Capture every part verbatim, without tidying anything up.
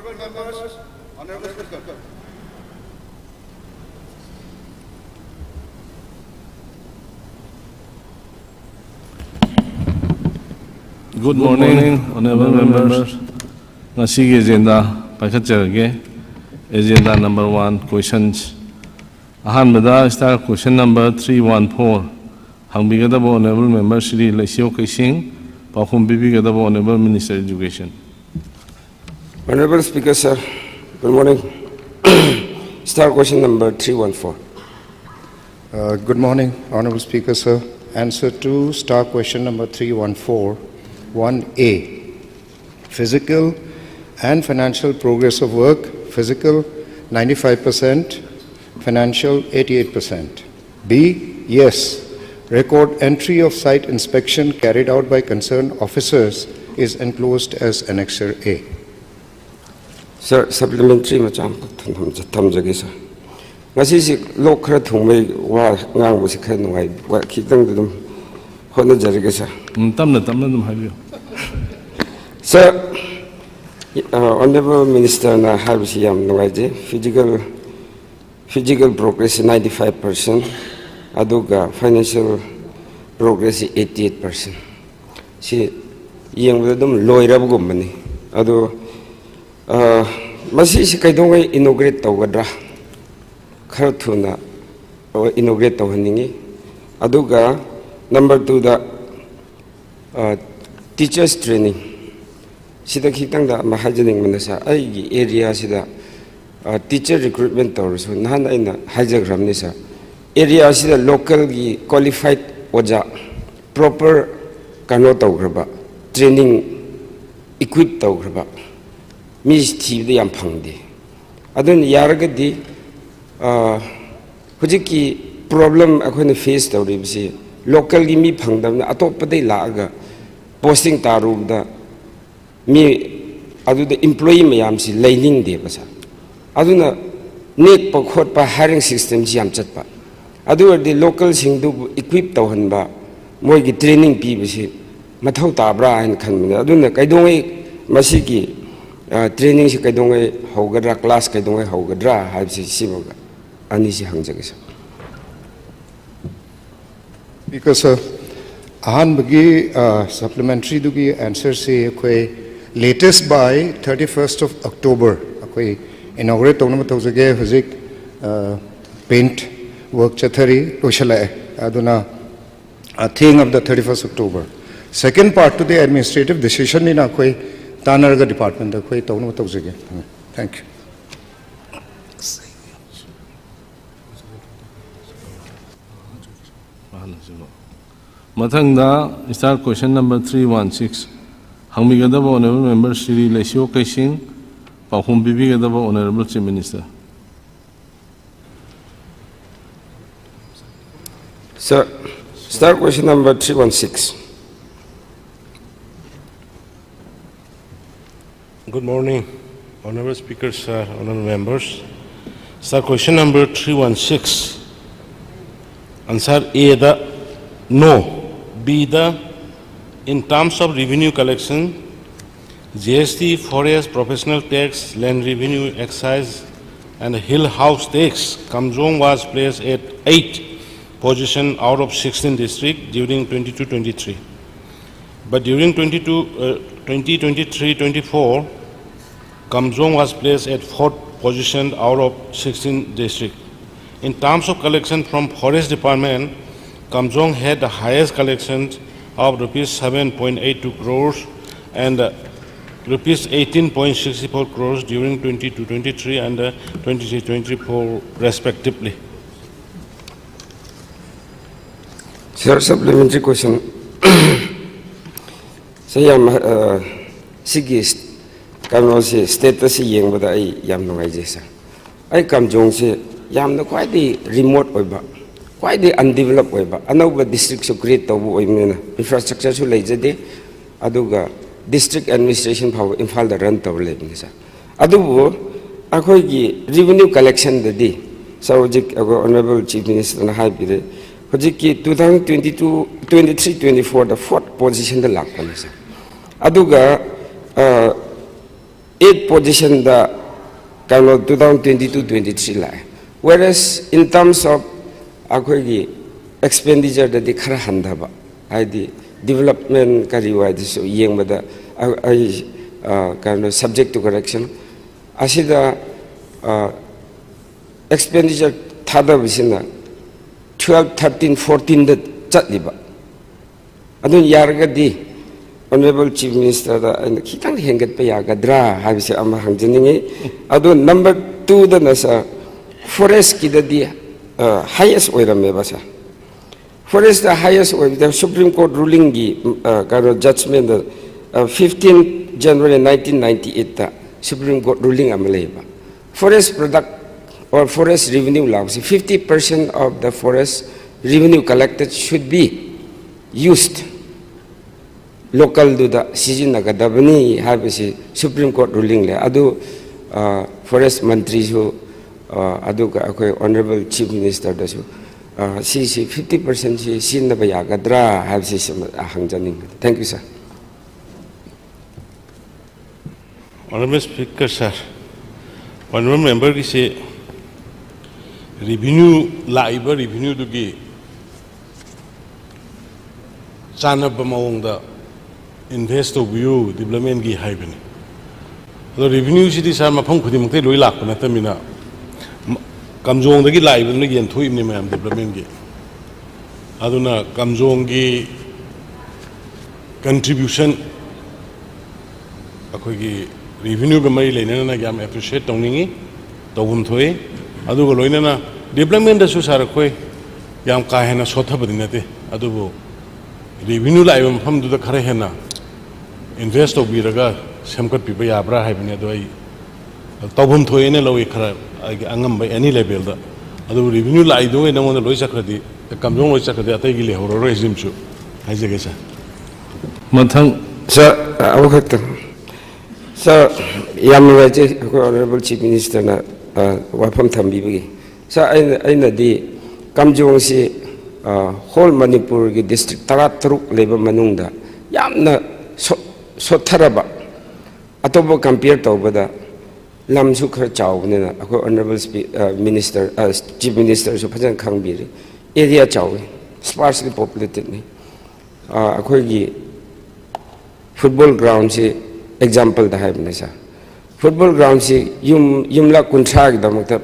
Good morning, honorable members. ꯉꯁꯤꯒꯤ agenda ꯄꯥꯏꯈꯠꯆꯔꯒꯦ꯫ Agenda number one, questions. ꯑꯍꯥꯟꯕꯗ star question number three one four ꯍꯪꯕꯤꯒꯗꯕ honourable member Shri Leishiyo Keishing, ꯄꯥꯎꯈꯨꯝ ꯄꯤꯕꯤꯒꯗꯕ honourable minister education. Honorable Speaker, sir. Good morning. Star question number three one four. Uh, good morning, Honorable Speaker, sir. Answer to star question number three one four, one A. Physical and financial progress of work, physical ninety-five percent, financial eighty-eight percent. B, yes, record entry of site inspection carried out by concerned officers is enclosed as Annexure A. Sir, supplementary ꯃꯆꯥ ꯑꯃꯈꯛ ꯊꯝꯖ-, ꯊꯝꯖꯒꯦ, sir. ꯉꯁꯤꯁꯤ ꯂꯣꯛ ꯈꯔ ꯊꯨꯡꯕꯩ ꯋꯥ ꯉꯥꯡꯕꯁꯤ ꯈꯔ ꯅꯨꯡꯉꯥꯏ-, ꯋꯥ ꯈꯤꯇꯪꯗꯤ ꯑꯗꯨꯝ ꯍꯣꯠꯅꯖꯔꯒꯦ, sir. ꯎꯝ, ꯇꯞꯅ ꯇꯞꯅ ꯑꯗꯨꯝ ꯍꯥꯏꯕꯤꯌꯨ꯫ Sir, ꯑ, Honorable Minister ꯅ ꯍꯥꯏꯕꯁꯤ ꯌꯥꯝ ꯅꯨꯡꯉꯥꯏꯖꯩ꯫ Physical, physical progress ninety-five percent, ꯑꯗꯨꯒ financial progress eighty-eight percent꯫ ꯁꯤ ꯌꯦꯡꯕꯗ ꯑꯗꯨꯝ ꯂꯣꯏꯔꯕꯒꯨꯝꯕꯅꯤ꯫ ꯑꯗꯣ, ꯑ, ꯃꯁꯤꯁꯤ ꯀꯩꯗꯧꯉꯩ inaugurate ꯇꯧꯒꯗ꯭ꯔꯥ? ꯈꯔ ꯊꯨꯅ inaugurate ꯇꯧꯍꯟꯅꯤꯡꯉꯤ꯫ ꯑꯗꯨꯒ number two ꯗ, ꯑ, teachers training ꯁꯤꯗ ꯈꯤꯇꯪꯗ ꯑꯃ ꯍꯥꯏꯖꯅꯤꯡꯕꯅ, sir, ꯑꯩꯒꯤ area ꯁꯤꯗ, ꯑ, teacher recruitment ꯇꯧꯔꯁꯨ, ꯅꯍꯥꯟ ꯑꯩꯅ ꯍꯥꯏꯖꯈ꯭ꯔꯕꯅꯤ, sir, area ꯁꯤꯗ local ꯒꯤ qualified ꯑꯣꯖꯥ proper ꯀꯩꯅꯣ ꯇꯧꯈ꯭ꯔꯕ, training equip ꯇꯧꯈ꯭ꯔꯕ ꯃꯤ ꯊꯤꯕꯗ ꯌꯥꯝ ꯐꯪꯗꯦ꯫ ꯑꯗꯨꯅ ꯌꯥꯔꯒꯗꯤ, ꯑ, ꯍꯧꯖꯤꯛꯀꯤ problem ꯑꯩꯈꯣꯏꯅ face ꯇꯧꯔꯤꯕꯁꯤ local ꯒꯤ ꯃꯤ ꯐꯪꯗꯕꯅ ꯑꯇꯣꯞꯄꯗꯩ ꯂꯥꯛꯑꯒ posting ꯇꯥꯔꯨꯕꯗ ꯃꯤ ꯑꯗꯨꯗ employee ꯃꯌꯥꯝꯁꯤ ꯂꯩꯅꯤꯡꯗꯦꯕ, sir꯫ ꯑꯗꯨꯅ ꯅꯦꯛꯄ ꯈꯣꯠꯄ hiring system ꯁꯤ ꯌꯥꯝ ꯆꯠꯄ꯫ ꯑꯗꯨ ꯑꯣꯏꯔꯗꯤ local ꯁꯤꯡꯗꯨꯕꯨ equip ꯇꯧꯍꯟꯕ, ꯃꯣꯏꯒꯤ training ꯄꯤꯕꯁꯤ ꯃꯊꯧ ꯇꯥꯕ꯭ꯔꯥ ꯍꯥꯏꯅ ꯈꯟꯕꯅꯦ꯫ ꯑꯗꯨꯅ ꯀꯩꯗꯧꯉꯩ ꯃꯁꯤꯒꯤ ꯇ꯭ꯔꯦꯅꯤꯡꯁꯤ ꯀꯩꯗꯧꯉꯩ ꯍꯧꯒꯗ꯭ꯔꯥ, ꯀ꯭ꯂꯥꯁ ꯀꯩꯗꯧꯉꯩ ꯍꯧꯒꯗ꯭ꯔꯥ ꯍꯥꯏꯕꯁꯤ ꯁꯤꯃꯒ ꯑꯅꯤꯁꯤ ꯍꯪꯖꯒꯦ, ꯁꯥꯔ꯫ Speaker, sir, ꯑꯍꯥꯟꯕꯒꯤ ꯁꯄ꯭ꯂꯤꯃꯦꯟꯇ꯭ꯔꯤꯗꯨꯒꯤ ꯑꯦꯟꯁꯔꯁꯤ ꯑꯩꯈꯣꯏ latest by thirty first of October ꯑꯩꯈꯣꯏ ꯏꯅꯣꯒ꯭ꯔꯦꯠ ꯇꯧꯅꯕ ꯇꯧꯖꯒꯦ꯫ ꯍꯧꯖꯤꯛ ꯄꯦꯟꯠ ꯋꯔꯛ ꯆꯠꯊꯔꯤ, ꯂꯣꯏꯁꯤꯜꯂꯛꯑꯦ꯫ ꯑꯗꯨꯅ thing of the thirty first October, second part to the administrative decision ꯅꯤꯅ ꯑꯩꯈꯣꯏ ꯇꯥꯟꯅꯔꯒ ꯗꯤꯄꯥꯔꯠꯃꯦꯟꯗ ꯑꯩꯈꯣꯏ ꯇꯧꯅꯕ ꯇꯧꯖꯒꯦ꯫ Thank you. ꯃꯊꯪꯗ star question number three one six ꯍꯪꯕꯤꯒꯗꯕ ꯑꯣꯅꯔꯦꯕꯜ ꯃꯦꯝꯕꯔ ꯁ꯭ꯔꯤ ꯂꯩꯁꯤꯌꯣ ꯀꯩꯁꯤꯡ, ꯄꯥꯎꯈꯨꯝ ꯄꯤꯕꯤꯒꯗꯕ honourable chief minister. Sir, start question number three one six. Good morning, Honorable Speaker, sir, Honorable members. Sir, question number three one six. Answer A, the no. B, the in terms of revenue collection, G S T, forest, professional tax, land revenue, excise, and hill house tax, Kamjong was placed at eight position out of sixteen district during twenty-two twenty-three. But during twenty-two, uh, twenty twenty-three twenty-four, Kamjong was placed at fourth position out of sixteen district. In terms of collection from Forest Department, Kamjong had the highest collection of rupees seven point eight two crores and uh, rupees eighteen point six four crores during twenty-two twenty-three and uh, twenty-three twenty-four respectively. Sir, supplementary question. Sir, ꯌꯥꯝ, ꯑ, ꯁꯤꯒꯤ ꯀꯩꯅꯣꯁꯤ, ꯁ꯭ꯇꯦꯇꯁꯁꯤ ꯌꯦꯡꯕꯗ ꯑꯩ ꯌꯥꯝ ꯅꯨꯡꯉꯥꯏꯖꯩ, ꯁꯥꯔ꯫ ꯑꯩ ꯀꯥꯝꯖꯣꯡꯁꯦ ꯌꯥꯝꯅ ꯈ꯭ꯋꯥꯏꯗꯒꯤ ꯔꯤꯃꯣꯠ ꯑꯣꯏꯕ, ꯈ꯭ꯋꯥꯏꯗꯒꯤ ꯑꯟꯗꯤꯚꯦꯂꯞ ꯑꯣꯏꯕ, ꯑꯅꯧꯕ ꯗꯤꯁꯇ꯭ꯔꯤꯛꯁꯨ ꯀ꯭ꯔꯤꯌꯦꯠ ꯇꯧꯕ ꯑꯣꯏꯕꯅꯤꯅ ꯏꯟꯐ꯭ꯔꯥꯁ꯭ꯇ꯭ꯔꯛꯆꯔꯁꯨ ꯂꯩꯖꯗꯦ, ꯑꯗꯨꯒ ꯗꯤꯁꯇ꯭ꯔꯤꯛ ꯑꯦꯗꯃꯤꯅꯤꯁꯇ꯭ꯔꯦꯁꯟ ꯐꯥꯎꯕ ꯏꯝꯐꯥꯜꯗ ꯔꯟ ꯇꯧꯔ ꯂꯩꯕꯅꯤ, ꯁꯥꯔ꯫ ꯑꯗꯨꯕꯨ ꯑꯩꯈꯣꯏꯒꯤ ꯔꯤꯚꯤꯅ꯭ꯌꯨ ꯀꯂꯦꯛꯁꯟꯗꯗꯤ, ꯁꯥꯔ, ꯍꯧꯖꯤꯛ ꯑꯩꯈꯣꯏ ꯑꯣꯅꯔꯦꯕꯜ ꯆꯤꯐ ꯃꯤꯅꯤꯁꯇꯔꯅ ꯍꯥꯏꯕꯤꯔꯦ, ꯍꯧꯖꯤꯛꯀꯤ two thousand twenty-two, twenty-three, twenty-fourꯗ fourth positionꯗ ꯂꯥꯛꯄꯅꯤ, ꯁꯥꯔ꯫ ꯑꯗꯨꯒ, ꯑ, ꯑꯦꯠ ꯄꯣꯖꯤꯁꯟꯗ ꯀꯩꯅꯣ two thousand twenty two twenty three ꯂꯥꯛꯑꯦ꯫ Whereas in terms of ꯑꯩꯈꯣꯏꯒꯤ ꯑꯦꯛꯁꯄꯦꯟꯗꯤꯆꯔꯗꯗꯤ ꯈꯔ ꯍꯟꯊꯕ, ꯍꯥꯏꯗꯤ ꯗꯤꯕꯂꯞꯃꯦꯟ ꯀꯔꯤ ꯋꯥꯏꯗꯁꯨ ꯌꯦꯡꯕꯗ ꯑ- ꯑꯩ ꯑ, ꯀꯩꯅꯣ subject to correction ꯑꯁꯤꯗ ꯑꯦꯛꯁꯄꯦꯟꯗꯤꯆꯔ ꯊꯥꯗꯕꯁꯤꯅ ꯇꯨꯋꯦꯜꯐ ꯊꯥꯔꯇꯤꯟ ꯐꯣꯔꯇꯤꯟꯗ ꯆꯠꯂꯤꯕ꯫ ꯑꯗꯨꯅ ꯌꯥꯔꯒꯗꯤ ꯑꯣꯅꯔꯦꯕꯜ ꯆꯤꯐ ꯃꯤꯅꯤꯁꯇꯔꯗ ꯑꯩꯅ ꯈꯤꯇꯪ ꯍꯦꯟꯒꯠꯄ ꯌꯥꯒꯗ꯭ꯔꯥ ꯍꯥꯏꯕꯁꯦ ꯑꯃ ꯍꯪꯖꯅꯤꯡꯉꯤ꯫ ꯑꯗꯣ ꯅꯝꯕꯔ ꯇꯨꯗꯅ ꯁꯥꯔ, ꯐꯣꯔꯦꯁꯀꯤꯗꯗꯤ ꯍꯥꯏꯌꯦꯁ ꯑꯣꯏꯔꯝꯃꯦꯕ ꯁꯥꯔ꯫ ꯐꯣꯔꯦꯁꯇ ꯍꯥꯏꯌꯦꯁ ꯑꯣꯏꯕꯗ ꯁꯨꯄ꯭ꯔꯤꯝ ꯀꯣꯔꯠ ꯔꯨꯂꯤꯡꯒꯤ ꯀꯩꯅꯣ ꯖꯖꯃꯦꯟꯗ, ꯐꯤꯐꯇꯤꯟ ꯖꯅꯋꯥꯔꯤ ꯅꯥꯏꯟꯇꯤꯟ ꯅꯥꯏꯟꯇꯤ ꯑꯩꯠꯇ ꯁꯨꯄ꯭ꯔꯤꯝ ꯀꯣꯔꯠ ꯔꯨꯂꯤꯡ ꯑꯃ ꯂꯩꯌꯦꯕ꯫ Forest product or forest revenue ꯂꯥꯛꯄꯁꯤ, fifty percent of the forest revenue collected should be used, ꯂꯣꯀꯦꯜꯗꯨꯗ ꯁꯤꯖꯤꯟꯅꯒꯗꯕꯅꯤ ꯍꯥꯏꯕꯁꯤ ꯁꯨꯄ꯭ꯔꯤꯝ ꯀꯣꯔꯠ ꯔꯨꯂꯤꯡ ꯂꯩ꯫ ꯑꯗꯨ ꯐꯣꯔꯦꯁ ꯃꯟꯇ꯭ꯔꯤꯁꯨ, ꯑ, ꯑꯗꯨꯒ ꯑꯩꯈꯣꯏ ꯑꯣꯅꯔꯦꯕꯜ ꯆꯤꯐ ꯃꯤꯅꯤꯁꯇꯔꯗꯁꯨ, ꯑ, ꯁꯤꯁꯤ ꯐꯤꯐꯇꯤ ꯄꯥꯔꯁꯦꯟꯁꯤ ꯁꯤꯖꯤꯟꯅꯕ ꯌꯥꯒꯗ꯭ꯔꯥ ꯍꯥꯏꯕꯁꯤꯁꯨ ꯍꯪꯖꯅꯤꯡꯕꯅꯤ꯫ Thank you, sir. Honorable Speaker, sir, Honorable memberꯒꯤꯁꯤ revenue, ꯂꯥꯛꯏꯕ revenueꯗꯨꯒꯤ ꯆꯥꯟꯅꯕ ꯃꯑꯣꯡꯗ invest ꯇꯧꯕꯤꯌꯨ developmentꯒꯤ ꯍꯥꯏꯕꯅꯤ꯫ ꯑꯗꯣ revenueꯁꯤꯗꯤ sir ꯃꯐꯝ ꯈꯨꯗꯤꯡꯃꯛꯇꯒꯤ ꯂꯣꯏ ꯂꯥꯛꯄ ꯅꯠꯇꯕꯅꯤꯅ, ꯀꯝꯖꯣꯡꯗꯒꯤ ꯂꯥꯛꯏꯕꯗꯨꯅ ꯌꯦꯟꯊꯣꯛꯏꯕꯅꯤ ꯃꯌꯥꯝ developmentꯒꯤ꯫ ꯑꯗꯨꯅ ꯀꯝꯖꯣꯡꯒꯤ contribution ꯑꯩꯈꯣꯏꯒꯤ revenueꯒ ꯃꯔꯤ ꯂꯩꯅꯅ ꯌꯥꯝ appreciate ꯇꯧꯅꯤꯡꯉꯤ, ꯇꯧꯐꯝ ꯊꯣꯛꯏ꯫ ꯑꯗꯨꯒ ꯂꯣꯏꯅꯅ developmentꯇꯁꯨ sir ꯑꯩꯈꯣꯏ ꯌꯥꯝ ꯀꯥ ꯍꯦꯟꯅ ꯁꯣꯠꯊꯕꯗꯤ ꯅꯠꯇꯦ, ꯑꯗꯨꯕꯨ revenue ꯂꯥꯛꯏꯕ ꯃꯐꯝꯗꯨꯗ ꯈꯔ ꯍꯦꯟꯅ invest ꯇꯧꯕꯤꯔꯒ ꯁꯦꯝꯒꯠꯄꯤꯕ ꯌꯥꯕ꯭ꯔꯥ ꯍꯥꯏꯕꯅꯤ꯫ ꯑꯗꯣ ꯑꯩ ꯇꯧꯐꯝ ꯊꯣꯛꯑꯦꯅ ꯂꯧꯏ, ꯈꯔ ꯑꯩꯒꯤ ꯑꯉꯝꯕ any levelꯗ꯫ ꯑꯗꯨꯕꯨ revenue ꯂꯥꯛꯏꯗꯨꯉꯩ ꯅꯉꯣꯟꯗ ꯂꯣꯏ ꯆꯠꯈ꯭ꯔꯗꯤ, ꯀꯝꯖꯣꯡ ꯂꯣꯏ ꯆꯠꯈ꯭ꯔꯗꯤ ꯑꯇꯩꯒꯤ ꯂꯩꯍꯧꯔꯔꯣꯏ ꯍꯥꯏꯁꯤꯃꯁꯨ ꯍꯥꯏꯖꯒꯦ sir꯫ ꯃꯊꯪ ꯁꯥꯔ, ꯑꯃꯈꯛꯇꯪ꯫ ꯁꯥꯔ, ꯌꯥꯝ ꯅꯨꯡꯉꯥꯏꯖꯩ ꯑꯩꯈꯣꯏ ꯑꯣꯅꯔꯦꯕꯜ ꯆꯤꯐ ꯃꯤꯅꯤꯁꯇꯔꯅ, ꯑ, ꯋꯥꯐꯝ ꯊꯝꯕꯤꯕꯒꯤ꯫ ꯁꯥꯔ, ꯑꯩꯅ, ꯑꯩꯅꯗꯤ ꯀꯝꯖꯣꯡꯁꯤ, ꯑ, ꯍꯣꯜ ꯃꯅꯤꯄꯨꯔꯒꯤ ꯗꯤꯁꯇ꯭ꯔꯤꯛ ꯇꯔꯥꯇꯔꯨꯛ ꯂꯩꯕ ꯃꯅꯨꯡꯗ ꯌꯥꯝꯅ ꯁꯣ-, ꯁꯣꯠꯊꯔꯕ, ꯑꯇꯣꯞꯄ ꯀꯝꯄꯤꯌꯔ ꯇꯧꯕꯗ ꯂꯝꯁꯨ ꯈꯔ ꯆꯥꯎꯕꯅꯤꯅ ꯑꯩꯈꯣꯏ ꯑꯣꯅꯔꯦꯕꯜ ꯁ꯭ꯄꯤ-, ꯑ, ꯃꯤꯅꯤꯁꯇꯔ, ꯑ, ꯆꯤꯐ ꯃꯤꯅꯤꯁꯇꯔꯁꯨ ꯐꯖꯅ ꯈꯪꯕꯤꯔꯤ꯫ ꯑꯦꯔꯤꯌꯥ ꯆꯥꯎꯋꯤ, ꯁ꯭ꯄꯥꯔꯁꯂꯤ ꯄꯣꯄꯨꯂꯦꯇꯦꯠꯅꯤ꯫ ꯑ, ꯑꯩꯈꯣꯏꯒꯤ ꯐꯨꯠꯕꯣꯜ ꯒ꯭ꯔꯥꯎꯟꯁꯤ ꯑꯦꯛꯖꯥꯝꯄꯜꯗ ꯍꯥꯏꯕꯅꯦ ꯁꯥꯔ꯫ ꯐꯨꯠꯕꯣꯜ ꯒ꯭ꯔꯥꯎꯟꯁꯤ ꯌꯨꯝ, ꯌꯨꯝꯂꯛ ꯀꯨꯟꯊ꯭ꯔꯥꯒꯤꯗꯃꯛꯇ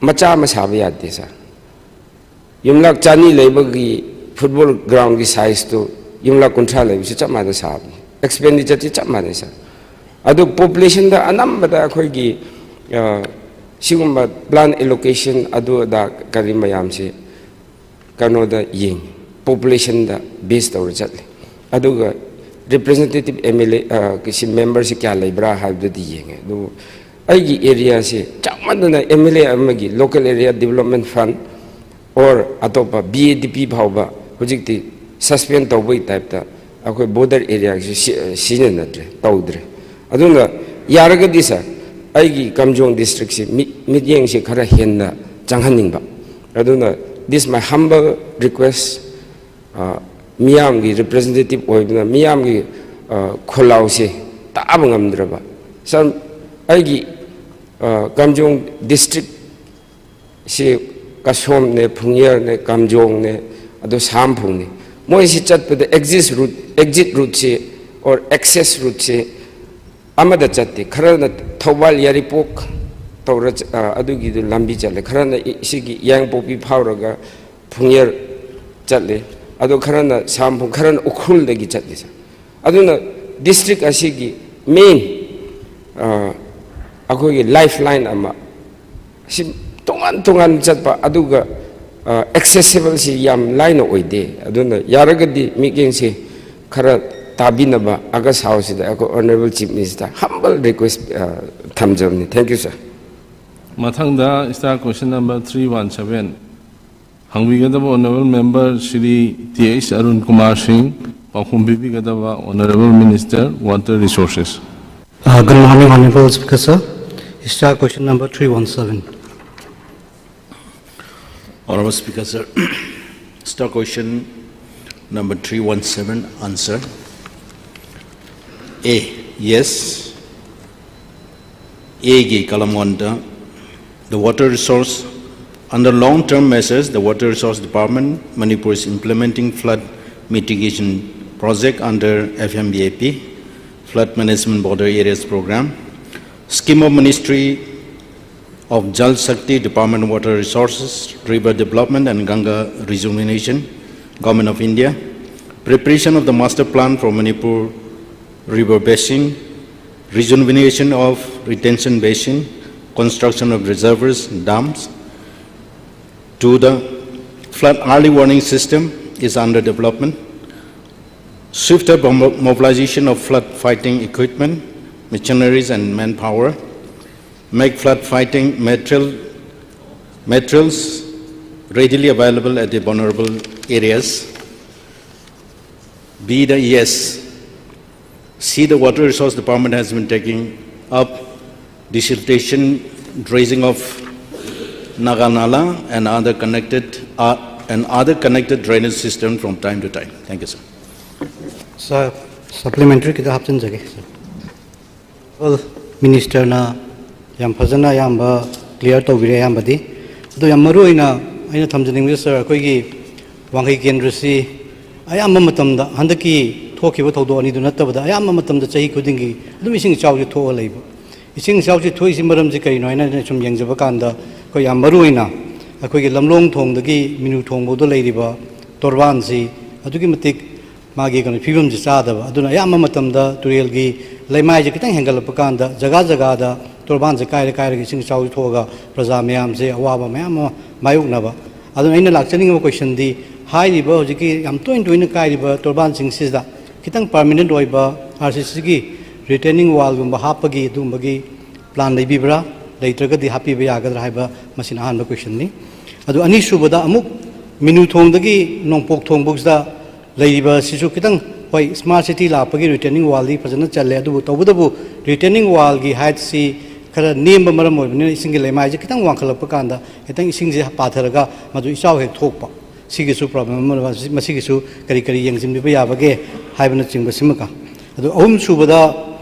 ꯃꯆꯥ ꯑꯃ ꯁꯥꯕ ꯌꯥꯗꯦ ꯁꯥꯔ꯫ ꯌꯨꯝꯂꯛ ꯆꯅꯤ ꯂꯩꯕꯒꯤ ꯐꯨꯠꯕꯣꯜ ꯒ꯭ꯔꯥꯎꯟꯒꯤ ꯁꯥꯏꯖꯇꯨ ꯌꯨꯝꯂꯛ ꯀꯨꯟꯊ꯭ꯔꯥ ꯂꯩꯕꯁꯨ ꯆꯞ ꯃꯥꯟꯅ ꯁꯥꯕꯅꯤ꯫ ꯑꯦꯛꯁꯄꯦꯟꯗꯤꯆꯔꯁꯤ ꯆꯞ ꯃꯥꯟꯅꯩ ꯁꯥꯔ꯫ ꯑꯗꯨ ꯄꯣꯄꯨꯂꯦꯁꯟꯗ ꯑꯅꯝꯕꯗ ꯑꯩꯈꯣꯏꯒꯤ, ꯑ, ꯁꯤꯒꯨꯝꯕ ꯄ꯭ꯂꯥꯟ ꯑꯦꯂꯣꯀꯦꯁꯟ ꯑꯗꯨ ꯑꯗꯥ ꯀꯔꯤ ꯃꯌꯥꯝꯁꯤ ꯀꯩꯅꯣꯗ ꯌꯦꯡꯉꯤ, ꯄꯣꯄꯨꯂꯦꯁꯟꯗ ꯕꯦꯁ ꯇꯧꯔ ꯆꯠꯂꯤ꯫ ꯑꯗꯨꯒ ꯔꯤꯄ꯭ꯔꯦꯖꯦꯟꯇꯦꯇꯤꯞ ꯑꯦꯝ ꯑꯦꯜ ꯑꯦ, ꯑ, ꯁꯤ ꯃꯦꯝꯕꯔꯁꯤ ꯀꯌꯥ ꯂꯩꯕ꯭ꯔꯥ ꯍꯥꯏꯕꯗꯨꯗꯤ ꯌꯦꯡꯉꯦ꯫ ꯑꯗꯨꯕꯨ ꯑꯩꯒꯤ ꯑꯦꯔꯤꯌꯥꯁꯤ ꯆꯥꯎꯃꯟꯗꯅ ꯑꯦꯝ ꯑꯦꯜ ꯑꯦ ꯑꯃꯒꯤ local area development fund or ꯑꯇꯣꯞꯄ ꯕꯤ ꯑꯦ ꯗꯤ ꯄꯤ ꯐꯥꯎꯕ ꯍꯧꯖꯤꯛꯇꯤ ꯁꯁꯄꯦꯟ ꯇꯧꯕꯒꯤ ꯇꯥꯏꯞꯇ ꯑꯩꯈꯣꯏ ꯕꯣꯔꯗꯔ ꯑꯦꯔꯤꯌꯥꯒꯤꯁꯨ ꯁꯤ-, ꯁꯤꯖꯤꯟꯅꯗ꯭ꯔꯦ, ꯇꯧꯗ꯭ꯔꯦ꯫ ꯑꯗꯨꯅ ꯌꯥꯔꯒꯗꯤ ꯁꯥꯔ, ꯑꯩꯒꯤ ꯀꯥꯝꯖꯣꯡ ꯗꯤꯁꯇ꯭ꯔꯤꯛꯁꯤ ꯃꯤꯠ-, ꯃꯤꯠꯌꯦꯡꯁꯤ ꯈꯔ ꯍꯦꯟꯅ ꯆꯪꯍꯟꯅꯤꯡꯕ꯫ ꯑꯗꯨꯅ this my humble request, ꯑ, ꯃꯤꯌꯥꯝꯒꯤ ꯔꯤꯄ꯭ꯔꯦꯖꯦꯟꯇꯦꯇꯤꯞ ꯑꯣꯏꯕꯅ ꯃꯤꯌꯥꯝꯒꯤ, ꯑ, ꯈꯣꯜꯂꯥꯎꯁꯦ ꯇꯥꯕ ꯉꯝꯗ꯭ꯔꯕ꯫ ꯁꯥꯔ, ꯑꯩꯒꯤ, ꯑ, ꯀꯥꯝꯖꯣꯡ ꯗꯤꯁꯇ꯭ꯔꯤꯛ ꯁꯤ ꯀꯁꯣꯝꯅꯦ, ꯐꯨꯡꯌꯔꯅꯦ, ꯀꯥꯝꯖꯣꯡꯅꯦ, ꯑꯗꯨ ꯁꯥꯝꯐꯨꯡꯅꯦ꯫ ꯃꯣꯏꯁꯤ ꯆꯠꯄꯗ ꯑꯦꯛꯖꯤꯁ ꯔꯨꯠ, ꯑꯦꯛꯖꯤꯠ ꯔꯨꯠꯁꯤ ꯑꯣꯔ ꯑꯦꯛꯁꯦꯁ ꯔꯨꯠꯁꯤ ꯑꯃꯗ ꯆꯠꯇꯦ꯫ ꯈꯔꯅ ꯊꯧꯕꯥꯜ ꯌꯥꯏꯔꯤꯄꯣꯛ ꯇꯧꯔ ꯆ-, ꯑ, ꯑꯗꯨꯒꯤꯗꯨ ꯂꯝꯕꯤ ꯆꯠꯂꯦ꯫ ꯈꯔꯅ ꯏ-, ꯁꯤꯒꯤ ꯌꯥꯏꯉꯪꯄꯣꯛꯄꯤ ꯐꯥꯎꯔꯒ ꯐꯨꯡꯌꯔ ꯆꯠꯂꯦ꯫ ꯑꯗꯣ ꯈꯔꯅ ꯁꯥꯝꯐꯨꯡ, ꯈꯔꯅ ꯎꯈ꯭ꯔꯨꯜꯗꯒꯤ ꯆꯠꯂꯦ ꯁꯥꯔ꯫ ꯑꯗꯨꯅ ꯗꯤꯁꯇ꯭ꯔꯤꯛ ꯑꯁꯤꯒꯤ ꯃꯦꯟ, ꯑ, ꯑꯩꯈꯣꯏꯒꯤ ꯂꯥꯏꯐ ꯂꯥꯏꯟ ꯑꯃ ꯁꯤ ꯇꯣꯉꯥꯟ ꯇꯣꯉꯥꯟ ꯆꯠꯄ, ꯑꯗꯨꯒ, ꯑ, ꯑꯦꯛꯁꯦꯁꯤꯕꯜꯁꯤ ꯌꯥꯝ ꯂꯥꯏꯅ ꯑꯣꯏꯗꯦ꯫ ꯑꯗꯨꯅ ꯌꯥꯔꯒꯗꯤ ꯃꯤꯠꯌꯦꯡꯁꯤ ꯈꯔ ꯇꯥꯕꯤꯅꯕ ꯑꯥꯒꯁ ꯍꯥꯎꯁꯁꯤꯗ ꯑꯩꯈꯣꯏ honourable chief minister humble request, ꯑ, ꯊꯝꯖꯕꯅꯤ꯫ Thank you, sir. ꯃꯊꯪꯗ star question number three one seven ꯍꯪꯕꯤꯒꯗꯕ honourable member Shri T H Arun Kumar Singh, ꯄꯥꯎꯈꯨꯝ ꯄꯤꯕꯤꯒꯗꯕ honourable minister water resources. Uh, good morning, Honorable Speaker, sir. Star question number three one seven. Honorable Speaker, sir, star question number three one seven, answer. A. Yes. A ꯒꯤ column one the, the water resource, under long-term measures, the Water Resource Department, Manipur is implementing flood mitigation project under F M B A P, Flood Management Border Areas Program, scheme of Ministry of Jal Shakti, Department of Water Resources, River Development and Ganga Rejuvenation, Government of India, preparation of the master plan for Manipur River Basin, rejuvenation of retention basin, construction of reservoirs, dams. Two, the flood early warning system is under development. Swifter mo-, mobilization of flood fighting equipment, machineries and manpower. Make flood fighting material, materials readily available at the vulnerable areas. B, the E S. See the Water Resource Department has been taking up desiltation, dredging of Naga Nala and other connected, uh, and other connected drainage system from time to time. Thank you, sir. Sir, supplementary ꯈꯤꯇ ꯍꯥꯞꯆꯤꯟꯖꯒꯦ, sir. Well, Minister ꯅ ꯌꯥꯝ ꯐꯖꯅ ꯑꯌꯥꯝꯕ clear ꯇꯧꯕꯤꯔꯦ ꯑꯌꯥꯝꯕꯗꯤ꯫ ꯑꯗꯣ ꯌꯥꯝ ꯃꯔꯨ ꯑꯣꯏꯅ ꯑꯩꯅ ꯊꯝꯖꯅꯤꯡꯕꯁꯦ, sir, ꯑꯩꯈꯣꯏꯒꯤ ꯋꯥꯡꯈꯩ ꯀꯦꯟꯗ꯭ꯔꯁꯤ ꯑꯌꯥꯝꯕ ꯃꯇꯝꯗ, ꯍꯟꯗꯛꯀꯤ ꯊꯣꯛꯈꯤꯕ ꯊꯧꯗꯣꯛ ꯑꯅꯤꯗꯨ ꯅꯠꯇꯕꯗ, ꯑꯌꯥꯝꯕ ꯃꯇꯝꯗ ꯆꯍꯤ ꯈꯨꯗꯤꯡꯒꯤ ꯑꯗꯨꯝ ꯏꯁꯤꯡ ꯏꯆꯥꯎꯁꯦ ꯊꯣꯛꯑ ꯂꯩꯕ꯫ ꯏꯁꯤꯡ ꯏꯆꯥꯎꯁꯤ ꯊꯣꯛꯏꯁꯤ ꯃꯔꯝꯁꯤ ꯀꯔꯤꯅꯣ ꯍꯥꯏꯅ ꯑꯩꯅ ꯁꯨꯝ ꯌꯦꯡꯖꯕ ꯀꯥꯟꯗ, ꯑꯩꯈꯣꯏ ꯌꯥꯝ ꯃꯔꯨ ꯑꯣꯏꯅ ꯑꯩꯈꯣꯏꯒꯤ ꯂꯝꯂꯣꯡ ꯊꯣꯡꯗꯒꯤ ꯃꯤꯅꯨ ꯊꯣꯡ ꯐꯥꯎꯗ ꯂꯩꯔꯤꯕ ꯇꯣꯔꯕꯥꯟꯁꯤ ꯑꯗꯨꯛꯀꯤ ꯃꯇꯤꯛ ꯃꯥꯒꯤ ꯀꯩꯅꯣ ꯐꯤꯕꯝꯁꯤ ꯆꯥꯗꯕ, ꯑꯗꯨꯅ ꯑꯌꯥꯝꯕ ꯃꯇꯝꯗ ꯇꯨꯔꯦꯜꯒꯤ ꯂꯩꯃꯥꯏꯁꯦ ꯈꯤꯇꯪ ꯍꯦꯟꯒꯠꯂꯛꯄ ꯀꯥꯟꯗ ꯖꯒꯥ ꯖꯒꯥꯗ ꯇꯣꯔꯕꯥꯟꯁꯦ ꯀꯥꯏꯔ ꯀꯥꯏꯔꯒ ꯏꯁꯤꯡ ꯏꯆꯥꯎꯁꯤ ꯊꯣꯛꯑꯒ ꯄ꯭ꯔꯖꯥ ꯃꯌꯥꯝꯁꯦ ꯑꯋꯥꯕ ꯃꯌꯥꯝ ꯑꯃ ꯃꯥꯌꯣꯛꯅꯕ꯫ ꯑꯗꯨꯅ ꯑꯩꯅ ꯂꯥꯛꯆꯅꯤꯡꯉꯤꯕ question ꯗꯤ, ꯍꯥꯏꯔꯤꯕ ꯍꯧꯖꯤꯛꯀꯤ ꯌꯥꯝ ꯇꯣꯏꯅ ꯇꯣꯏꯅ ꯀꯥꯏꯔꯤꯕ ꯇꯣꯔꯕꯥꯟꯁꯤꯡꯁꯤꯗ ꯈꯤꯇꯪ permanent ꯑꯣꯏꯕ R C C ꯒꯤ retaining wall ꯒꯨꯝꯕ ꯍꯥꯞꯄꯒꯤ ꯑꯗꯨꯒꯨꯝꯕꯒꯤ plan ꯂꯩꯕꯤꯕ꯭ꯔꯥ? ꯂꯩꯇ꯭ꯔꯒꯗꯤ ꯍꯥꯞꯄꯤꯕ ꯌꯥꯒꯗ꯭ꯔꯥ ꯍꯥꯏꯕ, ꯃꯁꯤꯅ ꯑꯍꯥꯟꯕ question ꯅꯤ꯫ ꯑꯗꯨ ꯑꯅꯤꯁꯨꯕꯗ ꯑꯃꯨꯛ ꯃꯤꯅꯨ ꯊꯣꯡꯗꯒꯤ ꯅꯣꯡꯄꯣꯛ ꯊꯣꯡꯕꯁꯤꯗ ꯂꯩꯔꯤꯕ ꯑꯁꯤꯁꯨ ꯈꯤꯇꯪ, ꯍꯣꯏ, smart city ꯂꯥꯛꯄꯒꯤ retaining wall ꯗꯤ ꯐꯖꯅ ꯆꯜꯂꯦ, ꯑꯗꯨꯕꯨ ꯇꯧꯕꯇꯕꯨ retaining wall ꯒꯤ height ꯁꯤ ꯈꯔ ꯅꯦꯝꯕ ꯃꯔꯝ ꯑꯣꯏꯕꯅꯤꯅ ꯏꯁꯤꯡꯒꯤ ꯂꯩꯃꯥꯏꯁꯦ ꯈꯤꯇꯪ ꯋꯥꯡꯈꯠꯂꯛꯄ ꯀꯥꯟꯗ ꯈꯤꯇꯪ ꯏꯁꯤꯡꯁꯦ ꯄꯥꯊꯔꯒ ꯃꯗꯨ ꯏꯆꯥꯎ ꯍꯦꯛ ꯊꯣꯛꯄ꯫ ꯁꯤꯒꯤꯁꯨ problem ꯑꯃ, ꯃꯁꯤꯒꯤꯁꯨ ꯀꯔꯤ ꯀꯔꯤ ꯌꯦꯡꯁꯤꯟꯕꯤꯕ ꯌꯥꯕꯒꯦ ꯍꯥꯏꯕꯅꯆꯤꯡꯕ ꯁꯤꯃꯒ꯫ ꯑꯗꯨ ꯑꯍꯨꯝꯁꯨꯕꯗ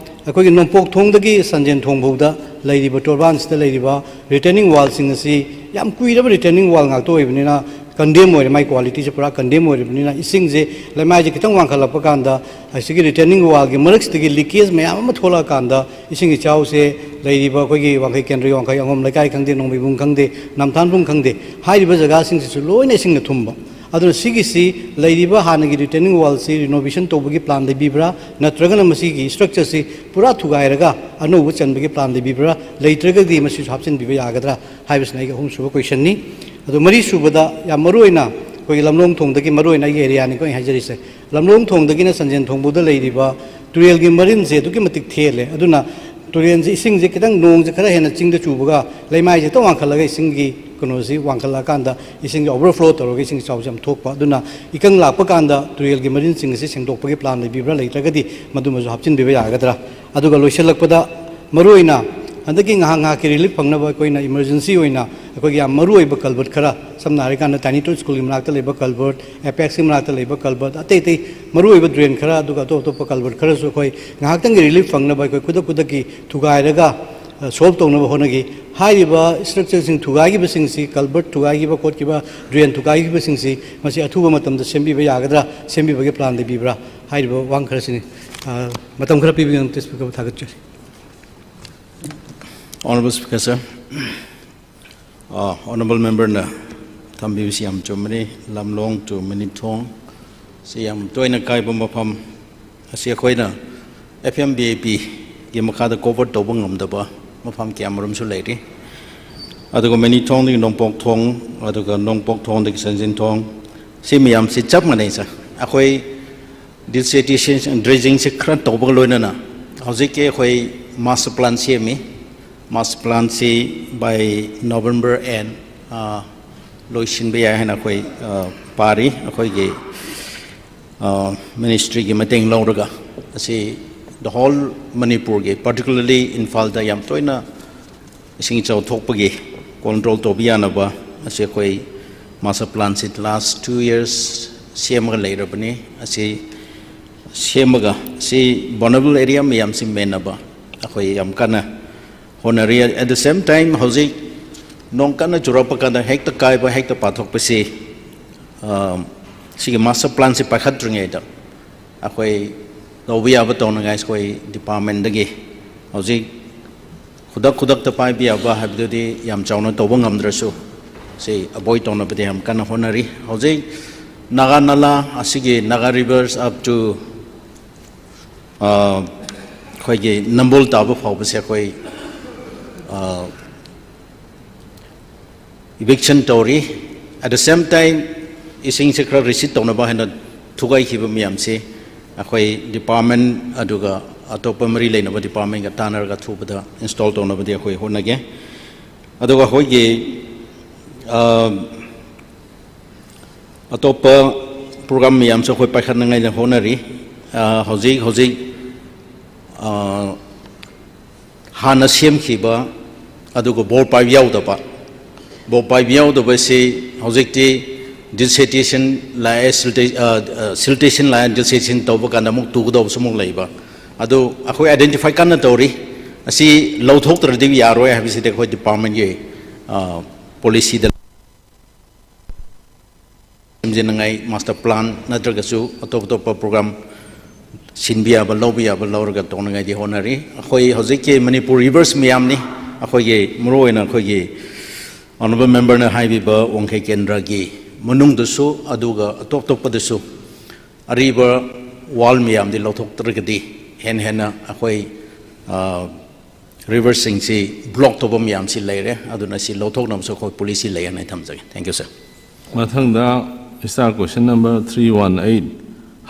ꯑꯩꯈꯣꯏꯒꯤ ꯅꯣꯡꯄꯣꯛ ꯊꯣꯡꯗꯒꯤ ꯁꯟꯖꯦꯟ ꯊꯣꯡ ꯐꯥꯎꯗ ꯂꯩꯔꯤꯕ ꯇꯣꯔꯕꯥꯟꯁꯤꯗ ꯂꯩꯔꯤꯕ retaining wallꯁꯤꯡ ꯑꯁꯤ ꯌꯥꯝ ꯀꯨꯏꯔꯕ retaining wall ꯉꯥꯛꯇ ꯑꯣꯏꯕꯅꯤꯅ, condemn ꯑꯣꯏꯔꯦ, ꯃꯥꯏ qualityꯁꯦ ꯄꯨꯔꯥ condemn ꯑꯣꯏꯔꯕꯅꯤꯅ, ꯏꯁꯤꯡꯁꯦ, ꯂꯩꯃꯥꯏꯁꯦ ꯈꯤꯇꯪ ꯋꯥꯡꯈꯠꯂꯛꯄ ꯀꯥꯟꯗ, ꯑꯁꯤꯒꯤ retaining wallꯒꯤ ꯃꯔꯛꯁꯤꯗꯒꯤ leakage ꯃꯌꯥꯝ ꯑꯃ ꯊꯣꯛꯂꯛꯑꯀꯥꯟꯗ, ꯏꯁꯤꯡ ꯏꯆꯥꯎꯁꯦ ꯂꯩꯔꯤꯕ ꯑꯩꯈꯣꯏꯒꯤ ꯋꯥꯡꯈꯩ ꯀꯦꯟꯗ꯭ꯔꯒꯤ ꯋꯥꯡꯈꯩ ꯑꯉꯣꯝ ꯂꯩꯀꯥꯏ ꯈꯪꯗꯦ, ꯅꯣꯡꯃꯩꯕꯨꯡ ꯈꯪꯗꯦ, ꯅꯝꯊꯥꯟꯕꯨꯡ ꯈꯪꯗꯦ, ꯍꯥꯏꯔꯤꯕ ꯖꯒꯥꯁꯤꯡꯁꯤꯁꯨ ꯂꯣꯏꯅ ꯏꯁꯤꯡꯅ ꯊꯨꯝꯕ꯫ ꯑꯗꯨꯅ ꯁꯤꯒꯤꯁꯤ, ꯂꯩꯔꯤꯕ ꯍꯥꯟꯅꯒꯤ retaining wallꯁꯤ renovation ꯇꯧꯕꯒꯤ plan ꯂꯩꯕꯤꯕ꯭ꯔꯥ, ꯅꯠꯇ꯭ꯔꯒꯅ ꯃꯁꯤꯒꯤ structureꯁꯤ ꯄꯨꯔꯥ ꯊꯨꯒꯥꯏꯔꯒ ꯑꯅꯧꯕ ꯆꯟꯕꯒꯤ plan ꯂꯩꯕꯤꯕ꯭ꯔꯥ, ꯂꯩꯇ꯭ꯔꯒꯗꯤ ꯃꯁꯤꯁꯨ ꯍꯥꯞꯆꯤꯟꯕꯤꯕ ꯌꯥꯒꯗ꯭ꯔꯥ ꯍꯥꯏꯕꯁꯤꯅ ꯑꯩꯒꯤ ꯑꯍꯨꯝꯁꯨꯕ questionꯅꯤ꯫ ꯑꯗꯨ ꯃꯔꯤꯁꯨꯕꯗ, ꯌꯥꯝ ꯃꯔꯨꯑꯣꯏꯅ ꯑꯩꯈꯣꯏꯒꯤ ꯂꯝꯂꯣꯡ ꯊꯣꯡꯗꯒꯤ ꯃꯔꯨꯑꯣꯏꯅ ꯑꯩꯒꯤ areaꯅꯤꯀꯣ ꯑꯩ ꯍꯥꯏꯖꯔꯤꯁꯦ, ꯂꯝꯂꯣꯡ ꯊꯣꯡꯗꯒꯤꯅ ꯁꯟꯖꯦꯟ ꯊꯣꯡꯕꯗ ꯂꯩꯔꯤꯕ ꯇꯨꯔꯦꯜꯒꯤ ꯃꯔꯤꯟꯁꯦ ꯑꯗꯨꯛꯀꯤ ꯃꯇꯤꯛ ꯊꯦꯜꯂꯦ꯫ ꯑꯗꯨꯅ ꯇꯨꯔꯦꯜꯁꯦ, ꯏꯁꯤꯡꯁꯦ ꯈꯤꯇꯪ, ꯅꯣꯡꯁꯦ ꯈꯔ ꯍꯦꯟꯅ ꯆꯤꯡꯗ ꯆꯨꯕꯒ ꯂꯩꯃꯥꯏꯁꯦ ꯍꯦꯛꯇ ꯋꯥꯡꯈꯠꯂꯒ ꯏꯁꯤꯡꯒꯤ ꯀꯩꯅꯣꯁꯤ ꯋꯥꯡꯈꯠꯂꯛꯑꯀꯥꯟꯗ ꯏꯁꯤꯡꯁꯦ overflow ꯇꯧꯔꯒ ꯏꯁꯤꯡ ꯏꯆꯥꯎꯁꯦ ꯌꯥꯝ ꯊꯣꯛꯄ꯫ ꯑꯗꯨꯅ ꯏꯀꯪ ꯂꯥꯛꯄ ꯀꯥꯟꯗ ꯇꯨꯔꯦꯜꯒꯤ ꯃꯔꯤꯟꯁꯤꯡ ꯑꯁꯤ ꯁꯦꯡꯗꯣꯛꯄꯒꯤ plan ꯂꯩꯕꯤꯕ꯭ꯔꯥ, ꯂꯩꯇ꯭ꯔꯒꯗꯤ ꯃꯗꯨꯃꯁꯨ ꯍꯥꯞꯆꯤꯟꯕꯤꯕ ꯌꯥꯒꯗ꯭ꯔꯥ? ꯑꯗꯨꯒ ꯂꯣꯏꯁꯤꯜꯂꯛꯄꯗ, ꯃꯔꯨꯑꯣꯏꯅ ꯍꯟꯗꯛꯀꯤ ꯉꯥꯏꯍꯥꯛ ꯉꯥꯏꯍꯥꯛꯀꯤ relief ꯐꯪꯅꯕ ꯑꯩꯈꯣꯏꯅ emergency ꯑꯣꯏꯅ ꯑꯩꯈꯣꯏꯒꯤ ꯌꯥꯝ ꯃꯔꯨꯑꯣꯏꯕ culvert ꯈꯔ, ꯁꯝꯅ ꯍꯥꯏꯔꯀꯥꯟꯗ Tiny Town Schoolꯒꯤ ꯃꯅꯥꯛꯇ ꯂꯩꯕ culvert, Apexꯀꯤ ꯃꯅꯥꯛꯇ ꯂꯩꯕ culvert, ꯑꯇꯩ ꯑꯇꯩ ꯃꯔꯨꯑꯣꯏꯕ drain ꯈꯔ, ꯑꯗꯨꯒ ꯑꯇꯣꯞ ꯑꯇꯣꯞꯄ culvert ꯈꯔꯁꯨ ꯑꯩꯈꯣꯏ ꯉꯥꯏꯍꯥꯛꯇꯪꯒꯤ relief ꯐꯪꯅꯕ ꯑꯩꯈꯣꯏ ꯈꯨꯗꯛ ꯈꯨꯗꯛꯀꯤ ꯊꯨꯒꯥꯏꯔꯒ, ꯑ, solve ꯇꯧꯅꯕ ꯍꯣꯠꯅꯈꯤ꯫ ꯍꯥꯏꯔꯤꯕ structureꯁꯤꯡ ꯊꯨꯒꯥꯏꯈꯤꯕꯁꯤꯡꯁꯤ, culvert ꯊꯨꯒꯥꯏꯈꯤꯕ ꯈꯣꯠꯈꯤꯕ, drain ꯊꯨꯒꯥꯏꯈꯤꯕꯁꯤꯡꯁꯤ, ꯃꯁꯤ ꯑꯊꯨꯕ ꯃꯇꯝꯗ ꯁꯦꯝꯕꯤꯕ ꯌꯥꯒꯗ꯭ꯔꯥ, ꯁꯦꯝꯕꯤꯕꯒꯤ plan ꯂꯩꯕꯤꯕ꯭ꯔꯥ ꯍꯥꯏꯔꯤꯕ ꯋꯥꯍꯪ ꯈꯔꯁꯤꯅꯤ꯫ ꯑ, ꯃꯇꯝ ꯈꯔ ꯄꯤꯕꯒꯤꯗꯃꯛꯇ Speakerꯕꯨ ꯊꯥꯒꯠꯆꯔꯤ꯫ Honorable Speaker, sir. ꯑ, Honorable Memberꯅ ꯊꯝꯕꯤꯕꯁꯤ ꯌꯥꯝ ꯆꯨꯝꯕꯅꯤ꯫ ꯂꯝꯂꯣꯡ to ꯃꯅꯤꯊꯣꯡ ꯁꯤ ꯌꯥꯝ ꯇꯣꯏꯅ ꯀꯥꯏꯕ ꯃꯐꯝ ꯑꯁꯤ ꯑꯩꯈꯣꯏꯅ FMVAPꯒꯤ ꯃꯈꯥꯗ cover ꯇꯧꯕ ꯉꯝꯗꯕ ꯃꯐꯝ ꯀꯌꯥ ꯃꯔꯨꯝꯁꯨ ꯂꯩꯔꯤ꯫ ꯑꯗꯨꯒ ꯃꯅꯤꯊꯣꯡꯗꯒꯤ ꯅꯣꯡꯄꯣꯛ ꯊꯣꯡ, ꯑꯗꯨꯒ ꯅꯣꯡꯄꯣꯛ ꯊꯣꯡꯗꯒꯤ ꯁꯟꯖꯤꯟ ꯊꯣꯡ, ꯁꯤ ꯃꯌꯥꯝꯁꯤ ꯆꯞ ꯃꯥꯟꯅꯩ, sir꯫ ꯑꯩꯈꯣꯏ desatiation, dredgingꯁꯤ ꯈꯔ ꯇꯧꯕꯒ ꯂꯣꯏꯅꯅ ꯍꯧꯖꯤꯛꯀꯤ ꯑꯩꯈꯣꯏ master plan ꯁꯦꯝꯃꯤ꯫ Master planꯁꯤ by November end, ꯑ, ꯂꯣꯏꯁꯤꯟꯕ ꯌꯥꯏ ꯍꯥꯏꯅ ꯑꯩꯈꯣꯏ, ꯑ, ꯄꯥꯔꯤ꯫ ꯑꯩꯈꯣꯏꯒꯤ, ꯑ, ministryꯒꯤ ꯃꯇꯦꯡ ꯂꯧꯔꯒ ꯑꯁꯤ the whole ꯃꯅꯤꯄꯨꯔꯒꯤ, particularly ꯏꯝꯐꯥꯜꯗ ꯌꯥꯝ ꯇꯣꯏꯅ ꯏꯁꯤꯡ ꯏꯆꯥꯎ ꯊꯣꯛꯄꯒꯤ control ꯇꯧꯕ ꯌꯥꯅꯕ ꯑꯁꯤ ꯑꯩꯈꯣꯏ master planꯁꯤ last two years ꯁꯦꯝꯃꯒ ꯂꯩꯔꯕꯅꯤ꯫ ꯑꯁꯤ ꯁꯦꯝꯃꯒ ꯁꯤ vulnerable area ꯃꯌꯥꯝꯁꯤ ꯃꯦꯟꯅꯕ ꯑꯩꯈꯣꯏ ꯌꯥꯝ ꯀꯟꯅ ꯍꯣꯠꯅꯔꯤ꯫ At the same time, ꯍꯧꯖꯤꯛ ꯅꯣꯡ ꯀꯟꯅ ꯆꯨꯔꯛꯄ ꯀꯥꯟꯗ ꯍꯦꯛꯇ ꯀꯥꯏꯕ, ꯍꯦꯛꯇ ꯄꯥꯊꯣꯛꯄꯁꯤ, ꯑ, ꯁꯤꯒꯤ master plan ꯁꯤ ꯄꯥꯏꯈꯠꯇ꯭ꯔꯤꯉꯩꯗ ꯑꯩꯈꯣꯏ ꯇꯧꯕ ꯌꯥꯕ ꯇꯧꯅꯉꯥꯏ ꯑꯩꯈꯣꯏ department ꯇꯒꯤ ꯍꯧꯖꯤꯛ ꯈꯨꯗꯛ ꯈꯨꯗꯛꯇ ꯄꯥꯏꯕ ꯌꯥꯕ ꯍꯥꯏꯕꯗꯨꯗꯤ ꯌꯥꯝ ꯆꯥꯎꯅ ꯇꯧꯕ ꯉꯝꯗ꯭ꯔꯁꯨ, ꯁꯤ avoid ꯇꯧꯅꯕꯗꯤ ꯌꯥꯝ ꯀꯟꯅ ꯍꯣꯠꯅꯔꯤ꯫ ꯍꯧꯖꯤꯛ ꯅꯥꯒꯥ ꯅꯥꯂꯥ ꯑꯁꯤꯒꯤ ꯅꯥꯒꯥ rivers up to, ꯑ, ꯑꯩꯈꯣꯏꯒꯤ ꯅꯝꯕꯣꯜ ꯇꯥꯕ ꯐꯥꯎꯕꯁꯦ ꯑꯩꯈꯣꯏ, ꯑ, eviction ꯇꯧꯔꯤ꯫ At the same time, ꯏꯁꯤꯡꯁꯦ ꯈꯔ recede ꯇꯧꯅꯕ ꯍꯥꯏꯅ ꯊꯨꯒꯥꯏꯈꯤꯕ ꯃꯌꯥꯝꯁꯦ ꯑꯩꯈꯣꯏ department ꯑꯗꯨꯒ ꯑꯇꯣꯞꯄ ꯃꯔꯤ ꯂꯩꯅꯕ department ꯀ ꯇꯥꯟꯅꯔꯒ ꯊꯨꯕꯗ install ꯇꯧꯅꯕꯗꯤ ꯑꯩꯈꯣꯏ ꯍꯣꯠꯅꯒꯦ꯫ ꯑꯗꯨꯒ ꯑꯩꯈꯣꯏꯒꯤ, ꯑ, ꯑꯇꯣꯞꯄ program ꯃꯌꯥꯝꯁꯨ ꯑꯩꯈꯣꯏ ꯄꯥꯏꯈꯠꯅꯉꯥꯏꯗ ꯍꯣꯠꯅꯔꯤ꯫ ꯑ, ꯍꯧꯖꯤꯛ ꯍꯧꯖꯤꯛ, ꯑ, ꯍꯥꯟꯅ ꯁꯦꯝꯈꯤꯕ ꯑꯗꯨꯒ ꯕꯣꯔ ꯄꯥꯏꯕ ꯌꯥꯎꯗꯕ, ꯕꯣꯔ ꯄꯥꯏꯕ ꯌꯥꯎꯗꯕꯁꯤ ꯍꯧꯖꯤꯛꯇꯤ dissertation ꯂꯥꯛꯑꯦ, silta-, ꯑ, ꯑ, siltation ꯂꯥꯛꯑꯦ, dissertation ꯇꯧꯕ ꯀꯥꯟꯗ ꯑꯃꯨꯛ ꯇꯨꯒꯗꯧꯕꯁꯨ ꯑꯃꯨꯛ ꯂꯩꯕ꯫ ꯑꯗꯨ ꯑꯩꯈꯣꯏ identify ꯀꯟꯅ ꯇꯧꯔꯤ꯫ ꯑꯁꯤ ꯂꯧꯊꯣꯛꯇ꯭ꯔꯗꯤ ꯌꯥꯔꯣꯏ ꯍꯥꯏꯕꯁꯤꯗꯤ ꯑꯩꯈꯣꯏ department ꯀꯤ, ꯑ, policy ꯗ ꯁꯦꯝꯖꯤꯟꯅꯉꯥꯏ master plan ꯅꯠꯇ꯭ꯔꯒꯁꯨ ꯑꯇꯣꯞ ꯑꯇꯣꯞꯄ program ꯁꯤꯟꯕ ꯌꯥꯕ, ꯂꯧꯕ ꯌꯥꯕ ꯂꯧꯔꯒ ꯇꯧꯅꯉꯥꯏꯗꯤ ꯍꯣꯠꯅꯔꯤ꯫ ꯑꯩꯈꯣꯏ ꯍꯧꯖꯤꯛꯀꯤ ꯃꯅꯤꯄꯨꯔ rivers ꯃꯌꯥꯝꯅꯤ, ꯑꯩꯈꯣꯏꯒꯤ ꯃꯔꯨꯑꯣꯏꯅ ꯑꯩꯈꯣꯏꯒꯤ honourable member ꯅ ꯍꯥꯏꯕꯤꯕ ꯋꯥꯡꯈꯩ ꯀꯦꯟꯗ꯭ꯔꯒꯤ ꯃꯅꯨꯡꯗꯁꯨ ꯑꯗꯨꯒ ꯑꯇꯣꯞ ꯑꯇꯣꯞꯄꯗꯁꯨ ꯑꯔꯤꯕ wall ꯃꯌꯥꯝꯗꯤ ꯂꯧꯊꯣꯛꯇ꯭ꯔꯒꯗꯤ ꯍꯦꯟꯅ ꯍꯦꯟꯅ ꯑꯩꯈꯣꯏ, ꯑ, rivers ꯁꯤꯡꯁꯤ block ꯇꯧꯕ ꯃꯌꯥꯝꯁꯤ ꯂꯩꯔꯦ꯫ ꯑꯗꯨꯅ ꯁꯤ ꯂꯧꯊꯣꯛꯅꯕꯁꯨ ꯑꯩꯈꯣꯏ policy ꯂꯩ ꯍꯥꯏꯅ ꯑꯩ ꯊꯝꯖꯒꯦ꯫ Thank you, sir. ꯃꯊꯪꯗ star question number three one eight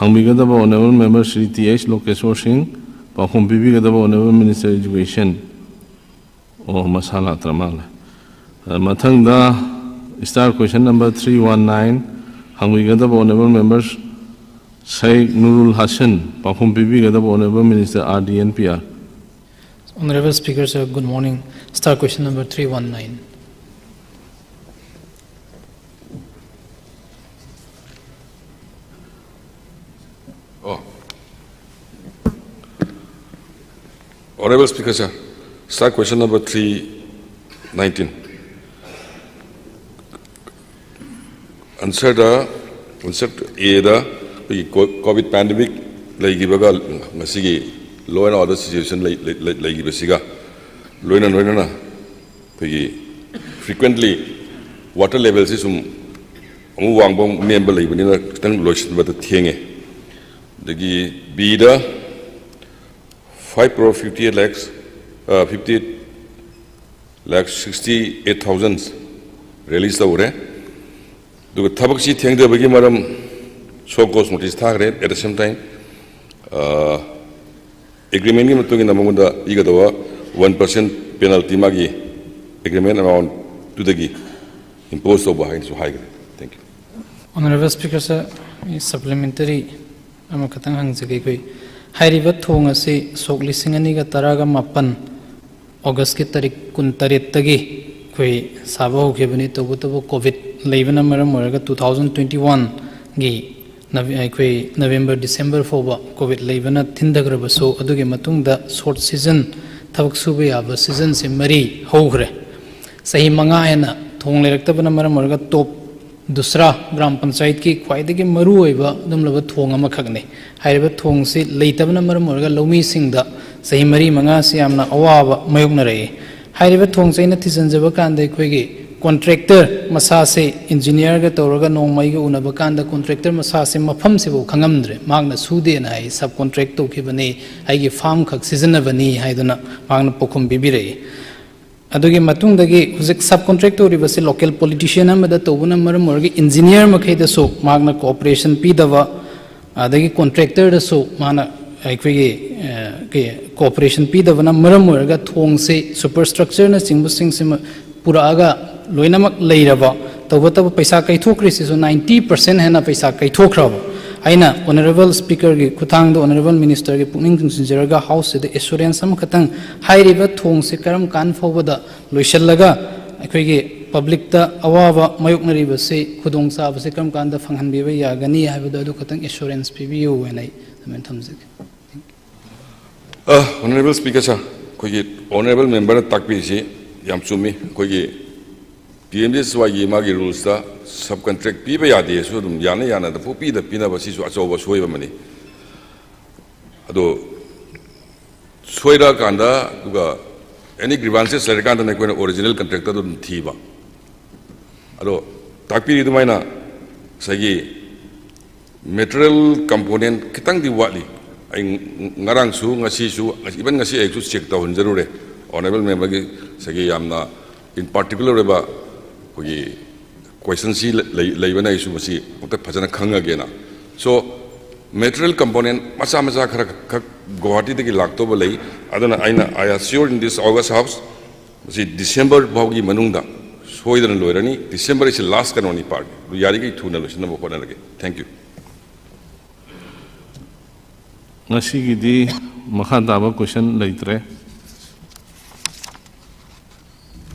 ꯍꯪꯕꯤꯒꯗꯕ honourable member Shri T H Lokeshore Singh, ꯄꯥꯎꯈꯨꯝ ꯄꯤꯕꯤꯒꯗꯕ honourable minister education꯫ ꯑꯣ, ꯃꯁꯥ ꯂꯥꯛꯇ꯭ꯔ ꯃꯥꯜꯂꯦ꯫ ꯑ, ꯃꯊꯪꯗ star question number three one nine ꯍꯪꯕꯤꯒꯗꯕ honourable member Sheikh ꯅꯨꯔꯨꯜ Hasan, ꯄꯥꯎꯈꯨꯝ ꯄꯤꯕꯤꯒꯗꯕ honourable minister R D and P R꯫ Honourable Speaker, sir, good morning. Star question number three one nine. ꯑꯣ, Honorable Speaker, sir, start question number three nineteen. Answer the, answer A ꯗ ꯑꯩꯈꯣꯏꯒꯤ ꯀꯣ-, COVID pandemic ꯂꯩꯈꯤꯕꯒ ꯉꯁꯤꯒꯤ law and order situation ꯂꯩ-, ꯂꯩ-, ꯂꯩ-, ꯂꯩꯈꯤꯕꯁꯤꯒ ꯂꯣꯏꯅ ꯂꯣꯏꯅꯅ ꯑꯩꯈꯣꯏꯒꯤ frequently water level ꯁꯤ ꯁꯨꯝ ꯑꯃꯨꯛ ꯋꯥꯡꯕ ꯑꯃꯨꯛ ꯅꯦꯝꯕ ꯂꯩꯕꯅꯤꯅ ꯈꯤꯇꯪ ꯂꯣꯏꯁꯤꯟꯕꯗ ꯊꯦꯡꯉꯦ꯫ ꯑꯗꯒꯤ B ꯗ five crore fifty eight lakhs, uh, fifty eight lakh sixty eight thousand release ꯇꯧꯈ꯭ꯔꯦ꯫ ꯑꯗꯨꯒ ꯊꯕꯛꯁꯤ ꯊꯦꯡꯊꯕꯒꯤ ꯃꯔꯝ show cause notice ꯊꯥꯈ꯭ꯔꯦ꯫ At the same time, ꯑ, agreement ꯀꯤ ꯃꯇꯨꯡ ꯏꯟꯅ ꯃꯉꯣꯟꯗ ꯄꯤꯒꯗꯕ one percent penalty ꯃꯥꯒꯤ agreement amount ꯇꯨꯗꯒꯤ impose ꯇꯧꯕ ꯍꯥꯏꯅꯁꯨ ꯍꯥꯏꯈ꯭ꯔꯦ꯫ Thank you꯫ Honorable Speaker, sir, ꯑꯩ supplementary ꯑꯃꯈꯛꯇꯪ ꯍꯪꯖꯒꯦ꯫ ꯑꯩꯈꯣꯏ ꯍꯥꯏꯔꯤꯕ ꯊꯣꯡ ꯑꯁꯤ ꯁꯣꯛ ꯂꯤꯁꯤꯡ ꯑꯅꯤꯒ ꯇꯔꯥꯒ ꯃꯥꯄꯟ August ꯀꯤ ꯇꯥꯔꯤꯛ ꯀꯨꯟꯇꯔꯦꯠꯇꯒꯤ ꯑꯩꯈꯣꯏ ꯁꯥꯕ ꯍꯧꯈꯤꯕꯅꯤ꯫ ꯇꯧꯕꯇꯕꯨ COVID ꯂꯩꯕꯅ ꯃꯔꯝ ꯑꯣꯏꯔꯒ two thousand twenty one ꯒꯤ ꯅꯕꯦ-, ꯑꯩꯈꯣꯏ November December ꯐꯥꯎꯕ COVID ꯂꯩꯕꯅ ꯊꯤꯟꯊꯈ꯭ꯔꯕꯁꯨ, ꯑꯗꯨꯒꯤ ꯃꯇꯨꯡꯗ short season, ꯊꯕꯛ ꯁꯨꯕ ꯌꯥꯕ season ꯁꯦ ꯃꯔꯤ ꯍꯧꯈ꯭ꯔꯦ꯫ ꯆꯍꯤ ꯃꯉꯥ ꯍꯦꯟꯅ ꯊꯣꯡ ꯂꯩꯔꯛꯇꯕꯅ ꯃꯔꯝ ꯑꯣꯏꯔꯒ top ꯗꯨꯁ꯭ꯔꯥ ꯒ꯭ꯔꯥꯝ ꯄꯟꯆꯥꯌꯠꯀꯤ ꯈ꯭ꯋꯥꯏꯗꯒꯤ ꯃꯔꯨꯑꯣꯏꯕ ꯑꯗꯨꯝꯂꯕ ꯊꯣꯡ ꯑꯃꯈꯛꯅꯤ꯫ ꯍꯥꯏꯔꯤꯕ ꯊꯣꯡꯁꯤ ꯂꯩꯇꯕꯅ ꯃꯔꯝ ꯑꯣꯏꯔꯒ ꯂꯧꯃꯤꯁꯤꯡꯗ ꯆꯍꯤ ꯃꯔꯤ ꯃꯉꯥꯁꯤ ꯌꯥꯝꯅ ꯑꯋꯥꯕ ꯃꯥꯌꯣꯛꯅꯔꯛꯏ꯫ ꯍꯥꯏꯔꯤꯕ ꯊꯣꯡꯁꯦ ꯑꯩꯅ ꯊꯤꯖꯤꯟꯖꯕ ꯀꯥꯟꯗ ꯑꯩꯈꯣꯏꯒꯤ contractor ꯃꯁꯥꯁꯦ engineer ꯒ ꯇꯧꯔꯒ ꯅꯣꯡꯃ ꯑꯩꯒ ꯎꯅꯕ ꯀꯥꯟꯗ contractor ꯃꯁꯥꯁꯦ ꯃꯐꯝꯁꯤꯐꯥꯎ ꯈꯪꯉꯝꯗ꯭ꯔꯦ꯫ ꯃꯍꯥꯛꯅ ꯁꯨꯗꯦꯅ ꯍꯥꯏ, subcontract ꯇꯧꯈꯤꯕꯅꯤ, ꯑꯩꯒꯤ farm ꯈꯛ ꯁꯤꯖꯤꯟꯅꯕꯅꯤ ꯍꯥꯏꯗꯨꯅ ꯃꯍꯥꯛꯅ ꯄꯥꯎꯈꯨꯝ ꯄꯤꯕꯤꯔꯛꯏ꯫ ꯑꯗꯨꯒꯤ ꯃꯇꯨꯡꯗꯒꯤ ꯍꯧꯖꯤꯛ subcontract ꯇꯧꯔꯤꯕꯁꯤ local politician ꯑꯃꯗ ꯇꯧꯕꯅ ꯃꯔꯝ ꯑꯣꯏꯔꯒ engineer ꯃꯈꯩꯗꯁꯨ ꯃꯍꯥꯛꯅ cooperation ꯄꯤꯗꯕ, ꯑꯗꯒꯤ contractor ꯗꯁꯨ ꯃꯥꯅ ꯑꯩꯈꯣꯏꯒꯤ, ꯑ, ꯀꯩ, cooperation ꯄꯤꯗꯕꯅ ꯃꯔꯝ ꯑꯣꯏꯔꯒ ꯊꯣꯡꯁꯤ superstructure ꯅꯆꯤꯡꯕꯁꯤꯡꯁꯤꯃ ꯄꯨꯔꯛꯑꯒ ꯂꯣꯏꯅꯃꯛ ꯂꯩꯔꯕ, ꯇꯧꯕꯇꯕꯨ ꯄꯩꯁꯥ ꯀꯥꯏꯊꯣꯛꯈ꯭ꯔꯤꯁꯤꯁꯨ ninety percent ꯍꯦꯟꯅ ꯄꯩꯁꯥ ꯀꯥꯏꯊꯣꯛꯈ꯭ꯔꯕ꯫ ꯑꯩꯅ Honourable Speaker ꯒꯤ ꯈꯨꯠꯊꯥꯡꯗ Honourable Minister ꯒꯤ ꯄꯨꯛꯅꯤꯡ ꯆꯤꯡꯁꯤꯟꯖꯔꯒ House ꯁꯤꯗ assurance ꯑꯃꯈꯛꯇꯪ, ꯍꯥꯏꯔꯤꯕ ꯊꯣꯡꯁꯤ ꯀꯔꯝ ꯀꯥꯟ ꯐꯥꯎꯕꯗ ꯂꯣꯏꯁꯤꯜꯂꯒ ꯑꯩꯈꯣꯏꯒꯤ public ꯇ ꯑꯋꯥꯕ ꯃꯥꯌꯣꯛꯅꯔꯤꯕꯁꯤ ꯈꯨꯗꯣꯡꯆꯥꯕꯁꯤ ꯀꯔꯝ ꯀꯥꯟꯗ ꯐꯪꯍꯟꯕꯤꯕ ꯌꯥꯒꯅꯤ ꯍꯥꯏꯕꯗꯣ ꯑꯗꯨ ꯈꯛꯇꯪ assurance ꯄꯤꯕꯤꯌꯨ ꯍꯥꯏꯅ ꯑꯩ ꯑꯗꯨꯃꯥꯏꯅ ꯊꯝꯖꯒꯦ꯫ ꯑ, Honorable Speaker sir, ꯑꯩꯈꯣꯏꯒꯤ Honorable member ꯅ ꯇꯥꯛꯄꯤꯔꯤꯁꯤ ꯌꯥꯝ ꯆꯨꯝꯃꯤ꯫ ꯑꯩꯈꯣꯏꯒꯤ ꯄꯤ ꯑꯦꯝ ꯖꯤ ꯑꯦꯁ ꯋꯥꯏꯒꯤ ꯃꯥꯒꯤ rules ꯇ subcontract ꯄꯤꯕ ꯌꯥꯗꯦꯁꯨ ꯑꯗꯨꯝ ꯌꯥꯅ ꯌꯥꯅꯗ ꯄꯨꯡꯄꯤꯗ ꯄꯤꯅꯕ, ꯁꯤꯁꯨ ꯑꯆꯧꯕ ꯁꯣꯏꯕ ꯑꯃꯅꯤ꯫ ꯑꯗꯣ ꯁꯣꯏꯔꯛꯑꯀꯥꯟꯗ, ꯑꯗꯨꯒ any grievances ꯂꯩꯔꯀꯥꯟꯗꯅ ꯑꯩꯈꯣꯏꯅ original contractor ꯗ ꯑꯗꯨꯝ ꯊꯤꯕ꯫ ꯑꯗꯣ ꯇꯥꯛꯄꯤꯔꯤ ꯑꯗꯨꯃꯥꯏꯅ ꯉꯁꯥꯏꯒꯤ material component ꯈꯤꯇꯪꯗꯤ ꯋꯥꯠꯂꯤ꯫ ꯑꯩ ꯉꯔꯥꯡꯁꯨ, ꯉꯁꯤꯁꯨ, even ꯉꯁꯤ ꯑꯌꯨꯛꯁꯨ check ꯇꯧꯍꯟꯖꯔꯨꯔꯦ꯫ Honorable member ꯒꯤ ꯉꯁꯥꯏꯒꯤ ꯌꯥꯝꯅ in particular ꯑꯣꯏꯕ ꯑꯩꯈꯣꯏꯒꯤ question ꯁꯤ ꯂꯩ-, ꯂꯩꯕꯅ ꯑꯩꯁꯨ ꯃꯁꯤ ꯑꯃꯨꯛꯇ ꯐꯖꯅ ꯈꯪꯉꯒꯦꯅ꯫ So material component ꯃꯆꯥ ꯃꯆꯥ ꯈꯔ ꯈꯛ ꯒꯨꯋꯥꯍꯥꯇꯤꯗꯒꯤ ꯂꯥꯛꯇꯧꯕ ꯂꯩ꯫ ꯑꯗꯨꯅ ꯑꯩꯅ, I assure in this august house, ꯃꯁꯤ December ꯐꯥꯎꯒꯤ ꯃꯅꯨꯡꯗ ꯁꯣꯏꯗꯅ ꯂꯣꯏꯔꯅꯤ꯫ December is the last ꯀꯩꯅꯣꯅꯤ part꯫ ꯑꯗꯨ ꯌꯥꯔꯤꯈꯩ ꯊꯨꯅ ꯂꯣꯏꯁꯤꯟꯅꯕ ꯍꯣꯠꯅꯔꯒꯦ꯫ Thank you꯫ ꯉꯁꯤꯒꯤꯗꯤ ꯃꯈꯥ ꯇꯥꯕ question ꯂꯩꯇ꯭ꯔꯦ꯫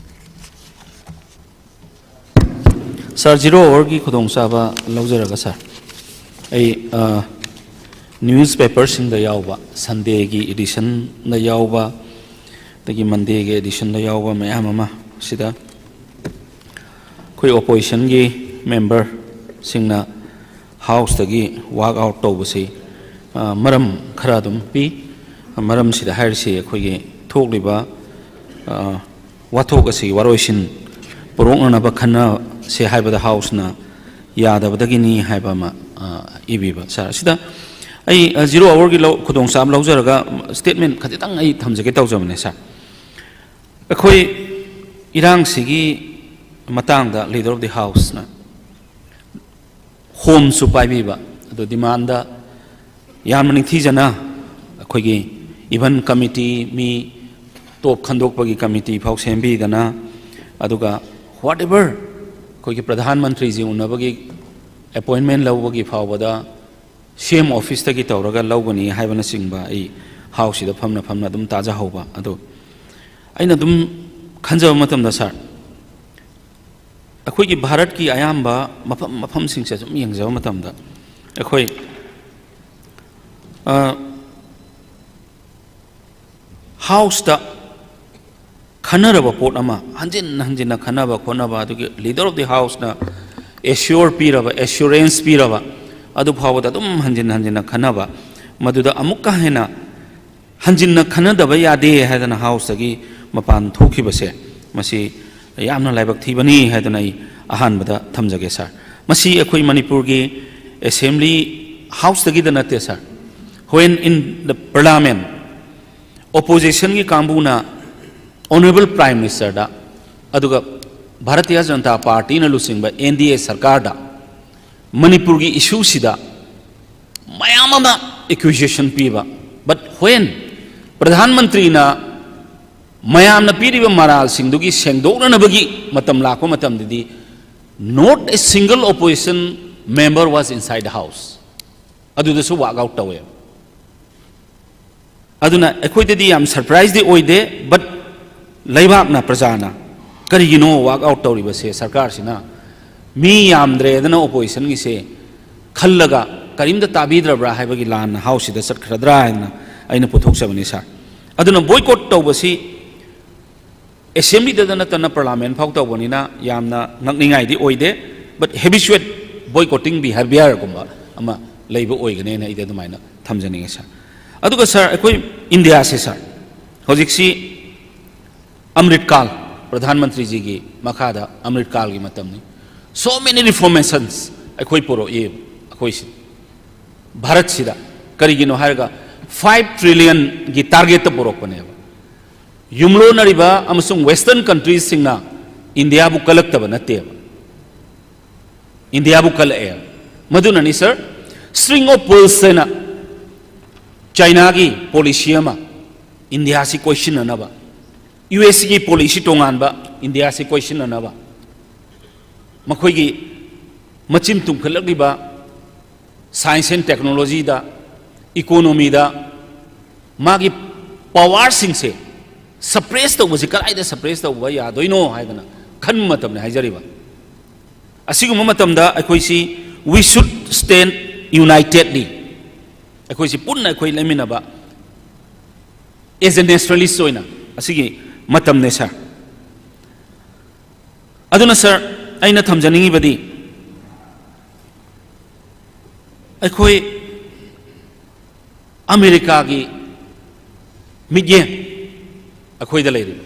Sir, zero hour ꯒꯤ ꯈꯨꯗꯣꯡꯆꯥꯕ ꯂꯧꯖꯔꯒ sir, ꯑꯩ, ꯑ, newspaper ꯁꯤꯡꯗ ꯌꯥꯎꯕ, Sunday ꯒꯤ edition ꯗ ꯌꯥꯎꯕ, ꯑꯗꯒꯤ Monday ꯒꯤ edition ꯗ ꯌꯥꯎꯕ ꯃꯌꯥꯝ ꯑꯃ ꯁꯤꯗ ꯑꯩꯈꯣꯏ opposition ꯒꯤ member ꯁꯤꯡꯅ House ꯇꯒꯤ walk out ꯇꯧꯕꯁꯤ, ꯑ, ꯃꯔꯝ ꯈꯔ ꯑꯗꯨꯝ ꯄꯤ꯫ ꯃꯔꯝꯁꯤꯗ ꯍꯥꯏꯔꯤꯁꯤ ꯑꯩꯈꯣꯏꯒꯤ ꯊꯣꯛꯂꯤꯕ, ꯑ, ꯋꯥꯊꯣꯛ ꯑꯁꯤ ꯋꯥꯔꯣꯏꯁꯤꯟ ꯄꯨꯔꯣꯛꯅꯅꯕ ꯈꯟꯅꯁꯦ ꯍꯥꯏꯕꯗ House ꯅ ꯌꯥꯗꯕꯗꯒꯤꯅꯤ ꯍꯥꯏꯕ ꯑꯃ, ꯑ, ꯏꯕꯤꯕ꯫ Sir, ꯑꯁꯤꯗ ꯑꯩ, ꯑ, zero hour ꯒꯤ ꯂꯧ-, ꯈꯨꯗꯣꯡꯆꯥꯕ ꯂꯧꯖꯔꯒ statement ꯈꯖꯤꯛꯇꯪ ꯑꯩ ꯊꯝꯖꯒꯦ ꯇꯧꯖꯕꯅꯦ, sir꯫ ꯑꯩꯈꯣꯏ ꯏꯔꯥꯡꯁꯤꯒꯤ ꯃꯇꯥꯡꯗ Leader of the House ꯅ ꯍꯣꯝꯁꯨ ꯄꯥꯏꯕꯤꯕ, ꯑꯗꯨ demand ꯌꯥꯝꯅ ꯅꯤꯡꯊꯤꯖꯅ ꯑꯩꯈꯣꯏꯒꯤ even committee, ꯃꯤ top ꯈꯟꯗꯣꯛꯄꯒꯤ committee ꯐꯥꯎ ꯁꯦꯝꯕꯤꯗꯅ, ꯑꯗꯨꯒ whatever ꯑꯩꯈꯣꯏꯒꯤ ꯄ꯭ꯔꯙꯥꯟ ꯃꯟꯇ꯭ꯔꯤꯁꯤ ꯎꯅꯕꯒꯤ appointment ꯂꯧꯕꯒꯤ ꯐꯥꯎꯕꯗ same office ꯇꯒꯤ ꯇꯧꯔꯒ ꯂꯧꯒꯅꯤ ꯍꯥꯏꯕꯅꯆꯤꯡꯕ ꯑꯩ House ꯁꯤꯗ ꯐꯝꯅ ꯐꯝꯅ ꯑꯗꯨꯝ ꯇꯥꯖꯍꯧꯕ꯫ ꯑꯗꯣ ꯑꯩꯅ ꯑꯗꯨꯝ ꯈꯟꯖꯕ ꯃꯇꯝꯗ, sir, ꯑꯩꯈꯣꯏꯒꯤ ꯚꯥꯔꯠꯀꯤ ꯑꯌꯥꯝꯕ ꯃꯐꯝ ꯃꯐꯝꯁꯤꯡꯁꯦ ꯁꯨꯝ ꯌꯦꯡꯖꯕ ꯃꯇꯝꯗ, ꯑꯩꯈꯣꯏ, ꯑ, ꯍꯥꯎꯁꯇ ꯈꯟꯅꯔꯕ ꯄꯣꯠ ꯑꯃ ꯍꯟꯖꯤꯟ ꯍꯟꯖꯤꯟꯅ ꯈꯟꯅꯕ ꯈꯣꯠꯅꯕ, ꯑꯗꯨꯒꯤ leader of the houseꯅ assure ꯄꯤꯔꯕ, assurance ꯄꯤꯔꯕ, ꯑꯗꯨ ꯐꯥꯎꯕꯗ ꯑꯗꯨꯝ ꯍꯟꯖꯤꯟ ꯍꯟꯖꯤꯟꯅ ꯈꯟꯅꯕ, ꯃꯗꯨꯗ ꯑꯃꯨꯛꯀ ꯍꯦꯟꯅ ꯍꯟꯖꯤꯟꯅ ꯈꯟꯅꯗꯕ ꯌꯥꯗꯦ ꯍꯥꯏꯗꯅ ꯍꯥꯎꯁꯇꯒꯤ ꯃꯄꯥꯟ ꯊꯣꯛꯈꯤꯕꯁꯦ, ꯃꯁꯤ ꯌꯥꯝꯅ ꯂꯥꯏꯕꯛ ꯊꯤꯕꯅꯤ ꯍꯥꯏꯗꯅ ꯑꯩ ꯑꯍꯥꯟꯕꯗ ꯊꯝꯖꯒꯦ, ꯁꯥꯔ꯫ ꯃꯁꯤ ꯑꯩꯈꯣꯏ ꯃꯅꯤꯄꯨꯔꯒꯤ assembly houseꯇꯒꯤꯗ ꯅꯠꯇꯦ, ꯁꯥꯔ꯫ When in the parliament, oppositionꯒꯤ ꯀꯥꯡꯕꯨꯅ Honourable Prime Ministerꯗ, ꯑꯗꯨꯒ ꯚꯥꯔꯇꯤꯌ ꯖꯅꯇꯥ ꯄꯥꯔꯇꯤꯅ ꯂꯨꯆꯤꯡꯕ NDA ꯁꯔꯀꯥꯔꯗ ꯃꯅꯤꯄꯨꯔꯒꯤ issueꯁꯤꯗ ꯃꯌꯥꯝ ꯑꯃ accusation ꯄꯤꯕ, but when ꯄ꯭ꯔꯙꯥꯟ ꯃꯟꯇ꯭ꯔꯤꯅ ꯃꯌꯥꯝꯅ ꯄꯤꯔꯤꯕ ꯃꯔꯥꯜꯁꯤꯡꯗꯨꯒꯤ ꯁꯦꯡꯗꯣꯛꯅꯅꯕꯒꯤ ꯃꯇꯝ ꯂꯥꯛꯄ ꯃꯇꯝꯗꯗꯤ, not a single opposition member was inside the house꯫ ꯑꯗꯨꯗꯁꯨ walk out ꯇꯧꯋꯦ꯫ ꯑꯗꯨꯅ ꯑꯩꯈꯣꯏꯗꯗꯤ ꯌꯥꯝ surpriseꯗꯤ ꯑꯣꯏꯗꯦ, but ꯂꯩꯕꯥꯛꯅ, ꯄ꯭ꯔꯖꯥꯅ ꯀꯔꯤꯒꯤꯅꯣ walk out ꯇꯧꯔꯤꯕꯁꯦ? ꯁꯔꯀꯥꯔꯁꯤꯅ ꯃꯤ ꯌꯥꯝꯗ꯭ꯔꯦꯗꯅ oppositionꯒꯤꯁꯦ ꯈꯜꯂꯒ ꯀꯔꯤꯝꯇ ꯇꯥꯕꯤꯗ꯭ꯔꯕ꯭ꯔꯥ ꯍꯥꯏꯕꯒꯤ ꯂꯥꯟꯅ ꯍꯥꯎꯁꯁꯤꯗ ꯆꯠꯈ꯭ꯔꯗ꯭ꯔꯥ ꯍꯥꯏꯅ ꯑꯩꯅ ꯄꯨꯊꯣꯛꯆꯕꯅꯤ, ꯁꯥꯔ꯫ ꯑꯗꯨꯅ boycott ꯇꯧꯕꯁꯤ assemblyꯗꯗ ꯅꯠꯇꯅ parliament ꯐꯥꯎ ꯇꯧꯕꯅꯤꯅ ꯌꯥꯝꯅ ꯉꯛꯅꯤꯡꯉꯥꯏꯗꯤ ꯑꯣꯏꯗꯦ, but habituate boycotting behaviourꯒꯨꯝꯕ ꯑꯃ ꯂꯩꯕ ꯑꯣꯏꯒꯅꯦꯅ ꯑꯩꯗꯤ ꯑꯗꯨꯃꯥꯏꯅ ꯊꯝꯖꯅꯤꯡꯉꯦ, ꯁꯥꯔ꯫ ꯑꯗꯨꯒ, ꯁꯥꯔ, ꯑꯩꯈꯣꯏ ꯏꯟꯗꯤꯌꯥꯁꯦ, ꯁꯥꯔ, ꯍꯧꯖꯤꯛꯁꯤ ꯑꯃ꯭ꯔꯤꯠ ꯀꯥꯜ, ꯄ꯭ꯔꯙꯥꯟ ꯃꯟꯇ꯭ꯔꯤꯖꯤꯒꯤ ꯃꯈꯥꯗ ꯑꯃ꯭ꯔꯤꯠ ꯀꯥꯜꯒꯤ ꯃꯇꯝꯅꯤ꯫ So many reformations ꯑꯩꯈꯣꯏ ꯄꯨꯔꯛꯏ꯫ ꯑꯩꯈꯣꯏꯁꯤ, ꯚꯥꯔꯠꯁꯤꯗ ꯀꯔꯤꯒꯤꯅꯣ ꯍꯥꯏꯔꯒ five trillionꯒꯤ targetꯇ ꯄꯨꯔꯛꯄꯅꯦꯕ꯫ ꯌꯨꯝꯂꯣꯟꯅꯔꯤꯕ ꯑꯃꯁꯨꯡ western countriesꯁꯤꯡꯅ ꯏꯟꯗꯤꯌꯥꯕꯨ ꯀꯜꯂꯛꯇꯕ ꯅꯠꯇꯦꯕ, ꯏꯟꯗꯤꯌꯥꯕꯨ ꯀꯜꯂꯛꯑꯦ꯫ ꯃꯗꯨꯅꯅꯤ, ꯁꯥꯔ, string of pearls ꯍꯥꯏꯅ ꯆꯥꯏꯅꯥꯒꯤ policy ꯑꯃ ꯏꯟꯗꯤꯌꯥꯁꯤ ꯀꯣꯏꯁꯤꯟꯅꯅꯕ, USꯒꯤ policy ꯇꯣꯉꯥꯟꯕ ꯏꯟꯗꯤꯌꯥꯁꯤ ꯀꯣꯏꯁꯤꯟꯅꯅꯕ, ꯃꯈꯣꯏꯒꯤ ꯃꯆꯤꯟ ꯇꯨꯝꯈꯠꯂꯛꯂꯤꯕ science and technologyꯗ, economyꯗ ꯃꯥꯒꯤ powerꯁꯤꯡꯁꯦ suppress ꯇꯧꯕꯁꯤ ꯀꯗꯥꯏꯗ suppress ꯇꯧꯕ ꯌꯥꯗꯣꯏꯅꯣ ꯍꯥꯏꯗꯅ ꯈꯟꯕ ꯃꯇꯝꯗ ꯍꯥꯏꯖꯔꯤꯕ꯫ ꯑꯁꯤꯒꯨꯝꯕ ꯃꯇꯝꯗ ꯑꯩꯈꯣꯏꯁꯤ we should stand unitedly, ꯑꯩꯈꯣꯏꯁꯤ ꯄꯨꯟꯅ ꯑꯩꯈꯣꯏ ꯂꯩꯃꯤꯟꯅꯕ, as a nationalist ꯑꯣꯏꯅ ꯑꯁꯤꯒꯤ ꯃꯇꯝꯅꯦ, ꯁꯥꯔ꯫ ꯑꯗꯨꯅ, ꯁꯥꯔ, ꯑꯩꯅ ꯊꯝꯖꯅꯤꯡꯉꯤꯕꯗꯤ, ꯑꯩꯈꯣꯏ ꯑꯃꯦꯔꯤꯀꯥꯒꯤ ꯃꯤꯠꯌꯦꯡ ꯑꯩꯈꯣꯏꯗ ꯂꯩꯔꯤꯕ,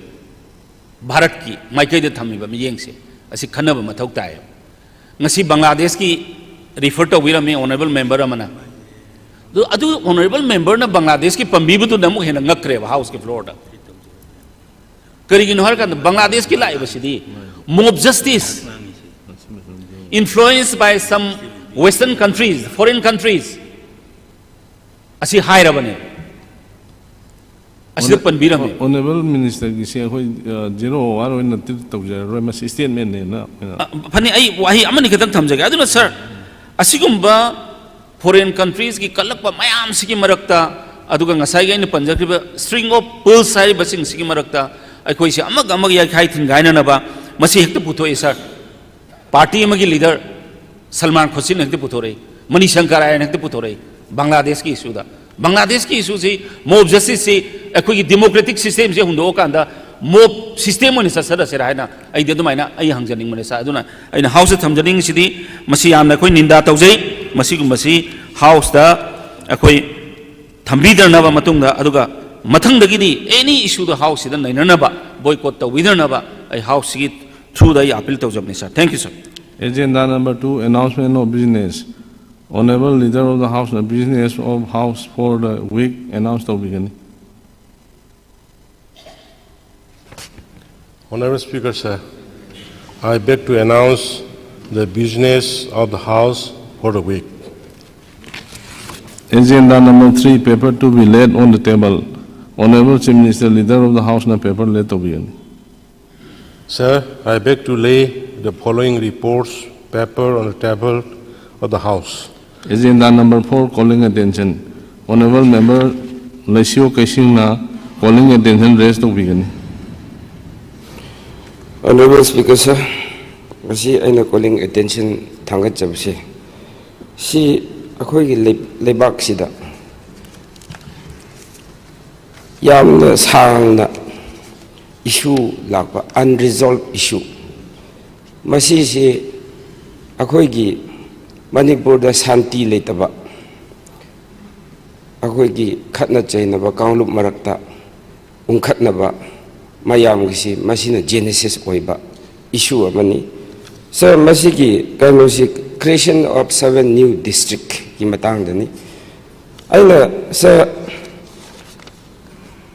ꯚꯥꯔꯠꯀꯤ ꯃꯥꯏꯀꯩꯗ ꯊꯝꯃꯤꯕ ꯃꯤꯠꯌꯦꯡꯁꯦ, ꯑꯁꯤ ꯈꯟꯅꯕ ꯃꯊꯧ ꯇꯥꯏꯌꯦꯕ꯫ ꯉꯁꯤ ꯕꯪꯒ꯭ꯂꯥꯗꯦꯁꯀꯤ refer ꯇꯧꯕꯤꯔꯝꯃꯤ honourable member ꯑꯃꯅ꯫ ꯑꯗꯨ, ꯑꯗꯨ honourable member ꯅ ꯕꯪꯒ꯭ꯂꯥꯗꯦꯁꯀꯤ ꯄꯟꯕꯤꯕꯗꯨꯅ ꯑꯃꯨꯛ ꯍꯦꯟꯅ ꯉꯛꯈ꯭ꯔꯦꯕ House ꯀꯤ floor ꯗ꯫ ꯀꯔꯤꯒꯤꯅꯣ ꯍꯥꯏꯔꯀꯥꯟꯗ, ꯕꯪꯒ꯭ꯂꯥꯗꯦꯁꯀꯤ ꯂꯥꯛꯏꯕꯁꯤꯗꯤ mob justice, influenced by some Western countries, foreign countries, ꯑꯁꯤ ꯍꯥꯏꯔꯕꯅꯦ꯫ ꯑꯁꯤꯗ ꯄꯟꯕꯤꯔꯝꯃꯦ꯫ Honourable Minister ꯒꯤꯁꯦ ꯑꯩꯈꯣꯏ, ꯑ, zero hour ꯑꯣꯏꯅ treat ꯇꯧꯖꯔꯔꯣꯏ, ꯃꯁꯤ statement ꯅꯦꯅ ꯑꯩꯈꯣꯏꯅ ꯑ, ꯐꯅꯤ, ꯑꯩ ꯋꯥꯍꯩ ꯑꯃꯅꯤ ꯈꯛꯇꯪ ꯊꯝꯖꯒꯦ꯫ ꯑꯗꯨꯅ, ꯁꯥꯔ, ꯑꯁꯤꯒꯨꯝꯕ foreign countries ꯀꯤ ꯀꯜꯂꯛꯄ ꯃꯌꯥꯝꯁꯤꯒꯤ ꯃꯔꯛꯇ, ꯑꯗꯨꯒ ꯉꯁꯥꯏꯒꯤ ꯑꯩꯅ ꯄꯟꯖꯈ꯭ꯔꯤꯕ string of pearls ꯍꯥꯏꯔꯤꯕꯁꯤꯡꯁꯤꯒꯤ ꯃꯔꯛꯇ ꯑꯩꯈꯣꯏꯁꯦ ꯑꯃꯒ ꯑꯃꯒ ꯌꯥꯏꯈꯥꯏ ꯊꯤꯟꯒꯥꯏꯅꯅꯕ ꯃꯁꯤ ꯍꯦꯛꯇ ꯄꯨꯊꯣꯛꯏ, ꯁꯥꯔ꯫ Party ꯑꯃꯒꯤ leader ꯁꯜꯃꯥꯟ ꯈꯨꯁꯤꯟ ꯍꯦꯛꯇ ꯄꯨꯊꯣꯔꯛꯏ, ꯃꯅꯤ ꯁꯪꯀꯔ ꯑꯥꯏꯟ ꯍꯦꯛꯇ ꯄꯨꯊꯣꯔꯛꯏ꯫ ꯕꯪꯒ꯭ꯂꯥꯗꯦꯁꯀꯤ issue ꯗ, ꯕꯪꯒ꯭ꯂꯥꯗꯦꯁꯀꯤ issue ꯁꯤ mob justice ꯁꯤ ꯑꯩꯈꯣꯏꯒꯤ democratic system ꯁꯦ ꯍꯨꯟꯗꯣꯛꯑꯀꯥꯟꯗ mob system ꯑꯣꯏꯅ ꯆꯠꯆꯔꯁꯤꯔꯥ ꯍꯥꯏꯅ ꯑꯩꯗꯤ ꯑꯗꯨꯃꯥꯏꯅ ꯑꯩ ꯍꯪꯖꯅꯤꯡꯕꯅꯦ, ꯁꯥꯔ꯫ ꯑꯗꯨꯅ ꯑꯩꯅ House ꯇ ꯊꯝꯖꯅꯤꯡꯉꯤꯁꯤꯗꯤ, ꯃꯁꯤ ꯌꯥꯝꯅ ꯑꯩꯈꯣꯏ ꯅꯤꯟꯗꯥ ꯇꯧꯖꯩ꯫ ꯃꯁꯤꯒꯨꯝꯕꯁꯤ House ꯇ ꯑꯩꯈꯣꯏ ꯊꯝꯕꯤꯗꯅꯕ ꯃꯇꯨꯡꯗ, ꯑꯗꯨꯒ ꯃꯊꯪꯗꯒꯤꯗꯤ any issue ꯗ House ꯁꯤꯗ ꯅꯩꯅꯅꯕ, boycott ꯇꯧꯕꯤꯗꯅꯕ ꯑꯩ House ꯁꯤꯒꯤ through ꯗ ꯑꯩ appeal ꯇꯧꯖꯕꯅꯤ, ꯁꯥꯔ꯫ Thank you, sir꯫ Agenda number two, announcement of business. Honourable Leader of the House ꯅ business of House for the week announce ꯇꯧꯕꯤꯒꯅꯤ꯫ Honourable Speaker, sir, I beg to announce the business of the House for the week. Agenda number three, paper to be laid on the table. Honourable Chief Minister, Leader of the House ꯅ paper lay ꯇꯧꯕꯤꯒꯅꯤ꯫ Sir, I beg to lay the following reports paper on the table of the House. Agenda number four, calling attention. Honourable Member ꯂꯩꯁꯤꯌꯣ ꯀꯩꯁꯤꯡꯅ calling attention raise ꯇꯧꯕꯤꯒꯅꯤ꯫ Honourable Speaker, sir, ꯉꯁꯤ ꯑꯩꯅ calling attention ꯊꯥꯡꯒꯠꯆꯕꯁꯦ, ꯁꯤ ꯑꯩꯈꯣꯏꯒꯤ ꯂꯩ-, ꯂꯩꯕꯥꯛꯁꯤꯗ ꯌꯥꯝꯅ ꯁꯥꯡꯅ ꯏꯁꯨ ꯂꯥꯛꯄ, unresolved issue, ꯃꯁꯤꯁꯤ ꯑꯩꯈꯣꯏꯒꯤ ꯃꯅꯤꯄꯨꯔꯗ ꯁꯥꯟꯇꯤ ꯂꯩꯇꯕ, ꯑꯩꯈꯣꯏꯒꯤ ꯈꯠꯅ ꯆꯩꯅꯕ ꯀꯥꯡꯂꯨꯞ ꯃꯔꯛꯇ ꯎꯪꯈꯠꯅꯕ ꯃꯌꯥꯝꯒꯤꯁꯤ ꯃꯁꯤꯅ genesis ꯑꯣꯏꯕ issue ꯑꯃꯅꯤ꯫ Sir, ꯃꯁꯤꯒꯤ ꯀꯩꯅꯣꯁꯤ creation of seven new districtꯀꯤ ꯃꯇꯥꯡꯗꯅꯤ꯫ ꯑꯩꯅ, Sir,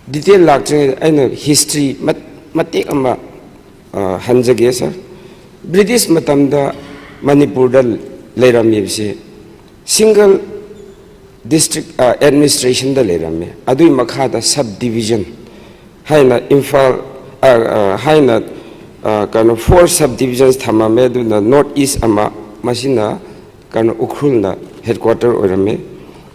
detail ꯂꯥꯛꯇ꯭ꯔꯤꯉꯩꯗ ꯑꯩꯅ history ꯃꯠ-, ꯃꯇꯦꯛ ꯑꯃ, ꯑ, ꯍꯟꯖꯒꯦ, Sir꯫ British ꯃꯇꯝꯗ ꯃꯅꯤꯄꯨꯔꯗ ꯂꯩꯔꯝꯃꯤꯕꯁꯤ single district, ꯑ, administrationꯗ ꯂꯩꯔꯝꯃꯤ꯫ ꯑꯗꯨꯒꯤ ꯃꯈꯥꯗ subdivision ꯍꯥꯏꯅ ꯏꯝꯐꯥꯜ, ꯑ, ꯑ, ꯍꯥꯏꯅ, ꯑ, ꯀꯩꯅꯣ, four subdivisions ꯊꯝꯃꯝꯃꯦ꯫ ꯑꯗꯨꯅ North East ꯑꯃ, ꯃꯁꯤꯅ ꯀꯩꯅꯣ, ꯎꯈ꯭ꯔꯨꯜꯅ headquarter ꯑꯣꯏꯔꯝꯃꯤ꯫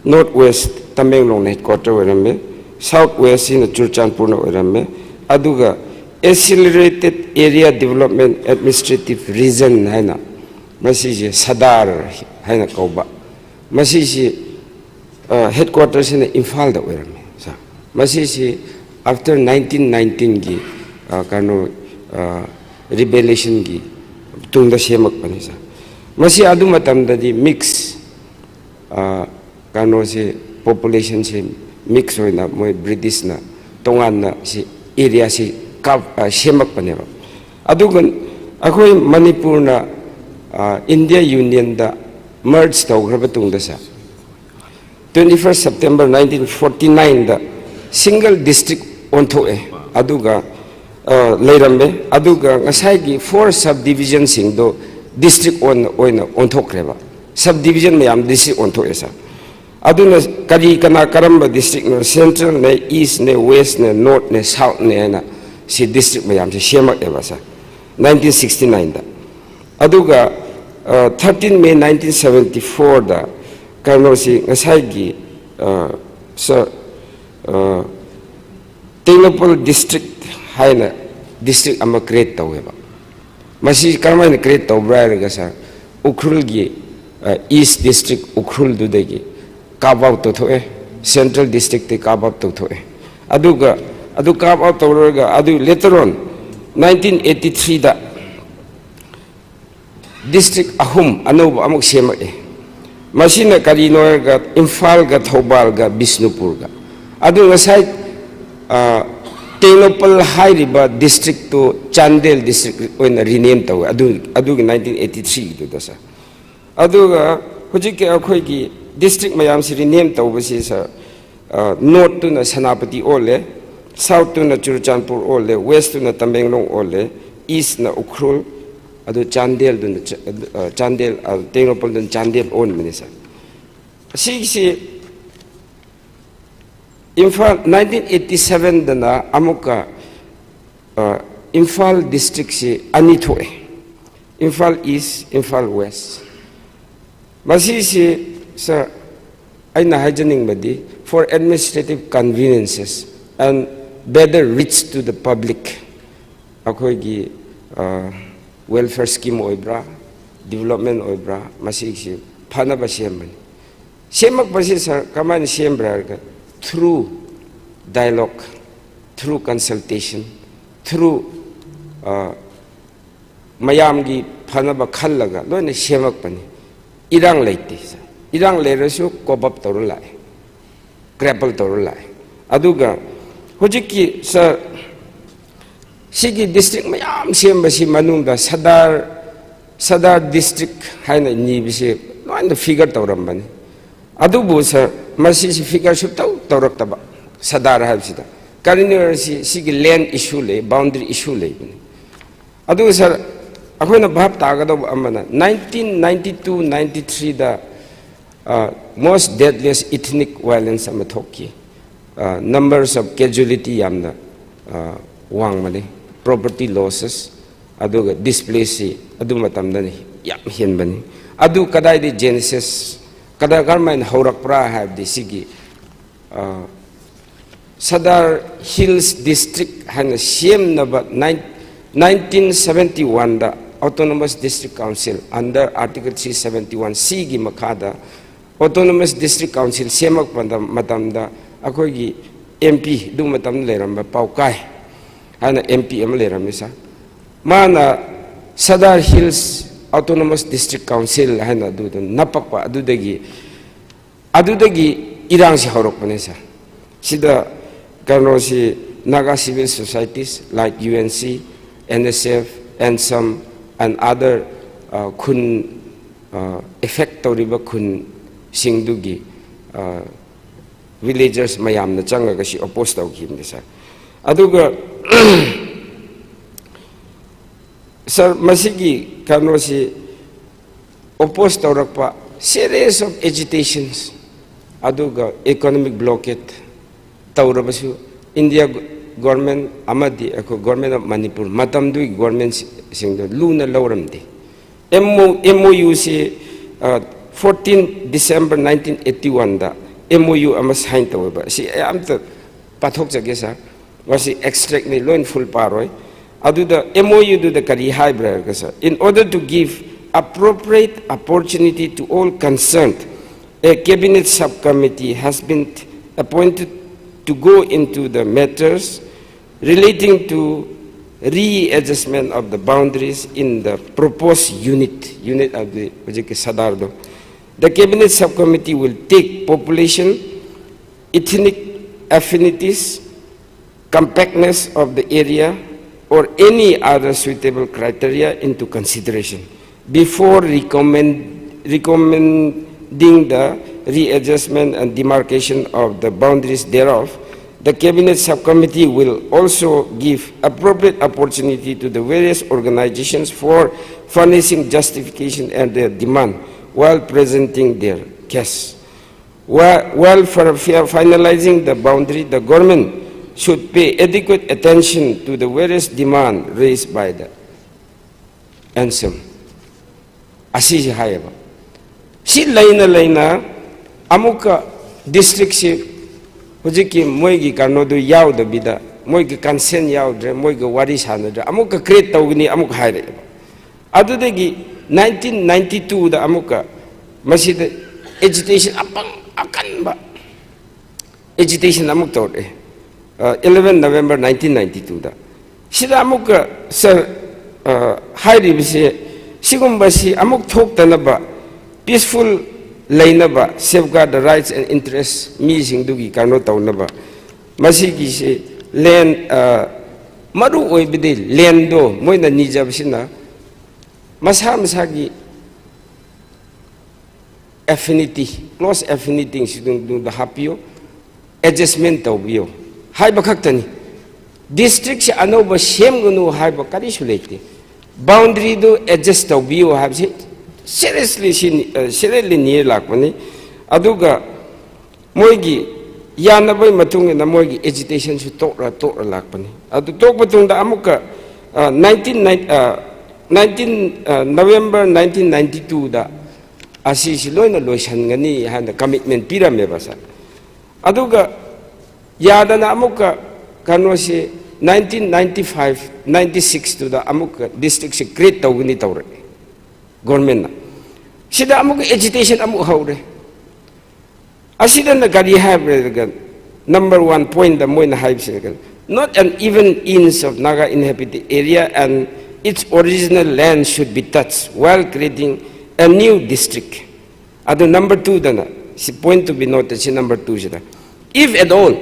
North West ꯇꯃꯦꯡꯂꯣꯡꯅ headquarter ꯑꯣꯏꯔꯝꯃꯤ꯫ South West ꯁꯤꯅ ꯆꯨꯔꯆꯥꯟꯄꯨꯔꯅ ꯑꯣꯏꯔꯝꯃꯤ꯫ ꯑꯗꯨꯒ Accelerated Area Development Administrative Region ꯍꯥꯏꯅ, ꯃꯁꯤꯁꯦ ꯁꯗꯥꯔ ꯍꯥꯏꯅ ꯀꯧꯕ, ꯃꯁꯤꯁꯤ, ꯑ, headquarter ꯁꯤꯅ ꯏꯝꯐꯥꯜꯗ ꯑꯣꯏꯔꯝꯃꯤ, Sir꯫ ꯃꯁꯤꯁꯤ after nineteen nineteenꯒꯤ, ꯑ, ꯀꯩꯅꯣ, ꯑ, revolutionꯒꯤ ꯇꯨꯡꯗ ꯁꯦꯝꯃꯛꯄꯅꯤ, Sir꯫ ꯃꯁꯤ ꯑꯗꯨ ꯃꯇꯝꯗꯗꯤ mix, ꯑ, ꯀꯩꯅꯣꯁꯤ, populationꯁꯤ mix ꯑꯣꯏꯅ ꯃꯣꯏ Britishꯅ ꯇꯣꯉꯥꯟꯅ ꯁꯤ areaꯁꯤ ꯀꯥꯞ-, ꯑ, ꯁꯦꯝꯃꯛꯄꯅꯦꯕ꯫ ꯑꯗꯨꯒ ꯑꯩꯈꯣꯏ ꯃꯅꯤꯄꯨꯔꯅ, ꯑ, India Unionꯗ merge ꯇꯧꯈ꯭ꯔꯕ ꯇꯨꯡꯗ, Sir, twenty first September nineteen forty nineꯗ single district ꯑꯣꯟꯊꯣꯛꯑꯦ꯫ ꯑꯗꯨꯒ, ꯑ, ꯂꯩꯔꯝꯃꯦ꯫ ꯑꯗꯨꯒ ꯉꯁꯥꯏꯒꯤ four subdivisionꯁꯤꯡꯗꯣ district ꯑꯣꯏꯅ, ꯑꯣꯏꯅ ꯑꯣꯟꯊꯣꯛꯈ꯭ꯔꯦꯕ꯫ Subdivision ꯃꯌꯥꯝ district ꯑꯣꯟꯊꯣꯛꯑꯦ, Sir꯫ ꯑꯗꯨꯅ ꯀꯔꯤ, ꯀꯅꯥ, ꯀꯔꯝꯕ districtꯅꯣ, Centralꯅꯦ, Eastꯅꯦ, Westꯅꯦ, Northꯅꯦ, Southꯅꯦ ꯍꯥꯏꯅ ꯁꯤ district ꯃꯌꯥꯝꯁꯦ ꯁꯦꯝꯃꯛꯑꯦꯕ, Sir, nineteen sixty nineꯗ꯫ ꯑꯗꯨꯒ, ꯑ, thirteen May nineteen seventy fourꯗ ꯀꯩꯅꯣꯁꯤ ꯉꯁꯥꯏꯒꯤ, ꯑ, Sir, ꯑ, ꯇꯦꯡꯅꯧꯄꯜ district ꯍꯥꯏꯅ district ꯑꯃ create ꯇꯧꯋꯦꯕ꯫ ꯃꯁꯤ ꯀꯔꯝꯍꯥꯏꯅ create ꯇꯧꯕ꯭ꯔꯥ ꯍꯥꯏꯔꯒ, Sir, ꯎꯈ꯭ꯔꯨꯜꯒꯤ, ꯑ, East district ꯎꯈ꯭ꯔꯨꯜꯗꯨꯗꯒꯤ carve out ꯇꯧꯊꯣꯛꯑꯦ, Central districtꯇꯒꯤ carve out ꯇꯧꯊꯣꯛꯑꯦ꯫ ꯑꯗꯨꯒ ꯑꯗꯨ carve out ꯇꯧꯔꯒ ꯑꯗꯨ later on nineteen eighty three the district ꯑꯍꯨꯝ ꯑꯅꯧꯕ ꯑꯃꯨꯛ ꯁꯦꯝꯃꯛꯑꯦ꯫ ꯃꯁꯤꯅ ꯀꯔꯤꯅꯣ ꯍꯥꯏꯔꯒ ꯏꯝꯐꯥꯜꯒ ꯊꯧꯕꯥꯜꯒ ꯕꯤꯁꯅꯨꯄꯨꯔꯒ꯫ ꯑꯗꯨ ꯉꯁꯥꯏ, ꯑ, ꯇꯦꯡꯅꯧꯄꯜ ꯍꯥꯏꯔꯤꯕ district ꯇꯨ ꯆꯥꯟꯗꯦꯜ district ꯑꯣꯏꯅ rename ꯇꯧꯋꯦ꯫ ꯑꯗꯨ, ꯑꯗꯨꯒꯤ nineteen eighty three ꯒꯤꯗꯨꯗ, sir꯫ ꯑꯗꯨꯒ ꯍꯧꯖꯤꯛꯀꯤ ꯑꯩꯈꯣꯏꯒꯤ district ꯃꯌꯥꯝꯁꯤ rename ꯇꯧꯕꯁꯤ, sir, ꯑ, North ꯇꯨꯅ ꯁꯦꯅꯥꯄꯇꯤ ꯑꯣꯜꯂꯦ, South ꯇꯨꯅ ꯆꯨꯔꯆꯥꯟꯄꯨꯔ ꯑꯣꯜꯂꯦ, West ꯇꯨꯅ ꯇꯃꯦꯡꯂꯣꯡ ꯑꯣꯜꯂꯦ, East ꯅ ꯎꯈ꯭ꯔꯨꯜ, ꯑꯗꯨ ꯆꯥꯟꯗꯦꯜꯗꯨꯅ ꯆ-, ꯑ, ꯆꯥꯟꯗꯦꯜ, ꯑ, ꯇꯦꯡꯅꯧꯄꯜꯗꯨꯅ ꯆꯥꯟꯗꯦꯜ ꯑꯣꯟꯕꯅꯤ, sir꯫ ꯑꯁꯤꯒꯤꯁꯤ ꯏꯝꯐꯥꯜ, nineteen eighty seven ꯗꯅ ꯑꯃꯨꯛꯀ, ꯑ, ꯏꯝꯐꯥꯜ district ꯁꯤ ꯑꯅꯤ ꯊꯣꯛꯑꯦ, ꯏꯝꯐꯥꯜ East, ꯏꯝꯐꯥꯜ West꯫ ꯃꯁꯤꯁꯤ, sir, ꯑꯩꯅ ꯍꯥꯏꯖꯅꯤꯡꯕꯗꯤ, for administrative conveniences and better reach to the public, ꯑꯩꯈꯣꯏꯒꯤ, ꯑ, welfare scheme ꯑꯣꯏꯕ꯭ꯔꯥ, development ꯑꯣꯏꯕ꯭ꯔꯥ, ꯃꯁꯤꯁꯤ ꯐꯅꯕ ꯁꯦꯝꯕꯅꯤ꯫ ꯁꯦꯝꯃꯛꯄꯁꯤ, sir, ꯀꯃꯥꯏꯅ ꯁꯦꯝꯕ꯭ꯔꯥ ꯍꯥꯏꯔꯒ, through dialogue, through consultation, through, ꯑ, ꯃꯌꯥꯝꯒꯤ ꯐꯅꯕ ꯈꯜꯂꯒ ꯂꯣꯏꯅ ꯁꯦꯝꯃꯛꯄꯅꯤ꯫ ꯏꯔꯥꯡ ꯂꯩꯇꯦ, sir꯫ ꯏꯔꯥꯡ ꯂꯩꯔꯁꯨ cope up ꯇꯧꯔ ꯂꯥꯛꯑꯦ, grapple ꯇꯧꯔ ꯂꯥꯛꯑꯦ꯫ ꯑꯗꯨꯒ ꯍꯧꯖꯤꯛꯀꯤ, sir, ꯁꯤꯒꯤ district ꯃꯌꯥꯝ ꯁꯦꯝꯕꯁꯤ ꯃꯅꯨꯡꯗ ꯁꯗꯥꯔ, ꯁꯗꯥꯔ district ꯍꯥꯏꯅ ꯅꯤꯕꯁꯤ ꯂꯣꯏꯅ figure ꯇꯧꯔꯝꯕꯅꯤ꯫ ꯑꯗꯨꯕꯨ, sir, ꯃꯁꯤꯁꯤ figure ꯁꯨꯛꯇꯧ ꯇꯧꯔꯛꯇꯕ, ꯁꯗꯥꯔ ꯍꯥꯏꯕꯁꯤꯗ꯫ ꯀꯔꯤꯅꯣ ꯍꯥꯏꯔꯁꯤ, ꯁꯤꯒꯤ land issue ꯂꯩ, boundary issue ꯂꯩꯕꯅꯤ꯫ ꯑꯗꯨꯒ, sir, ꯑꯩꯈꯣꯏꯅ ꯚꯥꯞ ꯇꯥꯒꯗꯧꯕ ꯑꯃꯅ, nineteen ninety two ninety three ꯗ, ꯑ, most deadliest ethnic violence ꯑꯃ ꯊꯣꯛꯈꯤ꯫ ꯑ, numbers of casualty ꯌꯥꯝꯅ, ꯑ, ꯋꯥꯡꯕꯅꯤ, property losses, ꯑꯗꯨꯒ displace ꯑꯗꯨ ꯃꯇꯝꯗꯅꯤ ꯌꯥꯝ ꯍꯦꯟꯕꯅꯤ꯫ ꯑꯗꯨ ꯀꯗꯥꯏꯗ genesis, ꯀꯗꯥꯏ, ꯀꯔꯝꯍꯥꯏꯅ ꯍꯧꯔꯛꯄ꯭ꯔꯥ ꯍꯥꯏꯕꯗꯤ, ꯁꯤꯒꯤ, ꯑ, Sadar Hills District ꯍꯥꯏꯅ ꯁꯦꯝꯅꯕ ꯅꯥꯏꯟ-, nineteen seventy one ꯗ Autonomous District Council under Article three seventy one C ꯒꯤ ꯃꯈꯥꯗ Autonomous District Council ꯁꯦꯝꯃꯛꯄ ꯃꯇꯝꯗ ꯑꯩꯈꯣꯏꯒꯤ ꯑꯦꯝ ꯄꯤ, ꯑꯗꯨ ꯃꯇꯝꯗ ꯂꯩꯔꯝꯕ ꯄꯥꯎꯀꯥꯏ ꯍꯥꯏꯅ ꯑꯦꯝ ꯄꯤ ꯑꯃ ꯂꯩꯔꯝꯃꯤ ꯁꯥꯔ꯫ ꯃꯥꯅ ꯁꯗꯥꯔ ꯍꯤꯜꯁ ꯑꯣꯇꯣꯅꯣꯃꯁ ꯗꯤꯁꯇ꯭ꯔꯤꯛ ꯀꯥꯎꯟꯁꯤꯜ ꯍꯥꯏꯅ ꯑꯗꯨꯗ ꯅꯞꯄꯛꯄ, ꯑꯗꯨꯗꯒꯤ, ꯑꯗꯨꯗꯒꯤ ꯏꯔꯥꯡꯁꯤ ꯍꯧꯔꯛꯄꯅꯦ ꯁꯥꯔ꯫ ꯁꯤꯗ ꯀꯩꯅꯣꯁꯤ, Naga civil societies like U N C, N S F, ANSAM and other, ꯑ, ꯈꯨꯟ, ꯑ, affect ꯇꯧꯔꯤꯕ ꯈꯨꯟꯁꯤꯡꯗꯨꯒꯤ, ꯑ, villagers ꯃꯌꯥꯝꯅ ꯆꯪꯉꯒ ꯁꯤ oppose ꯇꯧꯈꯤꯕꯅꯤ ꯁꯥꯔ꯫ ꯑꯗꯨꯒ ꯁꯥꯔ, ꯃꯁꯤꯒꯤ ꯀꯩꯅꯣꯁꯤ oppose ꯇꯧꯔꯛꯄ, series of agitations, ꯑꯗꯨꯒ economic blockade ꯇꯧꯔꯕꯁꯨ, India government ꯑꯃꯗꯤ ꯑꯩꯈꯣꯏ Government of Manipur, ꯃꯇꯝꯗꯨꯒꯤ governmentꯁꯤꯡꯗꯣ ꯂꯨꯅ ꯂꯧꯔꯝꯗꯦ꯫ M O, M O U ꯁꯤ, ꯑ, fourteen December nineteen eighty-one ꯗ M O U ꯑꯃ sign ꯇꯧꯋꯦꯕ꯫ ꯑꯁꯤ ꯑꯩ ꯑꯝꯇ ꯄꯥꯊꯣꯛꯆꯒꯦ ꯁꯥꯔ꯫ ꯃꯁꯤ extractꯅꯤ, ꯂꯣꯏ full ꯄꯥꯔꯣꯏ꯫ ꯑꯗꯨꯗ M O U ꯗꯨꯗ ꯀꯔꯤ ꯍꯥꯏꯕ꯭ꯔꯥ ꯍꯥꯏꯔꯒ ꯁꯥꯔ, "In order to give appropriate opportunity to all concerned, a cabinet subcommittee has been appointed to go into the matters relating to readjustment of the boundaries in the proposed unit", unit ꯍꯥꯏꯕꯗꯤ ꯍꯧꯖꯤꯛꯀꯤ ꯁꯗꯥꯔꯗꯣ꯫ "The cabinet subcommittee will take population, ethnic affinities, compactness of the area, or any other suitable criteria into consideration before recommend, recommending the readjustment and demarcation of the boundaries thereof. The Cabinet Subcommittee will also give appropriate opportunity to the various organizations for furnishing justification and their demand while presenting their case. While, while for fi-, finalizing the boundary, the government should pay adequate attention to the various demand raised by the ANSAM." ꯑꯁꯤꯁꯦ ꯍꯥꯏꯌꯦꯕ꯫ ꯁꯤ ꯂꯩꯅ ꯂꯩꯅ ꯑꯃꯨꯛꯀ districtꯁꯤ ꯍꯧꯖꯤꯛꯀꯤ ꯃꯣꯏꯒꯤ ꯀꯩꯅꯣꯗꯨ ꯌꯥꯎꯗꯕꯤꯗ, ꯃꯣꯏꯒꯤ consent ꯌꯥꯎꯗ꯭ꯔꯦ, ꯃꯣꯏꯒ ꯋꯥꯔꯤ ꯁꯥꯟꯅꯗ꯭ꯔꯦ, ꯑꯃꯨꯛꯀ create ꯇꯧꯒꯅꯤ ꯑꯃꯨꯛ ꯍꯥꯏꯔꯛꯑꯦꯕ꯫ ꯑꯗꯨꯗꯒꯤ nineteen ninety-two ꯗ ꯑꯃꯨꯛꯀ ꯃꯁꯤꯗ agitation ꯑꯄꯪ ꯑꯀꯟꯕ ꯑꯦꯖꯤꯇꯦꯁꯟ ꯑꯃꯨꯛ ꯇꯧꯔꯛꯑꯦ, eleven November nineteen ninety twoꯗ꯫ ꯁꯤꯗ ꯑꯃꯨꯛꯀ ꯁꯥꯔ, ꯑ, ꯍꯥꯏꯔꯤꯕꯁꯦ, ꯁꯤꯒꯨꯝꯕꯁꯤ ꯑꯃꯨꯛ ꯊꯣꯛꯇꯅꯕ, ꯄꯤꯁꯐꯨꯜ ꯂꯩꯅꯕ, safeguard the rights and interest ꯃꯤꯁꯤꯡꯗꯨꯒꯤ ꯀꯩꯅꯣ ꯇꯧꯅꯕ, ꯃꯁꯤꯒꯤꯁꯤ ꯂꯦꯟ, ꯑ, ꯃꯔꯨ ꯑꯣꯏꯕꯗꯤ ꯂꯦꯟꯗꯣ ꯃꯣꯏꯅ ꯅꯤꯖꯕꯁꯤꯅ ꯃꯁꯥ ꯃꯁꯥꯒꯤ ꯑꯦꯐꯤꯅꯤꯇꯤ, ꯀ꯭ꯂꯣꯁ ꯑꯦꯐꯤꯅꯤꯇꯤꯁꯤꯡꯗꯨꯗ ꯍꯥꯞꯄꯤꯌꯨ, ꯑꯦꯗꯖꯁꯃꯦꯟ ꯇꯧꯕꯤꯌꯨ ꯍꯥꯏꯕ ꯈꯛꯇꯅꯤ꯫ ꯗꯤꯁꯇ꯭ꯔꯤꯛꯁꯦ ꯑꯅꯧꯕ ꯁꯦꯝꯒꯅꯨ ꯍꯥꯏꯕ ꯀꯔꯤꯁꯨ ꯂꯩꯇꯦ꯫ ꯕꯥꯎꯟꯗꯔꯤꯗꯨ ꯑꯦꯗꯖꯁ ꯇꯧꯕꯤꯌꯨ ꯍꯥꯏꯕꯁꯤ ꯁꯤꯔꯤꯌꯁꯂꯤ ꯁꯤ, ꯁꯤꯔꯤꯌꯁꯂꯤ ꯅꯤꯔ ꯂꯥꯛꯄꯅꯤ꯫ ꯑꯗꯨꯒ ꯃꯣꯏꯒꯤ ꯌꯥꯅꯕꯒꯤ ꯃꯇꯨꯡ ꯏꯟꯅ ꯃꯣꯏꯒꯤ ꯑꯦꯖꯤꯇꯦꯁꯟꯁꯨ ꯇꯣꯛꯂ ꯇꯣꯛꯂ ꯂꯥꯛꯄꯅꯤ꯫ ꯑꯗꯨ ꯇꯣꯛꯄ ꯃꯇꯨꯡꯗ ꯑꯃꯨꯛꯀ, ꯑ, nineteen, nineteen November nineteen ninety twoꯗ ꯑꯁꯤꯁꯤ ꯂꯣꯏꯅ ꯂꯣꯏꯁꯤꯟꯒꯅꯤ ꯍꯥꯏꯅ ꯀꯃꯤꯠꯃꯦꯟ ꯄꯤꯔꯝꯃꯦꯕ ꯁꯥꯔ꯫ ꯑꯗꯨꯒ ꯌꯥꯗꯅ ꯑꯃꯨꯛꯀ ꯀꯩꯅꯣꯁꯤ nineteen ninety five ninety sixꯇꯨꯗ ꯑꯃꯨꯛꯀ ꯗꯤꯁꯇ꯭ꯔꯤꯛꯁꯤ ꯀ꯭ꯔꯤꯌꯦꯠ ꯇꯧꯒꯅꯤ ꯇꯧꯔꯛꯑꯦ ꯒꯣꯔꯃꯦꯟꯅ꯫ ꯁꯤꯗ ꯑꯃꯨꯛꯀ ꯑꯦꯖꯤꯇꯦꯁꯟ ꯑꯃꯨꯛ ꯍꯧꯔꯦ꯫ ꯑꯁꯤꯗꯅ ꯀꯔꯤ ꯍꯥꯏꯕ꯭ꯔꯒ, ꯅꯝꯕꯔ ꯋꯥꯟ ꯄꯣꯏꯟꯗ ꯃꯣꯏꯅ ꯍꯥꯏꯕꯁꯤꯗ, "Not an even inch of Naga inhabited area and its original land should be touched while creating a new district." ꯑꯗꯨ ꯅꯝꯕꯔ ꯇꯨꯗꯅ, ꯁꯤ ꯄꯣꯏꯟ ꯇꯨ ꯕꯤ ꯅꯣꯠꯇ ꯁꯤ number ꯇꯨꯁꯤꯗ, "If at all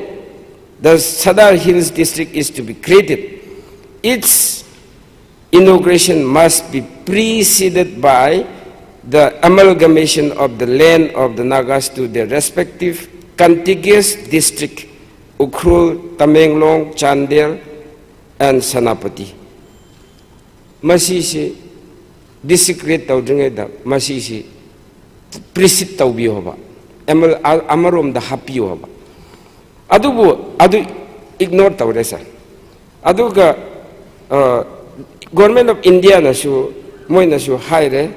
the Sadar Hills district is to be created, its inauguration must be preceded by the amalgamation of the land of the Nagas to their respective contiguous district, Ukhrul, Tamenglong, Chandel, and Senapati." ꯃꯁꯤꯁꯤ district create ꯇꯧꯗ꯭ꯔꯤꯉꯩꯗ ꯃꯁꯤꯁꯤ ꯄ꯭ꯔꯤꯁꯤꯠ ꯇꯧꯕꯤꯌꯣ ꯍꯥꯏꯕ, ꯑꯃ-, ꯑ-, ꯑꯃꯔꯣꯝꯗ ꯍꯥꯞꯄꯤꯌꯣ ꯍꯥꯏꯕ꯫ ꯑꯗꯨꯕꯨ ꯑꯗꯨ ꯏꯒꯅꯣꯔ ꯇꯧꯔꯦ ꯁꯥꯔ꯫ ꯑꯗꯨꯒ, ꯑ, ꯒꯣꯔꯃꯦꯟ ꯑꯣꯐ ꯏꯟꯗꯤꯌꯥꯅꯁꯨ, ꯃꯣꯏꯅꯁꯨ ꯍꯥꯏꯔꯦ,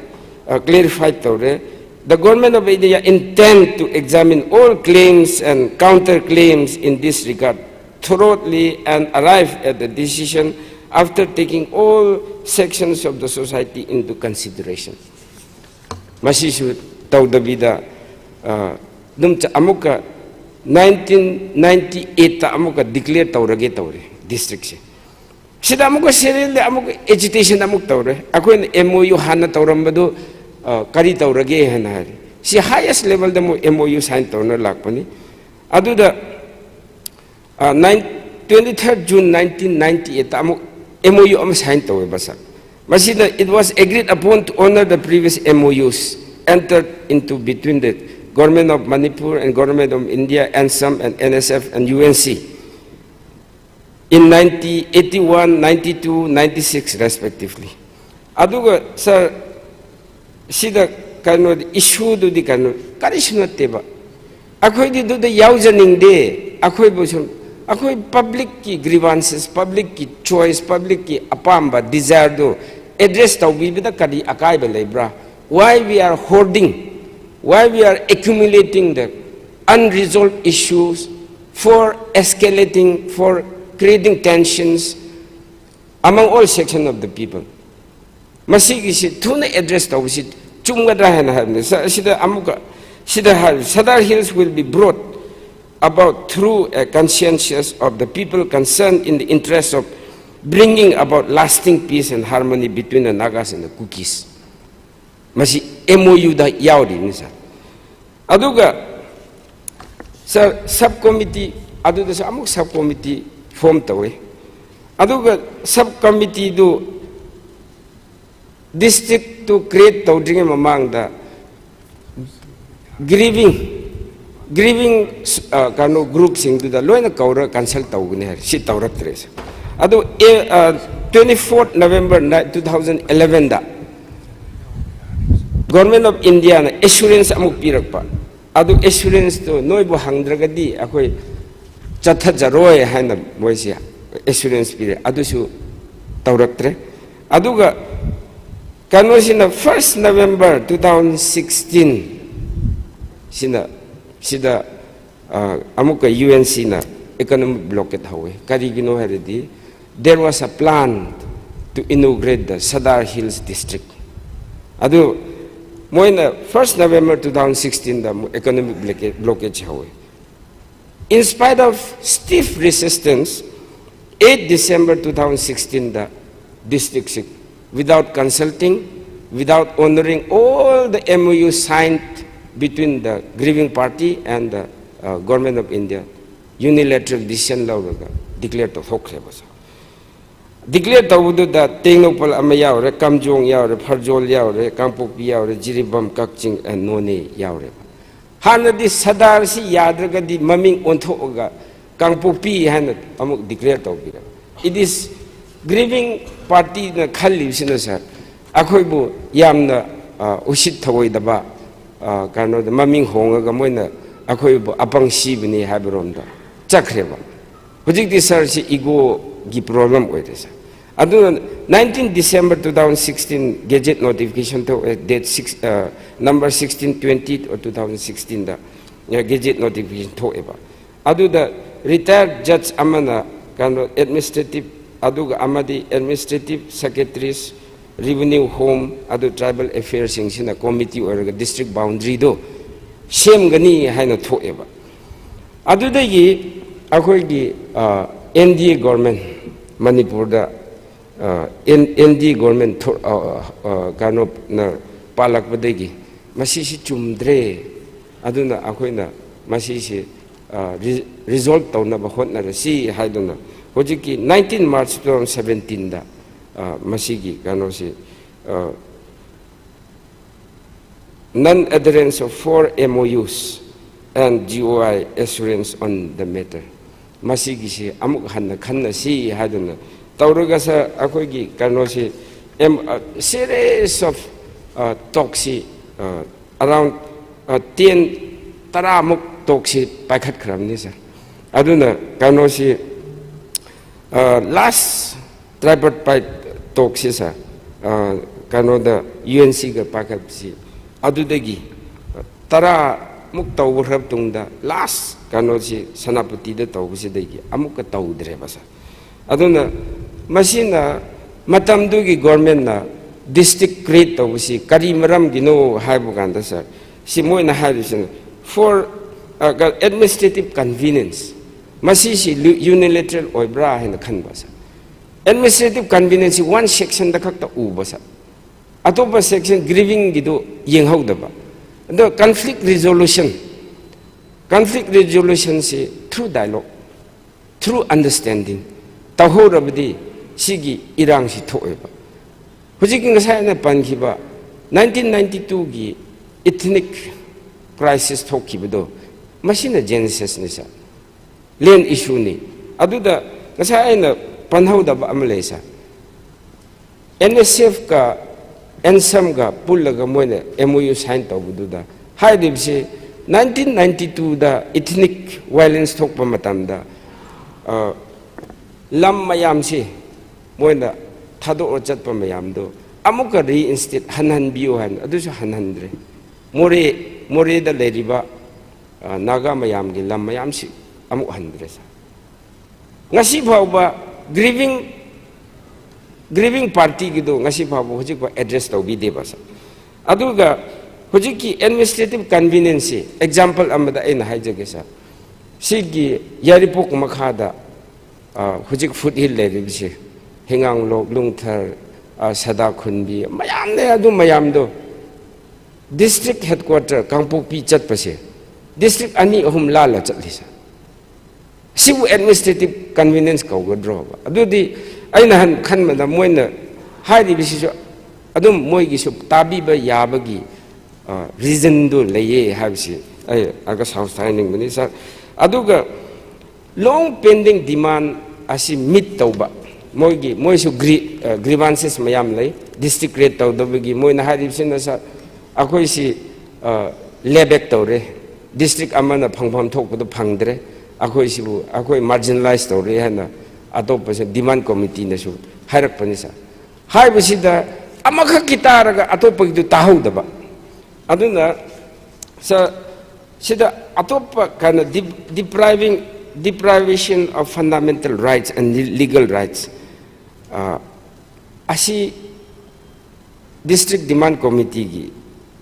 ꯑ, ꯀ꯭ꯂꯦꯔꯤꯐꯥꯏ ꯇꯧꯔꯦ, "The government of India intend to examine all claims and counter claims in this regard thoroughly and arrive at the decision after taking all sections of the society into consideration." ꯃꯁꯤꯁꯨ ꯇꯧꯗꯕꯤꯗ, ꯑ, ꯑꯗꯨꯝ ꯆ-, ꯑꯃꯨꯛꯀ ꯅꯥꯏꯟꯇꯤꯟ ꯅꯥꯏꯟꯇꯤ ꯑꯩꯠꯇ ꯑꯃꯨꯛꯀ declare ꯇꯧꯔꯒꯦ ꯇꯧꯔꯦ ꯗꯤꯁꯇ꯭ꯔꯤꯛꯁꯦ꯫ ꯁꯤꯗ ꯑꯃꯨꯛꯀ ꯁꯦꯔꯦꯜꯗ ꯑꯃꯨꯛꯀ ꯑꯦꯖꯤꯇꯦꯁꯟ ꯑꯃꯨꯛ ꯇꯧꯔꯦ꯫ ꯑꯩꯈꯣꯏꯅ ꯑꯦꯝ ꯑꯣ ꯌꯨ ꯍꯥꯟꯅ ꯇꯧꯔꯝꯕꯗꯨ ꯑ, ꯀꯔꯤ ꯇꯧꯔꯒꯦ ꯍꯥꯏꯅ ꯍꯥꯏꯔꯦ꯫ ꯁꯤ ꯍꯥꯏꯌꯦꯁ ꯂꯦꯚꯦꯜꯗ ꯑꯃꯨꯛ ꯑꯦꯝ ꯑꯣ ꯌꯨ ꯁꯥꯏꯟ ꯇꯧꯅ ꯂꯥꯛꯄꯅꯤ꯫ ꯑꯗꯨꯗ ꯇ꯭ꯋꯦꯟꯇꯤ ꯊꯥꯔꯠ ꯖꯨꯟ ꯅꯥꯏꯟꯇꯤꯟ ꯅꯥꯏꯟꯇꯤ ꯑꯩꯠꯇ ꯑꯃꯨꯛ ꯑꯦꯝ ꯑꯣ ꯌꯨ ꯑꯃ ꯁꯥꯏꯟ ꯇꯧꯋꯦꯕ ꯁꯥꯔ꯫ ꯃꯁꯤꯗ it was agreed upon to honor the previous M O Us entered into between the Government of Manipur and Government of India, ANSAM and N S F and U N C in nineteen eighty-one, ninety-two, ninety-six respectively. ꯑꯗꯨꯒ ꯁꯥꯔ, ꯁꯤꯗ ꯀꯩꯅꯣ ꯏꯁꯨꯗꯨꯗꯤ ꯀꯩꯅꯣ ꯀꯔꯤꯁꯨ ꯅꯠꯇꯦꯕ꯫ ꯑꯩꯈꯣꯏꯗꯤ ꯑꯗꯨꯗ ꯌꯥꯎꯖꯅꯤꯡꯗꯦ꯫ ꯑꯩꯈꯣꯏꯕꯨ ꯁꯨꯝ ꯑꯩꯈꯣꯏ ꯄꯕ꯭ꯂꯤꯛꯀꯤ ꯒ꯭ꯔꯤꯚꯥꯟꯁꯦꯁ, ꯄꯕ꯭ꯂꯤꯛꯀꯤ ꯆꯣꯏꯁ, ꯄꯕ꯭ꯂꯤꯛꯀꯤ ꯑꯄꯥꯝꯕ ꯗꯤꯖꯥꯌꯔꯗꯨ ꯑꯦꯗ꯭ꯔꯦꯁ ꯇꯧꯕꯤꯕꯗ ꯀꯔꯤ ꯑꯀꯥꯏꯕ ꯂꯩꯕ꯭ꯔꯥ? Why we are hoarding, why we are accumulating the unresolved issues for escalating, for creating tensions among all section of the people? ꯃꯁꯤꯒꯤꯁꯤ ꯊꯨꯅ ꯑꯦꯗ꯭ꯔꯦꯁ ꯇꯧꯕꯁꯤ ꯆꯨꯝꯒꯗ꯭ꯔꯥ ꯍꯥꯏꯅ ꯍꯥꯏꯕꯅꯤ꯫ ꯁ-, ꯁꯤꯗ ꯑꯃꯨꯛꯀ ꯁꯤꯗ ꯍꯥꯏ, Sadar Hills will be brought about through a conscientious of the people concerned in the interest of bringing about lasting peace and harmony between the Nagas and the Kukis. ꯃꯁꯤ M O ꯌꯨꯗ ꯌꯥꯎꯔꯤꯅꯤ ꯁꯥꯔ꯫ ꯑꯗꯨꯒ ꯁꯥꯔ, sub committee, ꯑꯗꯨꯗꯁꯨ ꯑꯃꯨꯛ sub committee form ꯇꯧꯋꯤ꯫ ꯑꯗꯨꯒ sub ꯀꯣꯃꯤꯇꯤꯗꯨ ꯗꯤꯁꯇ꯭ꯔꯤꯛꯇꯨ create ꯇꯧꯗ꯭ꯔꯤꯉꯩ ꯃꯃꯥꯡꯗ ꯒ꯭ꯔꯤꯚꯤꯡ, ꯒ꯭ꯔꯤꯚꯤꯡ, ꯑ, ꯀꯩꯅꯣ, ꯒ꯭ꯔꯨꯞꯁꯤꯡꯗꯨꯗ ꯂꯣꯏꯅ ꯀꯧꯔꯒ ꯀꯟꯁꯜ ꯇꯧꯒꯅꯤ ꯍꯥꯏꯔꯦ꯫ ꯁꯤ ꯇꯧꯔꯛꯇ꯭ꯔꯦ ꯁꯥꯔ꯫ ꯑꯗꯨ ꯑꯦ, ꯑ, twenty fourth November two thousand elevenꯗ Government of Indiaꯅ ꯑꯦꯁꯨꯔꯦꯟꯁ ꯑꯃꯨꯛ ꯄꯤꯔꯛꯄ꯫ ꯑꯗꯨ ꯑꯦꯁꯨꯔꯦꯟꯁꯇꯨ ꯅꯣꯏꯕꯨ ꯍꯪꯗ꯭ꯔꯒꯗꯤ ꯑꯩꯈꯣꯏ ꯆꯠꯊꯖꯔꯣꯏ ꯍꯥꯏꯅ ꯃꯣꯏꯁꯦ ꯑꯦꯁꯨꯔꯦꯟꯁ ꯄꯤꯔꯦ꯫ ꯑꯗꯨꯁꯨ ꯇꯧꯔꯛꯇ꯭ꯔꯦ꯫ ꯑꯗꯨꯒ ꯀꯩꯅꯣꯁꯤꯅ first November two thousand sixteen ꯁꯤꯅ, ꯁꯤꯗ, ꯑ, ꯑꯃꯨꯛꯀ ꯌꯨ ꯑꯦꯟ ꯁꯤꯅ ꯏꯀꯣꯅꯣꯃꯤꯛ ꯕ꯭ꯂꯣꯀꯦꯠ ꯍꯧꯋꯦ꯫ ꯀꯔꯤꯒꯤꯅꯣ ꯍꯥꯏꯔꯗꯤ, there was a plan to inaugurate the Sadar Hills District. ꯑꯗꯨ ꯃꯣꯏꯅ first November two thousand sixteenꯗ ꯑꯃꯨꯛ ꯏꯀꯣꯅꯣꯃꯤꯛ ꯕ꯭ꯂꯣꯀꯦꯠ, ꯕ꯭ꯂꯣꯀꯦꯠꯁꯤ ꯍꯧꯋꯦ꯫ In spite of stiff resistance, eight December two thousand sixteen, the district six, without consulting, without honoring all the M O U signed between the grieving party and the uh, Government of India, unilateral decision ꯂꯧꯔꯒ declare ꯇꯧꯊꯣꯛꯈ꯭ꯔꯦꯕ꯫ Declare ꯇꯧꯕꯗꯨꯗ ꯇꯦꯡꯅꯧꯄꯜ ꯑꯃ ꯌꯥꯎꯔꯦ, ꯀꯥꯝꯖꯣꯡ ꯌꯥꯎꯔꯦ, ꯐꯔꯖꯣꯜ ꯌꯥꯎꯔꯦ, ꯀꯥꯡꯄꯣꯛꯄꯤ ꯌꯥꯎꯔꯦ, ꯖꯤꯔꯤꯕꯥꯝ, ꯀꯛꯆꯤꯡ, and ꯅꯣꯅꯦ ꯌꯥꯎꯔꯦꯕ꯫ ꯍꯥꯟꯅꯗꯤ ꯁꯔꯗꯥꯔꯁꯤ ꯌꯥꯗ꯭ꯔꯒꯗꯤ ꯃꯃꯤꯡ ꯑꯣꯟꯊꯣꯛꯑꯒ ꯀꯥꯡꯄꯣꯛꯄꯤ ꯍꯥꯏꯅ ꯑꯃꯨꯛ declare ꯇꯧꯕꯤꯔꯦ꯫ It is grieving partyꯅ ꯈꯜꯂꯤꯕꯁꯤꯅ, ꯁꯥꯔ, ꯑꯩꯈꯣꯏꯕꯨ ꯌꯥꯝꯅ ꯑ, ꯎꯁꯤꯠ ꯊꯑꯣꯏꯗꯕ, ꯑ, ꯀꯩꯅꯣꯗ ꯃꯃꯤꯡ ꯍꯣꯡꯉꯒ ꯃꯣꯏꯅ ꯑꯩꯈꯣꯏꯕꯨ ꯑꯄꯪ ꯁꯤꯕꯅꯤ ꯍꯥꯏꯕꯔꯣꯝꯗ ꯆꯠꯈ꯭ꯔꯦꯕ꯫ ꯍꯧꯖꯤꯛꯇꯤ, ꯁꯥꯔ, ꯁꯤ egoꯒꯤ problem ꯑꯣꯏꯔꯦ, ꯁꯥꯔ꯫ ꯑꯗꯨꯅ nineteen December two thousand sixteen Gazette notification ꯊꯣꯛꯑꯦ, date six, number sixteen twenty two thousand sixteenꯗ Gazette notification ꯊꯣꯛꯑꯦꯕ꯫ ꯑꯗꯨꯗ retired judge ꯑꯃꯅ ꯀꯩꯅꯣ administrative, ꯑꯗꯨꯒ ꯑꯃꯗꯤ administrative secretaries, revenue, home, ꯑꯗꯨ tribal affairsꯁꯤꯡꯁꯤꯅ committee ꯑꯣꯏꯔꯒ district boundaryꯗꯣ ꯁꯦꯝꯒꯅꯤ ꯍꯥꯏꯅ ꯊꯣꯛꯑꯦꯕ꯫ ꯑꯗꯨꯗꯒꯤ ꯑꯩꯈꯣꯏꯒꯤ ꯑꯦꯟ ꯗꯤ ꯑꯦ ꯒꯣꯔꯃꯦꯟ ꯃꯅꯤꯄꯨꯔꯗ ꯑꯦꯟ ꯗꯤ ꯑꯦ ꯒꯣꯔꯃꯦꯟ ꯀꯩꯅꯣꯅ ꯄꯥꯜꯂꯛꯄꯗꯒꯤ ꯃꯁꯤꯁꯤ ꯆꯨꯝꯗ꯭ꯔꯦ, ꯑꯗꯨꯅ ꯑꯩꯈꯣꯏꯅ ꯃꯁꯤꯁꯤ ꯔꯤꯖꯣꯜꯕ ꯇꯧꯅꯕ ꯍꯣꯠꯅꯔꯁꯤ ꯍꯥꯏꯗꯨꯅ ꯍꯧꯖꯤꯛꯀꯤ nineteen March two thousand seventeenꯗ ꯃꯁꯤꯒꯤ ꯀꯩꯅꯣꯁꯤ non adherence of four M O Us and G O I assurance on the matter, ꯃꯁꯤꯒꯤꯁꯤ ꯑꯃꯨꯛ ꯍꯟꯅ ꯈꯟꯅꯁꯤ ꯍꯥꯏꯗꯨꯅ ꯇꯧꯔꯒ, ꯁꯥꯔ, ꯑꯩꯈꯣꯏꯒꯤ ꯀꯩꯅꯣꯁꯤ series of talkꯁꯤ around ten, ꯇꯔꯥꯃꯨꯛ talkꯁꯤ ꯄꯥꯏꯈꯠꯈ꯭ꯔꯕꯅꯤ, ꯁꯥꯔ꯫ ꯑꯗꯨꯅ ꯀꯩꯅꯣꯁꯤ last tripartite talkꯁꯤ, ꯁꯥꯔ, ꯀꯩꯅꯣꯗ ꯌꯨ ꯑꯦꯟ ꯁꯤꯒ ꯄꯥꯏꯈꯠꯄꯁꯤ ꯑꯗꯨꯗꯒꯤ ꯇꯔꯥꯃꯨꯛ ꯇꯧꯈ꯭ꯔꯕ ꯇꯨꯡꯗ last ꯀꯩꯅꯣꯁꯤ ꯁꯦꯅꯥꯄꯇꯤꯗ ꯇꯧꯕꯁꯤꯗꯒꯤ ꯑꯃꯨꯛꯀ ꯇꯧꯗ꯭ꯔꯦꯕ, ꯁꯥꯔ꯫ ꯑꯗꯨꯅ ꯃꯁꯤꯅ ꯃꯇꯝꯗꯨꯒꯤ ꯒꯣꯔꯃꯦꯟꯅ district create ꯇꯧꯕꯁꯤ ꯀꯔꯤ ꯃꯔꯝꯒꯤꯅꯣ ꯍꯥꯏꯕ ꯀꯥꯟꯗ, ꯁꯥꯔ, ꯁꯤ ꯃꯣꯏꯅ ꯍꯥꯏꯔꯤꯁꯤꯅ for administrative convenience, ꯃꯁꯤꯁꯤ unilateral ꯑꯣꯏꯕ꯭ꯔꯥ ꯍꯥꯏꯅ ꯈꯟꯕ ꯁꯥꯔ꯫ Administrative convenience ꯁꯤ one section ꯗ ꯈꯛꯇ ꯎꯕ ꯁꯥꯔ, ꯑꯇꯣꯞꯄ section grieving ꯒꯤꯗꯨ ꯌꯦꯡꯍꯧꯗꯕ꯫ ꯑꯗꯣ conflict resolution, conflict resolution ꯁꯤ through dialogue, through understanding ꯇꯧꯍꯧꯔꯕꯗꯤ ꯁꯤꯒꯤ ꯏꯔꯥꯡꯁꯤ ꯊꯣꯛꯑꯣꯏꯕ꯫ ꯍꯧꯖꯤꯛꯀꯤ ꯉꯁꯥꯏ ꯑꯩꯅ ꯄꯟꯈꯤꯕ nineteen ninety two ꯒꯤ ethnic crisis ꯊꯣꯛꯈꯤꯕꯗꯣ, ꯃꯁꯤꯅ genesis ꯅꯤ ꯁꯥꯔ, land issue ꯅꯤ꯫ ꯑꯗꯨꯗ ꯉꯁꯥꯏ ꯑꯩꯅ ꯄꯟꯍꯧꯗꯕ ꯑꯃ ꯂꯩ ꯁꯥꯔ, NSF ꯀ ANSAM ꯒ ꯄꯨꯜꯂꯒ ꯃꯣꯏꯅ MOU sign ꯇꯧꯕꯗꯨꯗ ꯍꯥꯏꯔꯤꯕꯁꯤ, nineteen ninety two ꯗ ethnic violence ꯊꯣꯛꯄ ꯃꯇꯝꯗ, ꯑ, ꯂꯝ ꯃꯌꯥꯝꯁꯤ ꯃꯣꯏꯅ ꯊꯥꯗꯣꯛꯑ ꯆꯠꯄ ꯃꯌꯥꯝꯗꯣ ꯑꯃꯨꯛꯀ reinstate ꯍꯟꯍꯟꯕꯤꯌꯨ ꯍꯥꯏꯅ, ꯑꯗꯨꯁꯨ ꯍꯟꯍꯟꯗ꯭ꯔꯦ꯫ ꯃꯣꯔꯦ, ꯃꯣꯔꯦꯗ ꯂꯩꯔꯤꯕ, ꯑ, ꯅꯥꯒꯥ ꯃꯌꯥꯝꯒꯤ ꯂꯝ ꯃꯌꯥꯝꯁꯤ ꯑꯃꯨꯛ ꯍꯟꯗ꯭ꯔꯦ ꯁꯥꯔ꯫ ꯉꯁꯤ ꯐꯥꯎꯕ grieving, grieving party ꯒꯤꯗꯣ ꯉꯁꯤ ꯐꯥꯎꯕ ꯍꯧꯖꯤꯛ ꯐꯥꯎ address ꯇꯧꯕꯤꯗꯦꯕ ꯁꯥꯔ꯫ ꯑꯗꯨꯒ ꯍꯧꯖꯤꯛꯀꯤ administrative convenience ꯁꯤ example ꯑꯃꯗ ꯑꯩꯅ ꯍꯥꯏꯖꯒꯦ ꯁꯥꯔ꯫ ꯁꯤꯒꯤ ꯌꯥꯏꯔꯤꯄꯣꯛ ꯃꯈꯥꯗ, ꯑ, ꯍꯧꯖꯤꯛ foothill ꯂꯩꯔꯤꯕꯁꯦ, ꯍꯤꯉꯥꯡꯂꯣꯛ, ꯂꯨꯡꯊꯔ, ꯑ, ꯁꯗꯥꯈꯨꯟꯕꯤ ꯃꯌꯥꯝ ꯂꯩ꯫ ꯑꯗꯨ ꯃꯌꯥꯝꯗꯣ district headquarter ꯀꯥꯡꯄꯣꯛꯄꯤ ꯆꯠꯄꯁꯦ district ꯑꯅꯤ ꯑꯍꯨꯝ ꯂꯥꯜꯂ ꯆꯠꯂꯤ ꯁꯥꯔ꯫ ꯁꯤꯕꯨ administrative convenience ꯀꯧꯒꯗ꯭ꯔꯣꯕ? ꯑꯗꯨꯗꯤ ꯑꯩꯅ ꯍꯟ-, ꯈꯟꯕꯗ ꯃꯣꯏꯅ ꯍꯥꯏꯔꯤꯕꯁꯤꯁꯨ ꯑꯗꯨꯝ ꯃꯣꯏꯒꯤꯁꯨ ꯇꯥꯕꯤꯕ ꯌꯥꯕꯒꯤ, ꯑ, reason ꯗꯨ ꯂꯩꯌꯦ ꯍꯥꯏꯕꯁꯤ ꯑꯩ August House ꯇ ꯍꯥꯏꯅꯤꯡꯕꯅꯤ ꯁꯥꯔ꯫ ꯑꯗꯨꯒ long pending demand ꯑꯁꯤ meet ꯇꯧꯕ, ꯃꯣꯏꯒꯤ, ꯃꯣꯏꯁꯨ gri-, ꯑ, grievances ꯃꯌꯥꯝ ꯂꯩ꯫ District create ꯇꯧꯗꯕꯒꯤ ꯃꯣꯏꯅ ꯍꯥꯏꯔꯤꯕꯁꯤꯅ ꯁꯥꯔ, ꯑꯩꯈꯣꯏꯁꯤ, ꯑ, layback ꯇꯧꯔꯦ, district ꯑꯃꯅ ꯐꯪꯐꯝ ꯊꯣꯛꯄꯗꯨ ꯐꯪꯗ꯭ꯔꯦ, ꯑꯩꯈꯣꯏꯁꯤꯕꯨ, ꯑꯩꯈꯣꯏ marginalize ꯇꯧꯔꯦ ꯍꯥꯏꯅ ꯑꯇꯣꯞꯄꯁꯨ demand committee ꯅꯁꯨ ꯍꯥꯏꯔꯛꯄꯅꯤ ꯁꯥꯔ꯫ ꯍꯥꯏꯕꯁꯤꯗ ꯑꯃꯈꯛꯀꯤ ꯇꯥꯔꯒ ꯑꯇꯣꯞꯄꯒꯤꯗꯨ ꯇꯥꯍꯧꯗꯕ꯫ ꯑꯗꯨꯅ ꯁꯥꯔ, ꯁꯤꯗ ꯑꯇꯣꯞꯄ ꯀꯩꯅꯣ, de-, depriving, deprivation of fundamental rights and legal rights, ꯑ, ꯑꯁꯤ district demand committee ꯒꯤ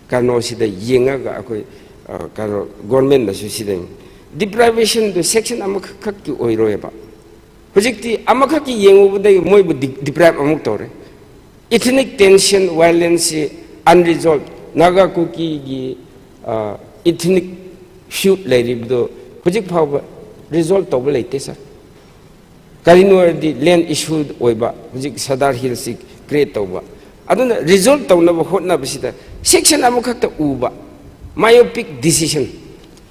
ꯀꯩꯅꯣꯁꯤꯗ ꯌꯦꯡꯉꯒ ꯑꯩꯈꯣꯏ ꯑ, ꯀꯩꯅꯣ, ꯒꯣꯔꯃꯦꯟꯅꯁꯨ ꯁꯤꯗ deprivationꯗꯨ section ꯑꯃꯈꯛꯀꯤ ꯑꯣꯏꯔꯣꯏꯕ꯫ ꯍꯧꯖꯤꯛꯇꯤ ꯑꯃꯈꯛꯀꯤ ꯌꯦꯡꯉꯨꯕꯗꯒꯤ ꯃꯣꯏꯕꯨ deprive ꯑꯃꯨꯛ ꯇꯧꯔꯦ꯫ Ethnic tension, violenceꯁꯤ unresolved, ꯅꯥꯒꯥ ꯀꯨꯀꯤꯒꯤ, ꯑ, ethnic feud ꯂꯩꯔꯤꯕꯗꯨ ꯍꯧꯖꯤꯛ ꯐꯥꯎꯕ resolve ꯇꯧꯕ ꯂꯩꯇꯦ, sir꯫ ꯀꯔꯤꯅꯣ ꯍꯥꯏꯔꯗꯤ land issue ꯑꯣꯏꯕ, ꯍꯧꯖꯤꯛ ꯁꯔꯗꯥꯔ ꯍꯤꯜꯁꯁꯤ create ꯇꯧꯕ꯫ ꯑꯗꯨꯅ resolve ꯇꯧꯅꯕ ꯍꯣꯠꯅꯕꯁꯤꯗ section ꯑꯃꯈꯛꯇ ꯎꯕ, myopic decision,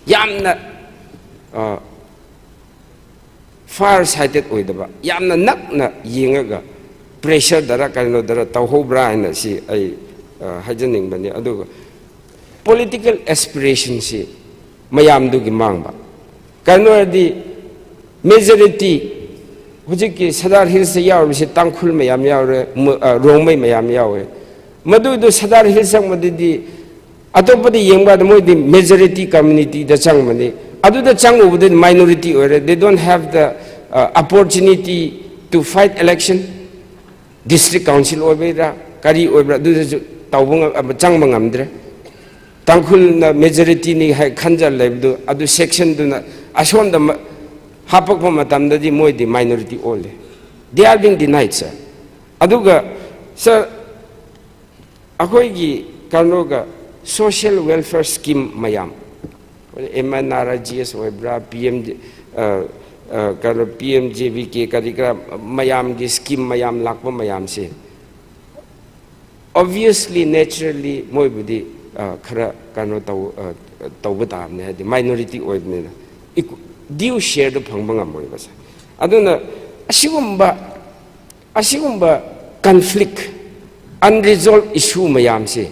ꯌꯥꯝꯅ, ꯑ, far sighted ꯑꯣꯏꯗꯕ, ꯌꯥꯝꯅ ꯅꯛꯅ ꯌꯦꯡꯉꯒ pressure ꯗꯔ ꯀꯩꯅꯣꯗꯔ ꯇꯧꯍꯧꯕ꯭ꯔꯥ ꯍꯥꯏꯅ ꯁꯤ ꯑꯩ, ꯑ, ꯍꯥꯏꯖꯅꯤꯡꯕꯅꯤ꯫ ꯑꯗꯨꯒ political aspirationꯁꯤ ꯃꯌꯥꯝꯗꯨꯒꯤ ꯃꯥꯡꯕ꯫ ꯀꯩꯅꯣ ꯍꯥꯏꯔꯗꯤ majority, ꯍꯧꯖꯤꯛꯀꯤ ꯁꯔꯗꯥꯔ ꯍꯤꯜꯁꯇ ꯌꯥꯎꯔꯤꯕꯁꯤ ꯇꯥꯡꯈꯨꯜ ꯃꯌꯥꯝ ꯌꯥꯎꯔꯦ, ꯃꯨ-, ꯑ, ꯔꯣꯡꯃꯩ ꯃꯌꯥꯝ ꯌꯥꯎꯋꯦ꯫ ꯃꯗꯨꯗꯨ ꯁꯔꯗꯥꯔ ꯍꯤꯜꯁ ꯆꯪꯕꯗꯗꯤ ꯑꯇꯣꯞꯄꯗ ꯌꯦꯡꯕ ꯀꯥꯟꯗ ꯃꯣꯏꯗꯤ majority communityꯗ ꯆꯪꯕꯅꯤ꯫ ꯑꯗꯨꯗ ꯆꯪꯉꯨꯕꯗꯗꯤ minority ꯑꯣꯏꯔꯦ꯫ They don't have the, uh, opportunity to fight election꯫ District council ꯑꯣꯏꯕꯩꯔꯥ ꯀꯔꯤ ꯑꯣꯏꯕ꯭ꯔꯥ ꯑꯗꯨꯗꯁꯨ ꯇꯧꯕ ꯉꯝ-, ꯆꯪꯕ ꯉꯝꯗ꯭ꯔꯦ꯫ ꯇꯥꯡꯈꯨꯜꯅ majorityꯅꯤ ꯍꯥꯏ ꯈꯟꯖ ꯂꯩꯕꯗꯨ ꯑꯗꯨ sectionꯗꯨꯅ ꯑꯁꯣꯝꯗ ꯃ-, ꯍꯥꯄꯛꯄ ꯃꯇꯝꯗꯗꯤ ꯃꯣꯏꯗꯤ minority ꯑꯣꯜꯂꯦ꯫ They are being denied, sir꯫ ꯑꯗꯨꯒ, sir, ꯑꯩꯈꯣꯏꯒꯤ ꯀꯩꯅꯣꯒ social welfare scheme ꯃꯌꯥꯝ, M N R I G S ꯑꯣꯏꯕ꯭ꯔꯥ, ꯄꯤ ꯑꯦꯝ ꯖꯤ, ꯑ, ꯑ, ꯀꯩꯅꯣ, P M J B K, ꯀꯔꯤ ꯀꯔꯥ ꯃꯌꯥꯝꯒꯤ scheme ꯃꯌꯥꯝ ꯂꯥꯛꯄ ꯃꯌꯥꯝꯁꯦ, obviously, naturally ꯃꯣꯏꯕꯨꯗꯤ, ꯑ, ꯈꯔ ꯀꯩꯅꯣ ꯇꯧ-, ꯑ, ꯇꯧꯕ ꯇꯥꯕꯅꯦ, ꯍꯥꯏꯗꯤ minority ꯑꯣꯏꯕꯅꯤꯅ꯫ Equ-, due shareꯗꯨ ꯐꯪꯕ ꯉꯝꯃꯣꯏꯕ, sir꯫ ꯑꯗꯨꯅ ꯑꯁꯤꯒꯨꯝꯕ, ꯑꯁꯤꯒꯨꯝꯕ conflict, unresolved issue ꯃꯌꯥꯝꯁꯦ,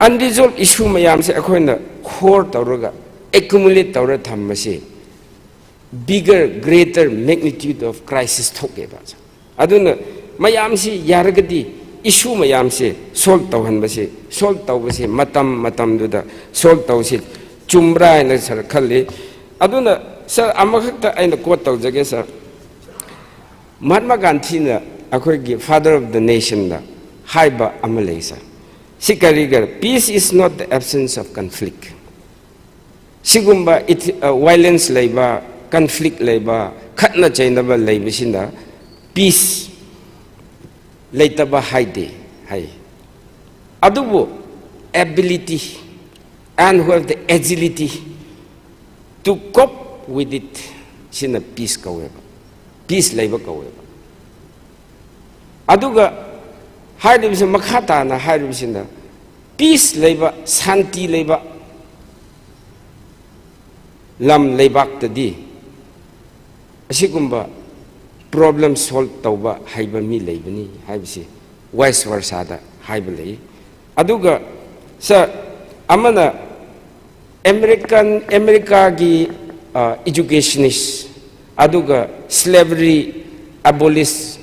unresolved issue ꯃꯌꯥꯝꯁꯦ ꯑꯩꯈꯣꯏꯅ ꯍꯣꯔ ꯇꯧꯔꯒ, accumulate ꯇꯧꯔ ꯊꯝꯕꯁꯦ, bigger, greater magnitude of crisis ꯊꯣꯛꯑꯦꯕ꯫ ꯑꯗꯨꯅ ꯃꯌꯥꯝꯁꯤ ꯌꯥꯔꯒꯗꯤ issue ꯃꯌꯥꯝꯁꯦ solve ꯇꯧꯍꯟꯕꯁꯦ, solve ꯇꯧꯕꯁꯦ ꯃꯇꯝ ꯃꯇꯝꯗꯨꯗ solve ꯇꯧꯁꯤ, ꯆꯨꯝꯕ꯭ꯔꯥ ꯍꯥꯏꯅ, sir, ꯈꯜꯂꯤ꯫ ꯑꯗꯨꯅ, sir, ꯑꯃꯈꯛꯇ ꯑꯩꯅ quote ꯇꯧꯖꯒꯦ, sir꯫ ꯃꯍꯥꯠꯃꯥ ꯒꯥꯟꯙꯤꯅ, ꯑꯩꯈꯣꯏꯒꯤ father of the nationꯅ ꯍꯥꯏꯕ ꯑꯃ ꯂꯩ, sir꯫ ꯁꯤ ꯀꯔꯤꯒꯤꯔ? "Peace is not the absence of conflict, ꯁꯤꯒꯨꯝꯕ ꯏꯊꯤ- ꯑ, violence ꯂꯩꯕ, conflict ꯂꯩꯕ, ꯈꯠꯅ ꯆꯩꯅꯕ ꯂꯩꯕꯁꯤꯅ peace ꯂꯩꯇꯕ ꯍꯥꯏꯗꯦ ꯍꯥꯏ꯫ ꯑꯗꯨꯕꯨ ability and who have the agility to cope with it, ꯁꯤꯅ peace ꯀꯧꯋꯦꯕ, peace ꯂꯩꯕ ꯀꯧꯋꯦꯕ꯫ ꯑꯗꯨꯒ ꯍꯥꯏꯔꯤꯕꯁꯤ, ꯃꯈꯥ ꯇꯥꯅ ꯍꯥꯏꯔꯤꯕꯁꯤꯅ, peace ꯂꯩꯕ, ꯁꯥꯟꯇꯤ ꯂꯩꯕ ꯂꯝ ꯂꯩꯕꯥꯛꯇꯗꯤ ꯑꯁꯤꯒꯨꯝꯕ problem solve ꯇꯧꯕ ꯍꯩꯕ ꯃꯤ ꯂꯩꯕꯅꯤ ꯍꯥꯏꯕꯁꯤ vice versaꯗ ꯍꯥꯏꯕ ꯂꯩ꯫ ꯑꯗꯨꯒ ꯁꯥꯔ, ꯑꯃꯅ American, ꯑꯃꯦꯔꯤꯀꯥꯒꯤ, ꯑ, educationist, ꯑꯗꯨꯒ slavery abolish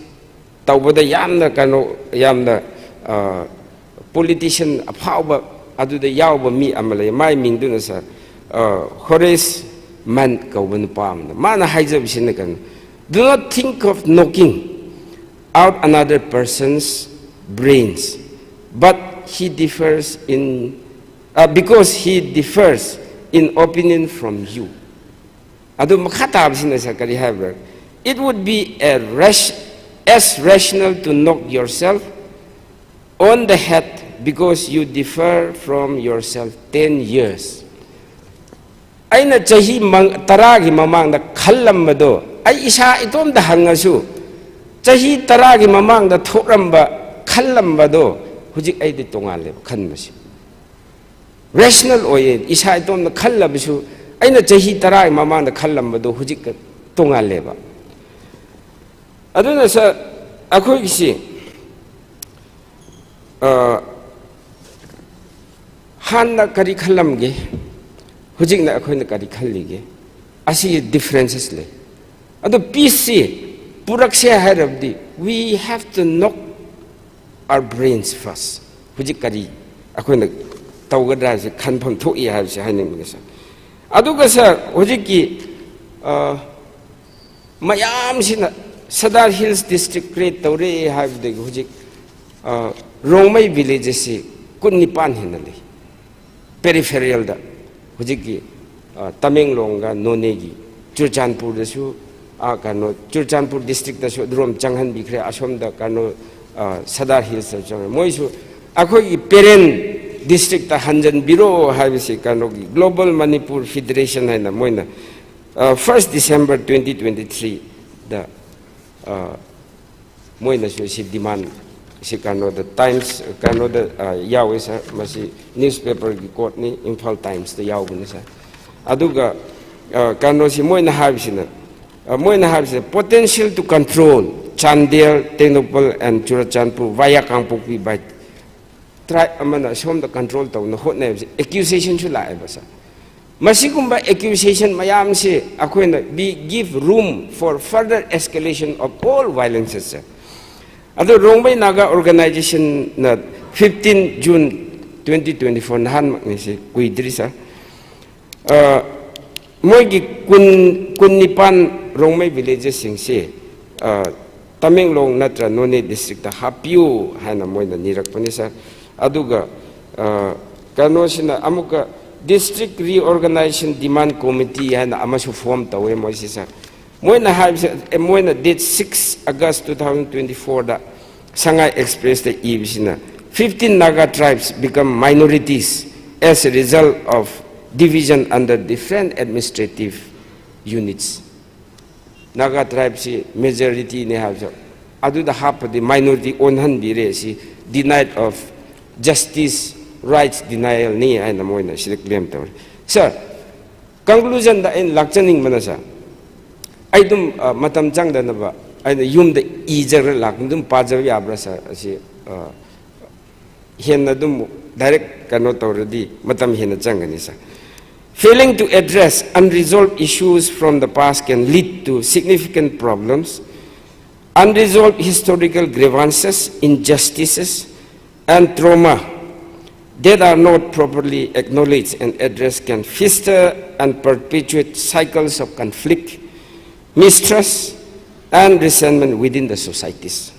ꯇꯧꯕꯗ ꯌꯥꯝꯅ ꯀꯩꯅꯣ, ꯌꯥꯝꯅ, ꯑ, politician ꯑꯐꯥꯎꯕ ꯑꯗꯨꯗ ꯌꯥꯎꯕ ꯃꯤ ꯑꯃ ꯂꯩ꯫ ꯃꯥꯏ ꯃꯤꯡꯗꯨꯅ ꯁꯥꯔ, ꯑ, Horace Mann ꯀꯧꯕ ꯅꯨꯄꯥ ꯑꯃꯅ, ꯃꯥꯅ ꯍꯥꯏꯖꯕꯁꯤꯅ ꯀꯩꯅꯣ, "Do not think of knocking out another person's brains, but he differs in, uh, because he differs in opinion from you." ꯑꯗꯨ ꯃꯈꯥ ꯇꯥꯕꯁꯤꯅ ꯁꯥꯔ ꯀꯔꯤ ꯍꯥꯏꯕ꯭ꯔꯥ? "It would be a rash, as rational to knock yourself on the head because you differ from yourself ten years." ꯑꯩꯅ ꯆꯍꯤ ꯃꯪ-, ꯇꯔꯥꯒꯤ ꯃꯃꯥꯡꯗ ꯈꯜꯂꯝꯕꯗꯣ, ꯑꯩ ꯏꯁꯥ ꯏꯇꯣꯝꯇ ꯍꯪꯉꯁꯨ, ꯆꯍꯤ ꯇꯔꯥꯒꯤ ꯃꯃꯥꯡꯗ ꯊꯣꯛꯂꯝꯕ, ꯈꯜꯂꯝꯕꯗꯣ ꯍꯧꯖꯤꯛ ꯑꯩꯗꯤ ꯇꯣꯉꯥꯜꯂꯦꯕ ꯈꯟꯕꯁꯦ꯫ Rational ꯑꯣꯏꯌꯦ, ꯏꯁꯥ ꯏꯇꯣꯝꯇ ꯈꯜꯂꯕꯁꯨ, ꯑꯩꯅ ꯆꯍꯤ ꯇꯔꯥꯒꯤ ꯃꯃꯥꯡꯗ ꯈꯜꯂꯝꯕꯗꯣ ꯍꯧꯖꯤꯛ ꯇꯣꯉꯥꯜꯂꯦꯕ꯫ ꯑꯗꯨꯅ ꯁꯥꯔ, ꯑꯩꯈꯣꯏꯒꯤꯁꯤ, ꯑ, ꯍꯥꯟꯅ ꯀꯔꯤ ꯈꯜꯂꯝꯒꯦ, ꯍꯧꯖꯤꯛꯅ ꯑꯩꯈꯣꯏꯅ ꯀꯔꯤ ꯈꯜꯂꯤꯒꯦ, ꯑꯁꯤꯒꯤ differences ꯂꯩ꯫ ꯑꯗꯣ peaceꯁꯤ ꯄꯨꯔꯛꯁꯦ ꯍꯥꯏꯔꯕꯗꯤ, we have to knock our brains first꯫ ꯍꯧꯖꯤꯛ ꯀꯔꯤ ꯑꯩꯈꯣꯏꯅ ꯇꯧꯒꯗ꯭ꯔꯥ ꯍꯥꯏꯕꯁꯤ ꯈꯟꯐꯝ ꯊꯣꯛꯏ ꯍꯥꯏꯕꯁꯤ ꯍꯥꯏꯅꯤꯡꯕꯅꯤ ꯁꯥꯔ꯫ ꯑꯗꯨꯒ ꯁꯥꯔ, ꯍꯧꯖꯤꯛꯀꯤ, ꯑ, ꯃꯌꯥꯝꯁꯤꯅ Sadar Hills District create ꯇꯧꯔꯦ ꯍꯥꯏꯕꯗꯒꯤ ꯍꯧꯖꯤꯛ, ꯑ, ꯔꯣꯡꯃꯩ villagesꯁꯤ ꯀꯨꯟꯅꯤꯄꯥꯟ ꯍꯦꯟꯅ ꯂꯩ꯫ Peripheralꯗ ꯍꯧꯖꯤꯛꯀꯤ ꯑ, ꯇꯃꯦꯡꯂꯣꯡꯒ ꯅꯣꯅꯦꯒꯤ, ꯆꯨꯔꯆꯥꯟꯄꯨꯔꯗꯁꯨ, ꯑ, ꯀꯩꯅꯣ, ꯆꯨꯔꯆꯥꯟꯄꯨꯔ ꯗꯤꯁꯇ꯭ꯔꯤꯛꯇꯁꯨ ꯑꯗꯨꯔꯣꯝ ꯆꯪꯍꯟꯕꯤꯈ꯭ꯔꯦ, ꯑꯁꯣꯝꯗ ꯀꯩꯅꯣ, ꯑ, ꯁꯗꯥꯔ ꯍꯤꯜꯁꯇ ꯆꯪꯉꯦ꯫ ꯃꯣꯏꯁꯨ ꯑꯩꯈꯣꯏꯒꯤ ꯄꯦꯔꯦꯟ ꯗꯤꯁꯇ꯭ꯔꯤꯛꯇ ꯍꯟꯖꯟꯕꯤꯔꯛꯑꯣ ꯍꯥꯏꯕꯁꯤ ꯀꯩꯅꯣꯒꯤ Global Manipur Federation ꯍꯥꯏꯅ ꯃꯣꯏꯅ, ꯑ, first December twenty twenty-threeꯗ, ꯑ, ꯃꯣꯏꯅꯁꯨ ꯁꯤ ꯗꯤꯃꯥꯟ, ꯁꯤ ꯀꯩꯅꯣꯗ, ꯇꯥꯏꯝꯁ, ꯀꯩꯅꯣꯗ, ꯑ, ꯌꯥꯎꯋꯦ ꯁꯥꯔ, ꯃꯁꯤ ꯅ꯭ꯌꯨꯁꯄꯦꯄꯔꯒꯤ ꯀꯣꯠꯅꯤ, ꯏꯝꯐꯥꯜ ꯇꯥꯏꯝꯁꯇ ꯌꯥꯎꯕꯅꯤ ꯁꯥꯔ꯫ ꯑꯗꯨꯒ, ꯑ, ꯀꯩꯅꯣꯁꯤ ꯃꯣꯏꯅ ꯍꯥꯏꯕꯁꯤꯅ, ꯑ, ꯃꯣꯏꯅ ꯍꯥꯏꯕꯁꯤꯅ, "Potential to control Chandel, Tengnoupal and Churachandpur via Kangpokpi by tribe ꯑꯃꯅ ꯁꯣꯝꯗ ꯀꯟꯇ꯭ꯔꯣꯜ ꯇꯧꯅ ꯍꯣꯠꯅꯩ" ꯍꯥꯏꯕꯁꯤ ꯑꯦꯀ꯭ꯌꯨꯖꯦꯁꯟꯁꯨ ꯂꯥꯛꯑꯦꯕ ꯁꯥꯔ꯫ ꯃꯁꯤꯒꯨꯝꯕ ꯑꯦꯀ꯭ꯌꯨꯖꯦꯁꯟ ꯃꯌꯥꯝꯁꯤ ꯑꯩꯈꯣꯏꯅ, we give room for further escalation of all violences, sir. ꯑꯗꯣ Rongmei Naga ꯑꯣꯔꯒꯅꯥꯏꯖꯦꯁꯟꯅ fifteen June twenty twenty-four, ꯅꯍꯥꯟꯃꯛꯅꯤ, ꯁꯤ ꯀꯨꯏꯗ꯭ꯔꯤ ꯁꯥꯔ, ꯑ, ꯃꯣꯏꯒꯤ ꯀꯨꯟ, ꯀꯨꯟꯅꯤꯄꯥꯟ ꯔꯣꯡꯃꯩ ꯚꯤꯂꯦꯖꯦꯁꯁꯤꯡꯁꯤ, ꯑ, ꯇꯃꯦꯡꯂꯣꯡ ꯅꯠꯇ꯭ꯔ ꯅꯣꯅꯦ ꯗꯤꯁꯇ꯭ꯔꯤꯛꯇ ꯍꯥꯞꯄꯤꯌꯨ ꯍꯥꯏꯅ ꯃꯣꯏꯅ ꯅꯤꯔꯛꯄꯅꯤ ꯁꯥꯔ꯫ ꯑꯗꯨꯒ, ꯑ, ꯀꯩꯅꯣꯁꯤꯅ ꯑꯃꯨꯛꯀ District Reorganization Demand Committee ꯍꯥꯏꯅ ꯑꯃꯁꯨ ꯐꯣꯝ ꯇꯧꯋꯦ ꯃꯣꯏꯁꯤ ꯁꯥꯔ꯫ ꯃꯣꯏꯅ ꯍꯥꯏꯕꯁꯦ, ꯑꯦ, ꯃꯣꯏꯅ date six August two thousand twenty-fourꯗ Sangai Expressꯇ ꯏꯕꯁꯤꯅ, "Fifteen Naga tribes become minorities as a result of division under different administrative units." Naga ꯇ꯭ꯔꯥꯏꯕꯁꯤ ꯃꯦꯖꯣꯔꯤꯇꯤꯅꯤ ꯍꯥꯏꯕꯁꯨ, ꯑꯗꯨꯗ ꯍꯥꯞꯄꯗꯤ ꯃꯥꯏꯅꯣꯔꯤꯇꯤ ꯑꯣꯟꯍꯟꯕꯤꯔꯦ, ꯁꯤ denied of justice, rights denialꯅꯤ ꯍꯥꯏꯅ ꯃꯣꯏꯅ ꯁꯤꯗ ꯀ꯭ꯂꯦꯝ ꯇꯧꯔꯤ꯫ ꯁꯥꯔ, ꯀꯟꯀ꯭ꯂꯨꯖꯟꯗ ꯑꯩꯅ ꯂꯥꯛꯆꯅꯤꯡꯕꯅ, ꯁꯥꯔ, ꯑꯩ ꯑꯗꯨꯝ, ꯑ, ꯃꯇꯝ ꯆꯪꯗꯅꯕ ꯑꯩꯅ ꯌꯨꯝꯗ ꯏꯖꯔ ꯂꯥꯛꯄ, ꯑꯗꯨꯝ ꯄꯥꯖꯕ ꯌꯥꯕ꯭ꯔꯥ, ꯁꯥꯔ? ꯑꯁꯤ, ꯑ, ꯍꯦꯟꯅ ꯑꯗꯨꯝ ꯗꯥꯏꯔꯦꯛ ꯀꯩꯅꯣ ꯇꯧꯔꯗꯤ ꯃꯇꯝ ꯍꯦꯟꯅ ꯆꯪꯒꯅꯤ, ꯁꯥꯔ꯫ "Failing to address unresolved issues from the past can lead to significant problems. Unresolved historical grievances, injustices, and trauma that are not properly acknowledged and addressed can fester and perpetuate cycles of conflict, mistrust, and resentment within the societies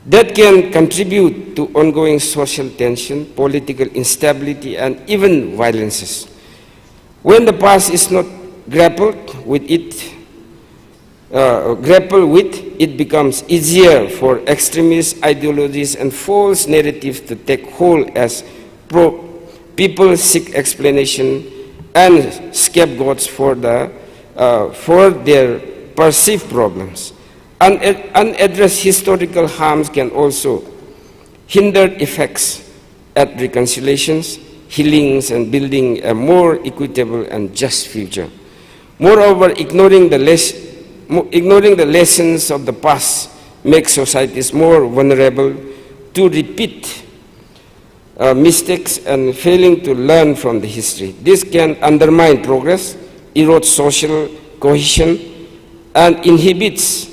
that can contribute to ongoing social tension, political instability, and even violences." When the past is not grappled with it, uh, grappled with, it becomes easier for extremist ideologies and false narratives to take hold as pro- people seek explanation and scapegoats for, the, uh, for their perceived problems. Un- unaddressed historical harms can also hinder effects at reconciliations, healings, and building a more equitable and just future. Moreover, ignoring the, les- ignoring the lessons of the past makes societies more vulnerable to repeat uh, mistakes and failing to learn from the history. This can undermine progress, erode social cohesion, and inhibits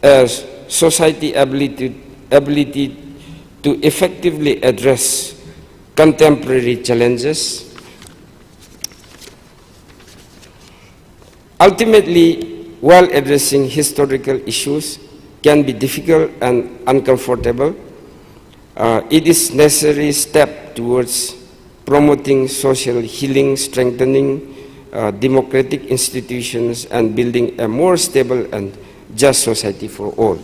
a society ability, ability to effectively address contemporary challenges. Ultimately, while addressing historical issues can be difficult and uncomfortable, uh, it is necessary step towards promoting social healing, strengthening uh, democratic institutions, and building a more stable and just society for all.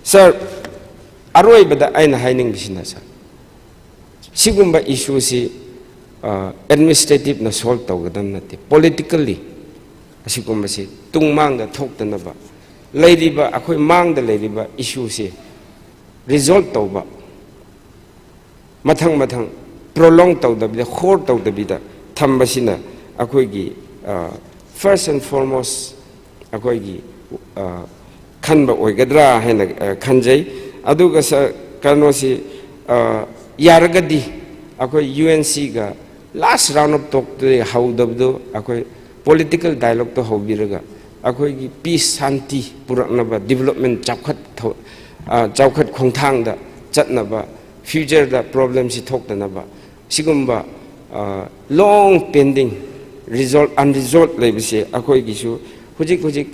Sir, ꯑꯔꯣꯏꯕꯗ ꯑꯩꯅ ꯍꯥꯏꯅꯤꯡꯕꯁꯤꯅ, sir, ꯁꯤꯒꯨꯝꯕ ꯏꯁꯨꯁꯤ ꯑꯦꯗꯃꯤꯅꯤꯁꯇ꯭ꯔꯦꯇꯤꯞꯅ solve ꯇꯧꯒꯗꯕ ꯅꯠꯇꯦ꯫ Politically ꯑꯁꯤꯒꯨꯝꯕꯁꯤ ꯇꯨꯡ ꯃꯥꯡꯗ ꯊꯣꯛꯇꯅꯕ, ꯂꯩꯔꯤꯕ, ꯑꯩꯈꯣꯏ ꯃꯥꯡꯗ ꯂꯩꯔꯤꯕ ꯏꯁꯨꯁꯤ ꯔꯤꯖꯣꯜꯕ ꯇꯧꯕ, ꯃꯊꯪ ꯃꯊꯪ ꯄ꯭ꯔꯣꯂꯣꯡ ꯇꯧꯗꯕꯤꯗ, ꯍꯣꯜꯗ ꯇꯧꯗꯕꯤꯗ ꯊꯝꯕꯁꯤꯅ ꯑꯩꯈꯣꯏꯒꯤ, first and foremost, ꯑꯩꯈꯣꯏꯒꯤ ꯑ, ꯈꯟꯕ ꯑꯣꯏꯒꯗ꯭ꯔꯥ ꯍꯥꯏꯅ ꯑ, ꯈꯟꯖꯩ꯫ ꯑꯗꯨꯒ ꯁ- ꯀꯩꯅꯣꯁꯤ ꯑ, ꯌꯥꯔꯒꯗꯤ ꯑꯩꯈꯣꯏ ꯌꯨ ꯑꯦꯟ ꯁꯤꯒ ꯂꯥꯁ ꯔꯥꯎꯟ ꯑꯣꯐ ꯇꯣꯛꯇꯨꯗꯒꯤ ꯍꯧꯗꯕꯗꯨ ꯑꯩꯈꯣꯏ ꯄꯣꯂꯤꯇꯤꯀꯦꯜ ꯗꯥꯏꯂꯣꯒꯇꯣ ꯍꯧꯕꯤꯔꯒ ꯑꯩꯈꯣꯏꯒꯤ ꯄꯤꯁ, ꯁꯥꯟꯇꯤ ꯄꯨꯔꯛꯅꯕ, ꯗꯤꯕꯂꯞꯃꯦꯟ, ꯆꯥꯎꯈꯠ ꯊꯧ- ꯑ, ꯆꯥꯎꯈꯠ ꯈꯣꯡꯊꯥꯡꯗ ꯆꯠꯅꯕ, ꯐ꯭ꯌꯨꯆꯔꯗ ꯄ꯭ꯔꯣꯕ꯭ꯂꯦꯝꯁꯤ ꯊꯣꯛꯇꯅꯕ, ꯁꯤꯒꯨꯝꯕ ꯂꯣꯡ ꯄꯦꯟꯗꯤꯡ, ꯔꯤꯖꯣꯜꯕ ꯑꯟꯔꯤꯖꯣꯜꯕ ꯂꯩꯕꯁꯦ ꯑꯩꯈꯣꯏꯒꯤꯁꯨ ꯍꯧꯖꯤꯛ ꯍꯧꯖꯤꯛ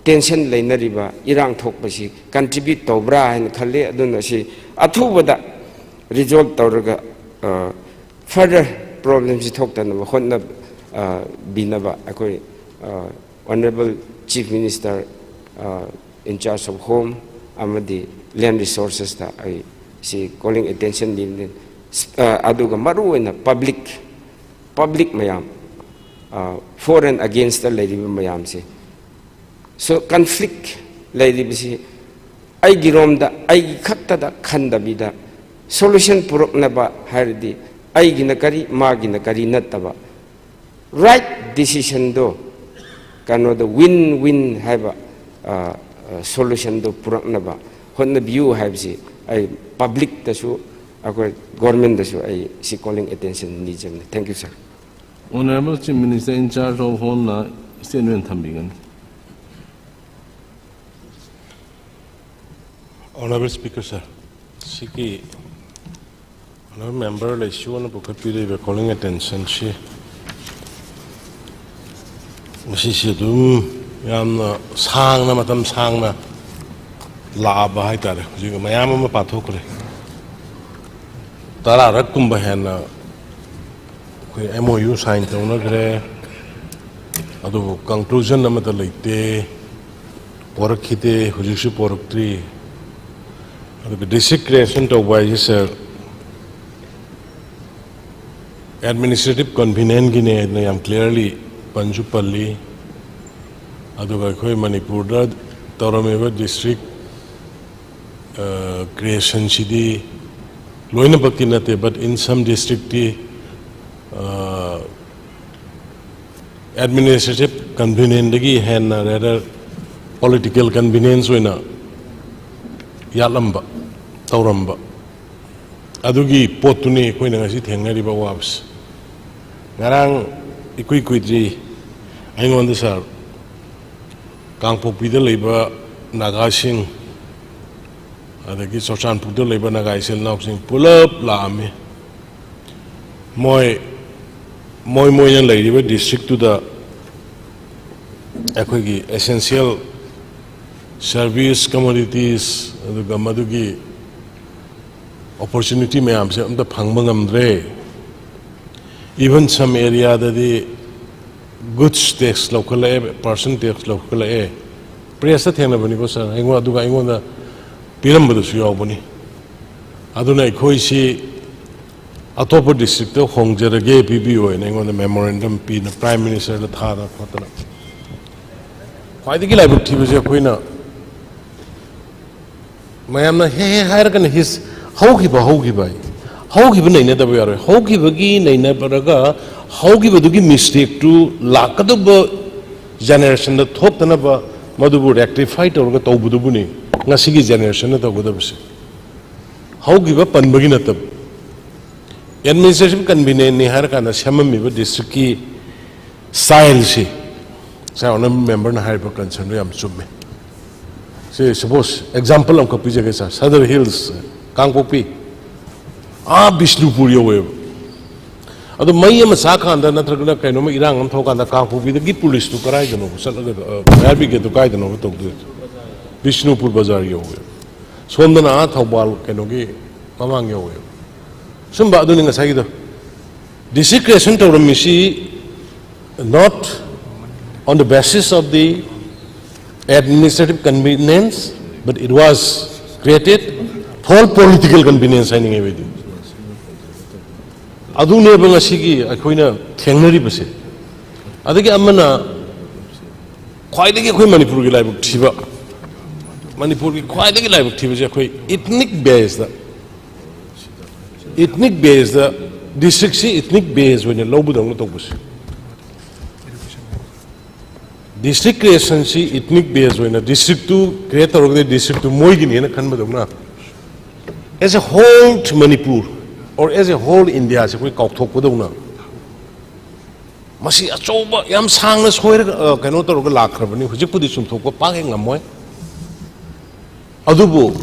ꯇꯦꯟꯁꯟ ꯂꯩꯅꯔꯤꯕ ꯏꯔꯥꯡ ꯊꯣꯛꯄꯁꯤ ꯀꯟꯇ꯭ꯔꯤꯕ꯭ꯌꯨꯠ ꯇꯧꯕ꯭ꯔꯥ ꯍꯥꯏꯅ ꯈꯜꯂꯤ꯫ ꯑꯗꯨꯅ ꯁꯤ ꯑꯊꯨꯕꯗ ꯔꯤꯖꯣꯜꯕ ꯇꯧꯔꯒ ꯐꯔꯗꯔ ꯄ꯭ꯔꯣꯕ꯭ꯂꯦꯝꯁꯤ ꯊꯣꯛꯇꯅꯕ ꯍꯣꯠꯅꯕ ꯑ, ꯕꯤꯅꯕ ꯑꯩꯈꯣꯏ, ꯑ, Honourable Chief Minister, ꯑ, in charge of Home ꯑꯃꯗꯤ Land Resourcesꯇ ꯑꯩ ꯁꯤ calling attention ꯅꯤꯕꯅꯤ꯫ ꯑ, ꯑꯗꯨꯒ ꯃꯔꯨꯑꯣꯏꯅ public, public ꯃꯌꯥꯝ, ꯑ, for and againstꯇ ꯂꯩꯔꯤꯕ ꯃꯌꯥꯝꯁꯦ, so conflict ꯂꯩꯔꯤꯕꯁꯤ ꯑꯩꯒꯤꯔꯣꯝꯗ, ꯑꯩꯒꯤ ꯈꯛꯇꯗ ꯈꯟꯗꯕꯤꯗ solution ꯄꯨꯔꯛꯅꯕ ꯍꯥꯏꯔꯗꯤ ꯑꯩꯒꯤꯅ ꯀꯔꯤ, ꯃꯥꯒꯤꯅ ꯀꯔꯤ ꯅꯠꯇꯕ, right decisionꯗꯣ, ꯀꯩꯅꯣꯗ win win ꯍꯥꯏꯕ, ꯑ, ꯑ, solutionꯗꯣ ꯄꯨꯔꯛꯅꯕ ꯍꯣꯠꯅꯕꯤꯌꯨ ꯍꯥꯏꯕꯁꯤ ꯑꯩ publicꯇꯁꯨ, ꯑꯩꯈꯣꯏ governmentꯇꯁꯨ ꯑꯩ ꯁꯤ calling attention ꯅꯤꯖꯕꯅꯤ꯫ Thank you, sir. Honourable Chief Minister in charge of Homeꯅ statement ꯊꯝꯕꯤꯒꯅꯤ꯫ Honourable Speaker, sir, ꯁꯤꯒꯤ Honourable Member ꯂꯩꯁꯨꯅ ꯄꯨꯈꯠꯄꯤꯔꯤꯕ calling attentionꯁꯤ ꯃꯁꯤꯁꯤ ꯑꯗꯨꯝ ꯌꯥꯝꯅ ꯁꯥꯡꯅ, ꯃꯇꯝ ꯁꯥꯡꯅ ꯂꯥꯛꯑꯕ ꯍꯥꯏꯇꯥꯔꯦ꯫ ꯍꯧꯖꯤꯛ ꯃꯌꯥꯝ ꯑꯃ ꯄꯥꯊꯣꯛꯈ꯭ꯔꯦ꯫ ꯇꯔꯥꯔꯛ ꯀꯨꯝꯕ ꯍꯦꯟꯅ ꯑꯩꯈꯣꯏ MOU sign ꯇꯧꯅꯈ꯭ꯔꯦ, ꯑꯗꯨꯕꯨ conclusion ꯑꯃꯠꯇ ꯂꯩꯇꯦ, ꯄꯣꯔꯛꯈꯤꯗꯦ, ꯍꯧꯖꯤꯛꯁꯨ ꯄꯣꯔꯛꯇ꯭ꯔꯤ꯫ ꯑꯗꯨꯒ district creation ꯇꯧꯕ ꯍꯥꯏꯁꯦ, sir, administrative convenienceꯒꯤꯅꯦ ꯍꯥꯏꯗꯅ ꯌꯥꯝ clearly ꯄꯟꯁꯨ ꯄꯜꯂꯤ꯫ ꯑꯗꯨꯒ ꯑꯩꯈꯣꯏ ꯃꯅꯤꯄꯨꯔꯗ ꯇꯧꯔꯝꯃꯤꯕ district, ꯑ, creationꯁꯤꯗꯤ ꯂꯣꯏꯅꯃꯛꯇꯤ ꯅꯠꯇꯦ, but in some districtꯇꯤ, ꯑ, administrative convenienceꯗꯒꯤ ꯍꯦꯟꯅ rather political convenience ꯑꯣꯏꯅ ꯌꯥꯠꯂꯝꯕ, ꯇꯧꯔꯝꯕ꯫ ꯑꯗꯨꯒꯤ ꯄꯣꯠꯇꯨꯅꯤ ꯑꯩꯈꯣꯏꯅ ꯉꯁꯤ ꯊꯦꯡꯅꯔꯤꯕ ꯑꯋꯥꯕꯁꯤ꯫ ꯉꯔꯥꯡ ꯏꯀꯨꯏ ꯀꯨꯏꯗ꯭ꯔꯤ ꯑꯩꯉꯣꯟꯗ, sir, ꯀꯥꯡꯄꯣꯛꯄꯤꯗ ꯂꯩꯕ ꯅꯥꯒꯥꯁꯤꯡ, ꯑꯗꯒꯤ ꯆꯨꯔꯆꯥꯟꯄꯨꯔꯗ ꯂꯩꯕ ꯅꯥꯒꯥ ꯏꯆꯤꯜ ꯏꯅꯥꯎꯁꯤꯡ ꯄꯨꯂꯞ ꯂꯥꯛꯑꯝꯃꯤ꯫ ꯃꯣꯏ, ꯃꯣꯏ, ꯃꯣꯏꯅ ꯂꯩꯔꯤꯕ districtꯇꯨꯗ ꯑꯩꯈꯣꯏꯒꯤ essential service, commodities, ꯑꯗꯨꯒ ꯃꯗꯨꯒꯤ opportunity ꯃꯌꯥꯝꯁꯦ ꯑꯝꯇ ꯐꯪꯕ ꯉꯝꯗ꯭ꯔꯦ꯫ Even some areaꯗꯗꯤ Goods tax ꯂꯧꯈꯠꯂꯛꯑꯦ, person tax ꯂꯧꯈꯠꯂꯛꯑꯦ꯫ Press ꯇ ꯊꯦꯡꯅꯕꯅꯤꯀꯣ ꯁꯥꯔ, ꯑꯩꯉꯣꯟꯗ, ꯑꯗꯨꯒ ꯑꯩꯉꯣꯟꯗ ꯄꯤꯔꯝꯕꯗꯨꯁꯨ ꯌꯥꯎꯕꯅꯤ꯫ ꯑꯗꯨꯅ ꯑꯩꯈꯣꯏꯁꯤ ꯑꯇꯣꯞꯄ district ꯇ ꯍꯣꯡꯖꯔꯒꯦ, ꯄꯤꯕꯤꯌꯨ ꯍꯥꯏꯅ ꯑꯩꯉꯣꯟꯗ memorandum ꯄꯤꯅ Prime Minister ꯗ ꯊꯥꯗꯅ ꯈꯣꯠꯇꯅ꯫ ꯈ꯭ꯋꯥꯏꯗꯒꯤ ꯂꯥꯏꯕꯛ ꯊꯤꯕꯁꯦ ꯑꯩꯈꯣꯏꯅ ꯃꯌꯥꯝꯅ ꯍꯦ ꯍꯦ ꯍꯥꯏꯔꯒꯅ ꯍꯤꯁ ꯍꯧꯈꯤꯕ, ꯍꯧꯈꯤꯕ ꯍꯥꯏ꯫ ꯍꯧꯈꯤꯕ ꯅꯩꯅꯗꯕ ꯌꯥꯔꯣꯏ꯫ ꯍꯧꯈꯤꯕꯒꯤ ꯅꯩꯅꯕꯔꯒ ꯍꯧꯈꯤꯕꯗꯨꯒꯤ mistake ꯇꯨ ꯂꯥꯛꯀꯗꯧꯕ generation ꯗ ꯊꯣꯛꯇꯅꯕ ꯃꯗꯨꯕꯨ rectify ꯇꯧꯔꯒ ꯇꯧꯕꯗꯨꯕꯨꯅꯤ ꯉꯁꯤꯒꯤ generation ꯅ ꯇꯧꯒꯗꯕꯁꯦ꯫ ꯍꯧꯈꯤꯕ ꯄꯟꯕꯒꯤ ꯅꯠꯇꯕ꯫ Administrative convenience ꯅꯤ ꯍꯥꯏꯔꯀꯥꯟꯗ ꯁꯦꯝꯃꯝꯃꯤꯕ district ꯀꯤ style ꯁꯤ, ꯉꯁꯥꯏ honourable member ꯅ ꯍꯥꯏꯔꯤꯕ concern ꯗꯨ ꯌꯥꯝ ꯆꯨꯝꯃꯦ꯫ ꯁꯤ suppose example ꯑꯃꯈꯛ ꯄꯤꯖꯒꯦ ꯁꯥꯔ, Sadar Hills, ꯀꯥꯡꯄꯣꯛꯄꯤ, ꯑꯥ ꯕꯤꯁꯅꯨꯄꯨꯔ ꯌꯧꯋꯦꯕ꯫ ꯑꯗꯣ ꯃꯩ ꯑꯃ ꯆꯥꯀꯥꯟꯗ ꯅꯠꯇ꯭ꯔꯒꯅ ꯀꯩꯅꯣꯝꯃ ꯏꯔꯥꯡ ꯑꯃ ꯊꯣꯛꯀꯥꯟꯗ ꯀꯥꯡꯄꯣꯛꯄꯤꯗꯒꯤ ꯄꯨꯂꯤꯁꯇꯨ ꯀꯗꯥꯏꯗꯅꯣ ꯆꯠꯂꯒ, fire brigade ꯇꯨ ꯀꯥꯏꯗꯅꯣ ꯇꯧꯗꯣꯏꯗꯣ? ꯕꯤꯁꯅꯨꯄꯨꯔ ꯕꯖꯥꯔ ꯌꯧꯋꯦꯕ꯫ ꯁꯣꯝꯗꯅ ꯑꯥ ꯊꯧꯕꯥꯜ ꯀꯩꯅꯣꯒꯤ ꯃꯃꯥꯡ ꯌꯧꯋꯦꯕ꯫ ꯁꯨꯝꯕ ꯑꯗꯨꯅꯤ ꯉꯁꯥꯏꯒꯤꯗꯣ꯫ District creation ꯇꯧꯔꯝꯃꯤꯁꯤ not on the basis of the administrative convenience, but it was created for political convenience ꯍꯥꯏꯅꯤꯡꯉꯦꯕ ꯑꯩꯗꯤ꯫ ꯑꯗꯨꯅꯦꯕ ꯉꯁꯤꯒꯤ ꯑꯩꯈꯣꯏꯅ ꯊꯦꯡꯅꯔꯤꯕꯁꯦ꯫ ꯑꯗꯒꯤ ꯑꯃꯅ ꯈ꯭ꯋꯥꯏꯗꯒꯤ ꯑꯩꯈꯣꯏ ꯃꯅꯤꯄꯨꯔꯒꯤ ꯂꯥꯏꯕꯛ ꯊꯤꯕ, ꯃꯅꯤꯄꯨꯔꯒꯤ ꯈ꯭ꯋꯥꯏꯗꯒꯤ ꯂꯥꯏꯕꯛ ꯊꯤꯕꯁꯦ ꯑꯩꯈꯣꯏ ethnic base ꯇ, ethnic base ꯇ district ꯁꯤ ethnic base ꯑꯣꯏꯅ ꯂꯧꯕꯗꯧꯅ ꯇꯧꯕꯁꯦ꯫ District creation ꯁꯤ ethnic base ꯑꯣꯏꯅ district ꯇꯨ create ꯇꯧꯔꯒꯗꯤ district ꯇꯨ ꯃꯣꯏꯒꯤꯅꯦꯅ ꯈꯟꯕꯗꯧꯅ, as a whole to Manipur or as a whole India ꯁꯦ ꯑꯩꯈꯣꯏ ꯀꯥꯎꯊꯣꯛꯄꯗꯧꯅ, ꯃꯁꯤ ꯑꯆꯧꯕ ꯌꯥꯝ ꯁꯥꯡꯅ ꯁꯣꯏꯔꯒ, ꯑ, ꯀꯩꯅꯣ ꯇꯧꯔꯒ ꯂꯥꯛꯈ꯭ꯔꯕꯅꯤ꯫ ꯍꯧꯖꯤꯛꯄꯨꯗꯤ ꯆꯨꯝꯊꯣꯛꯄ ꯄꯥꯛ ꯍꯦꯛ ꯉꯝꯃꯣꯏ꯫ ꯑꯗꯨꯕꯨ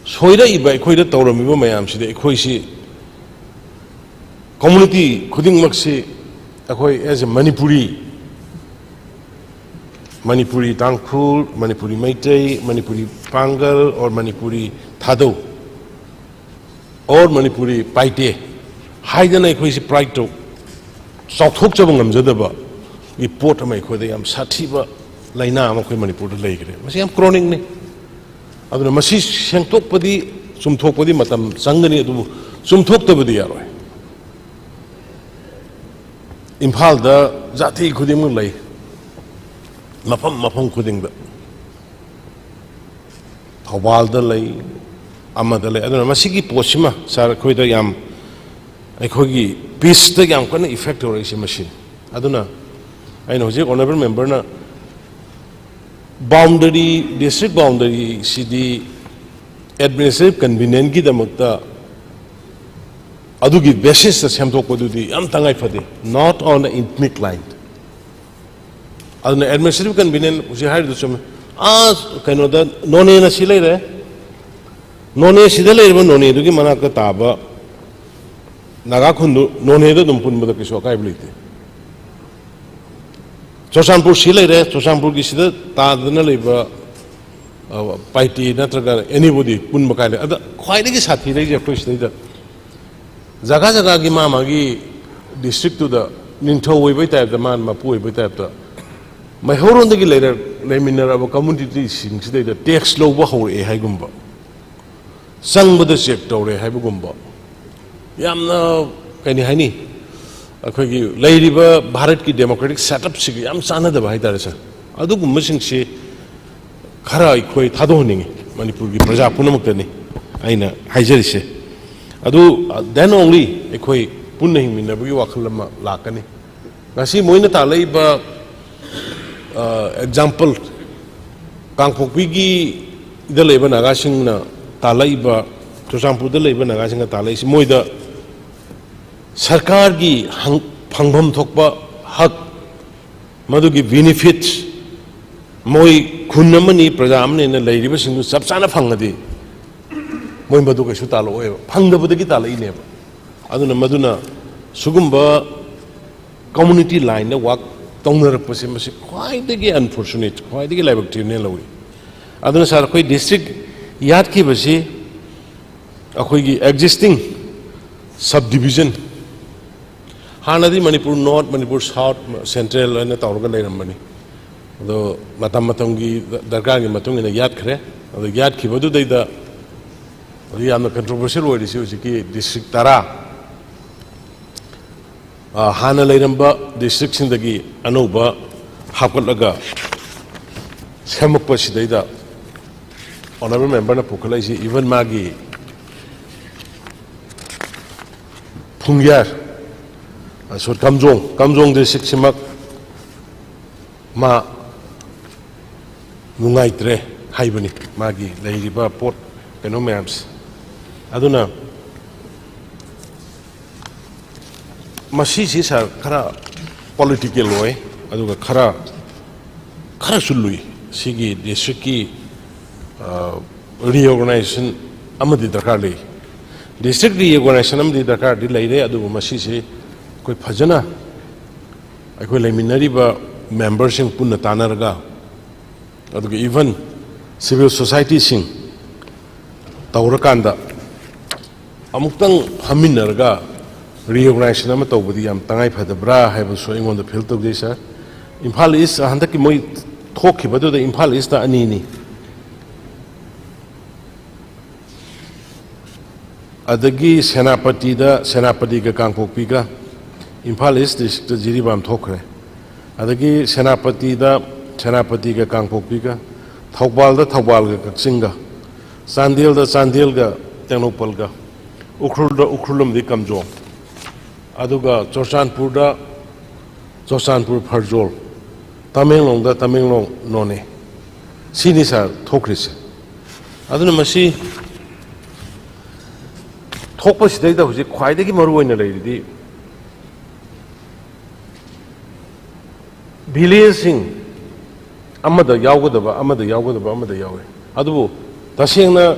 ꯁꯣꯏꯔꯛꯏꯕ ꯑꯩꯈꯣꯏꯗ ꯇꯧꯔꯝꯃꯤꯕ ꯃꯌꯥꯝꯁꯤꯗꯤ ꯑꯩꯈꯣꯏꯁꯤ community ꯈꯨꯗꯤꯡꯃꯛꯁꯤ ꯑꯩꯈꯣꯏ as a Manipuri, Manipuri Tangkhul, Manipuri Meitei, Manipuri Pangal or Manipuri Thadou or Manipuri Paite ꯍꯥꯏꯗꯅ ꯑꯩꯈꯣꯏꯁꯤ pride ꯇꯧ, ꯆꯥꯎꯊꯣꯛꯆꯕ ꯉꯝꯖꯗꯕꯒꯤ ꯄꯣꯠ ꯑꯃ, ꯑꯩꯈꯣꯏꯗ ꯌꯥꯝ ꯁꯥꯊꯤꯕ ꯂꯥꯏꯅꯥ ꯑꯃ ꯑꯩꯈꯣꯏ ꯃꯅꯤꯄꯨꯔꯗ ꯂꯩꯈ꯭ꯔꯦ꯫ ꯃꯁꯤ ꯌꯥꯝ ꯀ꯭ꯔꯣꯅꯤꯛꯅꯤ꯫ ꯑꯗꯨꯅ ꯃꯁꯤ ꯁꯦꯡꯗꯣꯛꯄꯗꯤ, ꯆꯨꯝꯊꯣꯛꯄꯗꯤ ꯃꯇꯝ ꯆꯪꯒꯅꯤ, ꯑꯗꯨꯕꯨ ꯆꯨꯝꯊꯣꯛꯇꯕꯗꯤ ꯌꯥꯔꯣꯏ꯫ ꯏꯝꯐꯥꯜꯗ ꯖꯥꯇꯤ ꯈꯨꯗꯤꯡꯃꯛ ꯂꯩ, ꯃꯐꯝ ꯃꯐꯝ ꯈꯨꯗꯤꯡꯗ꯫ ꯊꯧꯕꯥꯜꯗ ꯂꯩ, ꯑꯃꯗ ꯂꯩ꯫ ꯑꯗꯨꯅ ꯃꯁꯤꯒꯤ ꯄꯣꯠꯁꯤꯃ, ꯁꯥꯔ, ꯑꯩꯈꯣꯏꯗ ꯌꯥꯝ, ꯑꯩꯈꯣꯏꯒꯤ ꯄꯤꯁꯇ ꯌꯥꯝ ꯀꯟꯅ ꯏꯐꯦꯛ ꯇꯧꯔꯛꯏꯁꯦ ꯃꯁꯤꯅꯤ꯫ ꯑꯗꯨꯅ ꯑꯩꯅ ꯍꯧꯖꯤꯛ ꯑꯣꯅꯔꯦꯕꯜ ꯃꯦꯝꯕꯔꯅ ꯕꯥꯎꯟꯗꯔꯤ, ꯗꯤꯁꯇ꯭ꯔꯤꯛ ꯕꯥꯎꯟꯗꯔꯤꯁꯤꯗꯤ ꯑꯦꯗꯃꯤꯅꯤꯁꯇ꯭ꯔꯦꯇꯤꯚ ꯀꯟꯚꯤꯅꯤꯌꯦꯟꯁꯀꯤꯗꯃꯛꯇ ꯑꯗꯨꯒꯤ ꯕꯦꯁꯤꯁꯇ ꯁꯦꯝꯗꯣꯛꯄꯗꯨꯗꯤ ꯌꯥꯝ ꯇꯉꯥꯏ ꯐꯗꯦ, not on the ethnic line꯫ ꯑꯗꯨꯅ ꯑꯦꯗꯃꯤꯅꯤꯁꯇ꯭ꯔꯦꯇꯤꯚ ꯀꯟꯚꯤꯅꯤꯌꯦꯟꯁ ꯍꯧꯖꯤꯛ ꯍꯥꯏꯔꯤꯗꯨ ꯆꯨꯝꯃꯦ꯫ ꯑꯥ, ꯀꯩꯅꯣꯗ, ꯅꯣꯅꯦꯅ ꯁꯤ ꯂꯩꯔꯦ, ꯅꯣꯅꯦ ꯁꯤꯗ ꯂꯩꯔꯤꯕ ꯅꯣꯅꯦꯗꯨꯒꯤ ꯃꯅꯥꯛꯇ ꯇꯥꯕ ꯅꯥꯒꯥ ꯈꯨꯟꯗꯨ ꯅꯣꯅꯦꯗ ꯑꯗꯨꯝ ꯄꯨꯟꯕꯗ ꯀꯩꯁꯨ ꯑꯀꯥꯏꯕ ꯂꯩꯇꯦ꯫ ꯆꯨꯔꯆꯥꯟꯄꯨꯔ ꯁꯤ ꯂꯩꯔꯦ, ꯆꯨꯔꯆꯥꯟꯄꯨꯔꯒꯤ ꯁꯤꯗ ꯇꯥꯗꯅ ꯂꯩꯕ, ꯑ, ꯄꯥꯏꯇꯦ ꯅꯠꯇ꯭ꯔꯒ ꯑꯦꯅꯤꯕꯣꯗꯤ ꯄꯨꯟꯕ ꯀꯥꯏ ꯂꯩ꯫ ꯑꯗ ꯈ꯭ꯋꯥꯏꯗꯒꯤ ꯁꯥꯊꯤꯔꯛꯏꯁꯦ ꯑꯩꯈꯣꯏ ꯁꯤꯗꯩꯗ ꯖꯒꯥ ꯖꯒꯥꯒꯤ ꯃꯥ ꯃꯥꯒꯤ ꯗꯤꯁꯇ꯭ꯔꯤꯛꯇꯨꯗ ꯅꯤꯡꯊꯧ ꯑꯣꯏꯕꯩ ꯇꯥꯏꯞꯇ, ꯃꯥꯅ ꯃꯄꯨ ꯑꯣꯏꯕꯩ ꯇꯥꯏꯞꯇ, ꯃꯩꯍꯧꯔꯣꯟꯗꯒꯤ ꯂꯩꯔ-, ꯂꯩꯃꯤꯟꯅꯔꯕ ꯀꯝꯃꯨꯅꯤꯇꯤꯁꯤꯡꯁꯤꯗꯩꯗ ꯇꯦꯛꯁ ꯂꯧꯕ ꯍꯧꯔꯛꯑꯦ ꯍꯥꯏꯒꯨꯝꯕ, ꯆꯪꯕꯗ ꯆꯦꯛ ꯇꯧꯔꯦ ꯍꯥꯏꯕꯒꯨꯝꯕ, ꯌꯥꯝꯅ, ꯀꯩꯅꯤ ꯍꯥꯏꯅꯤ, ꯑꯩꯈꯣꯏꯒꯤ ꯂꯩꯔꯤꯕ ꯚꯥꯔꯠꯀꯤ ꯗꯦꯃꯣꯀ꯭ꯔꯦꯇꯤꯛ ꯁꯦꯠꯑꯞꯁꯤꯒ ꯌꯥꯝ ꯆꯥꯟꯅꯗꯕ ꯍꯥꯏꯇꯥꯔꯦ, ꯁꯥꯔ꯫ ꯑꯗꯨꯒꯨꯝꯕꯁꯤꯡꯁꯤ ꯈꯔ ꯑꯩꯈꯣꯏ ꯊꯥꯗꯣꯛꯍꯟꯅꯤꯡꯉꯤ, ꯃꯅꯤꯄꯨꯔꯒꯤ ꯄ꯭ꯔꯖꯥ ꯄꯨꯝꯅꯃꯛꯇꯅꯤ ꯑꯩꯅ ꯍꯥꯏꯖꯔꯤꯁꯦ꯫ ꯑꯗꯨ, then only ꯑꯩꯈꯣꯏ ꯄꯨꯟꯅ ꯍꯤꯡꯃꯤꯟꯅꯕꯒꯤ ꯋꯥꯈꯜ ꯑꯃ ꯂꯥꯛꯀꯅꯤ꯫ ꯉꯁꯤ ꯃꯣꯏꯅ ꯇꯥꯜꯂꯛꯏꯕ, ꯑ, ꯑꯦꯛꯖꯥꯝꯄꯜ, ꯀꯥꯡꯄꯣꯛꯄꯤꯒꯤꯗ ꯂꯩꯕ ꯅꯥꯒꯥꯁꯤꯡꯅ ꯇꯥꯜꯂꯛꯏꯕ, ꯆꯨꯔꯆꯥꯟꯄꯨꯔꯗ ꯂꯩꯕ ꯅꯥꯒꯥꯁꯤꯡꯅ ꯇꯥꯜꯂꯛꯏꯁꯤ, ꯃꯣꯏꯗ ꯁꯔꯀꯥꯔꯒꯤ ꯍꯪ-, ꯐꯪꯐꯝ ꯊꯣꯛꯄ ꯍꯛ, ꯃꯗꯨꯒꯤ ꯕꯤꯅꯤꯐꯤꯠꯁ, ꯃꯣꯏ ꯈꯨꯟ ꯑꯃꯅꯤ, ꯄ꯭ꯔꯖꯥ ꯑꯃꯅꯤꯅ ꯂꯩꯔꯤꯕꯁꯤꯡꯗꯨ ꯆꯞ ꯆꯥꯅ ꯐꯪꯉꯗꯤ, ꯃꯣꯏ ꯃꯗꯨ ꯀꯩꯁꯨ ꯇꯥꯜꯂꯛꯑꯣꯏꯕ, ꯐꯪꯗꯕꯗꯒꯤ ꯇꯥꯜꯂꯛꯏꯅꯦꯕ꯫ ꯑꯗꯨꯅ ꯃꯗꯨꯅ ꯁꯤꯒꯨꯝꯕ ꯀꯝꯃꯨꯅꯤꯇꯤ ꯂꯥꯏꯟꯗ ꯋꯥꯛ ꯇꯧꯅꯔꯛꯄꯁꯦ, ꯃꯁꯤ ꯈ꯭ꯋꯥꯏꯗꯒꯤ ꯑꯟꯐꯣꯔꯆꯨꯅꯦꯠ, ꯈ꯭ꯋꯥꯏꯗꯒꯤ ꯂꯥꯏꯕꯛ ꯊꯤꯕꯅꯦ ꯂꯧꯏ꯫ ꯑꯗꯨꯅ ꯁꯥꯔ, ꯑꯩꯈꯣꯏ ꯗꯤꯁꯇ꯭ꯔꯤꯛ ꯌꯥꯠꯈꯤꯕꯁꯤ ꯑꯩꯈꯣꯏꯒꯤ ꯑꯦꯛꯖꯤꯁꯇꯤꯡ ꯁꯕ ꯗꯤꯕꯤꯖꯟ ꯍꯥꯟꯅꯗꯤ Manipur north, Manipur south, central ꯍꯥꯏꯅ ꯇꯧꯔꯒ ꯂꯩꯔꯝꯕꯅꯤ꯫ ꯑꯗꯣ ꯃꯇꯝ ꯃꯇꯝꯒꯤ ꯗꯔꯀꯥꯔꯒꯤ ꯃꯇꯨꯡ ꯏꯟꯅ ꯌꯥꯠꯈ꯭ꯔꯦ꯫ ꯑꯗꯣ ꯌꯥꯠꯈꯤꯕꯗꯨꯗꯩꯗ ꯍꯧꯖꯤꯛ ꯌꯥꯝꯅ ꯀꯟꯇ꯭ꯔꯣꯚꯔꯁꯤꯌꯦꯜ ꯑꯣꯏꯔꯤꯁꯤ ꯍꯧꯖꯤꯛꯀꯤ ꯗꯤꯁꯇ꯭ꯔꯤꯛ ꯇꯔꯥ, ꯑ, ꯍꯥꯟꯅ ꯂꯩꯔꯝꯕ ꯗꯤꯁꯇ꯭ꯔꯤꯛꯁꯤꯡꯗꯒꯤ ꯑꯅꯧꯕ ꯍꯥꯞꯀꯠꯂꯒ ꯁꯦꯝꯃꯛꯄꯁꯤꯗꯩꯗ ꯑꯣꯅꯔꯦꯕꯜ ꯃꯦꯝꯕꯔꯅ ꯄꯨꯈꯠꯂꯛꯏꯁꯤ, ꯏꯚꯟ ꯃꯥꯒꯤ ꯐꯨꯡꯌꯥꯔ, ꯑ, ꯁꯣ-, ꯀꯝꯖꯣꯡ, ꯀꯝꯖꯣꯡ ꯗꯤꯁꯇ꯭ꯔꯤꯛꯁꯤꯃꯛ ꯃꯥ ꯅꯨꯡꯉꯥꯏꯇ꯭ꯔꯦ ꯍꯥꯏꯕꯅꯤ, ꯃꯥꯒꯤ ꯂꯩꯔꯤꯕ ꯄꯣꯠ ꯀꯩꯅꯣ ꯃꯌꯥꯝꯁꯦ꯫ ꯑꯗꯨꯅ ꯃꯁꯤꯁꯤ, ꯁꯥꯔ, ꯈꯔ ꯄꯣꯂꯤꯇꯤꯀꯦꯜ ꯑꯣꯏ, ꯑꯗꯨꯒ ꯈꯔ, ꯈꯔꯁꯨ ꯂꯨꯏ꯫ ꯁꯤꯒꯤ ꯗꯤꯁꯇ꯭ꯔꯤꯛꯀꯤ, ꯑ, ꯔꯤꯑꯣꯔꯒꯅꯥꯏꯖꯦꯁꯟ ꯑꯃꯗꯤ ꯗꯔꯀꯥꯔ ꯂꯩ꯫ ꯗꯤꯁꯇ꯭ꯔꯤꯛ ꯔꯤꯑꯣꯔꯒꯅꯥꯏꯖꯦꯁꯟ ꯑꯃꯗꯤ ꯗꯔꯀꯥꯔꯗꯤ ꯂꯩꯔꯦ, ꯑꯗꯨꯕꯨ ꯃꯁꯤꯁꯤ ꯑꯩꯈꯣꯏ ꯐꯖꯅ, ꯑꯩꯈꯣꯏ ꯂꯩꯃꯤꯟꯅꯔꯤꯕ ꯃꯦꯝꯕꯔꯁꯤꯡ ꯄꯨꯟꯅ ꯇꯥꯟꯅꯔꯒ, ꯑꯗꯨꯒ ꯏꯚꯟ ꯁꯤꯚꯤꯜ ꯁꯣꯁꯥꯏꯇꯤꯁꯤꯡ ꯇꯧꯔꯀꯥꯟꯗ ꯑꯃꯨꯛꯇꯪ ꯐꯝꯃꯤꯟꯅꯔꯒ ꯔꯤꯑꯣꯔꯒꯅꯥꯏꯖꯦꯁꯟ ꯑꯃ ꯇꯧꯕꯗꯤ ꯌꯥꯝ ꯇꯉꯥꯏ ꯐꯗꯕ꯭ꯔꯥ ꯍꯥꯏꯕꯁꯨ ꯑꯩꯉꯣꯟꯗ ꯐꯤꯜ ꯇꯧꯖꯩ, ꯁꯥꯔ꯫ ꯏꯝꯐꯥꯜ ꯏꯁ ꯍꯟꯗꯛꯀꯤ ꯃꯣꯏ ꯊꯣꯛꯈꯤꯕꯗꯨꯗ ꯏꯝꯐꯥꯜ ꯏꯁꯇ ꯑꯅꯤꯅꯤ, ꯑꯗꯒꯤ ꯁꯦꯅꯥꯄꯇꯤꯗ, ꯁꯦꯅꯥꯄꯇꯤꯒ ꯀꯥꯡꯄꯣꯛꯄꯤꯒ, ꯏꯝꯐꯥꯜ ꯏꯁ ꯗꯤꯁꯇ꯭ꯔꯤꯛꯇ ꯖꯤꯔꯤꯕꯥꯝ ꯊꯣꯛꯈ꯭ꯔꯦ꯫ ꯑꯗꯒꯤ ꯁꯦꯅꯥꯄꯇꯤꯗ, ꯁꯦꯅꯥꯄꯇꯤꯒ ꯀꯥꯡꯄꯣꯛꯄꯤꯒ, ꯊꯧꯕꯥꯜꯗ ꯊꯧꯕꯥꯜꯒ ꯀꯛꯆꯤꯡꯒ, ꯆꯥꯟꯗꯦꯜꯗ ꯆꯥꯟꯗꯦꯜꯒ ꯇꯦꯡꯅꯧꯄꯜꯒ, ꯎꯈ꯭ꯔꯨꯜꯗ ꯎꯈ꯭ꯔꯨꯜ ꯑꯃꯗꯤ ꯀꯝꯖꯣꯡ, ꯑꯗꯨꯒ ꯆꯨꯔꯆꯥꯟꯄꯨꯔꯗ ꯆꯨꯔꯆꯥꯟꯄꯨꯔ ꯐꯔꯖꯣꯜ, ꯇꯃꯦꯡꯂꯣꯡꯗ ꯇꯃꯦꯡꯂꯣꯡ ꯅꯣꯅꯦ꯫ ꯁꯤꯅꯤ, ꯁꯥꯔ, ꯊꯣꯛꯈ꯭ꯔꯤꯁꯦ꯫ ꯑꯗꯨꯅ ꯃꯁꯤ ꯊꯣꯛꯄꯁꯤꯗꯩꯗ ꯍꯧꯖꯤꯛ ꯈ꯭ꯋꯥꯏꯗꯒꯤ ꯃꯔꯨ ꯑꯣꯏꯅ ꯂꯩꯔꯤꯗꯤ ꯚꯤꯂꯦꯖꯁꯤꯡ ꯑꯃꯗ ꯌꯥꯎꯒꯗꯕ, ꯑꯃꯗ ꯌꯥꯎꯒꯗꯕ, ꯑꯃꯗ ꯌꯥꯎꯏ꯫ ꯑꯗꯨꯕꯨ ꯇꯁꯦꯡꯅ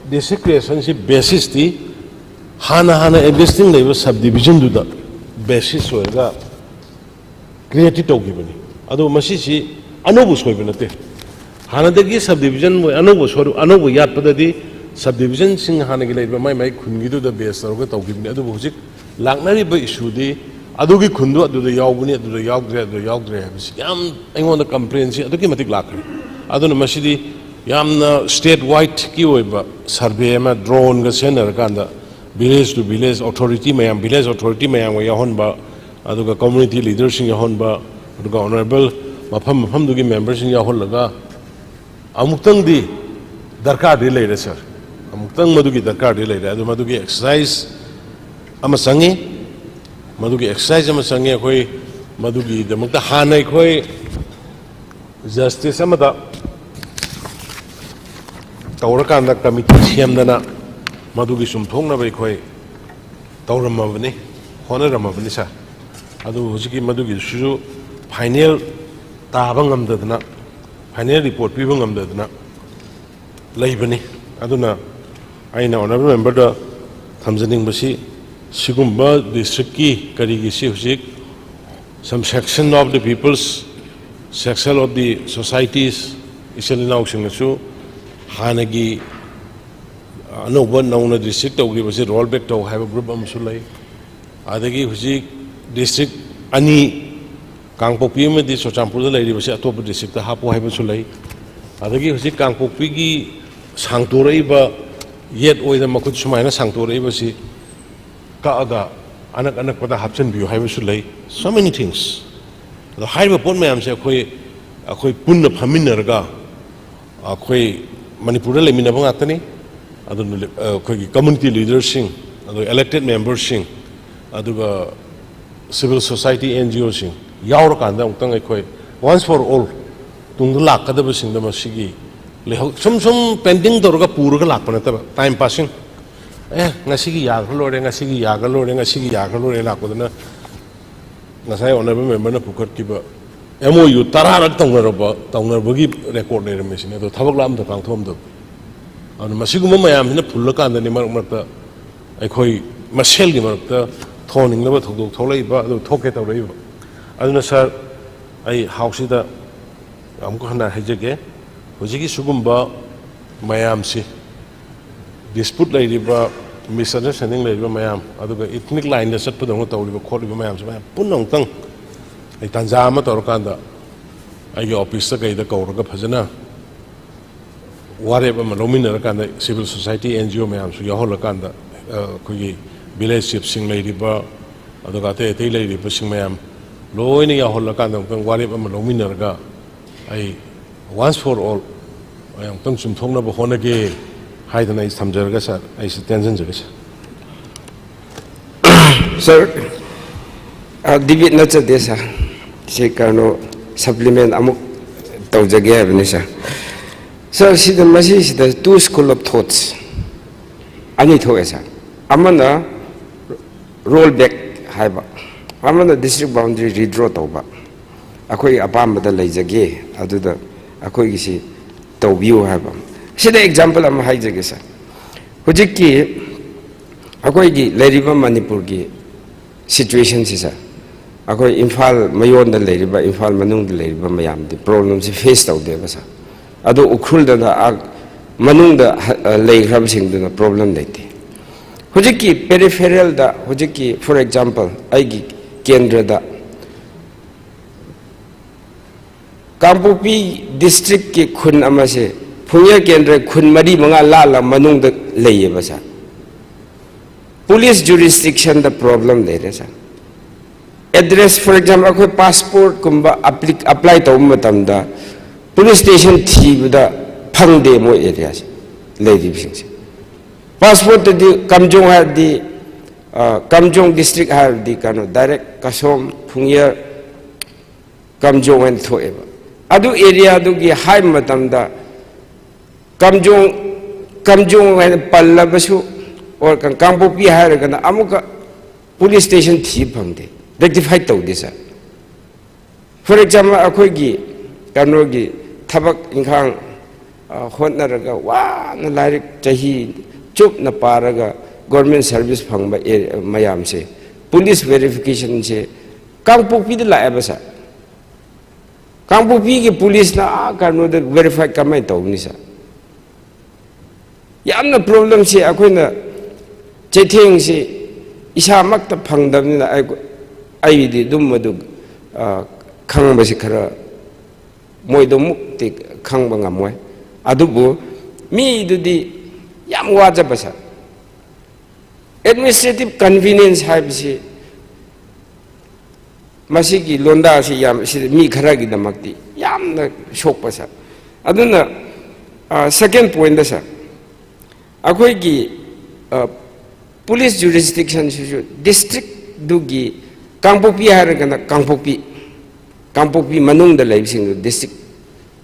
ꯗꯤꯁꯇ꯭ꯔꯤꯛ ꯀ꯭ꯔꯤꯌꯦꯁꯟꯁꯤ ꯕꯦꯁꯤꯁꯇꯤ ꯍꯥꯟꯅ ꯍꯥꯟꯅ ꯑꯦꯛꯖꯤꯁꯇꯤꯡ ꯂꯩꯕ ꯁꯕ ꯗꯤꯕꯤꯖꯟꯗꯨꯗ ꯕꯦꯁꯤꯁ ꯑꯣꯏꯔꯒ ꯀ꯭ꯔꯤꯌꯦꯠꯇꯤ ꯇꯧꯈꯤꯕꯅꯤ꯫ ꯑꯗꯨ ꯃꯁꯤꯁꯤ ꯑꯅꯧꯕ ꯁꯣꯏꯕ ꯅꯠꯇꯦ꯫ ꯍꯥꯟꯅꯗꯒꯤ ꯁꯕ ꯗꯤꯕꯤꯖꯟ ꯃꯣꯏ ꯑꯅꯧꯕ ꯁꯣꯏ-, ꯑꯅꯧꯕ ꯌꯥꯠꯄꯗꯗꯤ ꯁꯕ ꯗꯤꯕꯤꯖꯟꯁꯤꯡ ꯍꯥꯟꯅꯒꯤ ꯂꯩꯔꯤꯕ ꯃꯥꯏ ꯃꯥꯏ ꯈꯨꯟꯒꯤꯗꯨꯗ ꯕꯦꯁ ꯇꯧꯔꯒ ꯇꯧꯈꯤꯕꯅꯤ꯫ ꯑꯗꯨꯕꯨ ꯍꯧꯖꯤꯛ ꯂꯥꯛꯅꯔꯤꯕ ꯏꯁꯨꯗꯤ ꯑꯗꯨꯒꯤ ꯈꯨꯟꯗꯨ ꯑꯗꯨꯗ ꯌꯥꯎꯕꯅꯤ, ꯑꯗꯨꯗ ꯌꯥꯎꯗ꯭ꯔꯦ, ꯑꯗꯨꯗ ꯌꯥꯎꯗ꯭ꯔꯦ ꯍꯥꯏꯕꯁꯤ ꯌꯥꯝ ꯑꯩꯉꯣꯟꯗ ꯀꯝꯄ꯭ꯂꯦꯟꯁꯤ ꯑꯗꯨꯛꯀꯤ ꯃꯇꯤꯛ ꯂꯥꯛꯈ꯭ꯔꯦ꯫ ꯑꯗꯨꯅ ꯃꯁꯤꯗꯤ ꯌꯥꯝꯅ ꯁ꯭ꯇꯦꯠ ꯋꯥꯏꯗꯀꯤ ꯑꯣꯏꯕ ꯁꯔꯚꯦ ꯑꯃ ꯗ꯭ꯔꯣꯟꯒ ꯁꯤꯖꯤꯟꯅꯔꯀꯥꯟꯗ village to village authority ꯃꯌꯥꯝ, village authority ꯃꯌꯥꯝꯒ ꯌꯥꯎꯍꯟꯕ, ꯑꯗꯨꯒ community leaderꯁꯤꯡ ꯌꯥꯎꯍꯟꯕ, ꯑꯗꯨꯒ honourable ꯃꯐꯝ ꯃꯐꯝꯗꯨꯒꯤ memberꯁꯤꯡ ꯌꯥꯎꯍꯜꯂꯒ ꯑꯃꯨꯛꯇꯪꯗꯤ ꯗꯔꯀꯥꯔꯗꯤ ꯂꯩꯔꯦ ꯁꯥꯔ, ꯑꯃꯨꯛꯇꯪ ꯃꯗꯨꯒꯤ ꯗꯔꯀꯥꯔꯗꯤ ꯂꯩꯔꯦ꯫ ꯑꯗꯨ ꯃꯗꯨꯒꯤ exercise ꯑꯃ ꯆꯪꯉꯤ꯫ ꯃꯗꯨꯒꯤ exercise ꯑꯃ ꯆꯪꯉꯤ꯫ ꯑꯩꯈꯣꯏ ꯃꯗꯨꯒꯤꯗꯃꯛꯇ ꯍꯥꯟꯅ ꯑꯩꯈꯣꯏ justice ꯑꯃꯗ ꯇꯧꯔꯀꯥꯟꯗ committee ꯁꯦꯝꯗꯅ ꯃꯗꯨꯒꯤ ꯆꯨꯝꯊꯣꯛꯅꯕ ꯑꯩꯈꯣꯏ ꯇꯧꯔꯝꯃꯕꯅꯤ, ꯍꯣꯠꯅꯔꯝꯃꯕꯅꯤ ꯁꯥꯔ꯫ ꯑꯗꯨ ꯍꯧꯖꯤꯛꯀꯤ ꯃꯗꯨꯒꯤꯁꯤꯁꯨ final ꯇꯥꯕ ꯉꯝꯗꯗꯅ, final report ꯄꯤꯕ ꯉꯝꯗꯗꯅ ꯂꯩꯕꯅꯤ꯫ ꯑꯗꯨꯅ ꯑꯩꯅ honourable memberꯗ ꯊꯝꯖꯅꯤꯡꯕꯁꯤ, ꯁꯤꯒꯨꯝꯕ districtꯀꯤ ꯀꯔꯤꯒꯤꯁꯤ ꯍꯧꯖꯤꯛ some section of the peoples, section of the societies, ꯏꯆꯤꯜ ꯏꯅꯥꯎꯁꯤꯡꯅꯁꯨ ꯍꯥꯟꯅꯒꯤ ꯑꯅꯧꯕ ꯅꯧꯅ district ꯇꯧꯈꯤꯕꯁꯤ roll back ꯇꯧ ꯍꯥꯏꯕ group ꯑꯃꯁꯨ ꯂꯩ꯫ ꯑꯗꯒꯤ ꯍꯧꯖꯤꯛ district ꯑꯅꯤ, ꯀꯥꯡꯄꯣꯛꯄꯤ ꯑꯃꯗꯤ ꯆꯨꯔꯆꯥꯟꯄꯨꯔꯗ ꯂꯩꯔꯤꯕꯁꯤ ꯑꯇꯣꯞꯄ districtꯇ ꯍꯥꯞꯄꯨ ꯍꯥꯏꯕꯁꯨ ꯂꯩ꯫ ꯑꯗꯒꯤ ꯍꯧꯖꯤꯛ ꯀꯥꯡꯄꯣꯛꯄꯤꯒꯤ ꯁꯥꯡꯇꯣꯔꯛꯏꯕ, ꯌꯦꯠ ꯑꯣꯏꯗ ꯃꯈꯨꯠ ꯁꯨꯃꯥꯏꯅ ꯁꯥꯡꯇꯣꯔꯛꯏꯕꯁꯤ ꯀꯛꯑꯒ ꯑꯅꯛ ꯑꯅꯛꯄꯗ ꯍꯥꯞꯆꯤꯟꯕꯤꯌꯨ ꯍꯥꯏꯕꯁꯨ ꯂꯩ꯫ So many things꯫ ꯑꯗꯣ ꯍꯥꯏꯔꯤꯕ ꯄꯣꯠ ꯃꯌꯥꯝꯁꯦ ꯑꯩꯈꯣꯏ, ꯑꯩꯈꯣꯏ ꯄꯨꯟꯅ ꯐꯝꯃꯤꯟꯅꯔꯒ, ꯑꯩꯈꯣꯏ ꯃꯅꯤꯄꯨꯔꯗ ꯂꯩꯃꯤꯟꯅꯕ ꯉꯥꯛꯇꯅꯤ꯫ ꯑꯗꯨꯅ ꯑꯩꯈꯣꯏꯒꯤ community leaderꯁꯤꯡ, ꯑꯗꯨꯒ elected memberꯁꯤꯡ, ꯑꯗꯨꯒ civil society NGOꯁꯤꯡ ꯌꯥꯎꯔꯀꯥꯟꯗ ꯑꯃꯨꯛꯇꯪ ꯑꯩꯈꯣꯏ once for all ꯇꯨꯡꯗ ꯂꯥꯛꯀꯗꯕꯁꯤꯡꯗ ꯃꯁꯤꯒꯤ ꯂꯩꯍꯧ-, ꯁꯨꯝ ꯁꯨꯝ pending ꯇꯧꯔꯒ ꯄꯨꯔꯒ ꯂꯥꯛꯄ ꯅꯠꯇꯕ, time passing꯫ ꯑꯦ, ꯉꯁꯤꯒꯤ ꯌꯥꯈ꯭ꯔ ꯂꯣꯏꯔꯦ, ꯉꯁꯤꯒꯤ ꯌꯥꯈ꯭ꯔ ꯂꯣꯏꯔꯦ, ꯉꯁꯤꯒꯤ ꯌꯥꯈ꯭ꯔ ꯂꯣꯏꯔꯦ ꯂꯥꯛꯄꯗꯨꯅ ꯉꯁꯥꯏ honourable memberꯅ ꯄꯨꯈꯠꯈꯤꯕ MOU ꯇꯔꯥꯔꯛ ꯇꯧꯅꯔꯕ, ꯇꯧꯅꯕꯒꯤ record ꯂꯩꯔꯝꯃꯤꯁꯤꯅꯦ꯫ ꯑꯗꯣ ꯊꯕꯛ ꯑꯝꯇ ꯄꯥꯡꯊꯣꯛꯑꯝꯗꯕ꯫ ꯑꯗꯨꯅ ꯃꯁꯤꯒꯨꯝꯕ ꯃꯌꯥꯝꯁꯤꯅ ꯐꯨꯜꯂꯀꯥꯟꯗꯅꯤ ꯃꯔꯛ ꯃꯔꯛꯇ ꯑꯩꯈꯣꯏ ꯃꯁꯦꯜꯒꯤ ꯃꯔꯛꯇ ꯊꯣꯛꯍꯟꯅꯤꯡꯗꯕ ꯊꯧꯗꯣꯛ ꯊꯣꯛꯂꯛꯏꯕ, ꯑꯗꯨ ꯊꯣꯛꯀꯦ ꯇꯧꯔꯛꯏꯕ꯫ ꯑꯗꯨꯅ ꯁꯥꯔ, ꯑꯩ ꯍꯥꯎꯁꯁꯤꯗ ꯑꯃꯨꯛ ꯍꯟꯅ ꯍꯥꯏꯖꯒꯦ, ꯍꯧꯖꯤꯛꯀꯤ ꯁꯤꯒꯨꯝꯕ ꯃꯌꯥꯝꯁꯤ, dispute ꯂꯩꯔꯤꯕ ꯃꯤꯁꯑꯟꯗꯔꯁ꯭ꯇꯦꯟꯗꯤꯡ ꯂꯩꯔꯤꯕ ꯃꯌꯥꯝ, ꯑꯗꯨꯒ ꯏꯊꯅꯤꯛ ꯂꯥꯏꯟꯗ ꯆꯠꯄꯗꯧꯅ ꯇꯧꯔꯤꯕ ꯈꯣꯠꯂꯤꯕ ꯃꯌꯥꯝꯁꯦ ꯃꯌꯥꯝ ꯄꯨꯟꯅ ꯑꯃꯨꯛꯇꯪ ꯑꯩ ꯇꯥꯟꯖꯥ ꯑꯃ ꯇꯧꯔꯀꯥꯟꯗ ꯑꯩꯒꯤ ꯑꯣꯐꯤꯁꯇ ꯀꯩꯗ ꯀꯧꯔꯒ ꯐꯖꯅ ꯋꯥꯔꯦꯞ ꯑꯃ ꯂꯧꯃꯤꯟꯅꯔꯀꯥꯟꯗ, civil society, and G O ꯃꯌꯥꯝꯁꯨ ꯌꯥꯎꯍꯜꯂꯀꯥꯟꯗ, ꯑ, ꯑꯩꯈꯣꯏꯒꯤ ꯚꯤꯂꯦꯖ ꯆꯤꯐꯁꯤꯡ ꯂꯩꯔꯤꯕ, ꯑꯗꯨꯒ ꯑꯇꯩ ꯑꯇꯩ ꯂꯩꯔꯤꯕꯁꯤꯡ ꯃꯌꯥꯝ ꯂꯣꯏꯅ ꯌꯥꯎꯍꯜꯂꯀꯥꯟꯗ ꯑꯃꯨꯛꯇꯪ ꯋꯥꯔꯦꯞ ꯑꯃ ꯂꯧꯃꯤꯟꯅꯔꯒ, ꯑꯩ once for all ꯑꯩ ꯑꯃꯨꯛꯇꯪ ꯆꯨꯝꯊꯣꯛꯅꯕ ꯍꯣꯠꯅꯒꯦ ꯍꯥꯏꯗꯅ ꯑꯩ ꯊꯝꯖꯔꯒ, ꯁꯥꯔ, ꯑꯩꯁꯤ ꯇꯦꯟꯁꯤꯟꯖꯒꯦ, ꯁꯥꯔ꯫ ꯁꯥꯔ, ꯗꯤꯕꯦꯠ ꯅꯠꯆꯗꯦ, ꯁꯥꯔ꯫ ꯁꯤ ꯀꯩꯅꯣ, ꯁꯄ꯭ꯂꯤꯃꯦꯟ ꯑꯃꯨꯛ ꯇꯧꯖꯒꯦ ꯍꯥꯏꯕꯅꯤ, ꯁꯥꯔ꯫ ꯁꯥꯔ, ꯁꯤꯗ, ꯃꯁꯤꯁꯤꯗ two school of thoughts ꯑꯅꯤ ꯊꯣꯛꯑꯦ, ꯁꯥꯔ꯫ ꯑꯃꯅ ꯔꯣꯜ ꯕꯦꯛ ꯍꯥꯏꯕ, ꯑꯃꯅ ꯗꯤꯁꯇ꯭ꯔꯤꯛ ꯕꯥꯎꯟꯗꯔꯤ ꯔꯤꯗ꯭ꯔꯣ ꯇꯧꯕ, ꯑꯩꯈꯣꯏꯒꯤ ꯑꯄꯥꯝꯕꯗ ꯂꯩꯖꯒꯦ, ꯑꯗꯨꯗ ꯑꯩꯈꯣꯏꯒꯤꯁꯤ ꯇꯧꯕꯤꯌꯨ ꯍꯥꯏꯕ꯫ ꯁꯤꯗ ꯑꯦꯛꯖꯥꯝꯄꯜ ꯑꯃ ꯍꯥꯏꯖꯒꯦ, ꯁꯥꯔ꯫ ꯍꯧꯖꯤꯛꯀꯤ ꯑꯩꯈꯣꯏꯒꯤ ꯂꯩꯔꯤꯕ ꯃꯅꯤꯄꯨꯔꯒꯤ ꯁꯤꯆꯨꯋꯦꯁꯟꯁꯤ, ꯁꯥꯔ, ꯑꯩꯈꯣꯏ ꯏꯝꯐꯥꯜ ꯃꯌꯣꯟꯗ ꯂꯩꯔꯤꯕ, ꯏꯝꯐꯥꯜ ꯃꯅꯨꯡꯗ ꯂꯩꯔꯤꯕ ꯃꯌꯥꯝꯗꯤ ꯄ꯭ꯔꯣꯕ꯭ꯂꯦꯝꯁꯤ ꯐꯦꯁ ꯇꯧꯗꯦꯕ, ꯁꯥꯔ꯫ ꯑꯗꯣ ꯎꯈ꯭ꯔꯨꯜꯗꯅ ꯑꯥ ꯃꯅꯨꯡꯗ ꯍ-, ꯑ, ꯂꯩꯈ꯭ꯔꯕꯁꯤꯡꯗꯨꯅ ꯄ꯭ꯔꯣꯕ꯭ꯂꯦꯝ ꯂꯩꯇꯦ꯫ ꯍꯧꯖꯤꯛꯀꯤ ꯄꯦꯔꯤꯐꯦꯔꯦꯜꯗ, ꯍꯧꯖꯤꯛꯀꯤ, for example, ꯑꯩꯒꯤ ꯀꯦꯟꯗ꯭ꯔꯗ ꯀꯥꯡꯄꯣꯛꯄꯤ ꯗꯤꯁꯇ꯭ꯔꯤꯛꯀꯤ ꯈꯨꯟ ꯑꯃꯁꯦ ꯐꯨꯡꯌꯥ ꯀꯦꯟꯗ꯭ꯔ ꯈꯨꯟ ꯃꯔꯤ ꯃꯉꯥ ꯂꯥꯜꯂ ꯃꯅꯨꯡꯗ ꯂꯩꯌꯦꯕ, ꯁꯥꯔ꯫ ꯄꯨꯂꯤꯁ ꯖꯨꯔꯤꯁꯗꯤꯛꯁꯟꯗ ꯄ꯭ꯔꯣꯕ꯭ꯂꯦꯝ ꯂꯩꯔꯦ, ꯁꯥꯔ꯫ ꯑꯦꯗ꯭ꯔꯦꯁ, for example, ꯑꯩꯈꯣꯏ ꯄꯥꯁꯄꯣꯔꯠꯀꯨꯝꯕ ꯑꯦꯄ꯭ꯂꯥꯏ ꯇꯧꯕ ꯃꯇꯝꯗ ꯄꯨꯂꯤꯁ ꯁ꯭ꯇꯦꯁꯟ ꯊꯤꯕꯗ ꯐꯪꯗꯦ ꯃꯣꯏ ꯑꯦꯔꯤꯌꯥꯁꯦ ꯂꯩꯔꯤꯕꯁꯤꯡꯁꯦ꯫ ꯄꯥꯁꯄꯣꯔꯠꯇꯗꯤ ꯀꯝꯖꯣꯡ ꯍꯥꯏꯔꯗꯤ, ꯑ, ꯀꯝꯖꯣꯡ ꯗꯤꯁꯇ꯭ꯔꯤꯛ ꯍꯥꯏꯔꯗꯤ ꯀꯩꯅꯣ, ꯗꯥꯏꯔꯦꯛ ꯀꯁꯣꯝ, ꯐꯨꯡꯌꯔ, ꯀꯝꯖꯣꯡ ꯍꯥꯏꯅ ꯊꯣꯛꯑꯦꯕ꯫ ꯑꯗꯨ ꯑꯦꯔꯤꯌꯥꯗꯨꯒꯤ ꯍꯥꯏꯕ ꯃꯇꯝꯗ ꯀꯝꯖꯣꯡ, ꯀꯝꯖꯣꯡ ꯍꯥꯏꯅ ꯄꯜꯂꯕꯁꯨ, ꯑꯣꯔ ꯀꯥꯡꯄꯣꯛꯄꯤ ꯍꯥꯏꯔꯒꯅ ꯑꯃꯨꯛꯀ ꯄꯨꯂꯤꯁ ꯁ꯭ꯇꯦꯁꯟ ꯊꯤꯕ ꯐꯪꯗꯦ, ꯔꯦꯛꯇꯤꯐꯥꯏ ꯇꯧꯗꯦ, ꯁꯥꯔ꯫ For example, ꯑꯩꯈꯣꯏꯒꯤ ꯀꯩꯅꯣꯒꯤ ꯊꯕꯛ ꯏꯪꯈꯥꯡ, ꯑ, ꯍꯣꯠꯅꯔꯒ ꯋꯥꯅ ꯂꯥꯏꯔꯤꯛ ꯆꯍꯤ ꯆꯨꯞꯅ ꯄꯥꯔꯒ ꯒꯣꯔꯃꯦꯟ ꯁꯥꯔꯚꯤꯁ ꯐꯪꯕ ꯑꯦ-, ꯃꯌꯥꯝꯁꯦ, ꯄꯨꯂꯤꯁ ꯚꯦꯔꯤꯐꯤꯀꯦꯁꯟꯁꯦ ꯀꯥꯡꯄꯣꯛꯄꯤꯗ ꯂꯥꯛꯑꯦꯕ, ꯁꯥꯔ꯫ ꯀꯥꯡꯄꯣꯛꯄꯤꯒꯤ ꯄꯨꯂꯤꯁꯅ ꯑꯥ ꯀꯩꯅꯣꯗ ꯚꯦꯔꯤꯐꯥꯏ ꯀꯃꯥꯏꯅ ꯇꯧꯒꯅꯤ, ꯁꯥꯔ? ꯌꯥꯝꯅ ꯄ꯭ꯔꯣꯕ꯭ꯂꯦꯝꯁꯤ ꯑꯩꯈꯣꯏꯅ ꯆꯩꯊꯦꯡꯁꯤ ꯏꯁꯥꯃꯛꯇ ꯐꯪꯗꯕꯅꯤꯅ ꯑꯩ, ꯑꯩꯗꯤ ꯑꯗꯨꯝ ꯃꯗꯨ, ꯑ, ꯈꯪꯕꯁꯤ ꯈꯔ ꯃꯣꯏꯗꯣ ꯃꯨꯛꯇꯤ ꯈꯪꯕ ꯉꯝꯃꯣꯏ꯫ ꯑꯗꯨꯕꯨ ꯃꯤꯗꯨꯗꯤ ꯌꯥꯝ ꯋꯥꯖꯕ ꯁꯥꯔ꯫ Administrative convenience ꯍꯥꯏꯕꯁꯤ ꯃꯁꯤꯒꯤ ꯂꯣꯟꯗꯥꯁꯤ ꯌꯥꯝ, ꯁꯤ ꯃꯤ ꯈꯔꯒꯤꯗꯃꯛꯇꯤ ꯌꯥꯝꯅ ꯁꯣꯛꯄ ꯁꯥꯔ꯫ ꯑꯗꯨꯅ, ꯑ, second point ꯁꯥꯔ, ꯑꯩꯈꯣꯏꯒꯤ, ꯑ, police jurisdiction ꯁꯤꯁꯨ district ꯗꯨꯒꯤ, ꯀꯥꯡꯄꯣꯛꯄꯤ ꯍꯥꯏꯔꯒꯅ ꯀꯥꯡꯄꯣꯛꯄꯤ, ꯀꯥꯡꯄꯣꯛꯄꯤ ꯃꯅꯨꯡꯗ ꯂꯩꯕꯁꯤꯡꯗꯨ district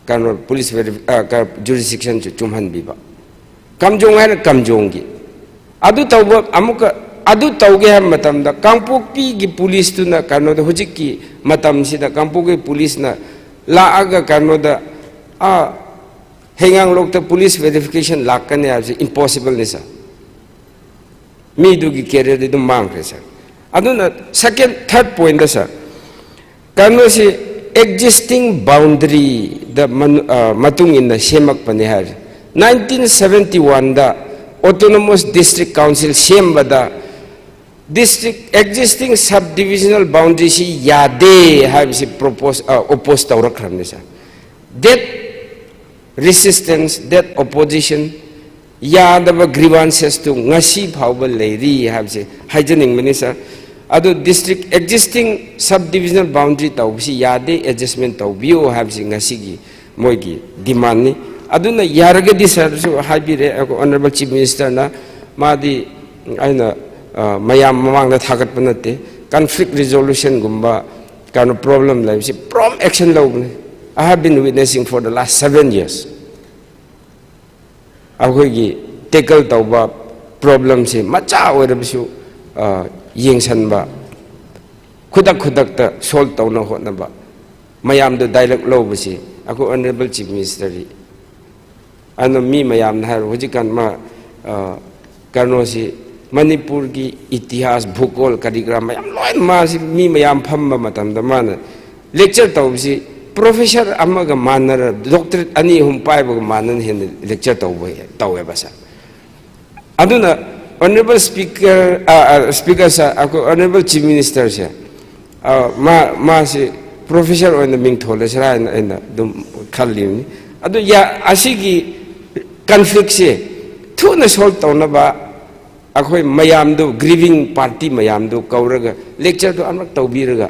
ꯀꯩꯅꯣ police verifi-, ꯑ, ꯀ-, jurisdiction ꯁꯨ ꯆꯨꯝꯍꯟꯕꯤꯕ꯫ ꯀꯥꯝꯖꯣꯡ ꯍꯥꯏꯅ ꯀꯥꯝꯖꯣꯡꯒꯤ꯫ ꯑꯗꯨ ꯇꯧꯕ ꯑꯃꯨꯛꯀ, ꯑꯗꯨ ꯇꯧꯒꯦ ꯍꯥꯏꯕ ꯃꯇꯝꯗ ꯀꯥꯡꯄꯣꯛꯄꯤꯒꯤ police ꯇꯨꯅ ꯀꯩꯅꯣꯗ ꯍꯧꯖꯤꯛꯀꯤ ꯃꯇꯝꯁꯤꯗ ꯀꯥꯡꯄꯣꯛꯄꯤ police ꯅ ꯂꯥꯛꯑꯒ ꯀꯩꯅꯣꯗ, ꯑꯥ, ꯍꯩꯉꯥꯡꯂꯣꯛꯇ police verification ꯂꯥꯛꯀꯅꯤ ꯍꯥꯏꯕꯁꯤ impossible ꯅꯤ ꯁꯥꯔ꯫ ꯃꯤꯗꯨꯒꯤ career ꯗꯤ ꯑꯗꯨꯝ ꯃꯥꯡꯈ꯭ꯔꯦ ꯁꯥꯔ꯫ ꯑꯗꯨꯅ second, third point ꯁꯥꯔ, ꯀꯩꯅꯣꯁꯤ existing boundary ꯗ ꯃꯅꯨ-, ꯑ, ꯃꯇꯨꯡ ꯏꯟꯅ ꯁꯦꯝꯃꯛꯄꯅꯤ ꯍꯥꯏꯔꯦ꯫ Nineteen seventy one ꯗ autonomous district council ꯁꯦꯝꯕꯗ district existing subdivisional boundary ꯁꯤ ꯌꯥꯗꯦ ꯍꯥꯏꯕꯁꯤ propose, ꯑ, oppose ꯇꯧꯔꯛꯈ꯭ꯔꯕꯅꯤ sir. That resistance, that opposition, ꯌꯥꯗꯕ grievances ꯇꯨ ꯉꯁꯤ ꯐꯥꯎꯕ ꯂꯩꯔꯤ ꯍꯥꯏꯕꯁꯦ ꯍꯥꯏꯖꯅꯤꯡꯕꯅꯤ ꯁꯥꯔ꯫ ꯑꯗꯨ district existing subdivisional boundary ꯇꯧꯕꯁꯤ ꯌꯥꯗꯦ, adjustment ꯇꯧꯕꯤꯌꯨ ꯍꯥꯏꯕꯁꯤ ꯉꯁꯤꯒꯤ ꯃꯣꯏꯒꯤ demand ꯅꯤ꯫ ꯑꯗꯨꯅ ꯌꯥꯔꯒꯗꯤ ꯁꯥꯔꯁꯨ ꯍꯥꯏꯕꯤꯔꯦ, ꯑꯩꯈꯣꯏ Honourable Chief Minister ꯅ, ꯃꯥꯗꯤ ꯑꯩꯅ, ꯑ, ꯃꯌꯥꯝ ꯃꯃꯥꯡꯗ ꯊꯥꯒꯠꯄ ꯅꯠꯇꯦ, conflict resolution ꯒꯨꯝꯕ ꯀꯩꯅꯣ problem ꯂꯩꯕꯁꯤ prompt action ꯂꯧꯕꯅꯤ꯫ I have been witnessing for the last seven years꯫ ꯑꯩꯈꯣꯏꯒꯤ tackle ꯇꯧꯕ problem ꯁꯤ ꯃꯆꯥ ꯑꯣꯏꯔꯕꯁꯨ, ꯑ, ꯌꯦꯡꯁꯟꯕ, ꯈꯨꯗꯛ ꯈꯨꯗꯛꯇ solve ꯇꯧꯅ ꯍꯣꯠꯅꯕ, ꯃꯌꯥꯝꯗ dialogue ꯂꯧꯕꯁꯤ ꯑꯩꯈꯣꯏ Honourable Chief Minister ꯗꯤ ꯑꯗꯨꯅ ꯃꯤ ꯃꯌꯥꯝꯅ ꯍꯥꯏꯔꯣ, ꯍꯧꯖꯤꯛꯀꯥꯟ ꯃꯥ, ꯑ, ꯀꯩꯅꯣꯁꯤ ꯃꯅꯤꯄꯨꯔꯒꯤ ꯏꯇꯤꯍꯥꯁ, ꯚꯨꯒꯣꯜ, ꯀꯔꯤ ꯀꯔꯥ ꯃꯌꯥꯝ ꯂꯣꯏꯅ ꯃꯥꯁꯤ ꯃꯤ ꯃꯌꯥꯝ ꯐꯝꯕ ꯃꯇꯝꯗ ꯃꯥꯅ lecture ꯇꯧꯕꯁꯤ professor ꯑꯃꯒ ꯃꯥꯟꯅꯔ doctorate ꯑꯅꯤ ꯑꯍꯨꯝ ꯄꯥꯏꯕꯒ ꯃꯥꯟꯅꯅ ꯍꯦꯟꯅ lecture ꯇꯧꯕ, ꯇꯧꯋꯦꯕ ꯁꯥꯔ꯫ ꯑꯗꯨꯅ Honorable Speaker, ꯑ, ꯑ, Speaker sir, ꯑꯩꯈꯣꯏ Honorable Chief Minister ꯁꯦ, ꯑ, ꯃꯥ, ꯃꯥꯁꯤ professor ꯑꯣꯏꯅ ꯃꯤꯡ ꯊꯣꯜꯂꯁꯤꯔꯥ ꯍꯥꯏꯅ ꯑꯩꯅ ꯑꯗꯨꯝ ꯈꯜꯂꯤꯕꯅꯤ꯫ ꯑꯗꯨ ꯌꯥ-, ꯑꯁꯤꯒꯤ conflict ꯁꯦ ꯊꯨꯅ solve ꯇꯧꯅꯕ ꯑꯩꯈꯣꯏ ꯃꯌꯥꯝꯗꯨ, grieving party ꯃꯌꯥꯝꯗꯨ ꯀꯧꯔꯒ, lecture ꯗꯨ ꯑꯃꯔꯛ ꯇꯧꯕꯤꯔꯒ,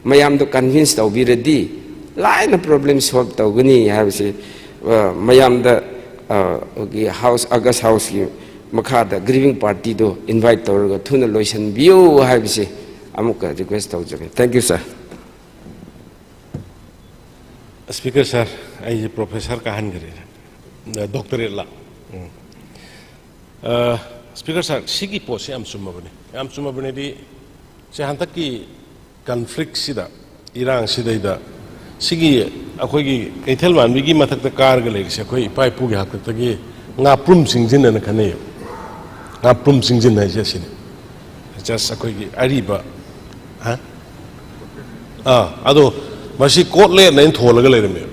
ꯃꯌꯥꯝꯗꯨ convince ꯇꯧꯕꯤꯔꯗꯤ, ꯂꯥꯏꯅ problem solve ꯇꯧꯒꯅꯤ ꯍꯥꯏꯕꯁꯤ, ꯑ, ꯃꯌꯥꯝꯗ, ꯑ, ꯑꯩꯈꯣꯏꯒꯤ House, August House ꯀꯤ ꯃꯈꯥꯗ grieving party ꯗꯨ invite ꯇꯧꯔꯒ ꯊꯨꯅ ꯂꯣꯏꯁꯤꯟꯕꯤꯌꯨ ꯍꯥꯏꯕꯁꯤ ꯑꯃꯨꯛꯀ request ꯇꯧꯖꯒꯦ꯫ Thank you, sir. Speaker sir, ꯑꯩꯁꯦ professor ꯀꯥꯍꯟꯈ꯭ꯔꯦ, doctorate ꯂꯥ꯫ ꯎꯝ꯫ ꯑ, Speaker sir, ꯁꯤꯒꯤ ꯄꯣꯠꯁꯦ ꯌꯥꯝ ꯆꯨꯝꯃꯕꯅꯤ꯫ ꯌꯥꯝ ꯆꯨꯝꯃꯕꯅꯤꯗꯤ, ꯁꯦ ꯍꯟꯗꯛꯀꯤ conflict ꯁꯤꯗ, ꯏꯔꯥꯡꯁꯤꯗꯩꯗ, ꯁꯤꯒꯤ ꯑꯩꯈꯣꯏꯒꯤ ꯀꯩꯊꯦꯜ ꯃꯥꯟꯕꯤꯒꯤ ꯃꯊꯛꯇ ꯀꯥꯔꯒ ꯂꯩꯔꯤꯁꯦ ꯑꯩꯈꯣꯏ ꯏꯄꯥ ꯏꯄꯨꯒꯤ ꯍꯥꯛꯇꯛꯇꯒꯤ ꯉꯥꯄ꯭ꯔꯨꯝ ꯆꯤꯡꯖꯤꯟ ꯑꯅ ꯈꯟꯅꯩꯌꯦꯕ꯫ ꯉꯥꯄ꯭ꯔꯨꯝ ꯆꯤꯡꯖꯤꯟ ꯍꯥꯏꯁꯦ ꯑꯁꯤꯅꯤ꯫ Just ꯑꯩꯈꯣꯏꯒꯤ ꯑꯔꯤꯕ, ꯍꯥ? ꯑꯥ, ꯑꯗꯣ ꯃꯁꯤ court land ꯍꯥꯏꯅ ꯊꯣꯜꯂꯒ ꯂꯩꯔꯝꯃꯦꯕ꯫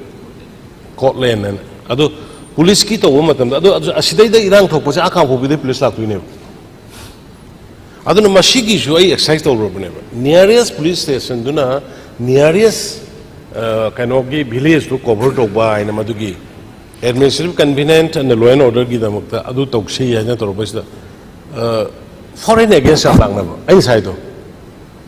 Court land ꯍꯥꯏꯅ꯫ ꯑꯗꯣ police ꯀꯤ ꯇꯧꯕ ꯃꯇꯝꯗ, ꯑꯗꯣ, ꯑꯗꯣ ꯑꯁꯤꯗꯩꯗ ꯏꯔꯥꯡ ꯊꯣꯛꯄꯁꯦ ꯑꯥ ꯀꯥꯡꯄꯣꯛꯄꯤꯗꯩ police ꯂꯥꯛꯇꯣꯏꯅꯦꯕ꯫ ꯑꯗꯨꯅ ꯃꯁꯤꯒꯤꯁꯨ ꯑꯩ exercise ꯇꯧꯔꯨꯔꯕꯅꯦꯕ꯫ Nearest police station ꯗꯨꯅ nearest, ꯑ, ꯀꯩꯅꯣꯒꯤ village ꯇꯨ cover ꯇꯧꯕ ꯍꯥꯏꯅ, ꯃꯗꯨꯒꯤ administrative convenience and law and order ꯒꯤꯗꯃꯛꯇ ꯑꯗꯨ ꯇꯧꯁꯤ ꯍꯥꯏꯅ ꯇꯧꯔꯛꯄꯁꯤꯗ, ꯑ, foreign agents ꯌꯥꯝ ꯂꯥꯛꯅꯕ꯫ ꯑꯩ ꯉꯁꯥꯏꯗꯣ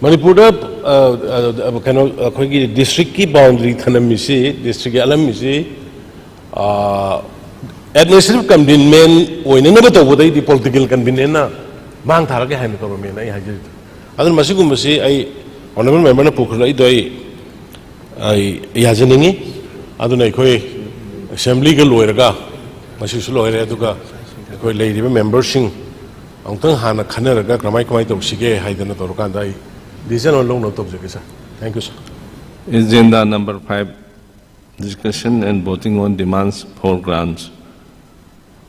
ꯃꯅꯤꯄꯨꯔꯗ, ꯑ, ꯑ, ꯑ, ꯀꯩꯅꯣ, ꯑꯩꯈꯣꯏꯒꯤ district ꯀꯤ boundary ꯊꯅꯝꯃꯤꯁꯤ, district ꯀꯤ ꯑꯂꯝꯃꯤꯁꯤ, ꯑ, administrative convenience ꯑꯣꯏꯅꯅꯕ ꯇꯧꯕꯗꯩꯗꯤ political convenience ꯅ ꯃꯥꯡ ꯊꯥꯔꯒꯦ ꯍꯥꯏꯅ ꯇꯧꯔꯝꯃꯦꯅ ꯑꯩ ꯍꯥꯏꯖꯔꯤꯗꯣ꯫ ꯑꯗꯨꯅ ꯃꯁꯤꯒꯨꯝꯕꯁꯤ ꯑꯩ honourable member ꯅ ꯄꯨꯈꯠꯂꯛꯏꯗꯣ ꯑꯩ, ꯑꯩ ꯌꯥꯖꯅꯤꯡꯉꯤ꯫ ꯑꯗꯨꯅ ꯑꯩꯈꯣꯏ assembly ꯒ ꯂꯣꯏꯔꯒ, ꯃꯁꯤꯁꯨ ꯂꯣꯏꯔꯦ, ꯑꯗꯨꯒ ꯑꯩꯈꯣꯏ ꯂꯩꯔꯤꯕ member ꯁꯤꯡ ꯑꯃꯨꯛꯇꯪ ꯍꯥꯟꯅ ꯈꯟꯅꯔꯒ ꯀꯃꯥꯏ, ꯀꯃꯥꯏ ꯇꯧꯁꯤꯒꯦ ꯍꯥꯏꯗꯅ ꯇꯧꯔꯀꯥꯟꯗ ꯑꯩ decision ꯑꯣꯏꯅ ꯂꯧꯅꯕ ꯇꯧꯖꯒꯦ, sir꯫ Thank you, sir꯫ Agenda number five, discussion and voting on demands for grants.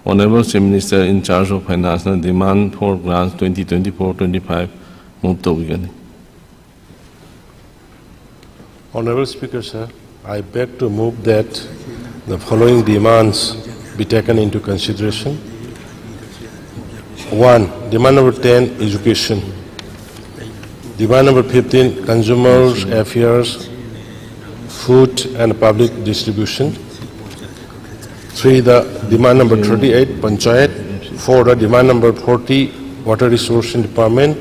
Honourable Chief Minister in charge of Finance ꯅ demand for grants twenty twenty-four twenty-five move ꯇꯧꯕꯤꯒꯅꯤ꯫ Honourable Speaker, sir, I beg to move that the following demands be taken into consideration. One, demand number ten, education. Demand number fifteen, consumer affairs, food and public distribution. Three, the demand number thirty-eight, panchayat. Four, the demand number forty, water resource department.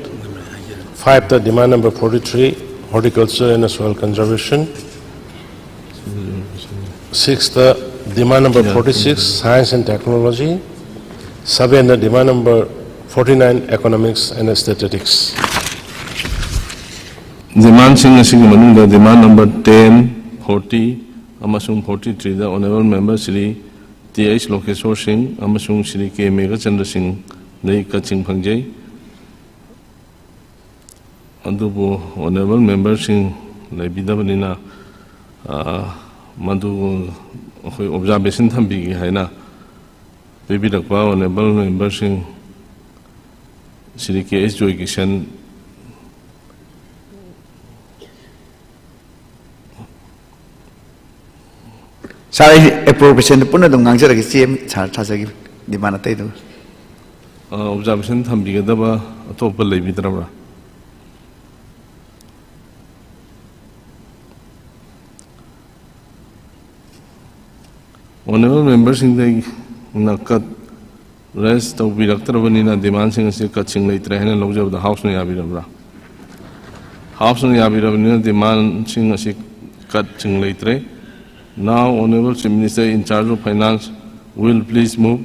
Five, the demand number forty-three, horticulture and soil conservation. Six, the demand number forty-six, science and technology. Seven, the demand number forty-nine, economics and statistics. Demandꯁꯤꯡ ꯑꯁꯤꯒꯤ ꯃꯅꯨꯡꯗ demand number ten, forty ꯑꯃꯁꯨꯡ forty-three ꯗ honourable member Shri T H Lokeshore Singh ꯑꯃꯁꯨꯡ ꯁ꯭ꯔꯤ ꯀꯦ ꯃꯦꯘꯆꯟꯗ꯭ꯔ ꯁꯤꯡꯗꯒꯤ ꯀꯠꯁꯤꯡ ꯐꯪꯖꯩ꯫ ꯑꯗꯨꯕꯨ honourable member ꯁꯤꯡ ꯂꯩꯕꯤꯗꯕꯅꯤꯅ, ꯑ, ꯃꯗꯨ ꯑꯩꯈꯣꯏ observation ꯊꯝꯕꯤꯒꯦ ꯍꯥꯏꯅ ꯄꯤꯕꯤꯔꯛꯄ honourable member ꯁꯤꯡ ꯁ꯭ꯔꯤ ꯀꯦ ꯑꯩꯆ ꯖꯣꯏꯀꯤꯁꯟ꯫ Sir, ꯑꯩ appropriation ꯄꯨꯟꯅ ꯑꯗꯨꯝ ꯉꯥꯡꯖꯔꯒꯦ, ꯆꯦ ꯑꯃ sir ꯊꯥꯖꯒꯦ, demand ꯑꯇꯩꯗꯨ꯫ ꯑ, observation ꯊꯝꯕꯤꯒꯗꯕ ꯑꯇꯣꯞꯄ ꯂꯩꯕꯤꯗ꯭ꯔꯕ꯭ꯔꯥ? Honourable member ꯁꯤꯡꯗꯒꯤꯅ cut raise ꯇꯧꯕꯤꯔꯛꯇ꯭ꯔꯕꯅꯤꯅ demandꯁꯤꯡ ꯑꯁꯤ cutꯁꯤꯡ ꯂꯩꯇ꯭ꯔꯦ ꯍꯥꯏꯅ ꯂꯧꯖꯕꯗ Houseꯅ ꯌꯥꯕꯤꯔꯕ꯭ꯔꯥ? Houseꯅ ꯌꯥꯕꯤꯔꯕꯅꯤꯅ demandꯁꯤꯡ ꯑꯁꯤ cutꯁꯤꯡ ꯂꯩꯇ꯭ꯔꯦ꯫ Now, Honourable Chief Minister in charge of Finance will please move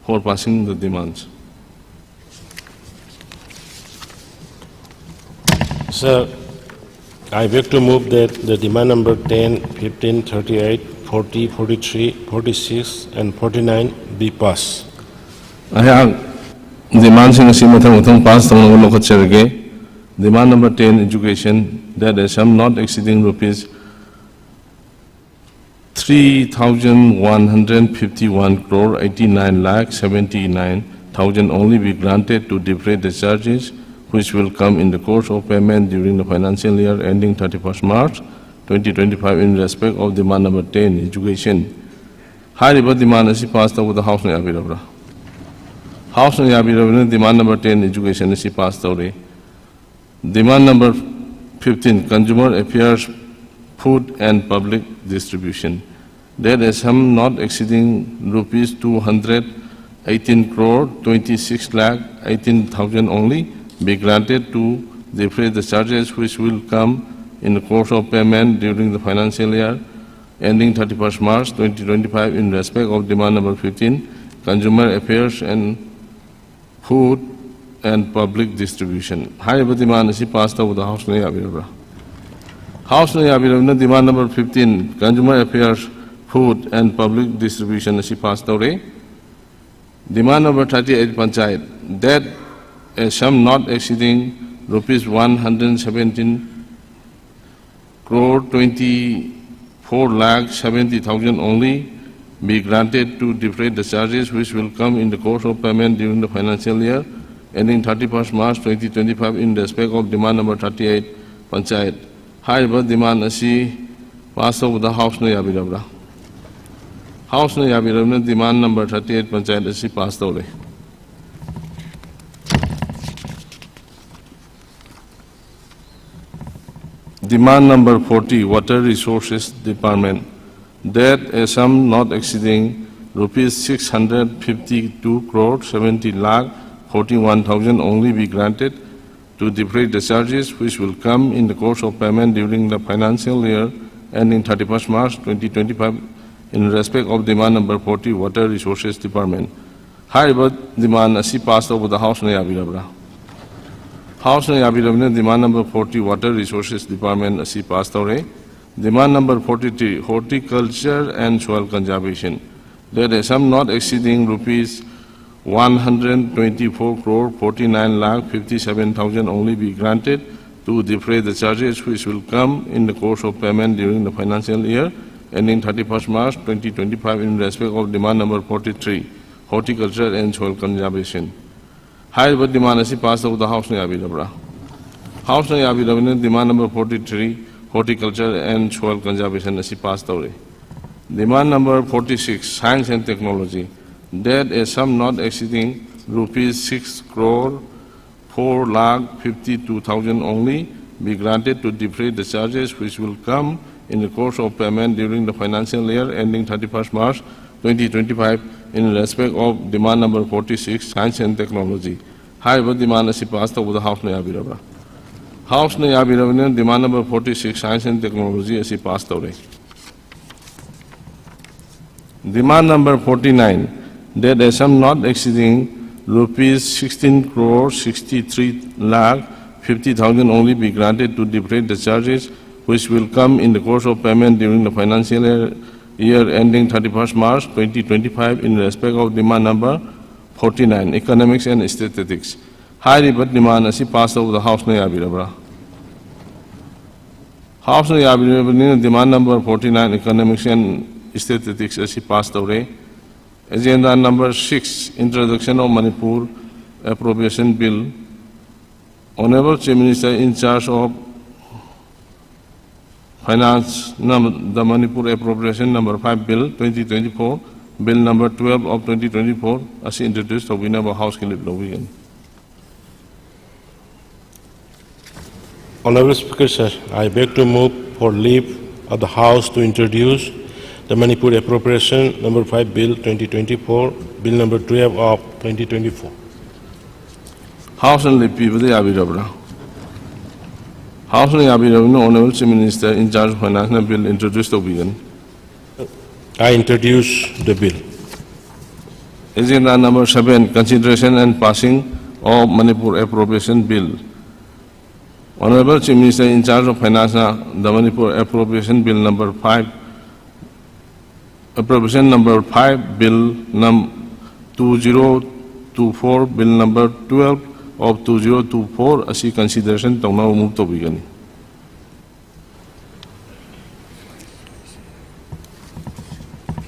for passing the demands. Sir, I beg to move that the demand number ten, fifteen, thirty-eight, forty, forty-three, forty-six and forty-nine be passed. ꯑꯩꯍꯥꯛ demandꯁꯤꯡ ꯑꯁꯤ ꯃꯊꯪ ꯃꯊꯪ pass ꯇꯧꯅꯕ ꯂꯧꯈꯠꯆꯔꯒꯦ꯫ Demand number ten, education, that a sum not exceeding rupees three thousand one hundred fifty-one crore eighty-nine lakh seventy-nine thousand only be granted to defray the charges which will come in the course of payment during the financial year ending thirty-first March twenty twenty-five in respect of demand number ten, education. ꯍꯥꯏꯔꯤꯕ demand ꯑꯁꯤ pass ꯇꯧꯕꯗ Houseꯅ ꯌꯥꯕꯤꯔꯕ꯭ꯔꯥ? Houseꯅ ꯌꯥꯕꯤꯔꯕꯅꯤꯅ demand number ten education ꯑꯁꯤ pass ꯇꯧꯔꯦ꯫ Demand number fifteen consumer affairs, food and public distribution, that a sum not exceeding rupees two hundred eighteen crore twenty-six lakh eighteen thousand only be granted to defray the charges which will come in the course of payment during the financial year ending thirty-first March twenty twenty-five in respect of demand number fifteen, consumer affairs and food and public distribution꯫ ꯍꯥꯏꯔꯤꯕ demand ꯑꯁꯤ pass ꯇꯧꯕꯗ Houseꯅ ꯌꯥꯕꯤꯔꯕ꯭ꯔꯥ? Houseꯅ ꯌꯥꯕꯤꯔꯕꯅ demand number fifteen consumer affairs, food and public distribution ꯑꯁꯤ pass ꯇꯧꯔꯦ꯫ Demand number thirty-eight Panchayat, that a sum not exceeding rupees one hundred seventeen crore twenty-four lakh seventy thousand only be granted to defray the charges which will come in the course of payment during the financial year ending thirty-first March twenty twenty-five in respect of demand number thirty-eight Panchayat꯫ ꯍꯥꯏꯔꯤꯕ demand ꯑꯁꯤ pass ꯇꯧꯕꯗ Houseꯅ ꯌꯥꯕꯤꯔꯕ꯭ꯔꯥ? Houseꯅ ꯌꯥꯕꯤꯔꯕꯅ demand number thirty-eight Panchayat ꯑꯁꯤ pass ꯇꯧꯔꯦ꯫ Demand number forty, Water Resources Department, that a sum not exceeding rupees six hundred fifty-two crore seventy lakh forty-one thousand only be granted to defray the charges which will come in the course of payment during the financial year ending thirty-first March twenty twenty-five in respect of demand number forty, Water Resources Department꯫ ꯍꯥꯏꯔꯤꯕ demand ꯑꯁꯤ pass ꯇꯧꯕꯗ Houseꯅ ꯌꯥꯕꯤꯔꯕ꯭ꯔꯥ? Houseꯅ ꯌꯥꯕꯤꯔꯕꯅꯤꯅ demand number forty, Water Resources Department ꯑꯁꯤ pass ꯇꯧꯔꯦ꯫ Demand number forty-three, Horticulture and Soil Conservation, that a sum not exceeding rupees one hundred twenty-four crore forty-nine lakh fifty-seven thousand only be granted to defray the charges which will come in the course of payment during the financial year ending thirty-first March twenty twenty-five in respect of demand number forty-three, Horticulture and Soil Conservation꯫ ꯍꯥꯏꯔꯤꯕ demand ꯑꯁꯤ pass ꯇꯧꯕꯗ Houseꯅ ꯌꯥꯕꯤꯔꯕ꯭ꯔꯥ? Houseꯅ ꯌꯥꯕꯤꯔꯕꯅꯤꯅ demand number forty-three, Horticulture and Soil Conservation ꯑꯁꯤ pass ꯇꯧꯔꯦ꯫ Demand number forty-six, Science and Technology, that a sum not exceeding rupees six crore four lakh fifty-two thousand only be granted to defray the charges which will come in the course of payment during the financial year ending thirty-first March twenty twenty-five in respect of demand number forty-six, science and technology. ꯍꯥꯏꯔꯤꯕ demand ꯑꯁꯤ pass ꯇꯧꯕꯗ Houseꯅ ꯌꯥꯕꯤꯔꯕ꯭ꯔꯥ? Houseꯅ ꯌꯥꯕꯤꯔꯕꯅꯤꯅ demand number forty-six, science and technology ꯑꯁꯤ pass ꯇꯧꯔꯦ꯫ Demand number forty-nine, that a sum not exceeding rupees sixteen crore sixty-three lakh fifty thousand only be granted to defray the charges which will come in the course of payment during the financial year, year ending thirty-first March twenty twenty-five in respect of demand number forty-nine, economics and statistics. ꯍꯥꯏꯔꯤꯕ demand ꯑꯁꯤ pass ꯇꯧꯕꯗ Houseꯅ ꯌꯥꯕꯤꯔꯕ꯭ꯔꯥ? Houseꯅ ꯌꯥꯕꯤꯔꯕꯅꯤꯅ demand number forty-nine, economics and statistics ꯑꯁꯤ pass ꯇꯧꯔꯦ꯫ Agenda number six, introduction of Manipur Appropriation Bill. Honorable Chief Minister in charge of Finance, num-, the Manipur Appropriation number five Bill twenty twenty-four, Bill number twelve of twenty twenty-four ꯑꯁꯤ introduce ꯇꯧꯕꯤꯅꯕ Houseꯀꯤ leave ꯂꯧꯕꯤꯒꯅꯤ꯫ Honorable Speaker, sir, I beg to move for leave of the House to introduce the Manipur Appropriation number five Bill twenty twenty-four, Bill number twelve of twenty twenty-four. Houseꯅ leave ꯄꯤꯕꯗ ꯌꯥꯕꯤꯔꯕ꯭ꯔꯥ? Houseꯅ ꯌꯥꯕꯤꯔꯕꯅꯤꯅ Honorable Chief Minister in charge of Financeꯅ bill introduce ꯇꯧꯕꯤꯒꯅꯤ꯫ I introduce the bill. Agenda number seven, consideration and passing of Manipur Appropriation Bill. Honorable Chief Minister in charge of Finance, the Manipur Appropriation Bill number five, Appropriation number five Bill num two zero two four, Bill number twelve of two zero two four ꯑꯁꯤ consideration ꯇꯧꯅꯕ move ꯇꯧꯕꯤꯒꯅꯤ꯫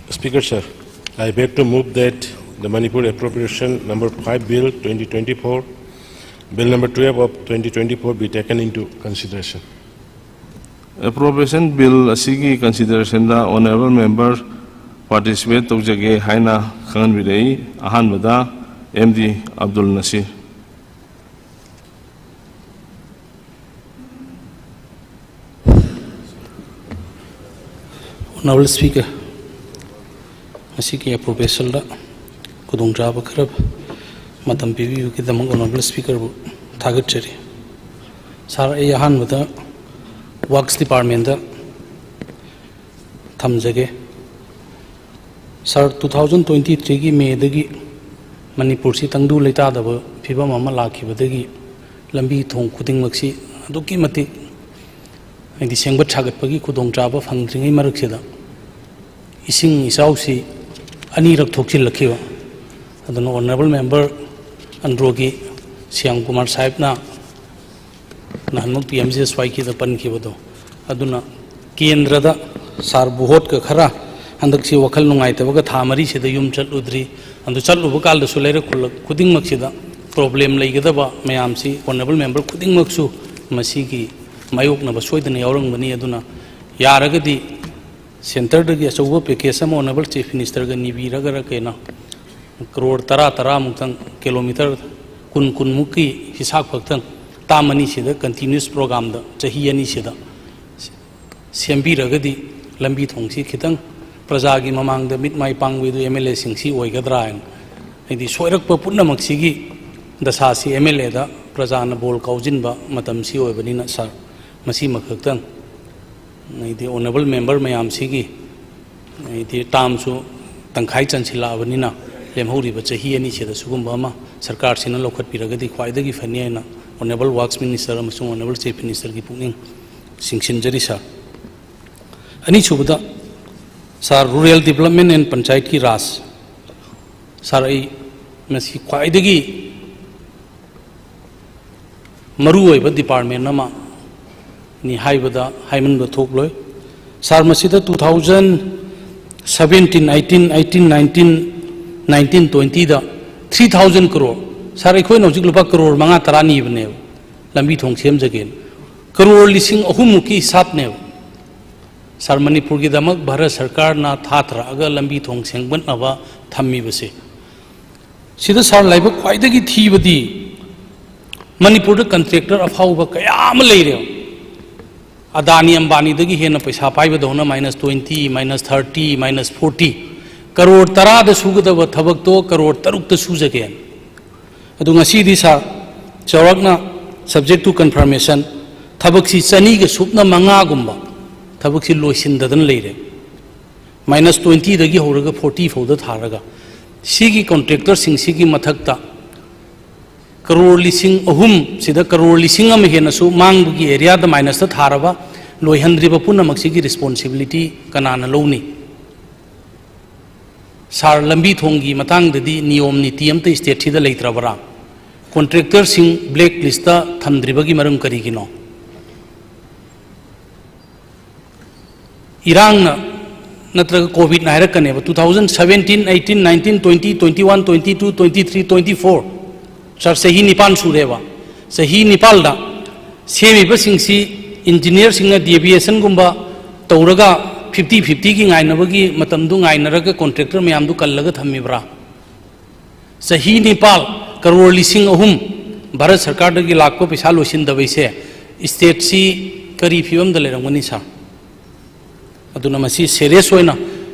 Speaker, sir, I beg to move that the Manipur Appropriation number five Bill twenty twenty-four, Bill number twelve of twenty twenty-four be taken into consideration. Appropriation Bill ꯑꯁꯤꯒꯤ considerationꯗ Honorable Member participate ꯇꯧꯖꯒꯦ ꯍꯥꯏꯅ ꯈꯪꯍꯟꯕꯤꯔꯛꯏ꯫ ꯑꯍꯥꯟꯕꯗ M D Abdul Nasir. Honorable Speaker, ꯉꯁꯤꯒꯤ ꯑꯦꯄ꯭ꯔꯣꯄ꯭ꯔꯤꯌꯦꯁꯟꯗ ꯈꯨꯗꯣꯡꯆꯥꯕ ꯈꯔ ꯃꯇꯝ ꯄꯤꯕꯤꯕꯒꯤꯗꯃꯛ Honorable Speakerꯕꯨ ꯊꯥꯒꯠꯆꯔꯤ꯫ ꯁꯥꯔ, ꯑꯩ ꯑꯍꯥꯟꯕꯗ ꯋꯥꯔꯛꯁ ꯗꯤꯄꯥꯔꯠꯃꯦꯟꯗ ꯊꯝꯖꯒꯦ꯫ ꯁꯥꯔ, two thousand twenty threeꯒꯤ ꯃꯦꯗꯒꯤ ꯃꯅꯤꯄꯨꯔꯁꯤ ꯇꯪꯗꯨ ꯂꯩꯇꯥꯗꯕ ꯐꯤꯕꯝ ꯑꯃ ꯂꯥꯛꯈꯤꯕꯗꯒꯤ ꯂꯝꯕꯤ ꯊꯣꯡ ꯈꯨꯗꯤꯡꯃꯛꯁꯤ ꯑꯗꯨꯛꯀꯤ ꯃꯇꯤꯛ, ꯍꯥꯏꯗꯤ, ꯁꯦꯝꯒꯠ ꯁꯥꯒꯠꯄꯒꯤ ꯈꯨꯗꯣꯡꯆꯥꯕ ꯐꯪꯗ꯭ꯔꯤꯉꯩ ꯃꯔꯛꯁꯤꯗ ꯏꯁꯤꯡ ꯏꯆꯥꯎꯁꯤ ꯑꯅꯤꯔꯛ ꯊꯣꯛꯆꯤꯜꯂꯛꯈꯤꯕ꯫ ꯑꯗꯨꯅ Honorable Member ꯑꯟꯗ꯭ꯔꯣꯒꯤ ꯁ꯭ꯌꯥꯝ ꯀꯨꯃꯥꯔ ꯁꯥꯍꯦꯕꯅ ꯅꯍꯥꯟꯃꯨꯛ ꯄꯤ ꯑꯦꯝ ꯖꯤ ꯑꯦꯁ ꯋꯥꯏ ꯀꯦꯗ ꯄꯟꯈꯤꯕꯗꯣ, ꯑꯗꯨꯅ ꯀꯦꯟꯗ꯭ꯔꯗ ꯁꯥꯔ ꯕꯨꯍꯣꯠꯀ ꯈꯔ ꯍꯟꯗꯛꯁꯤ ꯋꯥꯈꯜ ꯅꯨꯡꯉꯥꯏꯇꯕꯒ ꯊꯥ ꯃꯔꯤꯁꯤꯗ ꯌꯨꯝ ꯆꯠꯂꯨꯗ꯭ꯔꯤ꯫ ꯑꯗꯨ ꯆꯠꯂꯨꯕ ꯀꯥꯟꯗꯁꯨ ꯂꯩꯔꯛ ꯈꯨꯜꯂꯛ ꯈꯨꯗꯤꯡꯃꯛꯁꯤꯗ ꯄ꯭ꯔꯣꯕ꯭ꯂꯦꯝ ꯂꯩꯒꯗꯕ ꯃꯌꯥꯝꯁꯤ Honorable Member ꯈꯨꯗꯤꯡꯃꯛꯁꯨ ꯃꯁꯤꯒꯤ ꯃꯥꯌꯣꯛꯅꯕ ꯁꯣꯏꯗꯅ ꯌꯥꯎꯔꯝꯒꯅꯤ꯫ ꯑꯗꯨꯅ ꯌꯥꯔꯒꯗꯤ ꯁꯦꯟꯇꯔꯗꯒꯤ ꯑꯆꯧꯕ ꯄꯦꯀꯦꯖ ꯑꯃ Honorable Chief Ministerꯒ ꯅꯤꯕꯤꯔꯒꯔ ꯀꯩꯅꯣ, ꯀꯔꯣꯔ ꯇꯔꯥ ꯇꯔꯥꯃꯨꯛꯇꯪ, ꯀꯤꯂꯣꯃꯤꯇꯔ ꯀꯨꯟ ꯀꯨꯟꯃꯨꯛꯀꯤ ꯍꯤꯁꯥꯕ ꯈꯛꯇꯪ ꯇꯥꯝ ꯑꯅꯤꯁꯤꯗ ꯀꯟꯇꯤꯅ꯭ꯌꯨꯁ ꯄ꯭ꯔꯣꯒꯥꯝꯗ ꯆꯍꯤ ꯑꯅꯤꯁꯤꯗ ꯁꯦꯝꯕꯤꯔꯒꯗꯤ ꯂꯝꯕꯤ ꯊꯣꯡꯁꯤ ꯈꯤꯇꯪ ꯄ꯭ꯔꯖꯥꯒꯤ ꯃꯃꯥꯡꯗ ꯃꯤꯠ ꯃꯥꯏ ꯄꯥꯡꯕꯤꯗꯨ ꯑꯦꯝ ꯑꯦꯜ ꯑꯦꯁꯤꯡꯁꯤ ꯑꯣꯏꯒꯗ꯭ꯔꯥ ꯍꯥꯏꯅ꯫ ꯍꯥꯏꯗꯤ, ꯁꯣꯏꯔꯛꯄ ꯄꯨꯝꯅꯃꯛꯁꯤꯒꯤ ꯗꯁꯥꯁꯤ ꯑꯦꯝ ꯑꯦꯜ ꯑꯦꯗ ꯄ꯭ꯔꯖꯥꯅ ꯕꯣꯜ ꯀꯥꯎꯖꯤꯟꯕ ꯃꯇꯝꯁꯤ ꯑꯣꯏꯕꯅꯤꯅ, ꯁꯥꯔ, ꯃꯁꯤꯃꯈꯛꯇꯪ, ꯍꯥꯏꯗꯤ, Honorable Member ꯃꯌꯥꯝꯁꯤꯒꯤ, ꯍꯥꯏꯗꯤ, ꯇꯥꯝꯁꯨ ꯇꯪꯈꯥꯏ ꯆꯟꯁꯤꯜꯂꯛꯑꯕꯅꯤꯅ, ꯂꯦꯝꯍꯧꯔꯤꯕ ꯆꯍꯤ ꯑꯅꯤꯁꯤꯗ ꯁꯤꯒꯨꯝꯕ ꯑꯃ ꯁꯔꯀꯥꯔꯁꯤꯅ ꯂꯧꯈꯠꯄꯤꯔꯒꯗꯤ ꯈ꯭ꯋꯥꯏꯗꯒꯤ ꯐꯅꯤ ꯍꯥꯏꯅ Honorable Works Minister ꯑꯃꯁꯨꯡ Honorable Chief Ministerꯒꯤ ꯄꯨꯛꯅꯤꯡ ꯆꯤꯡꯁꯤꯟꯖꯔꯤ, ꯁꯥꯔ꯫ ꯑꯅꯤꯁꯨꯕꯗ, ꯁꯥꯔ, Rural Development and Panchayatꯀꯤ ꯔꯥꯖ꯫ ꯁꯥꯔ, ꯑꯩ ꯃꯁꯤ ꯈ꯭ꯋꯥꯏꯗꯒꯤ ꯃꯔꯨꯑꯣꯏꯕ ꯗꯤꯄꯥꯔꯠꯃꯦꯟ ꯑꯃꯅꯤ ꯍꯥꯏꯕꯗ ꯍꯥꯏꯃꯟꯕ ꯊꯣꯛꯂꯣꯏ꯫ ꯁꯥꯔ, ꯃꯁꯤꯗ two thousand seventeen eighteen, eighteen nineteen, nineteen twentyꯗ three thousand crore, ꯁꯥꯔ, ꯑꯩꯈꯣꯏꯅ ꯍꯧꯖꯤꯛ ꯂꯨꯄꯥ ꯀꯔꯣꯔ ꯃꯉꯥ ꯇꯔꯥ ꯅꯤꯕꯅꯦꯕ ꯂꯝꯕꯤ ꯊꯣꯡ ꯁꯦꯝꯖꯒꯦꯅ꯫ ꯀꯔꯣꯔ ꯂꯤꯁꯤꯡ ꯑꯍꯨꯝꯃꯨꯛꯀꯤ ꯍꯤꯁꯥꯞꯅꯦꯕ꯫ ꯁꯥꯔ, ꯃꯅꯤꯄꯨꯔꯒꯤꯗꯃꯛ ꯚꯥꯔꯠ ꯁꯔꯀꯥꯔꯅ ꯊꯥꯊꯔꯛꯑꯒ ꯂꯝꯕꯤ ꯊꯣꯡ ꯁꯦꯝꯒꯠꯅꯕ ꯊꯝꯃꯤꯕꯁꯦ꯫ ꯁꯤꯗ ꯁꯥꯔ, ꯂꯥꯏꯕꯛ ꯈ꯭ꯋꯥꯏꯗꯒꯤ ꯊꯤꯕꯗꯤ ꯃꯅꯤꯄꯨꯔꯗ ꯀꯟꯇ꯭ꯔꯦꯛꯇꯔ ꯑꯐꯥꯎꯕ ꯀꯌꯥ ꯑꯃ ꯂꯩꯔꯦ꯫ ꯑꯗꯥꯅꯤ ꯑꯝꯕꯥꯅꯤꯗꯒꯤ ꯍꯦꯟꯅ ꯄꯩꯁꯥ ꯄꯥꯏꯕꯗꯧꯅ minus twenty, minus thirty, minus forty, crore ꯇꯔꯥꯗ ꯁꯨꯒꯗꯕ ꯊꯕꯛꯇꯣ ꯀꯔꯣꯔ ꯇꯔꯨꯛꯇ ꯁꯨꯖꯒꯦ꯫ ꯑꯗꯨ ꯉꯁꯤꯗꯤ ꯁꯥꯔ, ꯆꯥꯎꯔꯥꯛꯅ subject to confirmation, ꯊꯕꯛꯁꯤ ꯆꯅꯤꯒ ꯁꯨꯞꯅ ꯃꯉꯥꯒꯨꯝꯕ ꯊꯕꯛꯁꯤ ꯂꯣꯏꯁꯤꯟꯗꯗꯅ ꯂꯩꯔꯦ꯫ Minus twentyꯗꯒꯤ ꯍꯧꯔꯒ forty ꯐꯥꯎꯗ ꯊꯥꯔꯒ ꯁꯤꯒꯤ ꯀꯣꯟꯇ꯭ꯔꯦꯛꯇꯔꯁꯤꯡꯁꯤꯒꯤ ꯃꯊꯛꯇ ꯀꯔꯣꯔ ꯂꯤꯁꯤꯡ ꯑꯍꯨꯝ ꯁꯤꯗ ꯀꯔꯣꯔ ꯂꯤꯁꯤꯡ ꯑꯃ ꯍꯦꯟꯅꯁꯨ ꯃꯥꯡꯕꯒꯤ ꯑꯦꯔꯤꯌꯥꯗ minusꯇ ꯊꯥꯔꯕ ꯂꯣꯏꯍꯟꯗ꯭ꯔꯤꯕ ꯄꯨꯝꯅꯃꯛꯁꯤꯒꯤ responsibility ꯀꯅꯥꯅ ꯂꯧꯅꯤ? ꯁꯥꯔ, ꯂꯝꯕꯤ ꯊꯣꯡꯒꯤ ꯃꯇꯥꯡꯗꯗꯤ ꯅꯤꯌꯣꯝ ꯅꯤꯇꯤ ꯑꯝꯇ stateꯁꯤꯗ ꯂꯩꯇ꯭ꯔꯕꯔꯥ? ꯀꯣꯟꯇ꯭ꯔꯦꯛꯇꯔꯁꯤꯡ black listꯇ ꯊꯝꯗ꯭ꯔꯤꯕꯒꯤ ꯃꯔꯝ ꯀꯔꯤꯒꯤꯅꯣ? ꯏꯔꯥꯡꯅ ꯅꯠꯇ꯭ꯔꯒ ꯀꯣꯚꯤꯗꯅ ꯍꯥꯏꯔꯛꯀꯅꯦꯕ꯫ Two thousand seventeen, eighteen, nineteen, twenty, twenty-one, twenty-two, twenty-three, twenty-four, ꯁꯥꯔ, ꯆꯍꯤ ꯅꯤꯄꯥꯟ ꯁꯨꯔꯦꯕ꯫ ꯆꯍꯤ ꯅꯤꯄꯥꯜꯗ ꯁꯦꯝꯃꯤꯕꯁꯤꯡꯁꯤ ꯏꯟꯖꯤꯅꯤꯌꯔꯁꯤꯡꯅ deviationꯒꯨꯝꯕ ꯇꯧꯔꯒ fifty fiftyꯒꯤ ꯉꯥꯏꯅꯕꯒꯤ ꯃꯇꯝꯗꯨ ꯉꯥꯏꯅꯔꯒ ꯀꯣꯟꯇ꯭ꯔꯦꯛꯇꯔ ꯃꯌꯥꯝꯗꯨ ꯀꯜꯂꯒ ꯊꯝꯃꯤꯕ꯭ꯔꯥ? ꯆꯍꯤ ꯅꯤꯄꯥꯜ, ꯀꯔꯣꯔ ꯂꯤꯁꯤꯡ ꯑꯍꯨꯝ ꯚꯥꯔꯠ ꯁꯔꯀꯥꯔꯗꯒꯤ ꯂꯥꯛꯄ ꯄꯩꯁꯥ ꯂꯣꯏꯁꯤꯟꯗꯕꯩꯁꯦ stateꯁꯤ ꯀꯔꯤ ꯐꯤꯕꯝꯗ ꯂꯩꯔꯝꯒꯅꯤ ꯁꯥꯔ? ꯑꯗꯨꯅ ꯃꯁꯤ serious ꯑꯣꯏꯅ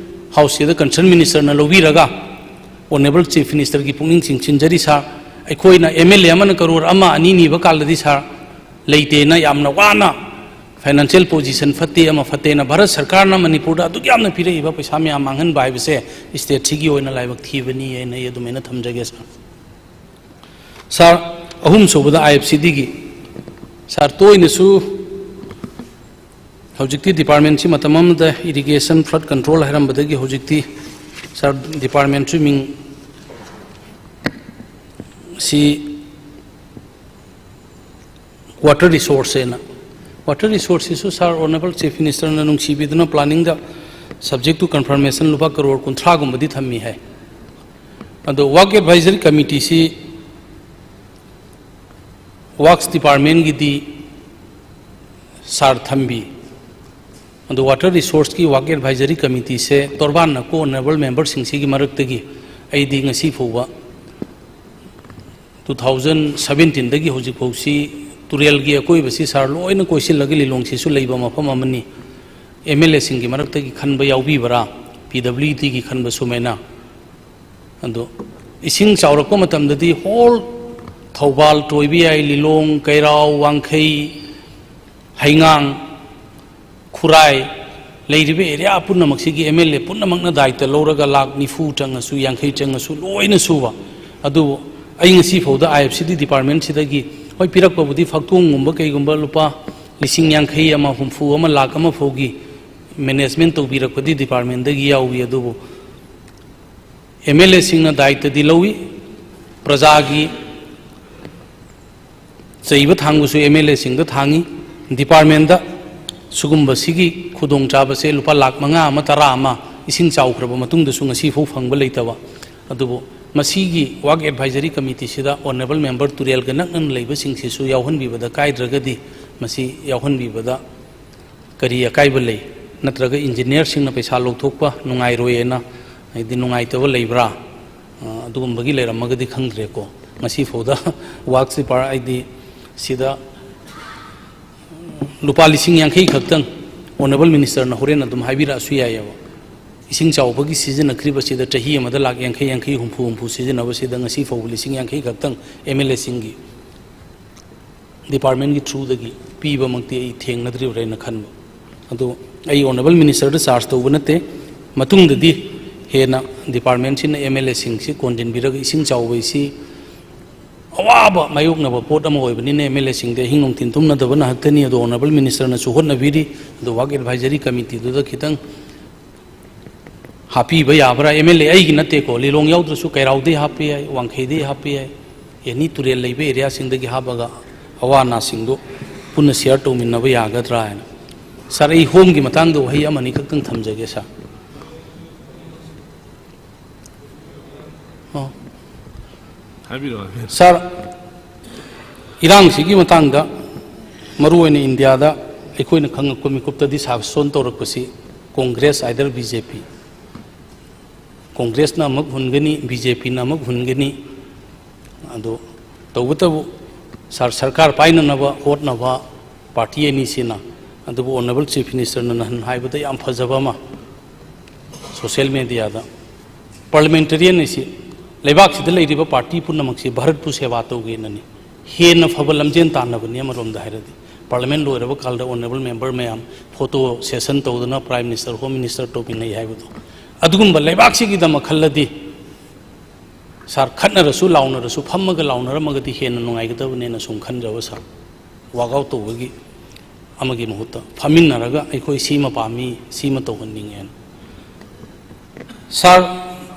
Houseꯁꯤꯗ concerned ministerꯅ ꯂꯧꯕꯤꯔꯒ Honourable Chief Ministerꯒꯤ ꯄꯨꯛꯅꯤꯡ ꯆꯤꯡꯁꯤꯟꯖꯔꯤ ꯁꯥꯔ꯫ ꯑꯩꯈꯣꯏꯅ MLA ꯑꯃꯅ ꯀꯔꯣꯔ ꯑꯃ ꯑꯅꯤ ꯅꯤꯕ ꯀꯥꯟꯗꯗꯤ ꯁꯥꯔ, ꯂꯩꯇꯦꯅ ꯌꯥꯝꯅ ꯋꯥꯅ, financial position ꯐꯠꯇꯦ, ꯑꯃ ꯐꯠꯇꯦꯅ ꯚꯥꯔꯠ ꯁꯔꯀꯥꯔꯅ ꯃꯅꯤꯄꯨꯔꯗ ꯑꯗꯨꯛ ꯌꯥꯝꯅ ꯄꯤꯔꯛꯏꯕ ꯄꯩꯁꯥ ꯃꯌꯥꯝ ꯃꯥꯡꯍꯟꯕ ꯍꯥꯏꯕꯁꯦ stateꯁꯤꯒꯤ ꯑꯣꯏꯅ ꯂꯥꯏꯕꯛ ꯊꯤꯕꯅꯤ ꯍꯥꯏꯅ ꯑꯩ ꯑꯗꯨꯃꯥꯏꯅ ꯊꯝꯖꯒꯦ ꯁꯥꯔ꯫ ꯁꯥꯔ, ꯑꯍꯨꯝꯁꯨꯕꯗ IFCDꯒꯤ, ꯁꯥꯔ, ꯇꯣꯏꯅꯁꯨ ꯍꯧꯖꯤꯛꯇꯤ departmentꯁꯤ ꯃꯇꯝ ꯑꯃꯗ irrigation, flood control ꯍꯥꯏꯔꯝꯕꯗꯒꯤ ꯍꯧꯖꯤꯛꯇꯤ ꯁꯥꯔ departmentꯁꯨ ꯃꯤꯡ ꯁꯤ water resource ꯍꯥꯏꯅ, water resourceꯁꯤꯁꯨ sir, Honourable Chief Ministerꯅ ꯅꯨꯡꯁꯤꯕꯤꯗꯨꯅ planningꯗ subject to confirmation ꯂꯨꯄꯥ ꯀꯔꯣꯔ ꯀꯨꯟꯊ꯭ꯔꯥꯒꯨꯝꯕꯗꯤ ꯊꯝꯃꯤ ꯍꯥꯏ꯫ ꯑꯗꯣ Work Advisory Committeeꯁꯤ Works departmentꯒꯤꯗꯤ ꯁꯥꯔ ꯊꯝꯕꯤ꯫ ꯑꯗꯣ water resourceꯀꯤ Work Advisory Committeeꯁꯦ ꯇꯣꯔꯕꯥꯟꯅ ꯀꯣ honourable memberꯁꯤꯡꯁꯤꯒꯤ ꯃꯔꯛꯇꯒꯤ ꯑꯩꯗꯤ ꯉꯁꯤ ꯐꯥꯎꯕ ꯇꯨ ꯊꯥꯎꯖꯟ ꯁꯕꯦꯟꯇꯤꯟꯗꯒꯤ ꯍꯧꯖꯤꯛꯐꯥꯎꯁꯤ ꯇꯨꯔꯦꯜꯒꯤ ꯑꯀꯣꯏꯕꯁꯤ ꯁꯥꯔ ꯂꯣꯏꯅ ꯀꯣꯏꯁꯤꯜꯂꯒ ꯂꯤꯂꯣꯡꯁꯤꯁꯨ ꯂꯩꯕ ꯃꯐꯝ ꯑꯃꯅꯤ꯫ ꯑꯦꯝ ꯑꯦꯜ ꯑꯦꯁꯤꯡꯒꯤ ꯃꯔꯛꯇꯒꯤ ꯈꯟꯕ ꯌꯥꯎꯕꯤꯕ꯭ꯔꯥ? ꯄꯤ ꯗꯕ꯭ꯂꯤꯎ ꯗꯤꯒꯤ ꯈꯟꯕ ꯁꯨꯃꯥꯏꯅ꯫ ꯑꯗꯣ ꯏꯁꯤꯡ ꯆꯥꯎꯔꯛꯄ ꯃꯇꯝꯗꯗꯤ ꯍꯣꯜ ꯊꯧꯕꯥꯜ ꯇꯣꯏꯕ ꯌꯥꯏ, ꯂꯤꯂꯣꯡ, ꯀꯩꯔꯥꯎ, ꯋꯥꯡꯈꯩ, ꯍꯩꯉꯥꯡ, ꯈꯨꯔꯥꯏ ꯂꯩꯔꯤꯕ ꯑꯦꯔꯤꯌꯥ ꯄꯨꯝꯅꯃꯛꯁꯤꯒꯤ ꯑꯦꯝ ꯑꯦꯜ ꯑꯦ ꯄꯨꯝꯅꯃꯛꯅ ꯗꯥꯏꯇ ꯂꯧꯔꯒ ꯂꯥꯛ ꯅꯤꯐꯨ ꯆꯪꯉꯁꯨ, ꯌꯥꯡꯈꯩ ꯆꯪꯉꯁꯨ ꯂꯣꯏꯅ ꯁꯨꯕ꯫ ꯑꯗꯨꯕꯨ ꯑꯩ ꯉꯁꯤ ꯐꯥꯎꯗ ꯑꯥꯏ ꯑꯦꯐ ꯁꯤ ꯗꯤ ꯗꯤꯄꯥꯔꯠꯃꯦꯟꯁꯤꯗꯒꯤ, ꯍꯣꯏ, ꯄꯤꯔꯛꯄꯕꯨꯗꯤ ꯐꯛꯇꯣꯡꯒꯨꯝꯕ ꯀꯩꯒꯨꯝꯕ ꯂꯨꯄꯥ ꯂꯤꯁꯤꯡ ꯌꯥꯡꯈꯩ ꯑꯃ, ꯍꯨꯝꯐꯨ ꯑꯃ, ꯂꯥꯛ ꯑꯃ ꯐꯥꯎꯒꯤ ꯃꯦꯅꯦꯖꯃꯦꯟ ꯇꯧꯕꯤꯔꯛꯄꯗꯤ ꯗꯤꯄꯥꯔꯠꯃꯦꯟꯗꯒꯤ ꯌꯥꯎꯏ꯫ ꯑꯗꯨꯕꯨ ꯑꯦꯝ ꯑꯦꯜ ꯑꯦꯁꯤꯡꯅ ꯗꯥꯏꯇꯗꯤ ꯂꯧꯏ, ꯄ꯭ꯔꯖꯥꯒꯤ ꯆꯩꯕ ꯊꯥꯡꯕꯁꯨ ꯑꯦꯝ ꯑꯦꯜ ꯑꯦꯁꯤꯡꯗ ꯊꯥꯡꯉꯤ꯫ ꯗꯤꯄꯥꯔꯠꯃꯦꯟꯗ ꯁꯤꯒꯨꯝꯕꯁꯤꯒꯤ ꯈꯨꯗꯣꯡꯆꯥꯕꯁꯦ ꯂꯨꯄꯥ ꯂꯥꯛ ꯃꯉꯥ ꯑꯃ, ꯇꯔꯥ ꯑꯃ ꯏꯁꯤꯡ ꯆꯥꯎꯈ꯭ꯔꯕ ꯃꯇꯨꯡꯗꯁꯨ ꯉꯁꯤꯐꯥꯎ ꯐꯪꯕ ꯂꯩꯇꯕ꯫ ꯑꯗꯨꯕꯨ ꯃꯁꯤꯒꯤ ꯋꯥꯛ ꯑꯦꯗꯚꯥꯏꯖꯔꯤ ꯀꯃꯤꯇꯤꯁꯤꯗ ꯑꯣꯅꯔꯦꯕꯜ ꯃꯦꯝꯕꯔ ꯇꯨꯔꯦꯜꯒ ꯅꯛꯅꯅ ꯂꯩꯕꯁꯤꯡꯁꯤꯁꯨ ꯌꯥꯎꯍꯟꯕꯤꯕꯗ ꯀꯥꯏꯗ꯭ꯔꯒꯗꯤ, ꯃꯁꯤ ꯌꯥꯎꯍꯟꯕꯤꯕꯗ ꯀꯔꯤ ꯑꯀꯥꯏꯕ ꯂꯩ? ꯅꯠꯇ꯭ꯔꯒ ꯏꯟꯖꯤꯅꯤꯌꯔꯁꯤꯡꯅ ꯄꯩꯁꯥ ꯂꯧꯊꯣꯛꯄ ꯅꯨꯡꯉꯥꯏꯔꯣꯏꯅ, ꯍꯥꯏꯗꯤ, ꯅꯨꯡꯉꯥꯏꯇꯕ ꯂꯩꯕ꯭ꯔꯥ? ꯑ, ꯑꯗꯨꯒꯨꯝꯕꯒꯤ ꯂꯩꯔꯝꯃꯒꯗꯤ ꯈꯪꯗ꯭ꯔꯦꯀꯣ꯫ ꯉꯁꯤ ꯐꯥꯎꯗ ꯋꯥꯛꯁꯤ ꯄꯥꯔ-, ꯍꯥꯏꯗꯤ, ꯁꯤꯗ ꯂꯨꯄꯥ ꯂꯤꯁꯤꯡ ꯌꯥꯡꯈꯩ ꯈꯛꯇꯪ, ꯑꯣꯅꯔꯦꯕꯜ ꯃꯤꯅꯤꯁꯇꯔꯅ ꯍꯣꯔꯦꯟ ꯑꯗꯨꯝ ꯍꯥꯏꯕꯤꯔꯛꯑꯁꯨ ꯌꯥꯏꯑꯕ, ꯏꯁꯤꯡ ꯆꯥꯎꯕꯒꯤ ꯁꯤꯖꯤꯟꯅꯈ꯭ꯔꯤꯕꯁꯤꯗ ꯆꯍꯤ ꯑꯃꯗ ꯂꯥꯛ ꯌꯥꯡꯈꯩ, ꯌꯥꯡꯈꯩ, ꯍꯨꯝꯐꯨ, ꯍꯨꯝꯐꯨ ꯁꯤꯖꯤꯟꯅꯕꯁꯤꯗ ꯉꯁꯤ ꯐꯥꯎꯕ ꯂꯤꯁꯤꯡ ꯌꯥꯡꯈꯩ ꯈꯛꯇꯪ ꯑꯦꯝ ꯑꯦꯜ ꯑꯦꯁꯤꯡꯒꯤ ꯗꯤꯄꯥꯔꯠꯃꯦꯟꯒꯤ ꯊ꯭ꯔꯨꯗꯒꯤ ꯄꯤꯕꯃꯛꯇꯤ ꯑꯩ ꯊꯦꯡꯅꯗ꯭ꯔꯤꯕ꯭ꯔꯥ ꯍꯥꯏꯅ ꯈꯟꯕ꯫ ꯑꯗꯨ ꯑꯩ ꯑꯣꯅꯔꯦꯕꯜ ꯃꯤꯅꯤꯁꯇꯔꯗ ꯆꯥꯔꯖ ꯇꯧꯕ ꯅꯠꯇꯦ꯫ ꯃꯇꯨꯡꯗꯗꯤ ꯍꯦꯟꯅ ꯗꯤꯄꯥꯔꯠꯃꯦꯟꯁꯤꯅ ꯑꯦꯝ ꯑꯦꯜ ꯑꯦꯁꯤꯡꯁꯤ ꯀꯣꯟꯁꯤꯟꯕꯤꯔꯒ ꯏꯁꯤꯡ ꯆꯥꯎꯕ ꯍꯥꯏꯁꯤ ꯑꯋꯥꯕ ꯃꯥꯌꯣꯛꯅꯕ ꯄꯣꯠ ꯑꯃ ꯑꯣꯏꯕꯅꯤꯅ ꯑꯦꯝ ꯑꯦꯜ ꯑꯦꯁꯤꯡꯗ ꯑꯍꯤꯡ ꯅꯨꯡꯊꯤꯟ ꯇꯨꯝꯅꯗꯕ ꯅꯍꯛꯇꯅꯤ꯫ ꯑꯗꯣ ꯑꯣꯅꯔꯦꯕꯜ ꯃꯤꯅꯤꯁꯇꯔꯅꯁꯨ ꯍꯣꯠꯅꯕꯤꯔꯤ꯫ ꯑꯗꯣ ꯋꯥꯛ ꯑꯦꯗꯚꯥꯏꯖꯔꯤ ꯀꯃꯤꯇꯤꯗꯨꯗ ꯈꯤꯇꯪ ꯍꯥꯞꯄꯤꯕ ꯌꯥꯕ꯭ꯔꯥ? ꯑꯦꯝ ꯑꯦꯜ ꯑꯦ ꯑꯩꯒꯤ ꯅꯠꯇꯦꯀꯣ, ꯂꯤꯂꯣꯡ ꯌꯥꯎꯗ꯭ꯔꯁꯨ ꯀꯩꯔꯥꯎꯗꯩ ꯍꯥꯞꯄ ꯌꯥꯏ, ꯋꯥꯡꯈꯩꯗꯩ ꯍꯥꯞꯄ ꯌꯥꯏ, ꯑꯦꯅꯤ ꯇꯨꯔꯦꯜ ꯂꯩꯕ ꯑꯦꯔꯤꯌꯥꯁꯤꯡꯗꯒꯤ ꯍꯥꯞꯄꯒ ꯑꯋꯥ ꯑꯅꯥꯁꯤꯡꯗꯨ ꯄꯨꯟꯅ ꯁꯤꯌꯥꯔ ꯇꯧꯃꯤꯟꯅꯕ ꯌꯥꯒꯗ꯭ꯔꯥ ꯍꯥꯏꯅ꯫ ꯁꯥꯔ, ꯑꯩ ꯍꯣꯝꯒꯤ ꯃꯇꯥꯡꯗ ꯋꯥꯍꯩ ꯑꯃꯅꯤ ꯈꯛꯇꯪ ꯊꯝꯖꯒꯦ, ꯁꯥꯔ꯫ ꯑꯣ꯫ ꯍꯥꯏꯕꯤꯔꯣ, ꯍꯥꯏꯕꯤꯔꯣ꯫ ꯁꯥꯔ, ꯏꯔꯥꯡꯁꯤꯒꯤ ꯃꯇꯥꯡꯗ, ꯃꯔꯨꯑꯣꯏꯅ ꯏꯟꯗꯤꯌꯥꯗ ꯑꯩꯈꯣꯏꯅ ꯈꯪꯉꯛꯄ ꯃꯤꯀꯨꯞꯇꯗꯤ ꯁꯥꯁꯣꯟ ꯇꯧꯔꯛꯄꯁꯤ ꯀꯣꯡꯒ꯭ꯔꯦꯁ either ꯕꯤ ꯖꯦ ꯄꯤ, ꯀꯣꯡꯒ꯭ꯔꯦꯁꯅ ꯑꯃꯨꯛ ꯍꯨꯟꯒꯅꯤ, ꯕꯤ ꯖꯦ ꯄꯤꯅ ꯑꯃꯨꯛ ꯍꯨꯟꯒꯅꯤ꯫ ꯑꯗꯣ ꯇꯧꯕꯇꯕꯨ ꯁꯥꯔ, ꯁꯔꯀꯥꯔ ꯄꯥꯏꯅꯅꯕ ꯍꯣꯠꯅꯕ ꯄꯥꯔꯇꯤ ꯑꯅꯤꯁꯤꯅ, ꯑꯗꯨꯕꯨ ꯑꯣꯅꯔꯦꯕꯜ ꯆꯤꯐ ꯃꯤꯅꯤꯁꯇꯔꯅ ꯅꯍꯥꯟ ꯍꯥꯏꯕꯗ ꯌꯥꯝ ꯐꯖꯕ ꯑꯃ ꯁꯣꯁꯤꯌꯦꯜ ꯃꯦꯗꯤꯌꯥꯗ, ꯄꯥꯔꯂꯤꯌꯥꯃꯦꯟꯇꯔꯤꯌꯟ ꯑꯁꯤ ꯂꯩꯕꯥꯛꯁꯤꯗ ꯂꯩꯔꯤꯕ ꯄꯥꯔꯇꯤ ꯄꯨꯝꯅꯃꯛꯁꯤ ꯚꯥꯔꯠꯄꯨ ꯁꯦꯕꯥ ꯇꯧꯒꯦꯅꯅꯤ, ꯍꯦꯟꯅ ꯐꯕ ꯂꯝꯖꯦꯟ ꯇꯥꯟꯅꯕꯅꯤ꯫ ꯑꯃꯔꯣꯝꯗ ꯍꯥꯏꯔꯗꯤ ꯄꯥꯔꯂꯤꯌꯥꯃꯦꯟ ꯂꯣꯏꯔꯕ ꯀꯥꯟꯗ ꯑꯣꯅꯔꯦꯕꯜ ꯃꯦꯝꯕꯔ ꯃꯌꯥꯝ ꯐꯣꯇꯣ ꯁꯦꯁꯟ ꯇꯧꯗꯅ ꯄ꯭ꯔꯥꯏꯝ ꯃꯤꯅꯤꯁꯇꯔ, ꯍꯣꯝ ꯃꯤꯅꯤꯁꯇꯔ ꯇꯧꯃꯤꯟꯅꯩ ꯍꯥꯏꯕꯗꯣ, ꯑꯗꯨꯒꯨꯝꯕ ꯂꯩꯕꯥꯛꯁꯤꯒꯤꯗꯃꯛ ꯈꯜꯂꯗꯤ ꯁꯥꯔ, ꯈꯠꯅꯔꯁꯨ ꯂꯥꯎꯅꯔꯁꯨ ꯐꯝꯃꯒ ꯂꯥꯎꯅꯔꯝꯃꯒꯗꯤ ꯍꯦꯟꯅ ꯅꯨꯡꯉꯥꯏꯒꯗꯕꯅꯦꯅ ꯁꯨꯝ ꯈꯟꯖꯕ ꯁꯥꯔ꯫ ꯋꯥꯛ ꯑꯥꯎꯠ ꯇꯧꯕꯒꯤ ꯑꯃꯒꯤ ꯃꯍꯨꯠꯇ ꯐꯝꯃꯤꯟꯅꯔꯒ ꯑꯩꯈꯣꯏ ꯁꯤꯃ ꯄꯥꯝꯃꯤ, ꯁꯤꯃ ꯇꯧꯍꯟꯅꯤꯡꯉꯦꯅ꯫ ꯁꯥꯔ,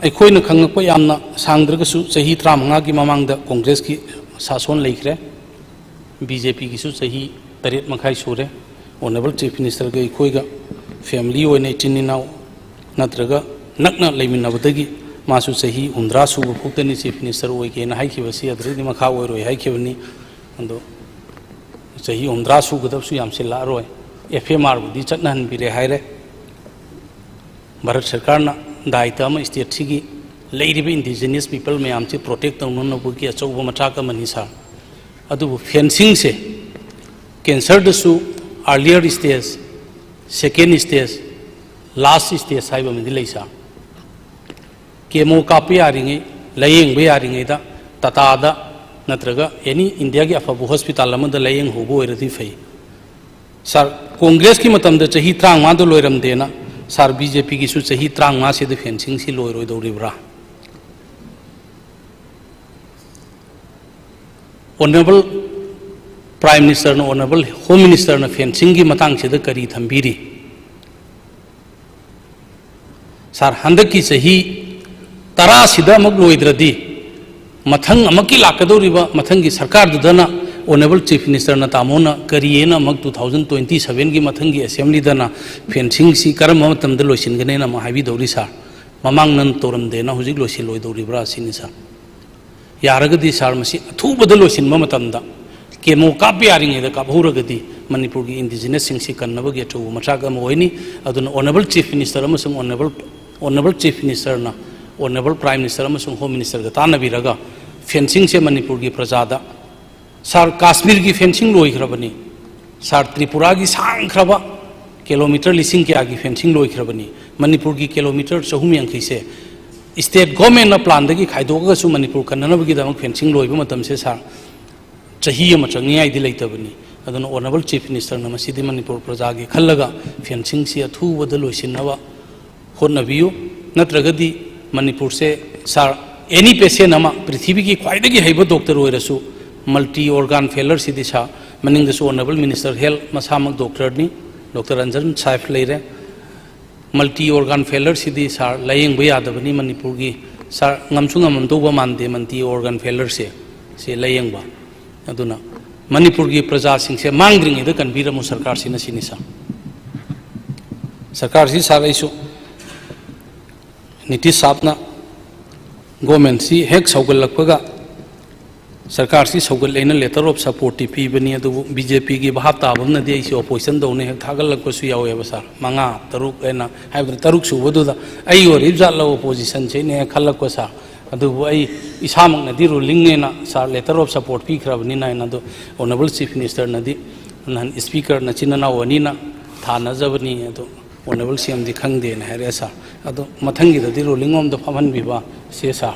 ꯑꯩꯈꯣꯏꯅ ꯈꯪꯉꯛꯄ, ꯌꯥꯝꯅ ꯁꯥꯡꯗ꯭ꯔꯒꯁꯨ ꯆꯍꯤ ꯇꯔꯥꯃꯉꯥꯒꯤ ꯃꯃꯥꯡꯗ ꯀꯣꯡꯒ꯭ꯔꯦꯁꯀꯤ ꯁꯥꯁꯣꯟ ꯂꯩꯈ꯭ꯔꯦ, ꯕꯤ ꯖꯦ ꯄꯤꯒꯤꯁꯨ ꯆꯍꯤ ꯇꯔꯦꯠ ꯃꯈꯥꯏ ꯁꯨꯔꯦ꯫ ꯑꯣꯅꯔꯦꯕꯜ ꯆꯤꯐ ꯃꯤꯅꯤꯁꯇꯔꯒ ꯑꯩꯈꯣꯏꯒ ꯐꯦꯃꯤꯂꯤ ꯑꯣꯏꯅ, ꯏꯆꯤꯟ ꯏꯅꯥꯎ ꯅꯠꯇ꯭ꯔꯒ ꯅꯛꯅ ꯂꯩꯃꯤꯟꯅꯕꯗꯒꯤ ꯃꯥꯁꯨ ꯆꯍꯤ ꯍꯨꯝꯗ꯭ꯔꯥ ꯁꯨꯕ ꯐꯥꯎꯇꯅꯤ ꯆꯤꯐ ꯃꯤꯅꯤꯁꯇꯔ ꯑꯣꯏꯒꯦꯅ ꯍꯥꯏꯈꯤꯕꯁꯤ, ꯑꯗꯨꯗꯒꯤꯗꯤ ꯃꯈꯥ ꯑꯣꯏꯔꯣꯏ ꯍꯥꯏꯈꯤꯕꯅꯤ꯫ ꯑꯗꯣ ꯆꯍꯤ ꯍꯨꯝꯗ꯭ꯔꯥ ꯁꯨꯒꯗꯕꯁꯨ ꯌꯥꯝꯁꯤꯜꯂꯛꯑꯔꯣꯏ꯫ ꯑꯦꯐ ꯑꯦꯝ ꯑꯥꯔꯕꯨꯗꯤ ꯆꯠꯅꯍꯟꯕꯤꯔꯦ ꯍꯥꯏꯔꯦ꯫ ꯚꯥꯔꯠ ꯁꯔꯀꯥꯔꯅ ꯗꯥꯏꯇ ꯑꯃ ꯁ꯭ꯇꯦꯠꯁꯤꯒꯤ ꯂꯩꯔꯤꯕ ꯏꯟꯗꯤꯖꯤꯅꯁ ꯄꯤꯄꯜ ꯃꯌꯥꯝꯁꯤ ꯄ꯭ꯔꯣꯇꯦꯛ ꯇꯧꯅꯅꯕꯒꯤ ꯑꯆꯧꯕ ꯃꯊꯥꯛ ꯑꯃꯅꯤ ꯁꯥꯔ꯫ ꯑꯗꯨꯕꯨ ꯐꯦꯟꯁꯤꯡꯁꯦ ꯀꯦꯟꯁꯔꯗꯁꯨ earlier stage, second stage, last stage ꯍꯥꯏꯕ ꯑꯃꯗꯤ ꯂꯩ ꯁꯥꯔ꯫ ꯀꯦꯃꯣ ꯀꯥꯞꯄ ꯌꯥꯔꯤꯉꯩ, ꯂꯥꯌꯦꯡꯕ ꯌꯥꯔꯤꯉꯩꯗ ꯇꯥꯇꯥꯗ ꯅꯠꯇ꯭ꯔꯒ ꯑꯦꯅꯤ ꯏꯟꯗꯤꯌꯥꯒꯤ ꯑꯐꯕ ꯍꯣꯁꯄꯤꯇꯥꯜ ꯑꯃꯗ ꯂꯥꯌꯦꯡꯍꯧꯕ ꯑꯣꯏꯔꯗꯤ ꯐꯩ꯫ ꯁꯥꯔ, ꯀꯣꯡꯒ꯭ꯔꯦꯁꯀꯤ ꯃꯇꯝꯗ ꯆꯍꯤ ꯇꯔꯥꯃꯉꯥꯗ ꯂꯣꯏꯔꯝꯗꯦꯅ, ꯁꯥꯔ, ꯕꯤ ꯖꯦ ꯄꯤꯒꯤꯁꯨ ꯆꯍꯤ ꯇꯔꯥꯃꯉꯥꯁꯤꯗ ꯐꯦꯟꯁꯤꯡꯁꯤ ꯂꯣꯏꯔꯣꯏꯗꯧꯔꯤꯕ꯭ꯔꯥ? ꯑꯣꯅꯔꯦꯕꯜ ꯄ꯭ꯔꯥꯏꯝ ꯃꯤꯅꯤꯁꯇꯔꯅ, ꯑꯣꯅꯔꯦꯕꯜ ꯍꯣꯝ ꯃꯤꯅꯤꯁꯇꯔꯅ ꯐꯦꯟꯁꯤꯡꯒꯤ ꯃꯇꯥꯡꯁꯤꯗ ꯀꯔꯤ ꯊꯝꯕꯤꯔꯤ? ꯁꯥꯔ, ꯍꯟꯗꯛꯀꯤ ꯆꯍꯤ ꯇꯔꯥꯁꯤꯗ ꯑꯃꯨꯛ ꯂꯣꯏꯗ꯭ꯔꯗꯤ, ꯃꯊꯪ ꯑꯃꯨꯛꯀꯤ ꯂꯥꯛꯀꯗꯧꯔꯤꯕ ꯃꯊꯪꯒꯤ ꯁꯔꯀꯥꯔꯗꯨꯗꯅ ꯑꯣꯅꯔꯦꯕꯜ ꯆꯤꯐ ꯃꯤꯅꯤꯁꯇꯔꯅ ꯇꯥꯃꯣꯅ ꯀꯔꯤꯑꯅ ꯑꯃꯨꯛ two thousand twenty sevenꯒꯤ ꯃꯊꯪꯒꯤ ꯑꯦꯁꯦꯝꯕ꯭ꯂꯤꯗꯅ ꯐꯦꯟꯁꯤꯡꯁꯤ ꯀꯔꯝꯕ ꯃꯇꯝꯗ ꯂꯣꯏꯁꯤꯟꯒꯅꯤꯅ ꯑꯃꯨꯛ ꯍꯥꯏꯕꯤꯗꯧꯔꯤ ꯁꯥꯔ? ꯃꯃꯥꯡ ꯅꯪ ꯇꯧꯔꯝꯗꯦꯅ ꯍꯧꯖꯤꯛ ꯂꯣꯏꯁꯤꯜꯂꯣꯏꯗꯧꯔꯤꯕ꯭ꯔꯥ ꯁꯤꯅꯤ ꯁꯥꯔ꯫ ꯌꯥꯔꯒꯗꯤ ꯁꯥꯔ, ꯃꯁꯤ ꯑꯊꯨꯕꯗ ꯂꯣꯏꯁꯤꯟꯕ ꯃꯇꯝꯗ ꯀꯦꯃꯣ ꯀꯥꯞꯄ ꯌꯥꯔꯤꯉꯩꯗ ꯀꯥꯞꯍꯧꯔꯒꯗꯤ ꯃꯅꯤꯄꯨꯔꯒꯤ ꯏꯟꯗꯤꯖꯤꯅꯁꯁꯤꯡꯁꯤ ꯀꯟꯅꯕꯒꯤ ꯑꯆꯧꯕ ꯃꯆꯥꯛ ꯑꯃ ꯑꯣꯏꯅꯤ꯫ ꯑꯗꯨꯅ ꯑꯣꯅꯔꯦꯕꯜ ꯆꯤꯐ ꯃꯤꯅꯤꯁꯇꯔ ꯑꯃꯁꯨꯡ ꯑꯣꯅꯔꯦꯕꯜ, ꯑꯣꯅꯔꯦꯕꯜ ꯆꯤꯐ ꯃꯤꯅꯤꯁꯇꯔꯅ ꯑꯣꯅꯔꯦꯕꯜ ꯄ꯭ꯔꯥꯏꯝ ꯃꯤꯅꯤꯁꯇꯔ ꯑꯃꯁꯨꯡ ꯍꯣꯝ ꯃꯤꯅꯤꯁꯇꯔꯒ ꯇꯥꯟꯅꯕꯤꯔꯒ ꯐꯦꯟꯁꯤꯡꯁꯦ ꯃꯅꯤꯄꯨꯔꯒꯤ ꯄ꯭ꯔꯖꯥꯗ, ꯁꯥꯔ, ꯀꯥꯁꯃꯤꯔꯒꯤ ꯐꯦꯟꯁꯤꯡ ꯂꯣꯏꯈ꯭ꯔꯕꯅꯤ, ꯁꯥꯔ, ꯇ꯭ꯔꯤꯄꯨꯔꯥꯒꯤ ꯁꯥꯡꯈ꯭ꯔꯕ ꯀꯤꯂꯣꯃꯤꯇꯔ ꯂꯤꯁꯤꯡ ꯀꯌꯥꯒꯤ ꯐꯦꯟꯁꯤꯡ ꯂꯣꯏꯈ꯭ꯔꯕꯅꯤ, ꯃꯅꯤꯄꯨꯔꯒꯤ ꯀꯤꯂꯣꯃꯤꯇꯔ ꯆꯍꯨꯝ ꯌꯥꯡꯈꯩꯁꯦ ꯁ꯭ꯇꯦꯠ ꯒꯣꯔꯃꯦꯟꯅ ꯄ꯭ꯂꯥꯟꯗꯒꯤ ꯈꯥꯏꯗꯣꯛꯑꯒꯁꯨ ꯃꯅꯤꯄꯨꯔ ꯀꯟꯅꯅꯕꯒꯤꯗꯃꯛ ꯐꯦꯟꯁꯤꯡ ꯂꯣꯏꯕ ꯃꯇꯝꯁꯦ, ꯁꯥꯔ, ꯆꯍꯤ ꯑꯃ ꯆꯪꯅꯤꯡꯉꯥꯏꯗꯤ ꯂꯩꯇꯕꯅꯤ꯫ ꯑꯗꯨꯅ ꯑꯣꯅꯔꯦꯕꯜ ꯆꯤꯐ ꯃꯤꯅꯤꯁꯇꯔꯅ ꯃꯁꯤꯗꯤ ꯃꯅꯤꯄꯨꯔ ꯄ꯭ꯔꯖꯥꯒꯤ ꯈꯜꯂꯒ ꯐꯦꯟꯁꯤꯡꯁꯤ ꯑꯊꯨꯕꯗ ꯂꯣꯏꯁꯤꯟꯅꯕ ꯍꯣꯠꯅꯕꯤꯌꯨ꯫ ꯅꯠꯇ꯭ꯔꯒꯗꯤ ꯃꯅꯤꯄꯨꯔꯁꯦ, ꯁꯥꯔ, ꯑꯦꯅꯤ ꯄꯦꯁꯦꯟ ꯑꯃ, ꯄ꯭ꯔꯤꯊꯤꯕꯤꯒꯤ ꯈ꯭ꯋꯥꯏꯗꯒꯤ ꯍꯩꯕ ꯗꯣꯛꯇꯔ ꯑꯣꯏꯔꯁꯨ, ꯃꯜꯇꯤ ꯑꯣꯔꯒꯥꯟ ꯐꯦꯂꯔꯁꯤꯗꯤ, ꯁꯥꯔ, ꯃꯅꯤꯡꯗꯁꯨ ꯑꯣꯅꯔꯦꯕꯜ ꯃꯤꯅꯤꯁꯇꯔ ꯍꯦꯜꯊ ꯃꯁꯥꯃꯛ ꯗꯣꯛꯇꯔꯅꯤ, ꯗꯣꯛꯇꯔ ꯔꯟꯖꯟ ꯁꯥꯍꯦꯕ ꯂꯩꯔꯦ꯫ ꯃꯜꯇꯤ ꯑꯣꯔꯒꯥꯟ ꯐꯦꯂꯔꯁꯤꯗꯤ, ꯁꯥꯔ, ꯂꯥꯌꯦꯡꯕ ꯌꯥꯗꯕꯅꯤ ꯃꯅꯤꯄꯨꯔꯒꯤ꯫ ꯁꯥꯔ, ꯉꯝꯁꯨ ꯉꯝꯃꯝꯗꯧꯕ ꯃꯥꯟꯗꯦ ꯃꯜꯇꯤ ꯑꯣꯔꯒꯥꯟ ꯐꯦꯂꯔꯁꯦ, ꯁꯤ ꯂꯥꯌꯦꯡꯕ꯫ ꯑꯗꯨꯅ ꯃꯅꯤꯄꯨꯔꯒꯤ ꯄ꯭ꯔꯖꯥꯁꯤꯡꯁꯦ ꯃꯥꯡꯗ꯭ꯔꯤꯉꯩꯗ ꯀꯟꯕꯤꯔꯝꯃꯨ ꯁꯔꯀꯥꯔꯁꯤꯅ, ꯁꯤꯅꯤ, ꯁꯥꯔ꯫ ꯁꯔꯀꯥꯔꯁꯤ, ꯁꯥꯔ, ꯑꯩꯁꯨ ꯅꯤꯇꯤꯁ ꯁꯥꯍꯦꯕꯅ ꯒꯣꯔꯃꯦꯟꯁꯤ ꯍꯦꯛ ꯁꯧꯒꯠꯂꯛꯄꯒ ꯁꯔꯀꯥꯔꯁꯤ ꯁꯧꯒꯠꯂꯦꯅ ꯂꯦꯇꯔ ꯑꯣꯐ ꯁꯄꯣꯔꯠꯇꯤ ꯄꯤꯕꯅꯤ, ꯑꯗꯨꯕꯨ ꯕꯤ ꯖꯦ ꯄꯤꯒꯤ ꯚꯥꯞ ꯇꯥꯕ ꯑꯃꯅꯗꯤ ꯑꯩꯁꯤ ꯑꯣꯄꯣꯖꯤꯁꯟ ꯇꯧꯅꯤ ꯍꯦꯛ ꯊꯥꯒꯠꯂꯛꯄꯁꯨ ꯌꯥꯎꯋꯦꯕ, ꯁꯥꯔ꯫ ꯃꯉꯥ, ꯇꯔꯨꯛ ꯍꯥꯏꯅ ꯍꯥꯏꯕꯗꯤ ꯇꯔꯨꯛ ꯁꯨꯕꯗꯨꯗ ꯑꯩ ꯑꯣꯏꯔꯤꯕ ꯖꯥꯠꯂ ꯑꯣꯄꯣꯖꯤꯁꯟꯁꯦ ꯑꯩꯅ ꯍꯦꯛ ꯈꯜꯂꯛꯄ, ꯁꯥꯔ꯫ ꯑꯗꯨꯕꯨ ꯑꯩ ꯏꯁꯥꯃꯛꯅꯗꯤ ꯔꯨꯂꯤꯡꯅꯦꯅ, ꯁꯥꯔ, ꯂꯦꯇꯔ ꯑꯣꯐ ꯁꯄꯣꯔꯠ ꯄꯤꯈ꯭ꯔꯕꯅꯤꯅ ꯍꯥꯏꯅ, ꯑꯗꯨ ꯑꯣꯅꯔꯦꯕꯜ ꯆꯤꯐ ꯃꯤꯅꯤꯁꯇꯔꯅꯗꯤ ꯅꯍꯥꯟ ꯁ꯭ꯄꯤꯀꯔ ꯅꯆꯤꯟ ꯅꯅꯥꯎ ꯑꯅꯤꯅ ꯊꯥꯅꯖꯕꯅꯤ, ꯑꯗꯨ ꯑꯣꯅꯔꯦꯕꯜ ꯁꯤ ꯑꯦꯝꯗꯤ ꯈꯪꯗꯦꯅ ꯍꯥꯏꯔꯛꯑꯦ, ꯁꯥꯔ꯫ ꯑꯗꯣ ꯃꯊꯪꯒꯤꯗꯗꯤ ꯔꯨꯂꯤꯡ ꯔꯨꯝꯗ ꯐꯝꯍꯟꯕꯤꯕ ꯁꯤ, ꯁꯥꯔ꯫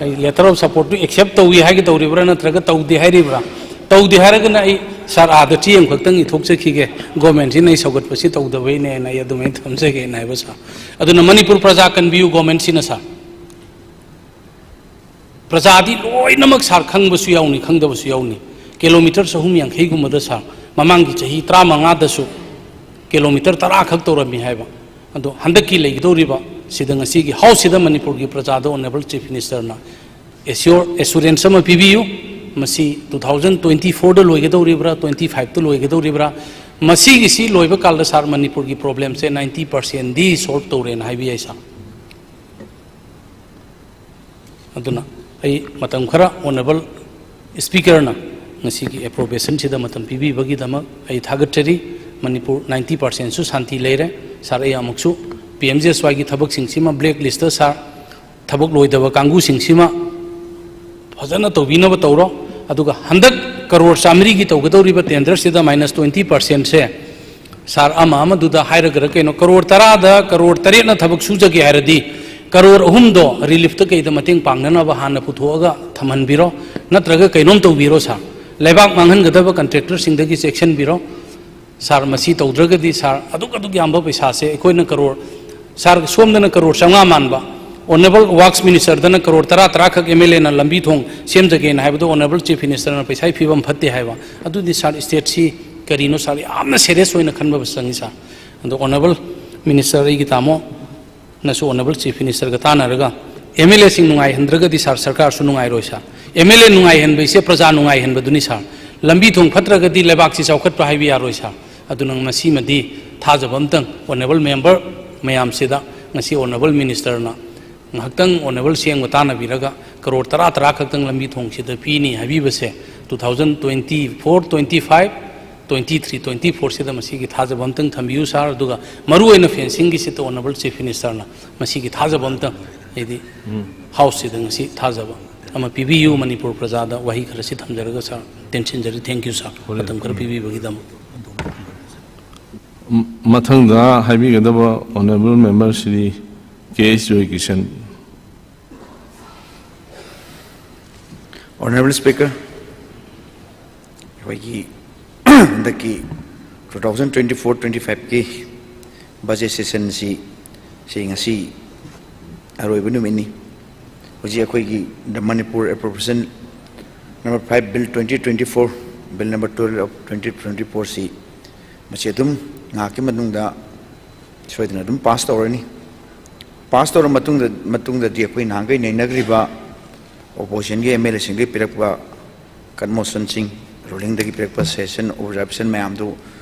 ꯑꯩ ꯂꯦꯇꯔ ꯑꯣꯐ ꯁꯄꯣꯔꯠꯇꯨ ꯑꯦꯛꯁꯦꯞ ꯇꯧꯏ ꯍꯥꯏꯒꯗꯧꯔꯤꯕ꯭ꯔꯥ ꯅꯠꯇ꯭ꯔꯒ ꯇꯧꯗꯦ ꯍꯥꯏꯔꯤꯕ꯭ꯔꯥ? ꯇꯧꯗꯦ ꯍꯥꯏꯔꯒꯅ ꯑꯩ, ꯁꯥꯔ, ꯑꯥꯗ ꯆꯦ ꯑꯃꯈꯛꯇꯪ ꯏꯊꯣꯛꯆꯈꯤꯒꯦ, ꯒꯣꯔꯃꯦꯟꯁꯤꯅ ꯑꯩ ꯁꯧꯒꯠꯄꯁꯤ ꯇꯧꯗꯕꯩꯅꯦꯅ ꯑꯩ ꯑꯗꯨꯃꯥꯏꯅ ꯊꯝꯖꯒꯦꯅ ꯍꯥꯏꯕ, ꯁꯥꯔ꯫ ꯑꯗꯨꯅ ꯃꯅꯤꯄꯨꯔ ꯄ꯭ꯔꯖꯥ ꯀꯟꯕꯤꯌꯨ ꯒꯣꯔꯃꯦꯟꯁꯤꯅ, ꯁꯥꯔ꯫ ꯄ꯭ꯔꯖꯥꯗꯤ ꯂꯣꯏꯅꯃꯛ, ꯁꯥꯔ, ꯈꯪꯕꯁꯨ ꯌꯥꯎꯅꯤ, ꯈꯪꯗꯕꯁꯨ ꯌꯥꯎꯅꯤ꯫ ꯀꯤꯂꯣꯃꯤꯇꯔ ꯆꯍꯨꯝ ꯌꯥꯡꯈꯩꯒꯨꯝꯕꯗ, ꯁꯥꯔ, ꯃꯃꯥꯡꯒꯤ ꯆꯍꯤ ꯇꯔꯥꯃꯉꯥꯗꯁꯨ ꯀꯤꯂꯣꯃꯤꯇꯔ ꯇꯔꯥ ꯈꯛ ꯇꯧꯔꯝꯃꯤ ꯍꯥꯏꯕ꯫ ꯑꯗꯣ ꯍꯟꯗꯛꯀꯤ ꯂꯩꯒꯗꯧꯔꯤꯕ ꯁꯤꯗ ꯉꯁꯤꯒꯤ ꯍꯥꯎꯁꯁꯤꯗ ꯃꯅꯤꯄꯨꯔꯒꯤ ꯄ꯭ꯔꯖꯥꯗ ꯑꯣꯅꯔꯦꯕꯜ ꯆꯤꯐ ꯃꯤꯅꯤꯁꯇꯔꯅ ꯑꯦꯁꯤꯌꯣꯔ, ꯑꯦꯁꯨꯔꯦꯟꯁ ꯑꯃ ꯄꯤꯕꯤꯌꯨ꯫ ꯃꯁꯤ ꯇꯨ ꯊꯥꯎꯖꯟ ꯇ꯭ꯋꯦꯟꯇꯤ ꯐꯣꯔꯗ ꯂꯣꯏꯒꯗꯧꯔꯤꯕ꯭ꯔꯥ, ꯇ꯭ꯋꯦꯟꯇꯤ ꯐꯥꯏꯚꯇ ꯂꯣꯏꯒꯗꯧꯔꯤꯕ꯭ꯔꯥ? ꯃꯁꯤꯒꯤꯁꯤ ꯂꯣꯏꯕ ꯀꯥꯟꯗ, ꯁꯥꯔ, ꯃꯅꯤꯄꯨꯔꯒꯤ ꯄ꯭ꯔꯣꯕ꯭ꯂꯦꯝꯁꯦ ꯅꯥꯏꯟꯇꯤ ꯄꯥꯔꯁꯦꯟꯗꯤ ꯁꯣꯜꯕ ꯇꯧꯔꯦꯅ ꯍꯥꯏꯕ ꯌꯥꯏ, ꯁꯥꯔ꯫ ꯑꯗꯨꯅ ꯑꯩ ꯃꯇꯝ ꯈꯔ ꯑꯣꯅꯔꯦꯕꯜ ꯁ꯭ꯄꯤꯀꯔꯅ ꯉꯁꯤꯒꯤ ꯑꯦꯄ꯭ꯔꯣꯕꯦꯁꯟꯁꯤꯗ ꯃꯇꯝ ꯄꯤꯕꯤꯕꯒꯤꯗꯃꯛ ꯑꯩ ꯊꯥꯒꯠꯆꯔꯤ꯫ ꯃꯅꯤꯄꯨꯔ ꯅꯥꯏꯟꯇꯤ ꯄꯥꯔꯁꯦꯟꯁꯨ ꯁꯥꯟꯇꯤ ꯂꯩꯔꯦ꯫ ꯁꯥꯔ, ꯑꯩ ꯑꯃꯨꯛꯁꯨ ꯄꯤ ꯑꯦꯝ ꯖꯤ ꯑꯦꯁ ꯋꯥꯏꯒꯤ ꯊꯕꯛꯁꯤꯡꯁꯤꯃ ꯕ꯭ꯂꯦꯛ ꯂꯤꯁꯇ, ꯁꯥꯔ, ꯊꯕꯛ ꯂꯣꯏꯗꯕ ꯀꯥꯡꯕꯨꯁꯤꯡꯁꯤꯃ ꯐꯖꯅ ꯇꯧꯕꯤꯅꯕ ꯇꯧꯔꯣ꯫ ꯑꯗꯨꯒ ꯍꯟꯗꯛ ꯀꯔꯣꯔ ꯆꯥꯃꯔꯤꯒꯤ ꯇꯧꯒꯗꯧꯔꯤꯕ ꯇꯦꯟꯗꯔꯁꯤꯗ ꯃꯥꯏꯅꯁ ꯇ꯭ꯋꯦꯟꯇꯤ ꯄꯥꯔꯁꯦꯟꯁꯦ, ꯁꯥꯔ, ꯑꯃ ꯑꯃꯗꯨꯗ ꯍꯥꯏꯔꯒꯔ ꯀꯩꯅꯣ, ꯀꯔꯣꯔ ꯇꯔꯥꯗ ꯀꯔꯣꯔ ꯇꯔꯦꯠꯅ ꯊꯕꯛ ꯁꯨꯖꯒꯦ ꯍꯥꯏꯔꯗꯤ, ꯀꯔꯣꯔ ꯑꯍꯨꯝꯗꯣ ꯔꯤꯂꯤꯐꯇ ꯀꯩꯗ ꯃꯇꯦꯡ ꯄꯥꯡꯅꯅꯕ ꯍꯥꯟꯅ ꯄꯨꯊꯣꯛꯑꯒ ꯊꯝꯍꯟꯕꯤꯔꯣ, ꯅꯠꯇ꯭ꯔꯒ ꯀꯩꯅꯣꯝ ꯇꯧꯕꯤꯔꯣ ꯁꯥꯔ꯫ ꯂꯩꯕꯥꯛ ꯃꯥꯡꯍꯟꯒꯗꯕ ꯀꯟꯇ꯭ꯔꯦꯛꯇꯔꯁꯤꯡꯗꯒꯤ ꯆꯦꯛꯁꯤꯟꯕꯤꯔꯣ꯫ ꯁꯥꯔ, ꯃꯁꯤ ꯇꯧꯗ꯭ꯔꯒꯗꯤ, ꯁꯥꯔ, ꯑꯗꯨꯛ ꯑꯗꯨꯛ ꯌꯥꯝꯕ ꯄꯩꯁꯥꯁꯦ ꯑꯩꯈꯣꯏꯅ ꯀꯔꯣꯔ, ꯁꯥꯔ, ꯁꯣꯝꯗꯅ ꯀꯔꯣꯔ ꯆꯥꯝꯃꯉꯥ ꯃꯥꯟꯕ, ꯑꯣꯅꯔꯦꯕꯜ ꯋꯥꯔꯛꯁ ꯃꯤꯅꯤꯁꯇꯔꯗꯅ ꯀꯔꯣꯔ ꯇꯔꯥ, ꯇꯔꯥ ꯈꯛ ꯑꯦꯝ ꯑꯦꯜ ꯑꯦꯅ ꯂꯝꯕꯤ ꯊꯣꯡ ꯁꯦꯝꯖꯒꯦꯅ ꯍꯥꯏꯕꯗꯣ ꯑꯣꯅꯔꯦꯕꯜ ꯆꯤꯐ ꯃꯤꯅꯤꯁꯇꯔꯅ ꯄꯩꯁꯥꯒꯤ ꯐꯤꯕꯝ ꯐꯠꯇꯦ ꯍꯥꯏꯕ꯫ ꯑꯗꯨꯗꯤ, ꯁꯥꯔ, ꯁ꯭ꯇꯦꯠꯁꯤ ꯀꯔꯤꯅꯣ, ꯁꯥꯔ? ꯌꯥꯝꯅ ꯁꯦꯔꯤꯌꯁ ꯑꯣꯏꯅ ꯈꯟꯕ ꯆꯪꯉꯤ, ꯁꯥꯔ꯫ ꯑꯗꯣ ꯑꯣꯅꯔꯦꯕꯜ ꯃꯤꯅꯤꯁꯇꯔ, ꯑꯩꯒꯤ ꯇꯥꯃꯣ, ꯅꯁꯨ ꯑꯣꯅꯔꯦꯕꯜ ꯆꯤꯐ ꯃꯤꯅꯤꯁꯇꯔꯒ ꯇꯥꯟꯅꯔꯒ, ꯑꯦꯝ ꯑꯦꯜ ꯑꯦꯁꯤꯡ ꯅꯨꯡꯉꯥꯏꯍꯟꯗ꯭ꯔꯒꯗꯤ, ꯁꯥꯔ, ꯁꯔꯀꯥꯔꯁꯨ ꯅꯨꯡꯉꯥꯏꯔꯣꯏ, ꯁꯥꯔ꯫ ꯑꯦꯝ ꯑꯦꯜ ꯑꯦ ꯅꯨꯡꯉꯥꯏꯍꯟꯕ ꯍꯥꯏꯁꯦ ꯄ꯭ꯔꯖꯥ ꯅꯨꯡꯉꯥꯏꯍꯟꯕꯗꯨꯅꯤ, ꯁꯥꯔ꯫ ꯂꯝꯕꯤ ꯊꯣꯡ ꯐꯠꯇ꯭ꯔꯒꯗꯤ ꯂꯩꯕꯥꯛꯁꯤ ꯆꯥꯎꯈꯠꯄ ꯍꯥꯏꯕ ꯌꯥꯔꯣꯏ, ꯁꯥꯔ꯫ ꯑꯗꯨꯅ ꯃꯁꯤꯃꯗꯤ ꯊꯥꯖꯕ ꯑꯝꯇꯪ ꯑꯣꯅꯔꯦꯕꯜ ꯃꯦꯝꯕꯔ ꯃꯌꯥꯝꯁꯤꯗ ꯉꯁꯤ ꯑꯣꯅꯔꯦꯕꯜ ꯃꯤꯅꯤꯁꯇꯔꯅ ꯉꯥꯏꯍꯥꯛꯇꯪ ꯑꯣꯅꯔꯦꯕꯜ ꯁꯤ ꯑꯦꯝꯒ ꯇꯥꯟꯅꯕꯤꯔꯒ ꯀꯔꯣꯔ ꯇꯔꯥ, ꯇꯔꯥ ꯈꯛꯇꯪ ꯂꯝꯕꯤ ꯊꯣꯡꯁꯤꯗ ꯄꯤꯅꯤ ꯍꯥꯏꯕꯤꯕꯁꯦ, two thousand twenty four, twenty five, twenty three, twenty four ꯁꯤꯗ ꯃꯁꯤꯒꯤ ꯊꯥꯖꯕ ꯑꯝꯇꯪ ꯊꯝꯕꯤꯌꯨ, ꯁꯥꯔ꯫ ꯑꯗꯨꯒ ꯃꯔꯨꯑꯣꯏꯅ ꯐꯦꯟꯁꯤꯡꯒꯤꯁꯤꯗ ꯑꯣꯅꯔꯦꯕꯜ ꯆꯤꯐ ꯃꯤꯅꯤꯁꯇꯔꯅ ꯃꯁꯤꯒꯤ ꯊꯥꯖꯕ ꯑꯝꯇꯪ, ꯍꯥꯏꯗꯤ, ꯍꯥꯎꯁꯁꯤꯗ ꯉꯁꯤ ꯊꯥꯖꯕ ꯑꯃ ꯄꯤꯕꯤꯌꯨ꯫ ꯃꯅꯤꯄꯨꯔ ꯄ꯭ꯔꯖꯥꯗ ꯋꯥꯍꯩ ꯈꯔꯁꯤ ꯊꯝꯖꯔꯒ, ꯁꯥꯔ, ꯇꯦꯟꯁꯤꯟꯖꯔꯤ꯫ Thank you, ꯁꯥꯔ, ꯃꯇꯝ ꯈꯔ ꯄꯤꯕꯤꯕꯒꯤꯗꯃꯛ꯫ ꯃꯊꯪꯗ ꯍꯥꯏꯕꯤꯒꯗꯕ ꯑꯣꯅꯔꯦꯕꯜ ꯃꯦꯝꯕꯔ ꯁ꯭ꯔꯤ ꯀꯦ ꯑꯦꯁ ꯖꯣꯏꯀꯤꯁꯟ꯫ Honorable Speaker, ꯑꯩꯈꯣꯏꯒꯤ ꯍꯟꯗꯛꯀꯤ two thousand twenty four twenty five ꯀꯤ ꯕꯖꯦꯠ ꯁꯦꯁꯟꯁꯤ, ꯁꯤ ꯉꯁꯤ ꯑꯔꯣꯏꯕ ꯅꯨꯃꯤꯠꯅꯤ꯫ ꯍꯧꯖꯤꯛ ꯑꯩꯈꯣꯏꯒꯤ the Manipur Appropriation number five Bill twenty twenty four, Bill number twelve of twenty twenty four ꯁꯤ, ꯃꯁꯤ ꯑꯗꯨꯝ ꯉꯥꯏꯍꯥꯛꯀꯤ ꯃꯇꯨꯡꯗ ꯁꯣꯏꯗꯅ ꯑꯗꯨꯝ ꯄꯥꯁ ꯇꯧꯔꯅꯤ꯫ ꯄꯥꯁ ꯇꯧꯔ ꯃꯇꯨꯡꯗ, ꯃꯇꯨꯡꯗꯗꯤ ꯑꯩꯈꯣꯏ ꯅꯍꯥꯟꯈꯩ ꯅꯩꯅꯈ꯭ꯔꯤꯕ ꯑꯣꯄꯣꯖꯤꯁꯟꯒꯤ ꯑꯦꯝ ꯑꯦꯜ ꯑꯦꯁꯤꯡꯗꯒꯤ ꯄꯤꯔꯛꯄ ꯀꯟꯃꯣꯁꯟꯁꯤꯡ, ꯔꯨꯂꯤꯡꯗꯒꯤ ꯄꯤꯔꯛꯄ ꯁꯦꯁꯟ ꯑꯣꯕꯖꯥꯔꯕꯦꯁꯟ ꯃꯌꯥꯝꯗꯨ,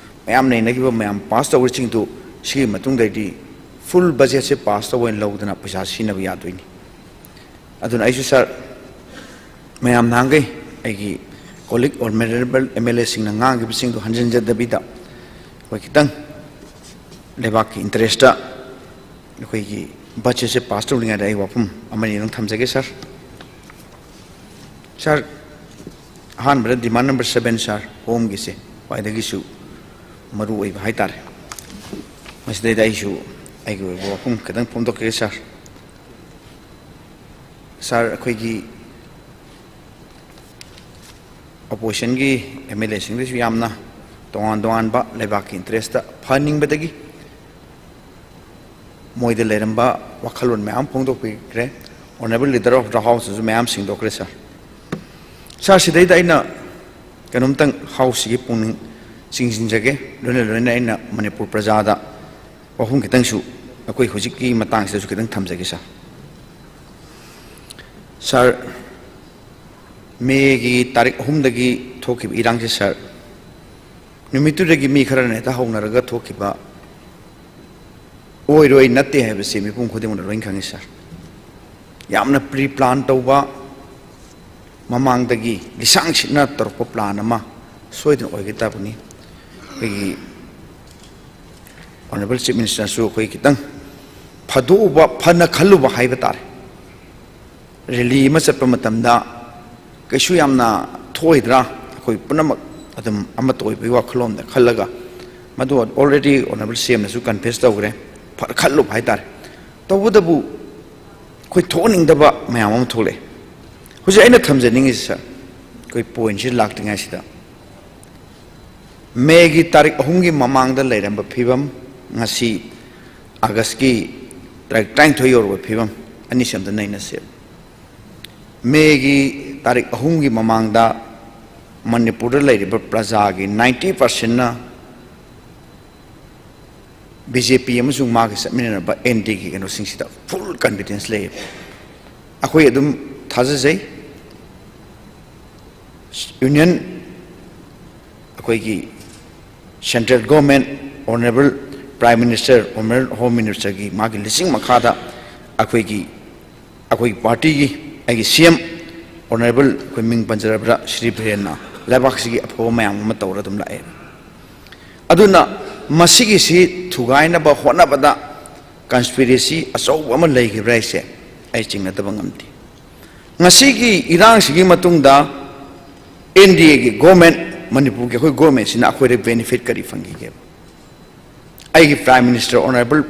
ꯃꯌꯥꯝ ꯅꯩꯅꯈꯤꯕ ꯃꯌꯥꯝ ꯄꯥꯁ ꯇꯧꯕꯁꯤꯡꯗꯨ, ꯁꯤꯒꯤ ꯃꯇꯨꯡꯗꯗꯤ ꯐꯨꯜ ꯕꯖꯦꯠꯁꯦ ꯄꯥꯁ ꯇꯧꯕ ꯑꯣꯏꯅ ꯂꯧꯗꯅ ꯄꯩꯁꯥ ꯁꯤꯖꯤꯟꯅꯕ ꯌꯥꯗꯣꯏꯅꯤ꯫ ꯑꯗꯨꯅ ꯑꯩꯁꯨ ꯁꯥꯔ, ꯃꯌꯥꯝ ꯅꯍꯥꯟꯈꯩ ꯑꯩꯒꯤ ꯀꯣꯂꯤꯛ ꯑꯣꯅꯔꯦꯕꯜ ꯑꯦꯝ ꯑꯦꯜ ꯑꯦꯁꯤꯡꯅ ꯉꯥꯡꯈꯤꯕꯁꯤꯡꯗꯨ ꯍꯟꯖꯤꯟꯖꯗꯕꯤꯗ, ꯑꯩꯈꯣꯏ ꯈꯤꯇꯪ ꯂꯩꯕꯥꯛꯀꯤ ꯏꯟꯇꯔꯦꯁꯇ ꯑꯩꯈꯣꯏꯒꯤ ꯕꯖꯦꯠꯁꯦ ꯄꯥꯁ ꯇꯧꯔꯤꯉꯩꯗ ꯑꯩ ꯋꯥꯐꯝ ꯑꯃꯅꯤ ꯑꯗꯨꯝ ꯊꯝꯖꯒꯦ ꯁꯥꯔ꯫ ꯁꯥꯔ, ꯑꯍꯥꯟꯕꯗ demand number seven, ꯁꯥꯔ, ꯍꯣꯝꯒꯤꯁꯦ ꯈ꯭ꯋꯥꯏꯗꯒꯤꯁꯨ ꯃꯔꯨ ꯑꯣꯏꯕ ꯍꯥꯏꯇꯥꯔꯦ꯫ ꯃꯁꯤꯗꯩꯗ ꯑꯩꯁꯨ ꯑꯩꯒꯤ ꯑꯣꯏꯕ ꯋꯥꯐꯝ ꯈꯤꯇꯪ ꯐꯣꯡꯗꯣꯛꯆꯒꯦ, ꯁꯥꯔ꯫ ꯁꯥꯔ, ꯑꯩꯈꯣꯏꯒꯤ oppositionꯒꯤ MLAꯁꯤꯡꯗꯁꯨ ꯌꯥꯝꯅ ꯇꯣꯉꯥꯟ ꯇꯣꯉꯥꯟꯕ ꯂꯩꯕꯥꯛꯀꯤ interestꯇ ꯐꯍꯟꯅꯤꯡꯕꯗꯒꯤ ꯃꯣꯏꯗ ꯂꯩꯔꯝꯕ ꯋꯥꯈꯜꯂꯣꯟ ꯃꯌꯥꯝ ꯐꯣꯡꯗꯣꯛꯄꯤꯈ꯭ꯔꯦ꯫ Honourable Leader of the Houseꯇꯁꯨ ꯃꯌꯥꯝ ꯁꯤꯡꯗꯣꯛꯈ꯭ꯔꯦ, ꯁꯥꯔ꯫ ꯁꯥꯔ, ꯁꯤꯗꯩꯗ ꯑꯩꯅ ꯀꯩꯅꯣꯝꯇꯪ Houseꯁꯤꯒꯤ ꯄꯨꯛꯅꯤꯡ ꯆꯤꯡꯁꯤꯟꯖꯒꯦ, ꯂꯣꯏꯅ ꯂꯣꯏꯅ ꯑꯩꯅ ꯃꯅꯤꯄꯨꯔ ꯄ꯭ꯔꯖꯥꯗ ꯋꯥꯐꯝ ꯈꯤꯇꯪꯁꯨ ꯑꯩꯈꯣꯏ ꯍꯧꯖꯤꯛꯀꯤ ꯃꯇꯥꯡꯁꯤꯗꯁꯨ ꯈꯤꯇꯪ ꯊꯝꯖꯒꯦ, ꯁꯥꯔ꯫ ꯁꯥꯔ, ꯃꯦꯒꯤ ꯇꯥꯔꯤꯛ ꯑꯍꯨꯝꯗꯒꯤ ꯊꯣꯛꯈꯤꯕ ꯏꯔꯥꯡꯁꯦ, ꯁꯥꯔ, ꯅꯨꯃꯤꯠꯇꯨꯗꯒꯤ ꯃꯤ ꯈꯔꯅ ꯍꯦꯛꯇ ꯍꯧꯅꯔꯒ ꯊꯣꯛꯈꯤꯕ ꯑꯣꯏꯔꯣꯏ, ꯅꯠꯇꯦ ꯍꯥꯏꯕꯁꯤ ꯃꯤꯄꯨꯝ ꯈꯨꯗꯤꯡꯃꯛꯅ ꯂꯣꯏꯅ ꯈꯪꯉꯤ, ꯁꯥꯔ꯫ ꯌꯥꯝꯅ pre plan ꯇꯧꯕ, ꯃꯃꯥꯡꯗꯒꯤ ꯂꯤꯁꯥꯡ ꯁꯤꯠꯅ ꯇꯧꯔꯛꯄ plan ꯑꯃ ꯁꯣꯏꯗꯅ ꯑꯣꯏꯒꯗꯕꯅꯤ꯫ ꯑꯩꯈꯣꯏꯒꯤ Honourable Chief Ministerꯁꯨ ꯑꯩꯈꯣꯏ ꯈꯤꯇꯪ ꯐꯥꯗꯣꯛꯎꯕ, ꯐꯅ ꯈꯜꯂꯨꯕ ꯍꯥꯏꯕ ꯇꯥꯔꯦ꯫ Rally ꯑꯃ ꯆꯠꯄ ꯃꯇꯝꯗ ꯀꯩꯁꯨ ꯌꯥꯝꯅ ꯊꯣꯛꯑꯣꯏꯗ꯭ꯔꯥ, ꯑꯩꯈꯣꯏ ꯄꯨꯝꯅꯃꯛ ꯑꯗꯨꯝ ꯑꯃꯠꯇ ꯑꯣꯏꯕꯒꯤ ꯋꯥꯈꯜꯂꯣꯟꯗ ꯈꯜꯂꯒ, ꯃꯗꯨ already Honourable CMꯅꯁꯨ confess ꯇꯧꯈ꯭ꯔꯦ, ꯐ-, ꯈꯜꯂꯨꯕ ꯍꯥꯏꯇꯥꯔꯦ꯫ ꯇꯧꯕꯇꯕꯨ ꯑꯩꯈꯣꯏ ꯊꯣꯛꯍꯟꯅꯤꯡꯗꯕ ꯃꯌꯥꯝ ꯑꯃ ꯊꯣꯛꯂꯛꯑꯦ꯫ ꯍꯧꯖꯤꯛ ꯑꯩꯅ ꯊꯝꯖꯅꯤꯡꯉꯤꯁꯦ, ꯁꯥꯔ, ꯑꯩꯈꯣꯏ pointꯁꯤ ꯂꯥꯛꯇ꯭ꯔꯤꯉꯩꯁꯤꯗ, ꯃꯦꯒꯤ ꯇꯥꯔꯤꯛ ꯑꯍꯨꯝꯒꯤ ꯃꯃꯥꯡꯗ ꯂꯩꯔꯝꯕ ꯐꯤꯕꯝ, ꯉꯁꯤ ꯑꯥꯒꯁꯀꯤ ꯇꯥꯔꯤꯛ ꯇꯔꯥꯅꯤꯊꯣꯏ ꯌꯧꯔꯕ ꯐꯤꯕꯝ, ꯑꯅꯤꯁꯤ ꯑꯝꯇ ꯅꯩꯅꯁꯦꯕ꯫ ꯃꯦꯒꯤ ꯇꯥꯔꯤꯛ ꯑꯍꯨꯝꯒꯤ ꯃꯃꯥꯡꯗ ꯃꯅꯤꯄꯨꯔꯗ ꯂꯩꯔꯤꯕ ꯄ꯭ꯔꯖꯥꯒꯤ ninety percentꯅ BJP ꯑꯃꯁꯨꯡ ꯃꯥꯒꯤ ꯆꯠꯃꯤꯟꯅꯔꯕ NDAꯒꯤ ꯀꯩꯅꯣꯁꯤꯡꯁꯤꯗ full confidence ꯂꯩꯌꯦꯕ꯫ ꯑꯩꯈꯣꯏ ꯑꯗꯨꯝ ꯊꯥꯖꯖꯩ꯫ Union, ꯑꯩꯈꯣꯏꯒꯤ central government, Honourable Prime Minister, Honourable Home Ministerꯒꯤ ꯃꯥꯒꯤ ꯂꯤꯆꯤꯡ ꯃꯈꯥꯗ ꯑꯩꯈꯣꯏꯒꯤ, ꯑꯩꯈꯣꯏꯒꯤ partyꯒꯤ, ꯑꯩꯒꯤ CM, Honourable, ꯑꯩꯈꯣꯏ ꯃꯤꯡ ꯄꯟꯖꯔꯕꯗ ꯁ꯭ꯔꯤ ꯕꯤꯔꯦꯟꯅ ꯂꯩꯕꯥꯛꯁꯤꯒꯤ ꯑꯐꯕ ꯃꯌꯥꯝ ꯑꯃ ꯇꯧꯔ ꯑꯗꯨꯝ ꯂꯥꯛꯑꯦ꯫ ꯑꯗꯨꯅ ꯃꯁꯤꯒꯤꯁꯤ ꯊꯨꯒꯥꯏꯅꯕ ꯍꯣꯠꯅꯕꯗ conspiracy ꯑꯆꯧꯕ ꯑꯃ ꯂꯩꯈꯤꯕ꯭ꯔꯥ ꯍꯥꯏꯁꯦ ꯑꯩ ꯆꯤꯡꯅꯗꯕ ꯉꯝꯗꯦ꯫ ꯉꯁꯤꯒꯤ ꯏꯔꯥꯡꯁꯤꯒꯤ ꯃꯇꯨꯡꯗ ꯑꯦꯟ ꯗꯤ ꯑꯦꯒꯤ ꯒꯣꯔꯃꯦꯟ, ꯃꯅꯤꯄꯨꯔꯒꯤ ꯑꯩꯈꯣꯏ ꯒꯣꯔꯃꯦꯟꯁꯤꯅ ꯑꯩꯈꯣꯏꯗ ꯕꯦꯅꯤꯐꯤꯠ ꯀꯔꯤ ꯐꯪꯈꯤꯒꯦꯕ? ꯑꯩꯒꯤ prime minister, honourable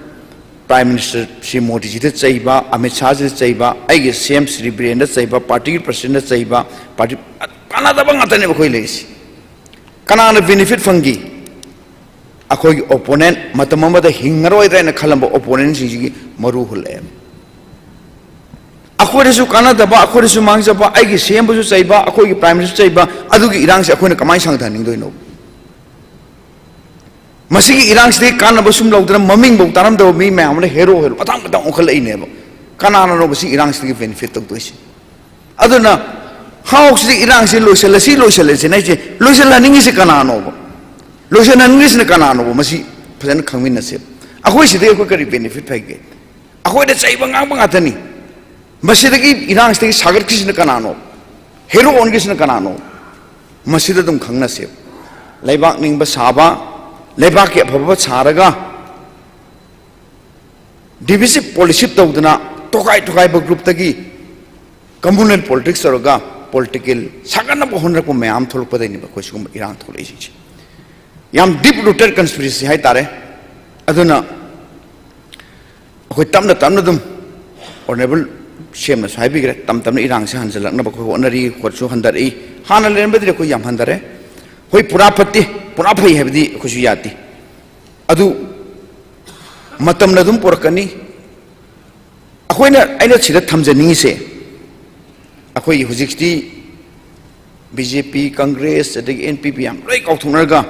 prime minister Shri ꯃꯣꯗꯤꯖꯤꯗ ꯆꯩꯕ, ꯑꯃꯤꯠ ꯁꯥꯍꯖꯤꯗ ꯆꯩꯕ, ꯑꯩꯒꯤ ꯁꯤ ꯑꯦꯝ ꯁ꯭ꯔꯤ ꯕꯤꯔꯦꯟꯗ ꯆꯩꯕ, ꯄꯥꯔꯇꯤꯒꯤ ꯄ꯭ꯔꯁꯤꯗꯦꯟꯗ ꯆꯩꯕ, ꯄꯥꯔꯇꯤ ꯀꯥꯟꯅꯗꯕ ꯉꯥꯛꯇꯅꯦꯕ ꯑꯩꯈꯣꯏ ꯂꯩꯔꯤꯁꯤ꯫ ꯀꯅꯥꯅ ꯕꯦꯅꯤꯐꯤꯠ ꯐꯪꯈꯤ? ꯑꯩꯈꯣꯏꯒꯤ ꯑꯣꯄꯣꯅꯦꯟ, ꯃꯇꯝ ꯑꯃꯗ ꯍꯤꯡꯉꯔꯣꯏꯗ꯭ꯔꯥ ꯍꯥꯏꯅ ꯈꯜꯂꯝꯕ ꯑꯣꯄꯣꯅꯦꯟꯁꯤꯡꯁꯤꯒꯤ ꯃꯔꯨ ꯍꯨꯜꯂꯛꯑꯦꯕ꯫ ꯑꯩꯈꯣꯏꯗꯁꯨ ꯀꯥꯟꯅꯗꯕ, ꯑꯩꯈꯣꯏꯗꯁꯨ ꯃꯥꯡꯖꯕ, ꯑꯩꯒꯤ ꯁꯤ ꯑꯦꯝꯕꯨꯁꯨ ꯆꯩꯕ, ꯑꯩꯈꯣꯏꯒꯤ ꯄ꯭ꯔꯥꯏꯝ ꯃꯤꯅꯤꯁꯇꯔꯁꯨ ꯆꯩꯕ, ꯑꯗꯨꯒꯤ ꯏꯔꯥꯡꯁꯦ ꯑꯩꯈꯣꯏꯅ ꯀꯃꯥꯏꯅ ꯁꯥꯡꯊꯍꯟꯅꯤꯡꯗꯣꯏꯅꯣ? ꯃꯁꯤꯒꯤ ꯏꯔꯥꯡꯁꯤꯗꯒꯤ ꯀꯥꯟꯅꯕ ꯁꯨꯝ ꯂꯧꯗꯅ ꯃꯃꯤꯡꯐꯧ ꯇꯥꯔꯝꯗꯕ ꯃꯤ ꯃꯌꯥꯝ ꯑꯃꯅ ꯍꯦꯔꯣ ꯍꯦꯔꯣ ꯃꯊꯪ ꯃꯊꯪ ꯑꯣꯟꯈꯠꯂꯛꯏꯅꯦꯕ꯫ ꯀꯅꯥꯅꯅꯣꯕ ꯁꯤ ꯏꯔꯥꯡꯁꯤꯗꯒꯤ ꯕꯦꯅꯤꯐꯤꯠ ꯇꯧꯗꯣꯏꯁꯦ? ꯑꯗꯨꯅ ꯍꯥꯎꯁꯤꯗ ꯏꯔꯥꯡꯁꯤ ꯂꯣꯏꯁꯤꯜꯂꯁꯤ, ꯂꯣꯏꯁꯤꯜꯂꯁꯤꯅ ꯑꯩꯁꯦ ꯂꯣꯏꯁꯤꯜꯍꯟꯅꯤꯡꯉꯤꯁꯤ ꯀꯅꯥꯅꯣꯕ? ꯂꯣꯏꯁꯤꯜꯍꯟꯅꯤꯡꯉꯤꯁꯤꯅ ꯀꯅꯥꯅꯣꯕ? ꯃꯁꯤ ꯐꯖꯅ ꯈꯪꯃꯤꯟꯅꯁꯦ꯫ ꯑꯩꯈꯣꯏ ꯁꯤꯗꯒꯤ ꯑꯩꯈꯣꯏ ꯀꯔꯤ ꯕꯦꯅꯤꯐꯤꯠ ꯐꯪꯒꯦ? ꯑꯩꯈꯣꯏꯗ ꯆꯩꯕ ꯉꯥꯡꯕ ꯉꯥꯛꯇꯅꯤ꯫ ꯃꯁꯤꯗꯒꯤ, ꯏꯔꯥꯡꯁꯤꯗꯒꯤ ꯁꯥꯒꯠꯈꯤꯁꯤꯅ ꯀꯅꯥꯅꯣ? ꯍꯦꯔꯣ ꯑꯣꯟꯈꯤꯁꯤꯅ ꯀꯅꯥꯅꯣ? ꯃꯁꯤꯗ ꯑꯗꯨꯝ ꯈꯪꯅꯁꯦ꯫ ꯂꯩꯕꯥꯛ ꯅꯤꯡꯕ ꯁꯥꯕ, ꯂꯩꯕꯥꯛꯀꯤ ꯑꯐꯕ ꯁꯥꯔꯒ ꯗꯤꯚꯤꯖꯤꯞ ꯄꯣꯂꯤꯁꯤ ꯇꯧꯗꯅ ꯇꯣꯈꯥꯏ ꯇꯣꯈꯥꯏꯕ ꯒ꯭ꯔꯨꯞꯇꯒꯤ ꯀꯝꯃꯨꯅꯦꯜ ꯄꯣꯂꯤꯇꯤꯛꯁ ꯇꯧꯔꯒ ꯄꯣꯂꯤꯇꯤꯀꯦꯜ ꯁꯥꯒꯠꯅꯕ ꯍꯣꯠꯅꯔꯛꯄ ꯃꯌꯥꯝ ꯊꯣꯛꯂꯛꯄꯗꯩꯅꯦꯕ ꯑꯩꯈꯣꯏ ꯁꯤꯒꯨꯝꯕ ꯏꯔꯥꯡ ꯊꯣꯛꯂꯛꯏꯁꯤꯡꯁꯦ꯫ ꯌꯥꯝ ꯗꯤꯞ ꯔꯨꯇꯦꯠ ꯀꯟꯁꯄꯤꯔꯦꯁꯤ ꯍꯥꯏꯇꯥꯔꯦ꯫ ꯑꯗꯨꯅ ꯑꯩꯈꯣꯏ ꯇꯞꯅ ꯇꯞꯅ ꯑꯗꯨꯝ, ꯑꯣꯅꯔꯦꯕꯜ ꯁꯤ ꯑꯦꯝꯅꯁꯨ ꯍꯥꯏꯕꯤꯈ꯭ꯔꯦ, ꯇꯞ ꯇꯞꯅ ꯏꯔꯥꯡꯁꯦ ꯍꯟꯖꯤꯜꯂꯛꯅꯕ ꯑꯩꯈꯣꯏ ꯍꯣꯠꯅꯔꯤ, ꯍꯣꯠꯁꯨ ꯍꯟꯊꯔꯛꯏ꯫ ꯍꯥꯟꯅ ꯂꯩꯔꯝꯕꯗꯤ ꯑꯩꯈꯣꯏ ꯌꯥꯝ ꯍꯟꯊꯔꯦ꯫ ꯍꯣꯏ, ꯄꯨꯔꯥ ꯐꯠꯇꯦ, ꯄꯨꯔꯥ ꯐꯩ ꯍꯥꯏꯕꯗꯤ ꯑꯩꯈꯣꯏꯁꯨ ꯌꯥꯗꯦ꯫ ꯑꯗꯨ ꯃꯇꯝꯅ ꯑꯗꯨꯝ ꯄꯨꯔꯛꯀꯅꯤ꯫ ꯑꯩꯈꯣꯏꯅ, ꯑꯩꯅ ꯁꯤꯗ ꯊꯝꯖꯅꯤꯡꯉꯤꯁꯦ, ꯑꯩꯈꯣꯏ ꯍꯧꯖꯤꯛꯇꯤ ꯕꯤ ꯖꯦ ꯄꯤ, ꯀꯪꯒ꯭ꯔꯦꯁ, ꯑꯗꯒꯤ ꯑꯦꯟ ꯄꯤ ꯄꯤ ꯌꯥꯝ ꯂꯣꯏ ꯀꯥꯎꯊꯣꯛꯅꯔꯒ,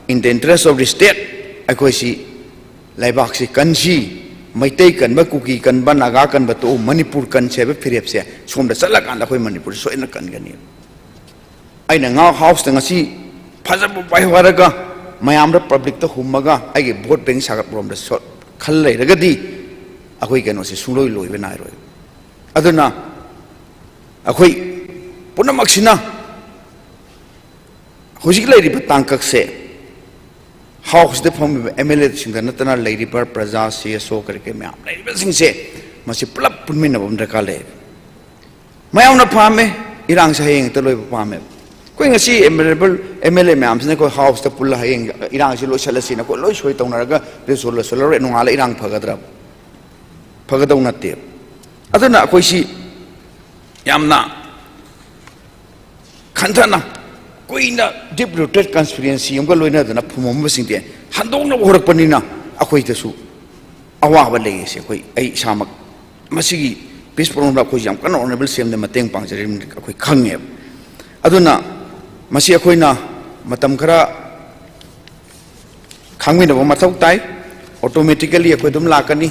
in the interest of the state, ꯑꯩꯈꯣꯏꯁꯤ ꯂꯩꯕꯥꯛꯁꯤ ꯀꯟꯁꯤ, ꯃꯩꯇꯩ ꯀꯟꯕ, ꯀꯨꯀꯤ ꯀꯟꯕ, ꯅꯥꯒꯥ ꯀꯟꯕ ꯇꯣꯛꯎ, ꯃꯅꯤꯄꯨꯔ ꯀꯟꯁꯤ ꯍꯥꯏꯕ ꯐꯤꯔꯦꯞꯁꯦ ꯁꯣꯝꯗ ꯆꯠꯂꯀꯥꯟꯗ ꯑꯩꯈꯣꯏ ꯃꯅꯤꯄꯨꯔꯁꯤ ꯁꯣꯏꯗꯅ ꯀꯟꯒꯅꯤ꯫ ꯑꯩꯅ ꯉꯥ ꯍꯥꯎꯁꯇ ꯉꯁꯤ ꯐꯖꯕ ꯄꯥꯏꯍꯧꯔꯒ ꯃꯌꯥꯝꯗ, ꯄꯕ꯭ꯂꯤꯛꯇ ꯍꯨꯝꯃꯒ ꯑꯩꯒꯤ ꯚꯣꯠ ꯕꯦꯡ ꯁꯥꯒꯠꯄꯔꯣꯝꯗ ꯁꯣꯠ ꯈꯜ ꯂꯩꯔꯒꯗꯤ ꯑꯩꯈꯣꯏ ꯀꯩꯅꯣꯁꯦ ꯁꯨꯡꯂꯣꯏ ꯂꯣꯏꯕ ꯅꯥꯏꯔꯣꯏ꯫ ꯑꯗꯨꯅ ꯑꯩꯈꯣꯏ ꯄꯨꯝꯅꯃꯛꯁꯤꯅ ꯍꯧꯖꯤꯛ ꯂꯩꯔꯤꯕ ꯇꯥꯡꯀꯛꯁꯦ ꯍꯥꯎꯁꯇ ꯐꯝꯃꯤꯕ ꯑꯦꯝ ꯑꯦꯜ ꯑꯦꯁꯤꯡꯗ ꯅꯠꯇꯅ ꯂꯩꯔꯤꯕ ꯄ꯭ꯔꯖꯥ, ꯁꯤ ꯑꯦꯁ ꯑꯣ ꯀꯔꯤ ꯀꯔꯤ ꯃꯌꯥꯝ ꯂꯩꯔꯤꯕꯁꯤꯡꯁꯦ ꯃꯁꯤ ꯄꯨꯂꯞ ꯄꯨꯟꯃꯤꯟꯅꯕ ꯑꯃ ꯗꯔꯀꯥꯔ ꯂꯩ꯫ ꯃꯌꯥꯝꯅ ꯄꯥꯝꯃꯦ, ꯏꯔꯥꯡꯁꯦ ꯍꯌꯦꯡ ꯍꯦꯛꯇ ꯂꯣꯏꯕ ꯄꯥꯝꯃꯦꯕ꯫ ꯑꯩꯈꯣꯏ ꯉꯁꯤ ꯑꯦꯝ ꯑꯦꯜ ꯑꯦ ꯃꯌꯥꯝꯁꯤꯅ ꯑꯩꯈꯣꯏ ꯍꯥꯎꯁꯇ ꯄꯨꯜꯂ ꯍꯌꯦꯡ ꯏꯔꯥꯡꯁꯤ ꯂꯣꯏꯁꯤꯜꯂꯁꯤꯅ ꯑꯩꯈꯣꯏ ꯂꯣꯏ ꯁꯣꯏ ꯇꯧꯅꯔꯒ ꯔꯤꯖꯣꯜ ꯂꯣꯏꯁꯤꯜꯂꯔꯣꯏ, ꯅꯣꯡꯉꯥꯜꯂ ꯏꯔꯥꯡ ꯐꯒꯗ꯭ꯔꯕ? ꯐꯒꯗꯧ ꯅꯠꯇꯦꯕ꯫ ꯑꯗꯨꯅ ꯑꯩꯈꯣꯏꯁꯤ ꯌꯥꯝꯅ ꯈꯟꯊꯅ, ꯀꯨꯏꯅ ꯗꯤꯞ ꯔꯨꯇꯦꯠ ꯀꯟꯁꯄꯤꯔꯦꯟꯁꯤ ꯑꯃꯒ ꯂꯣꯏꯅꯗꯅ ꯐꯨꯝꯃꯝꯕꯁꯤꯡꯗꯤ ꯍꯟꯗꯣꯛꯅꯕ ꯍꯧꯔꯛꯄꯅꯤꯅ ꯑꯩꯈꯣꯏꯗꯁꯨ ꯑꯋꯥꯕ ꯂꯩꯔꯤꯁꯦ꯫ ꯑꯩꯈꯣꯏ, ꯑꯩ ꯏꯁꯥꯃꯛ ꯃꯁꯤꯒꯤ ꯄꯤꯁ ꯄ꯭ꯔꯣꯒ꯭ꯔꯥꯝꯗ ꯑꯩꯈꯣꯏꯁꯤ ꯌꯥꯝ ꯀꯟꯅ ꯑꯣꯅꯔꯦꯕꯜ ꯁꯤ ꯑꯦꯝꯗ ꯃꯇꯦꯡ ꯄꯥꯡꯖꯔꯤꯕꯅꯤ ꯑꯩꯈꯣꯏ ꯈꯪꯉꯦꯕ꯫ ꯑꯗꯨꯅ ꯃꯁꯤ ꯑꯩꯈꯣꯏꯅ ꯃꯇꯝ ꯈꯔ ꯈꯪꯃꯤꯟꯅꯕ ꯃꯊꯧ ꯇꯥꯏ꯫ ꯑꯣꯇꯣꯃꯦꯇꯤꯀꯦꯂꯤ ꯑꯩꯈꯣꯏ ꯑꯗꯨꯝ ꯂꯥꯛꯀꯅꯤ꯫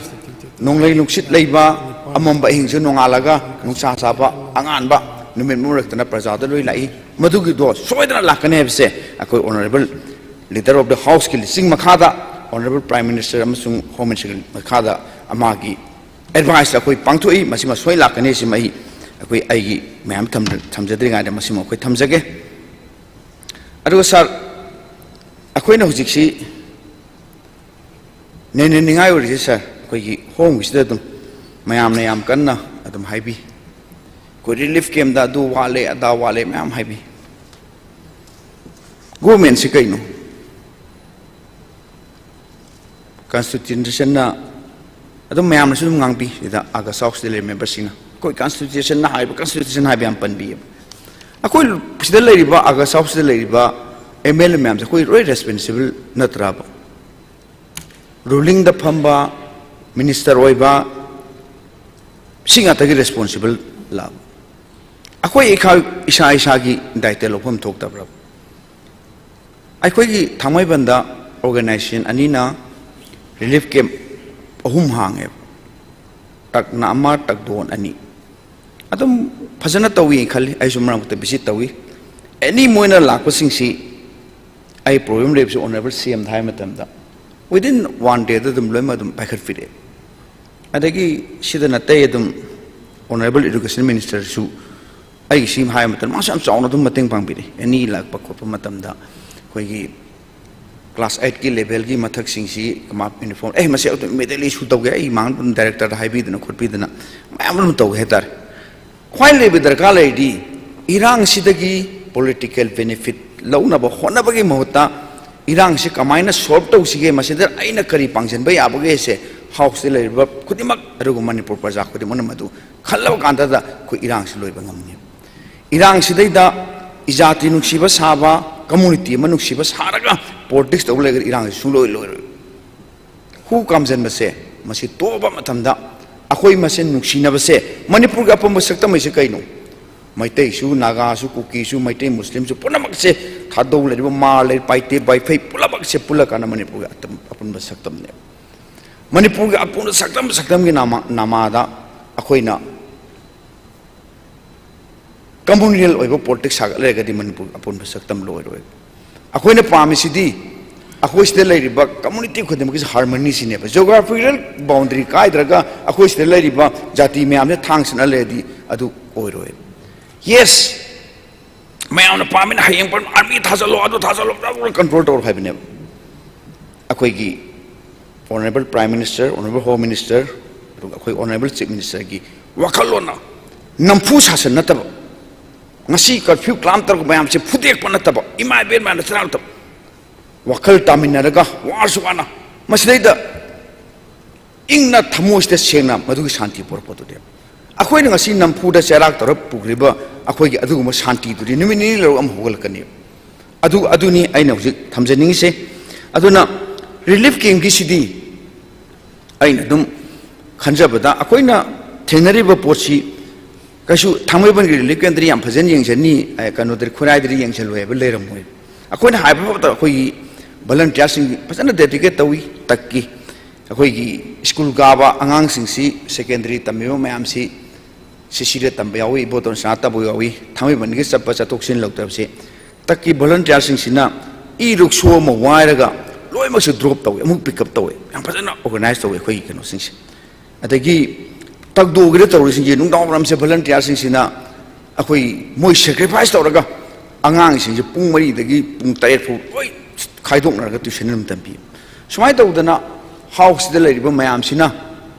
ꯅꯣꯡꯂꯩ ꯅꯨꯡꯁꯤꯠ ꯂꯩꯕ, ꯑꯃꯝꯕ ꯑꯍꯤꯡꯁꯨ ꯅꯣꯡꯉꯥꯜꯂꯒ ꯅꯨꯡꯁꯥ ꯁꯥꯕ, ꯑꯉꯥꯟꯕ ꯅꯨꯃꯤꯠ ꯃꯔꯛꯇꯅ ꯄ꯭ꯔꯖꯥꯗ ꯂꯣꯏ ꯂꯥꯛꯏ꯫ ꯃꯗꯨꯒꯤꯗꯣ ꯁꯣꯏꯗꯅ ꯂꯥꯛꯀꯅꯤ ꯍꯥꯏꯕꯁꯦ ꯑꯩꯈꯣꯏ ꯑꯣꯅꯔꯦꯕꯜ ꯂꯤꯗꯔ ꯑꯣꯐ ꯗ ꯍꯥꯎꯁꯀꯤ ꯂꯤꯆꯤꯡ ꯃꯈꯥꯗ, ꯑꯣꯅꯔꯦꯕꯜ ꯄ꯭ꯔꯥꯏꯝ ꯃꯤꯅꯤꯁꯇꯔ ꯑꯃꯁꯨꯡ ꯍꯣꯝ ꯃꯤꯅꯤꯁꯇꯔꯒꯤ ꯃꯈꯥꯗ ꯃꯥꯒꯤ ꯑꯦꯗꯚꯥꯏꯁꯇ ꯑꯩꯈꯣꯏ ꯄꯥꯡꯊꯣꯛꯏ꯫ ꯃꯁꯤꯃ ꯁꯣꯏ ꯂꯥꯛꯀꯅꯤ, ꯁꯤꯃ ꯑꯩ, ꯑꯩꯈꯣꯏ, ꯑꯩꯒꯤ ꯃꯌꯥꯝ ꯊꯝ-, ꯊꯝꯖꯗ꯭ꯔꯤꯉꯩꯗ ꯃꯁꯤꯃ ꯑꯩꯈꯣꯏ ꯊꯝꯖꯒꯦ꯫ ꯑꯗꯨꯒ ꯁꯥꯔ, ꯑꯩꯈꯣꯏꯅ ꯍꯧꯖꯤꯛꯁꯤ ꯅꯩꯅꯅꯤꯡꯉꯥꯏ ꯑꯣꯏꯔꯤꯁꯦ ꯁꯥꯔ, ꯑꯩꯈꯣꯏꯒꯤ ꯍꯣꯝꯒꯤꯁꯤꯗ ꯑꯗꯨꯝ ꯃꯌꯥꯝꯅ ꯌꯥꯝ ꯀꯟꯅ ꯑꯗꯨꯝ ꯍꯥꯏꯕꯤ, ꯑꯩꯈꯣꯏ ꯔꯤꯂꯤꯐ ꯀꯦꯝꯗ ꯑꯗꯨ ꯋꯥꯠꯂꯦ, ꯑꯗꯥ ꯋꯥꯠꯂꯦ ꯃꯌꯥꯝ ꯍꯥꯏꯕꯤ꯫ ꯒꯣꯔꯃꯦꯟꯁꯤ ꯀꯩꯅꯣ? ꯀꯟꯁꯇꯤꯇ꯭ꯌꯨꯁꯟꯅ ꯑꯗꯨꯝ ꯃꯌꯥꯝꯅꯁꯨ ꯑꯗꯨꯝ ꯉꯥꯡꯕꯤ, ꯁꯤꯗ ꯑꯥꯒꯁ ꯍꯥꯎꯁꯇ ꯂꯩꯔꯤꯕ ꯃꯦꯝꯕꯔꯁꯤꯡꯅ, ꯑꯩꯈꯣꯏ ꯀꯟꯁꯇꯤꯇ꯭ꯌꯨꯁꯟꯅ ꯍꯥꯏꯕ, ꯀꯟꯁꯇꯤꯇ꯭ꯌꯨꯁꯟ ꯍꯥꯏꯕ ꯌꯥꯝ ꯄꯟꯕꯤꯌꯦꯕ꯫ ꯑꯩꯈꯣꯏ ꯁꯤꯗ ꯂꯩꯔꯤꯕ, ꯑꯥꯒꯁ ꯍꯥꯎꯁꯇ ꯂꯩꯔꯤꯕ ꯑꯦꯝ ꯑꯦꯜ ꯑꯦ ꯃꯌꯥꯝꯁꯦ ꯑꯩꯈꯣꯏ ꯂꯣꯏ ꯔꯦꯁꯄꯣꯟꯁꯤꯕꯜ ꯅꯠꯇ꯭ꯔꯕ? ꯔꯨꯂꯤꯡꯗ ꯐꯝꯕ, ꯃꯤꯅꯤꯁꯇꯔ ꯑꯣꯏꯕ, ꯁꯤ ꯉꯥꯛꯇꯒꯤ ꯔꯦꯁꯄꯣꯟꯁꯤꯕꯜ ꯂꯥꯛ? ꯑꯩꯈꯣꯏ ꯏꯈꯥ-, ꯏꯁꯥ ꯏꯁꯥꯒꯤ ꯗꯥꯏꯇ ꯂꯧꯐꯝ ꯊꯣꯛꯇꯕ꯭ꯔꯕ? ꯑꯩꯈꯣꯏꯒꯤ ꯊꯥꯡꯃꯩꯕꯟꯗ ꯑꯣꯔꯒꯅꯥꯏꯖꯦꯁꯟ ꯑꯅꯤꯅ ꯔꯤꯂꯤꯐ ꯀꯦꯝꯞ ꯑꯍꯨꯝ ꯍꯥꯡꯉꯦꯕ, ꯇꯛꯅ ꯑꯃ, ꯇꯛꯗꯣꯟ ꯑꯅꯤ꯫ ꯑꯗꯨꯝ ꯐꯖꯅ ꯇꯧꯏ ꯈꯜꯂꯤ, ꯑꯩꯁꯨ ꯃꯔꯛ ꯃꯔꯛꯇ ꯚꯤꯖꯤꯠ ꯇꯧꯏ꯫ ꯑꯦꯅꯤ ꯃꯣꯏꯅ ꯂꯥꯛꯄꯁꯤꯡꯁꯤ ꯑꯩ ꯄ꯭ꯔꯣꯕ꯭ꯂꯦꯝ ꯂꯩꯕꯁꯤ ꯑꯣꯅꯔꯦꯕꯜ ꯁꯤ ꯑꯦꯝꯗ ꯍꯥꯏ ꯃꯇꯝꯗ, ꯋꯤꯗꯤꯟ ꯋꯥꯟ ꯗꯦꯗ ꯑꯗꯨꯝ ꯂꯣꯏꯅꯃꯛ ꯑꯗꯨꯝ ꯄꯥꯏꯈꯠꯄꯤꯔꯛꯑꯦ꯫ ꯑꯗꯒꯤ ꯁꯤꯗ ꯅꯠꯇꯦ, ꯑꯗꯨꯝ ꯑꯣꯅꯔꯦꯕꯜ ꯏꯗꯨꯀꯦꯁꯟ ꯃꯤꯅꯤꯁꯇꯔꯁꯨ ꯑꯩꯒꯤ ꯁꯤ ꯍꯥꯏꯕ ꯃꯇꯝꯗ ꯃꯥꯁꯨ ꯌꯥꯝ ꯆꯥꯎꯅ ꯑꯗꯨꯝ ꯃꯇꯦꯡ ꯄꯥꯡꯕꯤꯔꯦ꯫ ꯑꯦꯅꯤ ꯂꯥꯛꯄ ꯈꯣꯠꯄ ꯃꯇꯝꯗ ꯑꯩꯈꯣꯏꯒꯤ ꯀ꯭ꯂꯥꯁ ꯑꯩꯠꯀꯤ ꯂꯦꯚꯦꯜꯒꯤ ꯃꯊꯛꯁꯤꯡꯁꯤ ꯀꯃꯥꯏ ꯌꯨꯅꯤꯐꯣꯔꯝ, ꯑꯦ, ꯃꯁꯤ ꯑꯗꯨꯝ ꯏꯃꯤꯗꯤꯌꯦꯠꯂꯤ ꯏꯁꯨ ꯇꯧꯒꯦ, ꯑꯩ ꯃꯥꯡꯗ ꯑꯗꯨꯝ ꯗꯥꯏꯔꯦꯛꯇꯔꯗ ꯍꯥꯏꯕꯤꯗꯅ ꯈꯣꯠꯄꯤꯗꯅ ꯃꯌꯥꯝ ꯑꯃ ꯇꯧꯒꯦ ꯍꯥꯏꯇꯥꯔꯦ꯫ ꯈ꯭ꯋꯥꯏ ꯂꯩꯕ ꯗꯔꯀꯥꯔ ꯂꯩꯔꯤꯗꯤ ꯏꯔꯥꯡꯁꯤꯗꯒꯤ political benefit ꯂꯧꯅꯕ ꯍꯣꯠꯅꯕꯒꯤ ꯃꯍꯨꯠꯇ ꯏꯔꯥꯡꯁꯤ ꯀꯃꯥꯏꯅ solve ꯇꯧꯁꯤꯒꯦ, ꯃꯁꯤꯗ ꯑꯩꯅ ꯀꯔꯤ ꯄꯥꯡꯁꯤꯟꯕ ꯌꯥꯕꯒꯦꯁꯦ Houseꯇ ꯂꯩꯔꯤꯕ ꯈꯨꯗꯤꯡꯃꯛ, ꯑꯗꯨꯒ ꯃꯅꯤꯄꯨꯔ ꯄ꯭ꯔꯖꯥ ꯈꯨꯗꯤꯡꯃꯛꯅ ꯃꯗꯨ ꯈꯜꯂꯕ ꯀꯥꯟꯗꯗ ꯑꯩꯈꯣꯏ ꯏꯔꯥꯡꯁꯤ ꯂꯣꯏꯕ ꯉꯝꯅꯤ꯫ ꯏꯔꯥꯡꯁꯤꯗꯩꯗ ꯏꯖꯥꯇꯤ ꯅꯨꯡꯁꯤꯕ ꯁꯥꯕ, community ꯑꯃ ꯅꯨꯡꯁꯤꯕ ꯁꯥꯔꯒ politics ꯇꯧꯕ ꯂꯩꯔꯒꯗꯤ ꯏꯔꯥꯡꯁꯤ ꯁꯨꯡꯂꯣꯏ ꯂꯣꯏꯔꯣꯏ꯫ ꯍꯨ ꯀꯥꯝꯖꯟꯕꯁꯦ, ꯃꯁꯤ ꯇꯣꯛꯑꯕ ꯃꯇꯝꯗ ꯑꯩꯈꯣꯏ ꯃꯁꯦꯟ ꯅꯨꯡꯁꯤꯅꯕꯁꯦ, ꯃꯅꯤꯄꯨꯔꯒꯤ ꯑꯄꯨꯟꯕ ꯁꯛꯇꯝ ꯍꯥꯏꯁꯦ ꯀꯩꯅꯣ? ꯃꯩꯇꯩꯁꯨ, ꯅꯥꯒꯥꯁꯨ, ꯀꯨꯀꯤꯁꯨ, ꯃꯩꯇꯩ ꯃꯨꯁꯂꯤꯝꯁꯨ ꯄꯨꯝꯅꯃꯛꯁꯦ, ꯊꯥꯗꯧ ꯂꯩꯔꯤꯕ ꯃꯥ ꯂꯩ, ꯄꯥꯏꯇꯦ, ꯄꯥꯏꯐꯩ ꯄꯨꯝꯅꯃꯛꯁꯦ ꯄꯨꯜꯂꯀꯥꯟꯗ ꯃꯅꯤꯄꯨꯔꯒꯤ ꯑꯇꯝ-, ꯑꯄꯨꯟꯕ ꯁꯛꯇꯝꯅꯦꯕ꯫ ꯃꯅꯤꯄꯨꯔꯒꯤ ꯑꯄꯨꯟꯕ ꯁꯛꯇꯝ, ꯁꯛꯇꯝꯒꯤ ꯅꯥꯃ-, ꯅꯃꯥꯗ ꯑꯩꯈꯣꯏꯅ communal ꯑꯣꯏꯕ politics ꯁꯥꯒꯠ ꯂꯩꯔꯒꯗꯤ ꯃꯅꯤꯄꯨꯔ ꯑꯄꯨꯟꯕ ꯁꯛꯇꯝ ꯂꯣꯏꯔꯣꯏ꯫ ꯑꯩꯈꯣꯏꯅ ꯄꯥꯝꯃꯤꯁꯤꯗꯤ ꯑꯩꯈꯣꯏ ꯁꯤꯗ ꯂꯩꯔꯤꯕ community ꯈꯨꯗꯤꯡꯃꯛꯀꯤꯁꯨ harmony ꯁꯤꯅꯦꯕ꯫ Geographical boundary ꯀꯥꯏꯗ꯭ꯔꯒ ꯑꯩꯈꯣꯏ ꯁꯤꯗ ꯂꯩꯔꯤꯕ ꯖꯥꯇꯤ ꯃꯌꯥꯝꯁꯦ ꯊꯥꯡꯁꯤꯅ ꯂꯩꯔꯗꯤ ꯑꯗꯨ ꯑꯣꯏꯔꯣꯏ꯫ Yes, ꯃꯌꯥꯝꯅ ꯄꯥꯝꯃꯤꯅ ꯍꯌꯦꯡ army ꯊꯥꯖꯜꯂꯣ, ꯑꯗꯨ ꯊꯥꯖꯜꯂꯣ, control ꯇꯧꯔꯣ ꯍꯥꯏꯕꯅꯦꯕ꯫ ꯑꯩꯈꯣꯏꯒꯤ Honourable Prime Minister, Honourable Home Minister, ꯑꯗꯨꯒ ꯑꯩꯈꯣꯏ Honourable Chief Ministerꯒꯤ ꯋꯥꯈꯜꯂꯣꯟꯅ ꯅꯝꯐꯨ ꯁꯥꯁꯟ ꯅꯠꯇꯕ, ꯉꯁꯤ curfew ꯀ꯭ꯂꯥꯝ ꯇꯧꯔꯒ ꯃꯌꯥꯝꯁꯦ ꯐꯨꯗꯦꯛꯄ ꯅꯠꯇꯕ, ꯏꯃꯥ ꯏꯕꯦꯟ ꯃꯌꯥꯝꯅ ꯆꯔꯥꯡ ꯇꯧ-, ꯋꯥꯈꯜ ꯇꯥꯃꯤꯟꯅꯔꯒ ꯋꯥꯔꯁꯨ ꯋꯥꯅ ꯃꯁꯤꯗꯩꯗ ꯏꯪꯅ ꯊꯃꯣꯏꯁꯤꯗ ꯁꯦꯡꯅ ꯃꯗꯨꯒꯤ ꯁꯥꯟꯇꯤ ꯄꯨꯔꯛꯄꯗꯨꯅꯦꯕ꯫ ꯑꯩꯈꯣꯏꯅ ꯉꯁꯤ ꯅꯝꯐꯨꯗ ꯆꯩꯔꯥꯛ ꯇꯧꯔ ꯄꯨꯈ꯭ꯔꯤꯕ ꯑꯩꯈꯣꯏꯒꯤ ꯑꯗꯨꯒꯨꯝꯕ ꯁꯥꯟꯇꯤꯗꯨꯗꯤ ꯅꯨꯃꯤꯠ ꯅꯤꯅꯤ ꯂꯩꯔꯒ ꯑꯃꯨꯛ ꯍꯧꯒꯠꯂꯛꯀꯅꯦꯕ꯫ ꯑꯗꯨ, ꯑꯗꯨꯅꯤ ꯑꯩꯅ ꯍꯧꯖꯤꯛ ꯊꯝꯖꯅꯤꯡꯉꯤꯁꯦ꯫ ꯑꯗꯨꯅ relief campꯀꯤꯁꯤꯗꯤ ꯑꯩꯅ ꯑꯗꯨꯝ ꯈꯟꯖꯕꯗ ꯑꯩꯈꯣꯏꯅ ꯊꯦꯡꯅꯔꯤꯕ ꯄꯣꯠꯁꯤ ꯀꯩꯁꯨ ꯊꯥꯡꯃꯩꯕꯟꯒꯤ relief campꯇꯗꯤ ꯌꯥꯝ ꯐꯖꯅ ꯌꯦꯡꯁꯤꯟꯅꯤ, ꯑꯦ, ꯀꯩꯅꯣꯗꯗꯤ, ꯈꯨꯔꯥꯏꯗꯗꯤ ꯌꯦꯡꯁꯤꯜꯂꯣꯏ ꯍꯥꯏꯕ ꯂꯩꯔꯝꯃꯣꯏ꯫ ꯑꯩꯈꯣꯏꯅ ꯍꯥꯏꯕ ꯐꯥꯎꯕꯗ ꯑꯩꯈꯣꯏꯒꯤ volunteerꯁꯤꯡ ꯐꯖꯅ dedicate ꯇꯧꯏ꯫ ꯇꯛꯀꯤ ꯑꯩꯈꯣꯏꯒꯤ ꯁ꯭ꯀꯨꯜ ꯀꯥꯕ ꯑꯉꯥꯡꯁꯤꯡꯁꯤ, secondary ꯇꯝꯃꯤꯕ ꯃꯌꯥꯝꯁꯤ, ꯁꯤꯁꯤꯗ ꯇꯝꯕ ꯌꯥꯎꯏ, ꯏꯕꯣꯇꯣꯟ ꯁꯅꯥ ꯇꯝꯕ ꯌꯥꯎꯏ, ꯊꯥꯡꯃꯩꯕꯟꯒꯤ ꯆꯠꯄ ꯆꯠꯊꯣꯛ ꯆꯠꯁꯤꯟ ꯂꯧꯗꯕꯁꯦ꯫ ꯇꯛꯀꯤ volunteerꯁꯤꯡꯁꯤꯅ e-rickshaw ꯑꯃ ꯋꯥꯏꯔꯒ ꯂꯣꯏꯅꯃꯛꯁꯨ drop ꯇꯧꯏ, ꯑꯃꯨꯛ pick up ꯇꯧꯏ꯫ ꯌꯥꯝ ꯐꯖꯅ organize ꯇꯧꯏ ꯑꯩꯈꯣꯏꯒꯤ ꯀꯩꯅꯣꯁꯤꯡꯁꯦ꯫ ꯑꯗꯒꯤ ꯇꯛꯗꯣꯒꯤꯗ ꯇꯧꯔꯤꯁꯤꯡꯁꯦ, ꯅꯨꯡꯗꯥꯡ ꯋꯥꯏꯔꯝꯁꯦ volunteerꯁꯤꯡꯁꯤꯅ ꯑꯩꯈꯣꯏ ꯃꯣꯏ sacrifice ꯇꯧꯔꯒ ꯑꯉꯥꯡꯁꯤꯡꯁꯦ ꯄꯨꯡ ꯃꯔꯤꯗꯒꯤ ꯄꯨꯡ ꯇꯔꯦꯠ ꯐꯥꯎ ꯂꯣꯏ ꯈꯥꯏꯗꯣꯛꯅꯔꯒ tuition ꯑꯗꯨꯝ ꯇꯝꯕꯤ꯫ ꯁꯨꯃꯥꯏꯅ ꯇꯧꯗꯅ Houseꯁꯤꯗ ꯂꯩꯔꯤꯕ ꯃꯌꯥꯝꯁꯤꯅ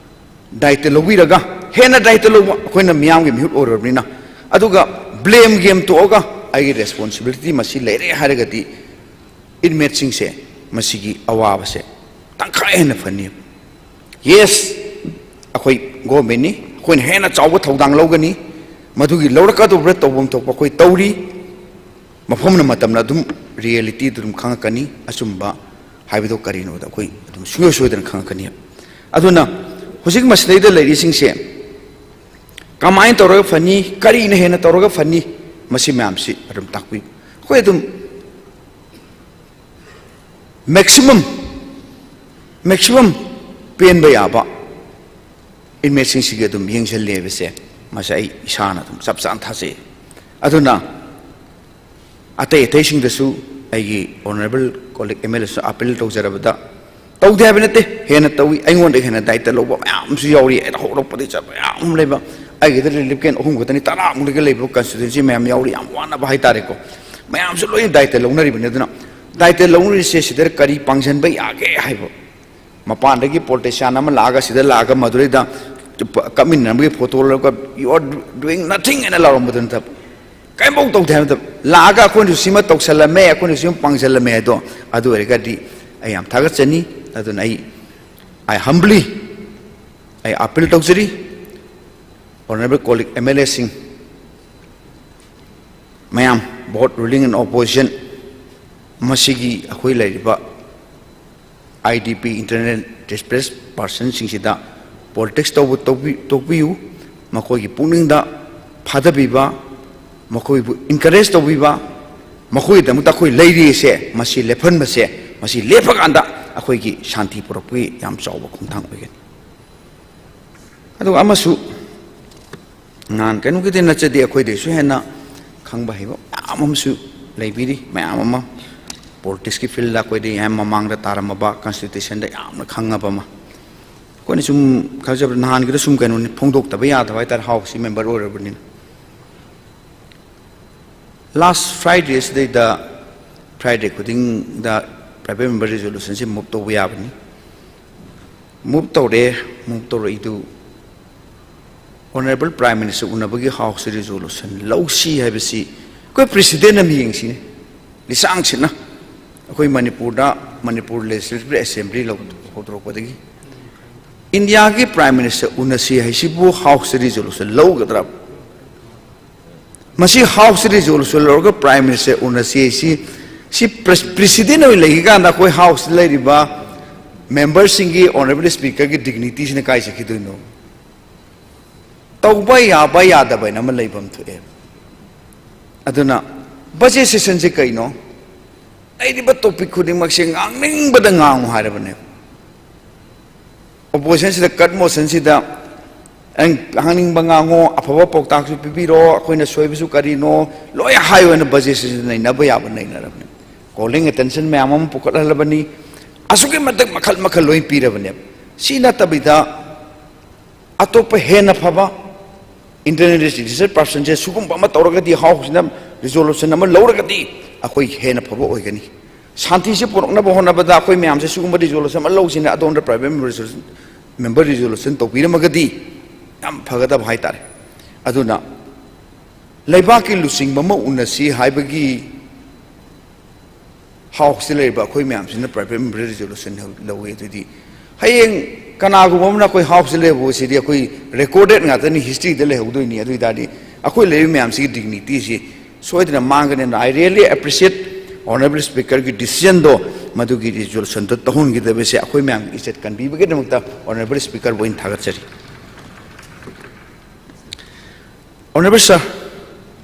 ꯗꯥꯏꯇ ꯂꯧꯕꯤꯔꯒ ꯍꯦꯟꯅ ꯗꯥꯏꯇ ꯂꯧꯕ, ꯑꯩꯈꯣꯏꯅ ꯃꯤꯌꯥꯝꯒꯤ ꯃꯤꯍꯨꯠ ꯑꯣꯏꯔꯕꯅꯤꯅ꯫ ꯑꯗꯨꯒ blame game ꯇꯣꯛꯑꯒ ꯑꯩꯒꯤ responsibility ꯃꯁꯤ ꯂꯩꯔꯦ ꯍꯥꯏꯔꯒꯗꯤ inmateꯁꯤꯡꯁꯦ ꯃꯁꯤꯒꯤ ꯑꯋꯥꯕꯁꯦ ꯇꯪꯈꯥꯏ ꯍꯦꯟꯅ ꯐꯅꯤ꯫ Yes, ꯑꯩꯈꯣꯏ governmentꯅꯤ, ꯑꯩꯈꯣꯏꯅ ꯍꯦꯟꯅ ꯆꯥꯎꯕ ꯊꯧꯗꯥꯡ ꯂꯧꯒꯅꯤ꯫ ꯃꯗꯨꯒꯤ ꯂꯧꯔꯛꯀꯗꯧꯕ꯭ꯔꯥ ꯇꯧꯐꯝ ꯊꯣꯛꯄ ꯑꯩꯈꯣꯏ ꯇꯧꯔꯤ꯫ ꯃꯐꯝꯅ ꯃꯇꯝꯅ ꯑꯗꯨꯝ realityꯗꯨ ꯑꯗꯨꯝ ꯈꯪꯉꯛꯀꯅꯤ꯫ ꯑꯆꯨꯝꯕ ꯍꯥꯏꯕꯗꯣ ꯀꯔꯤꯅꯣꯗ ꯑꯩꯈꯣꯏ ꯑꯗꯨꯝ ꯁꯨꯡꯁꯣꯏ ꯁꯣꯏꯗꯅ ꯈꯪꯉꯛꯀꯅꯤ꯫ ꯑꯗꯨꯅ ꯍꯧꯖꯤꯛ ꯃꯁꯤꯗꯩꯗ ꯂꯩꯔꯤꯁꯤꯡꯁꯦ ꯀꯃꯥꯏꯅ ꯇꯧꯔꯒ ꯐꯅꯤ, ꯀꯔꯤꯅ ꯍꯦꯟꯅ ꯇꯧꯔꯒ ꯐꯅꯤ, ꯃꯁꯤ ꯃꯌꯥꯝꯁꯤ ꯑꯗꯨꯝ ꯇꯥꯛꯄꯤ꯫ ꯑꯩꯈꯣꯏ ꯑꯗꯨꯝ maximum, maximum ꯄꯦꯟꯕ ꯌꯥꯕ inmateꯁꯤꯡꯁꯤꯒꯤ ꯑꯗꯨꯝ ꯌꯦꯡꯁꯤꯜꯂꯦ ꯍꯥꯏꯕꯁꯦ ꯃꯁꯤ ꯑꯩ ꯏꯁꯥꯅ ꯑꯗꯨꯝ ꯆꯞ ꯆꯥꯅ ꯊꯥꯖꯩ꯫ ꯑꯗꯨꯅ ꯑꯇꯩ ꯑꯇꯩꯁꯤꯡꯗꯁꯨ ꯑꯩꯒꯤ honourable colleague MLAꯁꯨ appeal ꯇꯧꯖꯔꯕꯗ, ꯇꯧꯗꯦ ꯍꯥꯏꯕ ꯅꯠꯇꯦ, ꯍꯦꯟꯅ ꯇꯧꯏ, ꯑꯩꯉꯣꯟꯗ ꯍꯦꯟꯅ ꯗꯥꯏꯇ ꯂꯧꯕ ꯃꯌꯥꯝ ꯑꯃꯁꯨ ꯌꯥꯎꯔꯤ꯫ ꯑꯩꯅ ꯍꯧꯔꯛꯄꯗꯒꯤ ꯆꯠꯄ ꯃꯌꯥꯝ ꯑꯃ ꯂꯩꯕ, ꯑꯩꯒꯤꯗ relief camp ꯑꯍꯨꯝ ꯈꯛꯇꯅꯤ, ꯇꯔꯥꯃꯨꯛ ꯂꯩꯕ constituency ꯃꯌꯥꯝ ꯌꯥꯎꯔꯤ, ꯌꯥꯝ ꯋꯥꯅꯕ ꯍꯥꯏꯇꯥꯔꯦꯀꯣ꯫ ꯃꯌꯥꯝꯁꯨ ꯂꯣꯏꯅ ꯗꯥꯏꯇ ꯂꯧꯅꯔꯤꯕꯅꯤ꯫ ꯑꯗꯨꯅ ꯗꯥꯏꯇ ꯂꯧꯅꯔꯤꯁꯦ ꯁꯤꯗ ꯀꯔꯤ ꯄꯥꯡꯁꯤꯟꯕ ꯌꯥꯒꯦ ꯍꯥꯏꯕ꯫ ꯃꯄꯥꯟꯗꯒꯤ politician ꯑꯃ ꯂꯥꯛꯑꯒ ꯁꯤꯗ ꯂꯥꯛꯑꯒ ꯃꯗꯨꯗꯩꯗ ꯀꯞꯃꯤꯟꯅꯕꯒꯤ photo ꯂꯧꯔꯒ "You are doing nothing" ꯍꯥꯏꯅ ꯂꯥꯎꯔꯝꯕꯗꯨ ꯅꯠꯇꯕ, ꯀꯔꯤꯝꯐꯥꯎ ꯇꯧꯗꯦ ꯍꯥꯏꯕ ꯅꯠꯇꯕ, ꯂꯥꯛꯑꯒ "ꯑꯩꯈꯣꯏꯅꯁꯨ ꯁꯤꯃ ꯇꯧꯁꯜꯂꯝꯃꯦ, ꯑꯩꯈꯣꯏꯅꯁꯨ ꯁꯤꯃ ꯄꯥꯡꯁꯜꯂꯝꯃꯦ" ꯍꯥꯏꯗꯣ, ꯑꯗꯨ ꯑꯣꯏꯔꯒꯗꯤ ꯑꯩ ꯌꯥꯝ ꯊꯥꯒꯠꯆꯅꯤ꯫ ꯑꯗꯨꯅ ꯑꯩ, I humbly, ꯑꯩ appeal ꯇꯧꯖꯔꯤ꯫ Honourable colleague MLAꯁꯤꯡ ꯃꯌꯥꯝ, both ruling and opposition, ꯃꯁꯤꯒꯤ ꯑꯩꯈꯣꯏ ꯂꯩꯔꯤꯕ IDP, Internally Displaced Personꯁꯤꯡꯁꯤꯗ politics ꯇꯧꯕ ꯇꯧꯕꯤ-, ꯇꯣꯛꯄꯤꯌꯨ꯫ ꯃꯈꯣꯏꯒꯤ ꯄꯨꯛꯅꯤꯡꯗ ꯐꯥꯗꯕꯤꯕ, ꯃꯈꯣꯏꯕꯨ encourage ꯇꯧꯕꯤꯕ, ꯃꯈꯣꯏꯒꯤꯗꯃꯛꯇ ꯑꯩꯈꯣꯏ ꯂꯩꯔꯤꯁꯦ, ꯃꯁꯤ ꯂꯦꯞꯍꯟꯕꯁꯦ, ꯃꯁꯤ ꯂꯦꯞꯄꯀꯥꯟꯗ ꯑꯩꯈꯣꯏꯒꯤ ꯁꯥꯟꯇꯤ ꯄꯨꯔꯛꯄꯒꯤ ꯌꯥꯝ ꯆꯥꯎꯕ ꯈꯣꯡꯊꯥꯡ ꯑꯣꯏꯒꯅꯤ꯫ ꯑꯗꯨꯒ ꯑꯃꯁꯨ, ꯅꯍꯥꯟ ꯀꯩꯅꯣꯒꯤꯗꯤ ꯅꯠꯆꯗꯦ, ꯑꯩꯈꯣꯏꯗꯩꯁꯨ ꯍꯦꯟꯅ ꯈꯪꯕ ꯍꯩꯕ ꯃꯌꯥꯝ ꯑꯃꯁꯨ ꯂꯩꯕꯤꯔꯤ, ꯃꯌꯥꯝ ꯑꯃ politicsꯀꯤ fieldꯇ ꯑꯩꯈꯣꯏꯗꯩ ꯌꯥꯝ ꯃꯃꯥꯡꯗ ꯇꯥꯔꯝꯃꯕ, constitutionꯗ ꯌꯥꯝꯅ ꯈꯪꯉꯕ ꯑꯃ꯫ ꯑꯩꯈꯣꯏꯅ ꯁꯨꯝ ꯈꯪꯖꯕꯗ ꯅꯍꯥꯟꯒꯤꯗꯣ ꯁꯨꯝ ꯀꯩꯅꯣꯅꯤ, ꯐꯣꯡꯗꯣꯛꯇꯕ ꯌꯥꯗꯕ ꯍꯥꯏꯇꯥꯔꯦ, Houseꯀꯤ member ꯑꯣꯏꯔꯕꯅꯤꯅ꯫ Last Fridayꯁꯤꯗꯩꯗ, Friday ꯈꯨꯗꯤꯡꯗ private member resolutionꯁꯤ move ꯇꯧꯕ ꯌꯥꯕꯅꯤ꯫ Move ꯇꯧꯔꯦ, move ꯇꯧꯔꯛꯏꯗꯨ Honourable Prime Minister ꯎꯅꯕꯒꯤ House Resolution ꯂꯧꯁꯤ ꯍꯥꯏꯕꯁꯤ ꯑꯩꯈꯣꯏ precedent ꯑꯃ ꯌꯦꯡꯁꯤꯅꯦ꯫ ꯂꯤꯁꯥꯡ ꯁꯤꯠꯅ ꯑꯩꯈꯣꯏ ꯃꯅꯤꯄꯨꯔꯗ, ꯃꯅꯤꯄꯨꯔ Legislative Assembly ꯍꯧꯗꯣꯔꯛꯄꯗꯒꯤ ꯏꯟꯗꯤꯌꯥꯒꯤ Prime Minister ꯎꯅꯁꯤ ꯍꯥꯏꯁꯤꯕꯨ House Resolution ꯂꯧꯒꯗ꯭ꯔꯥ? ꯃꯁꯤ House Resolution ꯂꯧꯔꯒ Prime Minister ꯎꯅꯁꯤ ꯍꯥꯏꯁꯤ, ꯁꯤ precedent ꯑꯣꯏꯅ ꯂꯩꯈꯤꯀꯥꯟꯗ ꯑꯩꯈꯣꯏ House ꯂꯩꯔꯤꯕ memberꯁꯤꯡꯒꯤ, Honourable Speakerꯒꯤ dignityꯁꯤꯅ ꯀꯥꯏ ꯆꯠꯈꯤꯗꯣꯏꯅꯣ? ꯇꯧꯕ ꯌꯥꯕ ꯌꯥꯗꯕ ꯍꯥꯏꯅ ꯑꯃ ꯂꯩꯐꯝ ꯊꯣꯛꯑꯦ꯫ ꯑꯗꯨꯅ budget sessionꯁꯦ ꯀꯩꯅꯣ? ꯂꯩꯔꯤꯕ topic ꯈꯨꯗꯤꯡꯃꯛꯁꯦ ꯉꯥꯡꯅꯤꯡꯕꯗ ꯉꯥꯡꯉꯨ ꯍꯥꯏꯔꯕꯅꯦ꯫ Oppositionꯁꯤꯗ cut motionꯁꯤꯗ ꯅꯪ ꯉꯥꯡꯅꯤꯡꯕ ꯉꯥꯡꯉꯣ, ꯑꯐꯕ ꯄꯥꯎꯇꯥꯛꯁꯨ ꯄꯤꯕꯤꯔꯣ, ꯑꯩꯈꯣꯏꯅ ꯁꯣꯏꯕꯁꯨ ꯀꯔꯤꯅꯣ ꯂꯣꯏ ꯍꯥꯏꯌꯣꯅ budget session ꯅꯩꯅꯕ ꯌꯥꯕ ꯅꯩꯅꯔꯕꯅꯦ꯫ Calling attention ꯃꯌꯥꯝ ꯑꯃ ꯄꯨꯈꯠꯍꯜꯂꯕꯅꯤ꯫ ꯑꯁꯨꯛꯀꯤ ꯃꯇꯤꯛ ꯃꯈꯜ ꯃꯈꯜ ꯂꯣꯏ ꯄꯤꯔꯕꯅꯦꯕ꯫ ꯁꯤ ꯅꯠꯇꯕꯤꯗ ꯑꯇꯣꯞꯄ ꯍꯦꯟꯅ ꯐꯕ Internal Registered Personꯁꯦ ꯁꯤꯒꯨꯝꯕ ꯑꯃ ꯇꯧꯔꯒꯗꯤ, Houseꯁꯤꯅ resolution ꯑꯃ ꯂꯧꯔꯒꯗꯤ ꯑꯩꯈꯣꯏ ꯍꯦꯟꯅ ꯐꯕ ꯑꯣꯏꯒꯅꯤ꯫ ꯁꯥꯟꯇꯤꯁꯤ ꯄꯨꯔꯛꯅꯕ ꯍꯣꯠꯅꯕꯗ ꯑꯩꯈꯣꯏ ꯃꯌꯥꯝꯁꯦ ꯁꯤꯒꯨꯝꯕ resolution ꯑꯃ ꯂꯧꯁꯤꯅ ꯑꯗꯣꯝꯗ private member resolution, member resolution ꯇꯧꯕꯤꯔꯝꯃꯒꯗꯤ ꯌꯥꯝ ꯐꯒꯗꯕ ꯍꯥꯏꯇꯥꯔꯦ꯫ ꯑꯗꯨꯅ ꯂꯩꯕꯥꯛꯀꯤ ꯂꯨꯆꯤꯡꯕ ꯑꯃ ꯎꯅꯁꯤ ꯍꯥꯏꯕꯒꯤ Houseꯇ ꯂꯩꯔꯤꯕ ꯑꯩꯈꯣꯏ ꯃꯌꯥꯝꯁꯤꯅ private member resolution ꯂꯧꯏ꯫ ꯑꯗꯨꯗꯤ ꯍꯌꯦꯡ ꯀꯅꯥꯒꯨꯝꯕ ꯑꯃꯅ ꯑꯩꯈꯣꯏ Houseꯇ ꯂꯩꯕꯁꯤꯗꯤ ꯑꯩꯈꯣꯏ recorded ꯉꯥꯛꯇꯅꯤ, historyꯗ ꯂꯩꯍꯧꯗꯣꯏꯅꯤ꯫ ꯑꯗꯨ ꯑꯣꯏ ꯇꯥꯔꯗꯤ ꯑꯩꯈꯣꯏ ꯂꯩꯔꯤꯕ ꯃꯌꯥꯝꯁꯤꯒꯤ dignityꯁꯤ ꯁꯣꯏꯗꯅ ꯃꯥꯡꯒꯅꯤ꯫ ꯑꯗꯨꯅ I really appreciate Honourable Speakerꯒꯤ decisionꯗꯣ, ꯃꯗꯨꯒꯤ resolutionꯗꯣ ꯇꯧꯍꯟꯈꯤꯗꯕꯁꯦ ꯑꯩꯈꯣꯏ ꯃꯌꯥꯝꯒꯤ ꯏꯖꯠ ꯀꯟꯕꯤꯕꯒꯤꯗꯃꯛꯇ Honourable Speakerꯕꯨ ꯑꯩꯅ ꯊꯥꯒꯠꯆꯔꯤ꯫ Honourable Sir,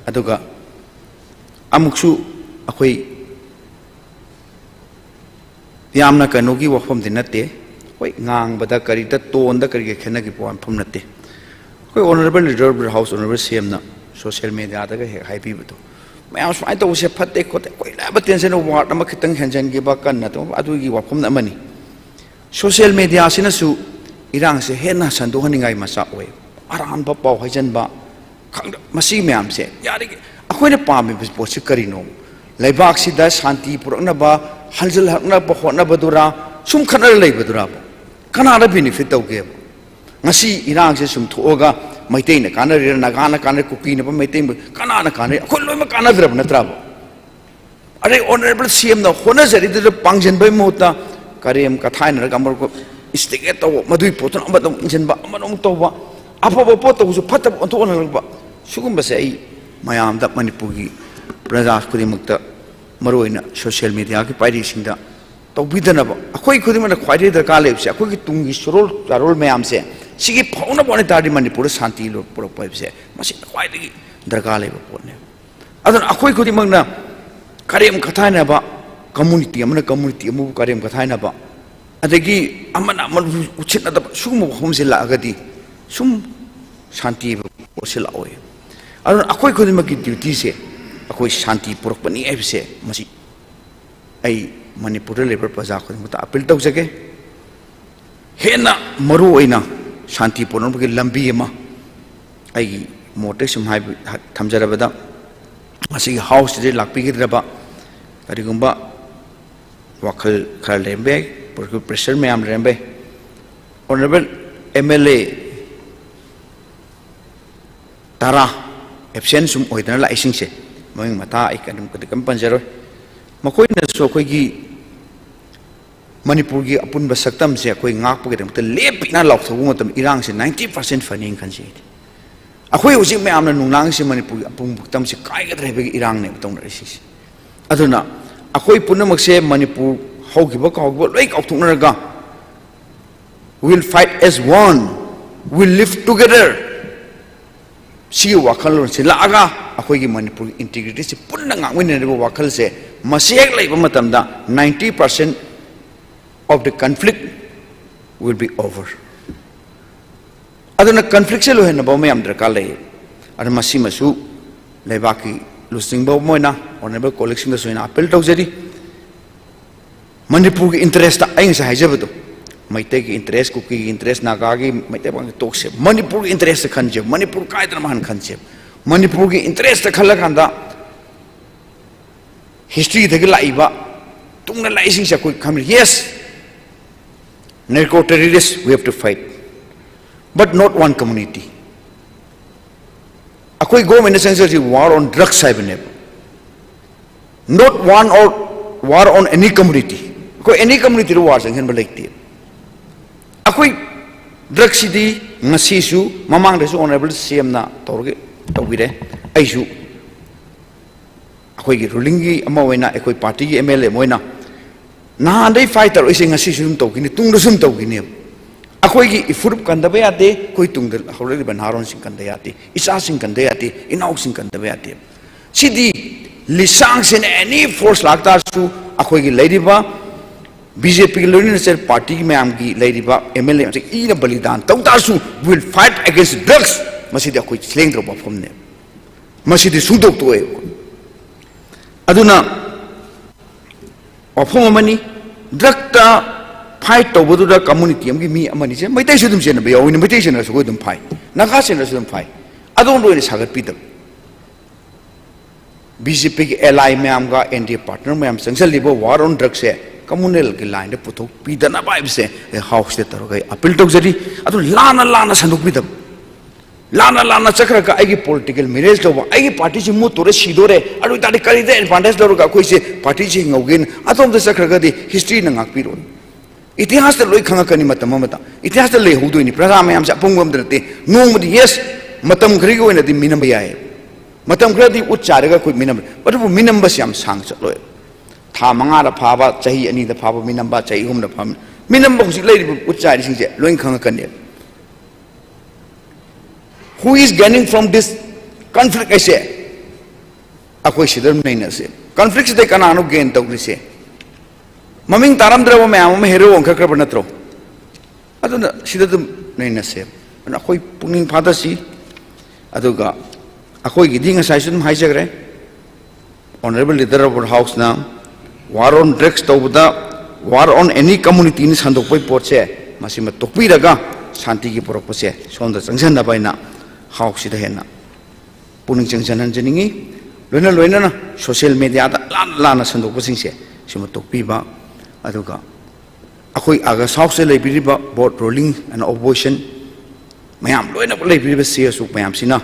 ꯑꯗꯨꯒ ꯑꯃꯨꯛꯁꯨ ꯑꯩꯈꯣꯏ ꯌꯥꯝꯅ ꯀꯩꯅꯣꯒꯤ ꯋꯥꯐꯝꯗꯤ ꯅꯠꯇꯦ, ꯑꯩꯈꯣꯏ ꯉꯥꯡꯕꯗ ꯀꯔꯤꯗ, toneꯗ ꯀꯔꯤꯒ ꯈꯦꯠꯅꯈꯤꯕ ꯋꯥꯐꯝ ꯅꯠꯇꯦ꯫ ꯑꯩꯈꯣꯏ Honourable Leader of the House, Honourable CMꯅ social mediaꯗꯒ ꯍꯦꯛ ꯍꯥꯏꯕꯤꯕꯗꯣ, ꯃꯌꯥꯝ ꯁꯨꯃꯥꯏꯅ ꯇꯧꯕꯁꯦ ꯐꯠꯇꯦ ꯈꯣꯠꯇꯦ, ꯑꯩꯈꯣꯏ ꯂꯩꯕ tension, word ꯑꯃ ꯈꯤꯇꯪ ꯍꯦꯟꯖꯟꯈꯤꯕ, ꯀꯟꯅ ꯇꯧꯕ, ꯑꯗꯨꯒꯤ ꯋꯥꯐꯝ ꯑꯃꯅꯤ꯫ Social mediaꯁꯤꯅꯁꯨ ꯏꯔꯥꯡꯁꯦ ꯍꯦꯟꯅ ꯁꯟꯗꯣꯛꯍꯟꯅꯤꯡꯉꯥꯏ ꯃꯆꯥꯛ ꯑꯣꯏ꯫ ꯑꯔꯥꯟꯕ ꯄꯥꯎ ꯍꯥꯏꯖꯟꯕ, ꯈꯪꯗ-, ꯃꯁꯤ ꯃꯌꯥꯝꯁꯦ ꯌꯥꯔꯤꯒꯩ ꯑꯩꯈꯣꯏꯅ ꯄꯥꯝꯃꯤꯕ ꯄꯣꯠꯁꯤ ꯀꯔꯤꯅꯣ? ꯂꯩꯕꯥꯛꯁꯤꯗ ꯁꯥꯟꯇꯤ ꯄꯨꯔꯛꯅꯕ, ꯍꯟꯖꯤꯜꯂꯛꯅꯕ ꯍꯣꯠꯅꯕꯗꯨꯔꯥ, ꯁꯨꯝ ꯈꯠꯅꯔ ꯂꯩꯕꯗꯨꯔꯥꯕ? ꯀꯅꯥꯗ benefit ꯇꯧꯒꯦꯕ? ꯉꯁꯤ ꯏꯔꯥꯡꯁꯦ ꯁꯨꯝ ꯊꯣꯛꯑꯒ ꯃꯩꯇꯩꯅ ꯀꯥꯟꯅꯔꯤꯔꯥ, ꯅꯥꯒꯥꯅ ꯀꯥꯟꯅꯔꯤ, ꯀꯨꯀꯤꯅ ꯃꯩꯇꯩ ꯀꯅꯥꯅ ꯀꯥꯟꯅꯔꯤ? ꯑꯩꯈꯣꯏ ꯂꯣꯏꯅꯃꯛ ꯀꯥꯟꯅꯗ꯭ꯔꯕ ꯅꯠꯇ꯭ꯔꯕ? ꯑꯗꯩ ꯑꯣꯅꯔꯦꯕꯜ ꯁꯤ ꯑꯦꯝꯅ ꯍꯣꯠꯅꯖꯔꯤꯗꯨꯗ ꯄꯥꯡꯁꯤꯟꯕꯒꯤ ꯃꯍꯨꯠꯇ ꯀꯔꯦꯝ ꯀꯊꯥꯏꯅꯔꯒ ꯑꯃꯔꯣꯝ ꯏꯟꯁꯇꯤꯒꯦꯠ ꯇꯧꯕ, ꯃꯗꯨꯒꯤ ꯄꯣꯠꯇꯨꯅ ꯑꯃꯗ ꯑꯃꯨꯛ ꯏꯟꯁꯤꯟꯕ, ꯑꯃꯗ ꯑꯃꯨꯛ ꯇꯧꯕ, ꯑꯐꯕ ꯄꯣꯠ ꯇꯧꯕꯁꯨ ꯐꯠꯇꯕ ꯑꯣꯟꯊꯣꯛꯍꯜꯂꯛꯄ, ꯁꯤꯒꯨꯝꯕꯁꯦ ꯑꯩ ꯃꯌꯥꯝꯗ, ꯃꯅꯤꯄꯨꯔꯒꯤ ꯄ꯭ꯔꯖꯥ ꯈꯨꯗꯤꯡꯃꯛꯇ, ꯃꯔꯨꯑꯣꯏꯅ ꯁꯣꯁꯤꯌꯦꯜ ꯃꯦꯗꯤꯌꯥꯒꯤ ꯄꯥꯏꯔꯤꯁꯤꯡꯗ ꯇꯧꯕꯤꯗꯅꯕ꯫ ꯑꯩꯈꯣꯏ ꯈꯨꯗꯤꯡꯃꯛꯅ ꯈ꯭ꯋꯥꯏꯗꯒꯤ ꯗꯔꯀꯥꯔ ꯂꯩꯕꯁꯦ ꯑꯩꯈꯣꯏꯒꯤ ꯇꯨꯡꯒꯤ ꯁꯨꯔꯣꯜ ꯆꯥꯔꯣꯜ ꯃꯌꯥꯝꯁꯦ ꯁꯤꯒꯤ ꯐꯥꯎꯅꯕ ꯑꯣꯏ ꯇꯥꯔꯗꯤ ꯃꯅꯤꯄꯨꯔꯗ ꯁꯥꯟꯇꯤ ꯄꯨꯔꯛꯄ ꯍꯥꯏꯕꯁꯦ ꯃꯁꯤꯅ ꯈ꯭ꯋꯥꯏꯗꯒꯤ ꯗꯔꯀꯥꯔ ꯂꯩꯕ ꯄꯣꯠꯅꯦꯕ꯫ ꯑꯗꯨꯅ ꯑꯩꯈꯣꯏ ꯈꯨꯗꯤꯡꯃꯛꯅ ꯀꯔꯦꯝ ꯀꯊꯥꯏꯅꯕ, ꯀꯝꯃꯨꯅꯤꯇꯤ ꯑꯃꯅ ꯀꯝꯃꯨꯅꯤꯇꯤ ꯑꯃꯕꯨ ꯀꯔꯦꯝ ꯀꯊꯥꯏꯅꯕ, ꯑꯗꯒꯤ ꯑꯃꯅ ꯑꯃꯕꯨ ꯎꯠꯁꯤꯠꯅꯗꯕ, ꯁꯤꯒꯨꯝꯕ ꯋꯥꯐꯝꯁꯦ ꯂꯥꯛꯑꯒꯗꯤ ꯁꯨꯝ ꯁꯥꯟꯇꯤ ꯍꯥꯏꯕ ꯄꯣꯠꯁꯦ ꯂꯥꯛꯑꯣꯏ꯫ ꯑꯗꯨꯅ ꯑꯩꯈꯣꯏ ꯈꯨꯗꯤꯡꯃꯛꯀꯤ ꯗ꯭ꯌꯨꯇꯤꯁꯦ ꯑꯩꯈꯣꯏ ꯁꯥꯟꯇꯤ ꯄꯨꯔꯛꯄꯅꯤ ꯍꯥꯏꯕꯁꯦ ꯃꯁꯤ ꯑꯩ ꯃꯅꯤꯄꯨꯔꯗ ꯂꯩꯕ ꯄ꯭ꯔꯖꯥ ꯈꯨꯗꯤꯡꯃꯛꯇ ꯑꯄꯤꯜ ꯇꯧꯖꯒꯦ꯫ ꯍꯦꯟꯅ ꯃꯔꯨ ꯑꯣꯏꯅ ꯁꯥꯟꯇꯤ ꯄꯨꯔꯛꯅꯕꯒꯤ ꯂꯝꯕꯤ ꯑꯃ ꯑꯩꯒꯤ ꯃꯣꯠꯇ ꯁꯨꯝ ꯍꯥꯏꯕ, ꯊꯝꯖꯔꯕꯗ, ꯉꯁꯤꯒꯤ ꯍꯥꯎꯁꯁꯤꯗ ꯂꯥꯛꯄꯤꯒꯗ꯭ꯔꯕ ꯀꯔꯤꯒꯨꯝꯕ ꯋꯥꯈꯜ ꯈꯔ ꯂꯩꯔꯝꯕ ꯌꯥꯏ, ꯄ꯭ꯔꯦꯁꯔ ꯃꯌꯥꯝ ꯂꯩꯔꯝꯕ ꯌꯥꯏ꯫ ꯑꯣꯅꯔꯦꯕꯜ ꯑꯦꯝ ꯑꯦꯜ ꯑꯦ ꯇꯔꯥ ꯑꯦꯕꯁꯦꯟ ꯁꯨꯝ ꯑꯣꯏꯗꯅ ꯂꯥꯛꯏꯁꯤꯡꯁꯦ, ꯃꯃꯤꯡ ꯃꯊꯥ ꯑꯩ ꯀꯔꯤꯝ ꯀꯔꯤꯝ ꯄꯟꯖꯔꯣꯏ꯫ ꯃꯈꯣꯏꯅꯁꯨ ꯑꯩꯈꯣꯏꯒꯤ ꯃꯅꯤꯄꯨꯔꯒꯤ ꯑꯄꯨꯟꯕ ꯁꯛꯇꯝꯁꯦ ꯑꯩꯈꯣꯏ ꯉꯥꯛꯄꯒꯤꯗꯃꯛꯇ ꯂꯦꯞꯄꯤꯅ ꯂꯥꯎꯊꯣꯛꯄ ꯃꯇꯝꯗ ꯏꯔꯥꯡꯁꯦ ninety percent ꯐꯅꯤꯅ ꯈꯟꯖꯩ ꯑꯩꯗꯤ꯫ ꯑꯩꯈꯣꯏ ꯍꯧꯖꯤꯛ ꯃꯌꯥꯝꯅ ꯅꯨꯡꯅꯥꯡꯁꯦ ꯃꯅꯤꯄꯨꯔꯒꯤ ꯑꯄꯨꯟꯕ ꯁꯛꯇꯝꯁꯦ ꯀꯥꯏꯒꯗ꯭ꯔꯥ ꯍꯥꯏꯕꯒꯤ ꯏꯔꯥꯡꯅꯦꯕ ꯇꯧꯅꯔꯤꯁꯤꯡꯁꯦ꯫ ꯑꯗꯨꯅ ꯑꯩꯈꯣꯏ ꯄꯨꯝꯅꯃꯛꯁꯦ ꯃꯅꯤꯄꯨꯔ ꯍꯧꯈꯤꯕ ꯀꯥꯎꯈꯤꯕ ꯂꯣꯏ ꯀꯥꯎꯊꯣꯛꯅꯔꯒ, "We'll fight as one, we'll live together" ꯁꯤꯒꯤ ꯋꯥꯈꯜꯂꯣꯟꯁꯤ ꯂꯥꯛꯑꯒ ꯑꯩꯈꯣꯏꯒꯤ ꯃꯅꯤꯄꯨꯔꯒꯤ ꯏꯟꯇꯤꯒ꯭ꯔꯤꯇꯤꯁꯤ ꯄꯨꯟꯅ ꯉꯥꯛꯃꯤꯟꯅꯔꯤꯕ ꯋꯥꯈꯜꯁꯦ ꯃꯁꯤ ꯍꯦꯛ ꯂꯩꯕ ꯃꯇꯝꯗ ninety percent of the conflict will be over꯫ ꯑꯗꯨꯅ ꯀꯟꯐ꯭ꯂꯤꯛꯁꯦ ꯂꯣꯏꯍꯟꯅꯕ ꯑꯃ ꯌꯥꯝ ꯗꯔꯀꯥꯔ ꯂꯩ꯫ ꯑꯗꯨ ꯃꯁꯤꯃꯁꯨ ꯂꯩꯕꯥꯛꯀꯤ ꯂꯨꯆꯤꯡꯕ ꯑꯃ ꯑꯣꯏꯅ ꯑꯣꯅꯔꯦꯕꯜ ꯀꯣꯂꯤꯛꯁꯤꯡꯗꯁꯨ ꯑꯩꯅ ꯑꯄꯤꯜ ꯇꯧꯖꯔꯤ꯫ ꯃꯅꯤꯄꯨꯔꯒꯤ ꯏꯟꯇꯔꯦꯁꯇ ꯑꯩ ꯉꯁꯥꯏ ꯍꯥꯏꯖꯕꯗꯣ, ꯃꯩꯇꯩꯒꯤ ꯏꯟꯇꯔꯦꯁ, ꯀꯨꯀꯤꯒꯤ ꯏꯟꯇꯔꯦꯁ, ꯅꯥꯒꯥꯒꯤ, ꯃꯩꯇꯩ ꯄꯥꯡꯒꯜ ꯇꯣꯛꯁꯦ, ꯃꯅꯤꯄꯨꯔꯒꯤ ꯏꯟꯇꯔꯦꯁꯇ ꯈꯟꯁꯦ, ꯃꯅꯤꯄꯨꯔ ꯀꯥꯏꯗꯅꯕ ꯍꯥꯟꯅ ꯈꯟꯁꯦ꯫ ꯃꯅꯤꯄꯨꯔꯒꯤ ꯏꯟꯇꯔꯦꯁꯇ ꯈꯜꯂꯀꯥꯟꯗ ꯍꯤꯁꯇ꯭ꯔꯤꯗꯒꯤ ꯂꯥꯛꯏꯕ ꯇꯨꯡꯗ ꯂꯥꯛꯏꯁꯤꯡꯁꯦ ꯑꯩꯈꯣꯏ ꯈꯟꯕ, yes, narco terrorist, we have to fight꯫ But not one community. ꯑꯩꯈꯣꯏ ꯒꯣꯔꯃꯦꯟꯅ ꯆꯪꯖꯔꯤꯁꯤ war on drugs ꯍꯥꯏꯕꯅꯦꯕ, not one or war on any community. ꯑꯩꯈꯣꯏ any communityꯗ war ꯆꯪꯁꯤꯟꯕ ꯂꯩꯇꯦ꯫ ꯑꯩꯈꯣꯏ ꯗ꯭ꯔꯒꯁꯤꯗꯤ ꯉꯁꯤꯁꯨ, ꯃꯃꯥꯡꯗꯁꯨ ꯑꯣꯅꯔꯦꯕꯜ ꯁꯤ ꯑꯦꯝꯅ ꯇꯧꯔꯒ ꯇꯧꯕꯤꯔꯦ꯫ ꯑꯩꯁꯨ ꯑꯩꯈꯣꯏꯒꯤ ꯔꯨꯂꯤꯡꯒꯤ ꯑꯃ ꯑꯣꯏꯅ, ꯑꯩꯈꯣꯏ ꯄꯥꯔꯇꯤꯒꯤ ꯑꯦꯝ ꯑꯦꯜ ꯑꯦ ꯑꯃ ꯑꯣꯏꯅ ꯅꯍꯥꯟꯗꯩ ꯐꯥꯏꯠ ꯇꯧꯔꯛꯏꯁꯦ ꯉꯁꯤꯁꯨ ꯑꯗꯨꯝ ꯇꯧꯈꯤꯅꯤ, ꯇꯨꯡꯗꯁꯨ ꯑꯗꯨꯝ ꯇꯧꯈꯤꯅꯦꯕ꯫ ꯑꯩꯈꯣꯏꯒꯤ ꯏꯐꯨꯔꯨꯞ ꯀꯟꯗꯕ ꯌꯥꯗꯦ, ꯑꯩꯈꯣꯏ ꯇꯨꯡꯗ ꯍꯧꯔꯛꯂꯤꯕ ꯅꯍꯥꯔꯣꯟꯁꯤꯡ ꯀꯟꯗ ꯌꯥꯗꯦ, ꯏꯆꯥꯁꯤꯡ ꯀꯟꯗ ꯌꯥꯗꯦ, ꯏꯅꯥꯎꯁꯤꯡ ꯀꯟꯗꯕ ꯌꯥꯗꯦ꯫ ꯁꯤꯗꯤ ꯂꯤꯁꯥꯡꯁꯤꯅ any force ꯂꯥꯛꯇꯥꯔꯁꯨ ꯑꯩꯈꯣꯏꯒꯤ ꯂꯩꯔꯤꯕ ꯕꯤ ꯖꯦ ꯄꯤꯒꯤ ꯂꯣꯏꯅꯅ ꯆꯠ ꯄꯥꯔꯇꯤꯒꯤ ꯃꯌꯥꯝꯒꯤ ꯂꯩꯔꯤꯕ ꯑꯦꯝ ꯑꯦꯜ ꯑꯦ ꯃꯌꯥꯝꯁꯦ ꯏꯅ ꯕꯂꯤꯗꯥꯟ ꯇꯧ ꯇꯥꯔꯁꯨ we will fight against drugs꯫ ꯃꯁꯤꯗꯤ ꯑꯩꯈꯣꯏ ꯂꯦꯡꯗ꯭ꯔꯕ ꯋꯥꯐꯝꯅꯦ꯫ ꯃꯁꯤꯗꯤ ꯁꯨꯡꯗꯣꯛꯇꯣꯛꯑꯦ꯫ ꯑꯗꯨꯅ ꯋꯥꯐꯝ ꯑꯃꯅꯤ, ꯗ꯭ꯔꯒꯇ ꯐꯥꯏꯠ ꯇꯧꯕꯗꯨꯗ ꯀꯝꯃꯨꯅꯤꯇꯤ ꯑꯃꯒꯤ ꯃꯤ ꯑꯃꯅꯤꯁꯦ ꯃꯩꯇꯩꯁꯨ ꯑꯗꯨꯝ ꯆꯦꯟꯅꯕ ꯌꯥꯎꯋꯤꯅꯦ, ꯃꯩꯇꯩ ꯆꯦꯟꯅꯔꯁꯨ ꯑꯩꯈꯣꯏ ꯑꯗꯨꯝ ꯐꯥꯏ, ꯅꯥꯒꯥ ꯆꯦꯟꯅꯔꯁꯨ ꯑꯗꯨꯝ ꯐꯥꯏ꯫ ꯑꯗꯣꯝꯗ ꯑꯣꯏꯅ ꯁꯥꯒꯠꯄꯤꯗꯕ꯫ ꯕꯤ ꯖꯦ ꯄꯤꯒꯤ ꯑꯦꯂꯥꯏ ꯃꯌꯥꯝꯒ ꯑꯦꯟ ꯗꯤ ꯑꯦ ꯄꯥꯔꯠꯅꯔ ꯃꯌꯥꯝ ꯆꯪꯁꯤꯜꯂꯤꯕ ꯋꯥꯔ ꯑꯣꯟ ꯗ꯭ꯔꯒꯁꯦ ꯀꯝꯃꯨꯅꯦꯜꯒꯤ ꯂꯥꯏꯟꯗ ꯄꯨꯊꯣꯛꯄꯤꯗꯅꯕ ꯍꯥꯏꯕꯁꯦ ꯑꯩ ꯍꯥꯎꯁꯇ ꯇꯧꯔꯒ ꯑꯩ ꯑꯄꯤꯜ ꯇꯧꯖꯔꯤ꯫ ꯑꯗꯨ ꯂꯥꯟꯅ ꯂꯥꯟꯅ ꯁꯟꯗꯣꯛꯄꯤꯗꯕ, ꯂꯥꯟꯅ ꯂꯥꯟꯅ ꯆꯠꯈ꯭ꯔꯒ ꯑꯩꯒꯤ ꯄꯣꯂꯤꯇꯤꯀꯦꯜ ꯃꯤꯂꯦꯖ ꯂꯧꯕ, ꯑꯩꯒꯤ ꯄꯥꯔꯇꯤꯁꯤ ꯃꯨꯠꯇꯣꯔꯦ, ꯁꯤꯗꯣꯔꯦ, ꯑꯗꯨ ꯑꯣꯏꯇꯥꯔꯗꯤ ꯀꯔꯤꯗ ꯑꯦꯗꯚꯥꯟꯇꯦꯖ ꯂꯧꯔꯒ ꯑꯩꯈꯣꯏꯁꯦ ꯄꯥꯔꯇꯤꯁꯤ ꯍꯤꯡꯍꯧꯒꯦꯅ ꯑꯗꯣꯝꯗ ꯆꯠꯈ꯭ꯔꯒꯗꯤ ꯍꯤꯁꯇ꯭ꯔꯤꯅ ꯉꯥꯛꯄꯤꯔꯣꯏ꯫ ꯏꯇꯤꯍꯥꯁꯇ ꯂꯣꯏ ꯈꯪꯉꯛꯀꯅꯤ, ꯃꯇꯝ ꯑꯃꯗ ꯏꯇꯤꯍꯥꯁꯇ ꯂꯩꯍꯧꯗꯣꯏꯅꯤ꯫ ꯄ꯭ꯔꯖꯥ ꯃꯌꯥꯝꯁꯦ ꯑꯄꯪꯕ ꯑꯝꯇ ꯅꯠꯇꯦ꯫ ꯅꯣꯡꯃꯗꯤ ꯌꯦꯁ, ꯃꯇꯝ ꯈꯔꯒꯤ ꯑꯣꯏꯅꯗꯤ ꯃꯤꯅꯝꯕ ꯌꯥꯏ, ꯃꯇꯝ ꯈꯔꯗꯤ ꯎꯠ ꯆꯥꯏꯔꯒ ꯑꯩꯈꯣꯏ ꯃꯤꯅꯝꯕ, ꯑꯗꯨꯕꯨ ꯃꯤꯅꯝꯕꯁꯤ ꯌꯥꯝ ꯁꯥꯡꯅ ꯆꯠꯂꯣꯏ꯫ ꯊꯥ ꯃꯉꯥꯗ ꯐꯥꯕ, ꯆꯍꯤ ꯑꯅꯤꯗ ꯐꯥꯕ ꯃꯤꯅꯝꯕ, ꯆꯍꯤ ꯑꯍꯨꯝꯗ ꯐꯥꯕ ꯃꯤꯅꯝꯕ, ꯍꯧꯖꯤꯛ ꯂꯩꯔꯤꯕ ꯎꯠ ꯆꯥꯏꯔꯤꯁꯤꯡꯁꯦ ꯂꯣꯏ ꯈꯪꯉꯛꯀꯅꯤ꯫ Who is gaining from this conflict ꯍꯥꯏꯁꯦ ꯑꯩꯈꯣꯏ ꯁꯤꯗ ꯑꯗꯨꯝ ꯅꯩꯅꯁꯦ꯫ ꯀꯟꯐ꯭ꯂꯤꯛꯁꯤꯗ ꯀꯅꯥꯅꯣ ꯒꯦꯟ ꯇꯧꯔꯤꯁꯦ? ꯃꯃꯤꯡ ꯇꯥꯔꯝꯗ꯭ꯔꯕ ꯃꯌꯥꯝ ꯑꯃ ꯍꯦꯔꯣ ꯑꯣꯟꯈꯠꯈ꯭ꯔꯕ ꯅꯠꯇ꯭ꯔꯣ? ꯑꯗꯨꯅ ꯁꯤꯗ ꯑꯗꯨꯝ ꯅꯩꯅꯁꯦ꯫ ꯑꯗꯨꯅ ꯑꯩꯈꯣꯏ ꯄꯨꯛꯅꯤꯡ ꯐꯥꯊꯁꯤ꯫ ꯑꯗꯨꯒ ꯑꯩꯈꯣꯏꯒꯤꯗꯤ ꯉꯁꯥꯏꯁꯨ ꯑꯗꯨꯝ ꯍꯥꯏꯖꯈ꯭ꯔꯦ, Honourable Leader of the Houseꯅ war on drugs ꯇꯧꯕꯗ war on any communityꯅ ꯁꯟꯗꯣꯛꯄꯒꯤ ꯄꯣꯠꯁꯦ ꯃꯁꯤꯃ ꯇꯣꯛꯄꯤꯔꯒ ꯁꯥꯟꯇꯤꯒꯤ ꯄꯨꯔꯛꯄꯁꯦ ꯁꯣꯝꯗ ꯆꯪꯁꯤꯟꯅꯕ ꯍꯥꯏꯅ ꯍꯥꯎꯁꯁꯤꯗ ꯍꯦꯟꯅ ꯄꯨꯛꯅꯤꯡ ꯆꯪꯁꯤꯟꯍꯟꯖꯅꯤꯡꯉꯤ꯫ ꯂꯣꯏꯅ ꯂꯣꯏꯅꯅ ꯁꯣꯁꯤꯌꯦꯜ ꯃꯦꯗꯤꯌꯥꯗ ꯂꯥꯟꯅ ꯂꯥꯟꯅ ꯁꯟꯗꯣꯛꯄꯁꯤꯡꯁꯦ ꯁꯤꯃ ꯇꯣꯛꯄꯤꯕ, ꯑꯗꯨꯒ ꯑꯩꯈꯣꯏ ꯑꯥꯒꯁ ꯍꯥꯎꯁꯇ ꯂꯩꯕꯤꯔꯤꯕ both ruling and opposition ꯃꯌꯥꯝ ꯂꯣꯏꯅꯃꯛ ꯂꯩꯕꯤꯔꯤꯕ ꯁꯤ ꯑꯁꯨꯛ ꯃꯌꯥꯝꯁꯤꯅ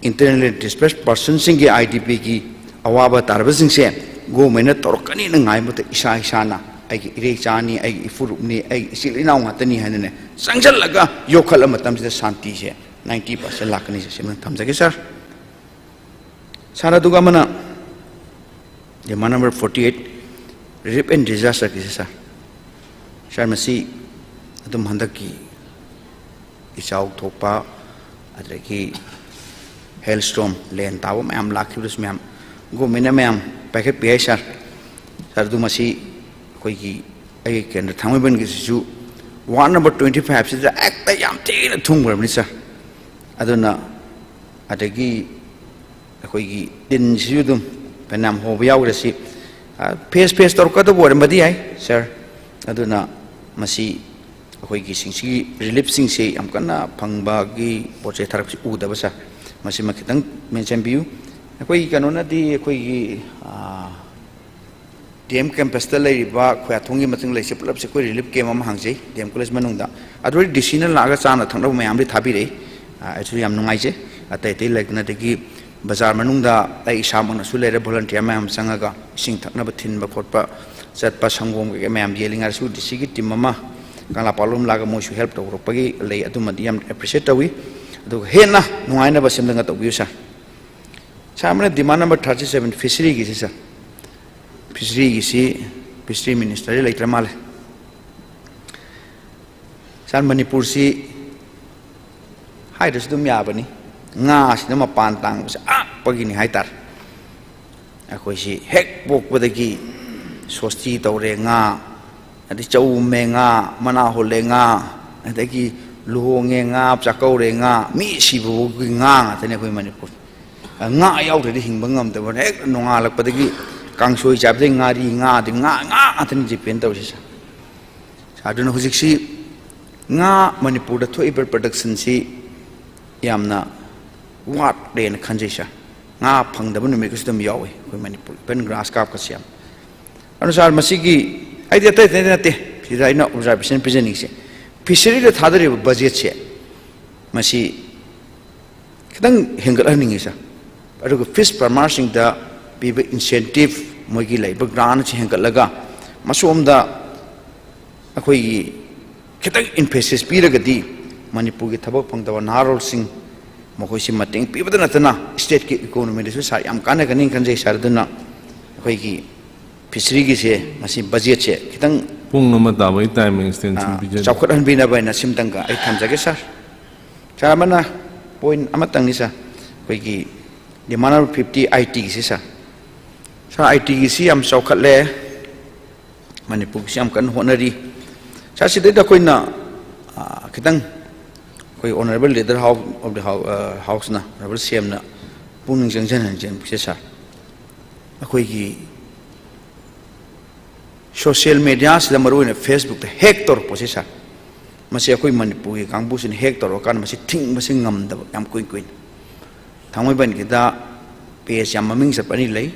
internally displaced personꯁꯤꯡꯒꯤ, IDPꯒꯤ ꯑꯋꯥꯕ ꯇꯥꯔꯕꯁꯤꯡꯁꯦ governmentꯅ ꯇꯧꯔꯛꯀꯅꯤꯅ ꯉꯥꯏꯕꯗ ꯏꯁꯥ ꯏꯁꯥꯅ ꯑꯩꯒꯤ ꯏꯔꯩꯆꯥꯅꯤ, ꯑꯩꯒꯤ ꯏꯐꯨꯔꯨꯞꯅꯤ, ꯑꯩꯒꯤ ꯏꯆꯤꯜ ꯏꯅꯥꯎ ꯉꯥꯛꯇꯅꯤ ꯍꯥꯏꯅꯅꯦ ꯆꯪꯁꯤꯜꯂꯒ ꯌꯣꯛꯈꯠꯂ ꯃꯇꯝꯁꯤꯗ ꯁꯥꯟꯇꯤꯁꯦ ninety percent ꯂꯥꯛꯀꯅꯤ꯫ ꯁꯤꯃ ꯊꯝꯖꯒꯦ ꯁꯥꯔ꯫ ꯁꯥꯔ, ꯑꯗꯨꯒ ꯑꯃꯅ demand number forty eight, relief and disasterꯒꯤꯁꯦ ꯁꯥꯔ꯫ ꯁꯥꯔ, ꯃꯁꯤ ꯑꯗꯨꯝ ꯍꯟꯗꯛꯀꯤ ꯏꯆꯥꯎ ꯊꯣꯛꯄ, ꯑꯗꯒꯤ hailstorm, ꯂꯦꯟ ꯇꯥꯕ ꯃꯌꯥꯝ ꯂꯥꯛꯈꯤꯕꯗꯁꯨ ꯃꯌꯥꯝ governmentꯅ ꯃꯌꯥꯝ ꯄꯥꯏꯈꯠꯄꯤ ꯍꯥꯏ ꯁꯥꯔ꯫ ꯁꯥꯔ, ꯑꯗꯨ ꯃꯁꯤ ꯑꯩꯈꯣꯏꯒꯤ ꯑꯩꯒꯤ ꯀꯦꯟꯗ꯭ꯔ ꯊꯥꯡꯃꯩꯕꯟꯒꯤꯁꯤꯁꯨ ward number twenty fiveꯁꯤꯗ ꯍꯦꯛꯇ ꯌꯥꯝ ꯊꯤꯅ ꯊꯨꯝꯈ꯭ꯔꯕꯅꯤ ꯁꯥꯔ꯫ ꯑꯗꯨꯅ ꯑꯗꯒꯤ ꯑꯩꯈꯣꯏꯒꯤ ꯇꯤꯟꯁꯤꯁꯨ ꯑꯗꯨꯝ ꯐꯅꯌꯥꯝ ꯍꯣꯕ ꯌꯥꯎꯈ꯭ꯔꯦ꯫ ꯁꯤ, ꯑ, face face ꯇꯧꯔꯛꯀꯗꯕ ꯑꯣꯏꯔꯝꯕꯗꯤ ꯌꯥꯏ ꯁꯥꯔ꯫ ꯑꯗꯨꯅ ꯃꯁꯤ ꯑꯩꯈꯣꯏꯒꯤ ꯁꯤꯡꯁꯤꯒꯤ reliefꯁꯤꯡꯁꯦ ꯌꯥꯝ ꯀꯟꯅ ꯐꯪꯕꯒꯤ ꯄꯣꯠ ꯆꯩ ꯊꯥꯔꯛꯄꯁꯤ ꯎꯗꯕ ꯁꯥꯔ꯫ ꯃꯁꯤꯃ ꯈꯤꯇꯪ mention ꯕꯤꯌꯨ꯫ ꯑꯩꯈꯣꯏꯒꯤ ꯀꯩꯅꯣꯅꯗꯤ ꯑꯩꯈꯣꯏꯒꯤ, ꯑ, DM campusꯇ ꯂꯩꯔꯤꯕ ꯈꯣꯌꯥꯊꯣꯡꯒꯤ ꯃꯇꯨꯡ ꯂꯩꯁꯦ ꯄꯨꯂꯞꯁꯦ ꯑꯩꯈꯣꯏ relief camp ꯑꯃ ꯍꯥꯡꯖꯩ DM college ꯃꯅꯨꯡꯗ꯫ ꯑꯗꯨꯗꯤ DCꯅ ꯂꯥꯛꯑꯒ ꯆꯥꯅ ꯊꯛꯅꯕ ꯃꯌꯥꯝꯗꯤ ꯊꯥꯕꯤꯔꯛꯏ꯫ ꯑ, ꯑꯩꯁꯨ ꯌꯥꯝ ꯅꯨꯡꯉꯥꯏꯖꯩ꯫ ꯑꯇꯩ ꯑꯇꯩ ꯂꯩꯗꯅ, ꯑꯗꯒꯤ ꯕꯖꯥꯔ ꯃꯅꯨꯡꯗ ꯑꯩ ꯏꯁꯥꯃꯛꯅꯁꯨ ꯂꯩꯔꯦ, volunteer ꯃꯌꯥꯝ ꯆꯪꯉꯒ ꯏꯁꯤꯡ ꯊꯛꯅꯕ ꯊꯤꯟꯕ ꯈꯣꯠꯄ ꯆꯠꯄ, ꯁꯪꯒꯣꯝ ꯀꯩꯀꯩ ꯃꯌꯥꯝ ꯌꯦꯜꯂꯤꯉꯩꯗꯁꯨ DCꯒꯤ team ꯑꯃ ꯀꯪꯂꯥꯄꯥꯛꯂꯣꯝ ꯂꯥꯛꯑꯒ ꯃꯣꯏꯁꯨ help ꯇꯧꯔꯛꯄꯒꯤ ꯂꯩ꯫ ꯑꯗꯨꯃꯗꯤ ꯌꯥꯝ appreciate ꯇꯧꯏ꯫ ꯑꯗꯨꯒ ꯍꯦꯟꯅ ꯅꯨꯡꯉꯥꯏꯅꯕ ꯁꯦꯝꯗꯅ ꯇꯧꯕꯤꯌꯨ ꯁꯥꯔ꯫ ꯁꯥꯔ, ꯑꯃꯅ demand number thirty seven, fisheryꯒꯤꯁꯤ ꯁꯥꯔ꯫ Fisheryꯒꯤꯁꯤ fishery ministerꯗꯤ ꯂꯩꯇ꯭ꯔ ꯃꯥꯜꯂꯦ꯫ ꯁꯥꯔ, ꯃꯅꯤꯄꯨꯔꯁꯤ ꯍꯥꯏꯗ꯭ꯔꯁꯨ ꯑꯗꯨꯝ ꯌꯥꯕꯅꯤ, ꯉꯥꯁꯤꯅ ꯃꯄꯥꯟ ꯇꯥꯡꯕꯁꯦ ꯑꯉꯛꯄꯒꯤꯅꯤ ꯍꯥꯏꯇꯥꯔꯦ꯫ ꯑꯩꯈꯣꯏꯁꯤ ꯍꯦꯛ ꯄꯣꯛꯄꯗꯒꯤ ꯁꯣꯁꯇꯤ ꯇꯧꯔꯦ ꯉꯥ, ꯑꯗꯩ ꯆꯧ ꯎꯝꯃꯦ ꯉꯥ, ꯃꯅꯥ ꯍꯨꯜꯂꯦ ꯉꯥ, ꯑꯗꯒꯤ ꯂꯨꯍꯣꯡꯉꯦ ꯉꯥ, ꯆꯥꯛꯀꯧꯔꯦ ꯉꯥ, ꯃꯤ ꯁꯤꯕꯐꯥꯎꯒꯤ ꯉꯥ ꯉꯥꯛꯇꯅꯦ ꯑꯩꯈꯣꯏ ꯃꯅꯤꯄꯨꯔ꯫ ꯉꯥ ꯌꯥꯎꯗ꯭ꯔꯗꯤ ꯍꯤꯡꯕ ꯉꯝꯗꯕꯅꯦ꯫ ꯍꯦꯛ ꯅꯣꯡꯉꯥꯜꯂꯛꯄꯗꯒꯤ ꯀꯥꯡꯁꯣꯏ ꯆꯥꯕꯗꯒꯤ ꯉꯥꯔꯤ, ꯉꯥ, ꯑꯗꯩ ꯉꯥ, ꯉꯥ ꯉꯥꯛꯇꯅꯤ depend ꯇꯧꯔꯤꯁꯦ ꯁꯥꯔ꯫ ꯁꯥꯔ, ꯑꯗꯨꯅ ꯍꯧꯖꯤꯛꯁꯤ ꯉꯥ ꯃꯅꯤꯄꯨꯔꯗ ꯊꯣꯛꯏꯕ productionꯁꯤ ꯌꯥꯝꯅ ꯋꯥꯠꯂꯦꯅ ꯈꯟꯖꯩ ꯁꯥꯔ꯫ ꯉꯥ ꯐꯪꯗꯕ ꯅꯨꯃꯤꯠꯀꯁꯨ ꯑꯗꯨꯝ ꯌꯥꯎꯏ ꯑꯩꯈꯣꯏ ꯃꯅꯤꯄꯨꯔ, even grass carpꯀꯁꯦ ꯌꯥꯝ꯫ ꯑꯗꯨ ꯁꯥꯔ, ꯃꯁꯤꯒꯤ ꯑꯩꯗꯤ ꯑꯇꯩ ꯑꯇꯩꯗ ꯅꯠꯇꯦ, ꯁꯤꯗ ꯑꯩꯅ observation ꯄꯤꯖꯅꯤꯡꯉꯤꯁꯦ, fisheryꯗ ꯊꯥꯗꯔꯤꯕ budgetꯁꯦ ꯃꯁꯤ ꯈꯤꯇꯪ ꯍꯦꯟꯒꯠꯍꯟꯅꯤꯡꯉꯤ ꯁꯥꯔ꯫ ꯑꯗꯨꯒ ꯐꯤꯁ ꯐꯥꯔꯃꯔꯁꯤꯡꯗ ꯄꯤꯕ ꯏꯟꯁꯦꯟꯇꯤꯞ, ꯃꯣꯏꯒꯤ ꯂꯩꯕ ꯒ꯭ꯔꯥꯟꯁꯤ ꯍꯦꯟꯒꯠꯂꯒ ꯃꯁꯣꯝꯗ ꯑꯩꯈꯣꯏꯒꯤ ꯈꯤꯇꯪ ꯏꯝꯐꯦꯁꯤꯁ ꯄꯤꯔꯒꯗꯤ ꯃꯅꯤꯄꯨꯔꯒꯤ ꯊꯕꯛ ꯐꯪꯗꯕ ꯅꯍꯥꯔꯣꯜꯁꯤꯡ ꯃꯈꯣꯏꯁꯤ ꯃꯇꯦꯡ ꯄꯤꯕꯗ ꯅꯠꯇꯅ ꯁ꯭ꯇꯦꯠꯀꯤ ꯏꯀꯣꯅꯣꯃꯤꯗꯁꯨ ꯁꯥꯔ ꯌꯥꯝ ꯀꯥꯟꯅꯒꯅꯤ ꯈꯟꯖꯩ ꯁꯥꯔ꯫ ꯑꯗꯨꯅ ꯑꯩꯈꯣꯏꯒꯤ ꯐꯤꯁꯔꯤꯒꯤꯁꯦ ꯃꯁꯤ ꯕꯖꯦꯠꯁꯦ ꯈꯤꯇꯪ ꯄꯨꯡ ꯑꯃ ꯇꯥꯕꯒꯤ ꯇꯥꯏꯝ ꯑꯦꯛꯁꯇꯦꯟꯁꯟ ꯑ, ꯄꯤꯖꯔꯤ꯫ ꯆꯥꯎꯈꯠꯍꯟꯕꯤꯅꯕ ꯍꯥꯏꯅ ꯁꯤꯝꯇꯪꯒ ꯑꯩ ꯊꯝꯖꯒꯦ ꯁꯥꯔ꯫ ꯁꯥꯔ, ꯑꯃꯅ ꯄꯣꯏꯟ ꯑꯃꯇꯪꯅꯤ ꯁꯥꯔ, ꯑꯩꯈꯣꯏꯒꯤ ꯗꯤꯃꯥꯟ ꯅꯝꯕꯔ ꯐꯤꯐꯇꯤ ꯑꯥꯏ ꯇꯤꯒꯤꯁꯤ ꯁꯥꯔ꯫ ꯁꯥꯔ, ꯑꯥꯏ ꯇꯤꯒꯤꯁꯤ ꯌꯥꯝ ꯆꯥꯎꯈꯠꯂꯦ, ꯃꯅꯤꯄꯨꯔꯒꯤꯁꯤ ꯌꯥꯝ ꯀꯟꯅ ꯍꯣꯠꯅꯔꯤ ꯁꯥꯔ꯫ ꯁꯤꯗꯩꯗ ꯑꯩꯈꯣꯏꯅ ꯑ, ꯈꯤꯇꯪ ꯑꯩꯈꯣꯏ honourable leader of the house, house ꯅ, honourable ꯁꯤ ꯑꯦꯝꯅ ꯄꯨꯛꯅꯤꯡ ꯆꯪꯁꯤꯟꯍꯟꯖꯅꯤꯡꯕꯁꯦ ꯁꯥꯔ, ꯑꯩꯈꯣꯏꯒꯤ ꯁꯣꯁꯤꯌꯦꯜ ꯃꯦꯗꯤꯌꯥꯁꯤꯗ, ꯃꯔꯨꯑꯣꯏꯅ ꯐꯦꯁꯕꯨꯛꯇ ꯍꯦꯛ ꯇꯧꯔꯛꯄꯁꯦ ꯁꯥꯔ, ꯃꯁꯤ ꯑꯩꯈꯣꯏ ꯃꯅꯤꯄꯨꯔꯒꯤ ꯀꯥꯡꯕꯨꯁꯤꯅ ꯍꯦꯛ ꯇꯧꯔꯀꯥꯟꯗ ꯃꯁꯤ ꯊꯤꯡꯕꯁꯤ ꯉꯝꯗꯕ ꯌꯥꯝ ꯀꯨꯏ ꯀꯨꯏꯅ꯫ ꯊꯥꯡꯃꯩꯕꯟꯒꯤꯗ ꯄꯦꯖ ꯌꯥꯝ ꯃꯃꯤꯡ ꯆꯠꯄ ꯑꯅꯤ ꯂꯩ,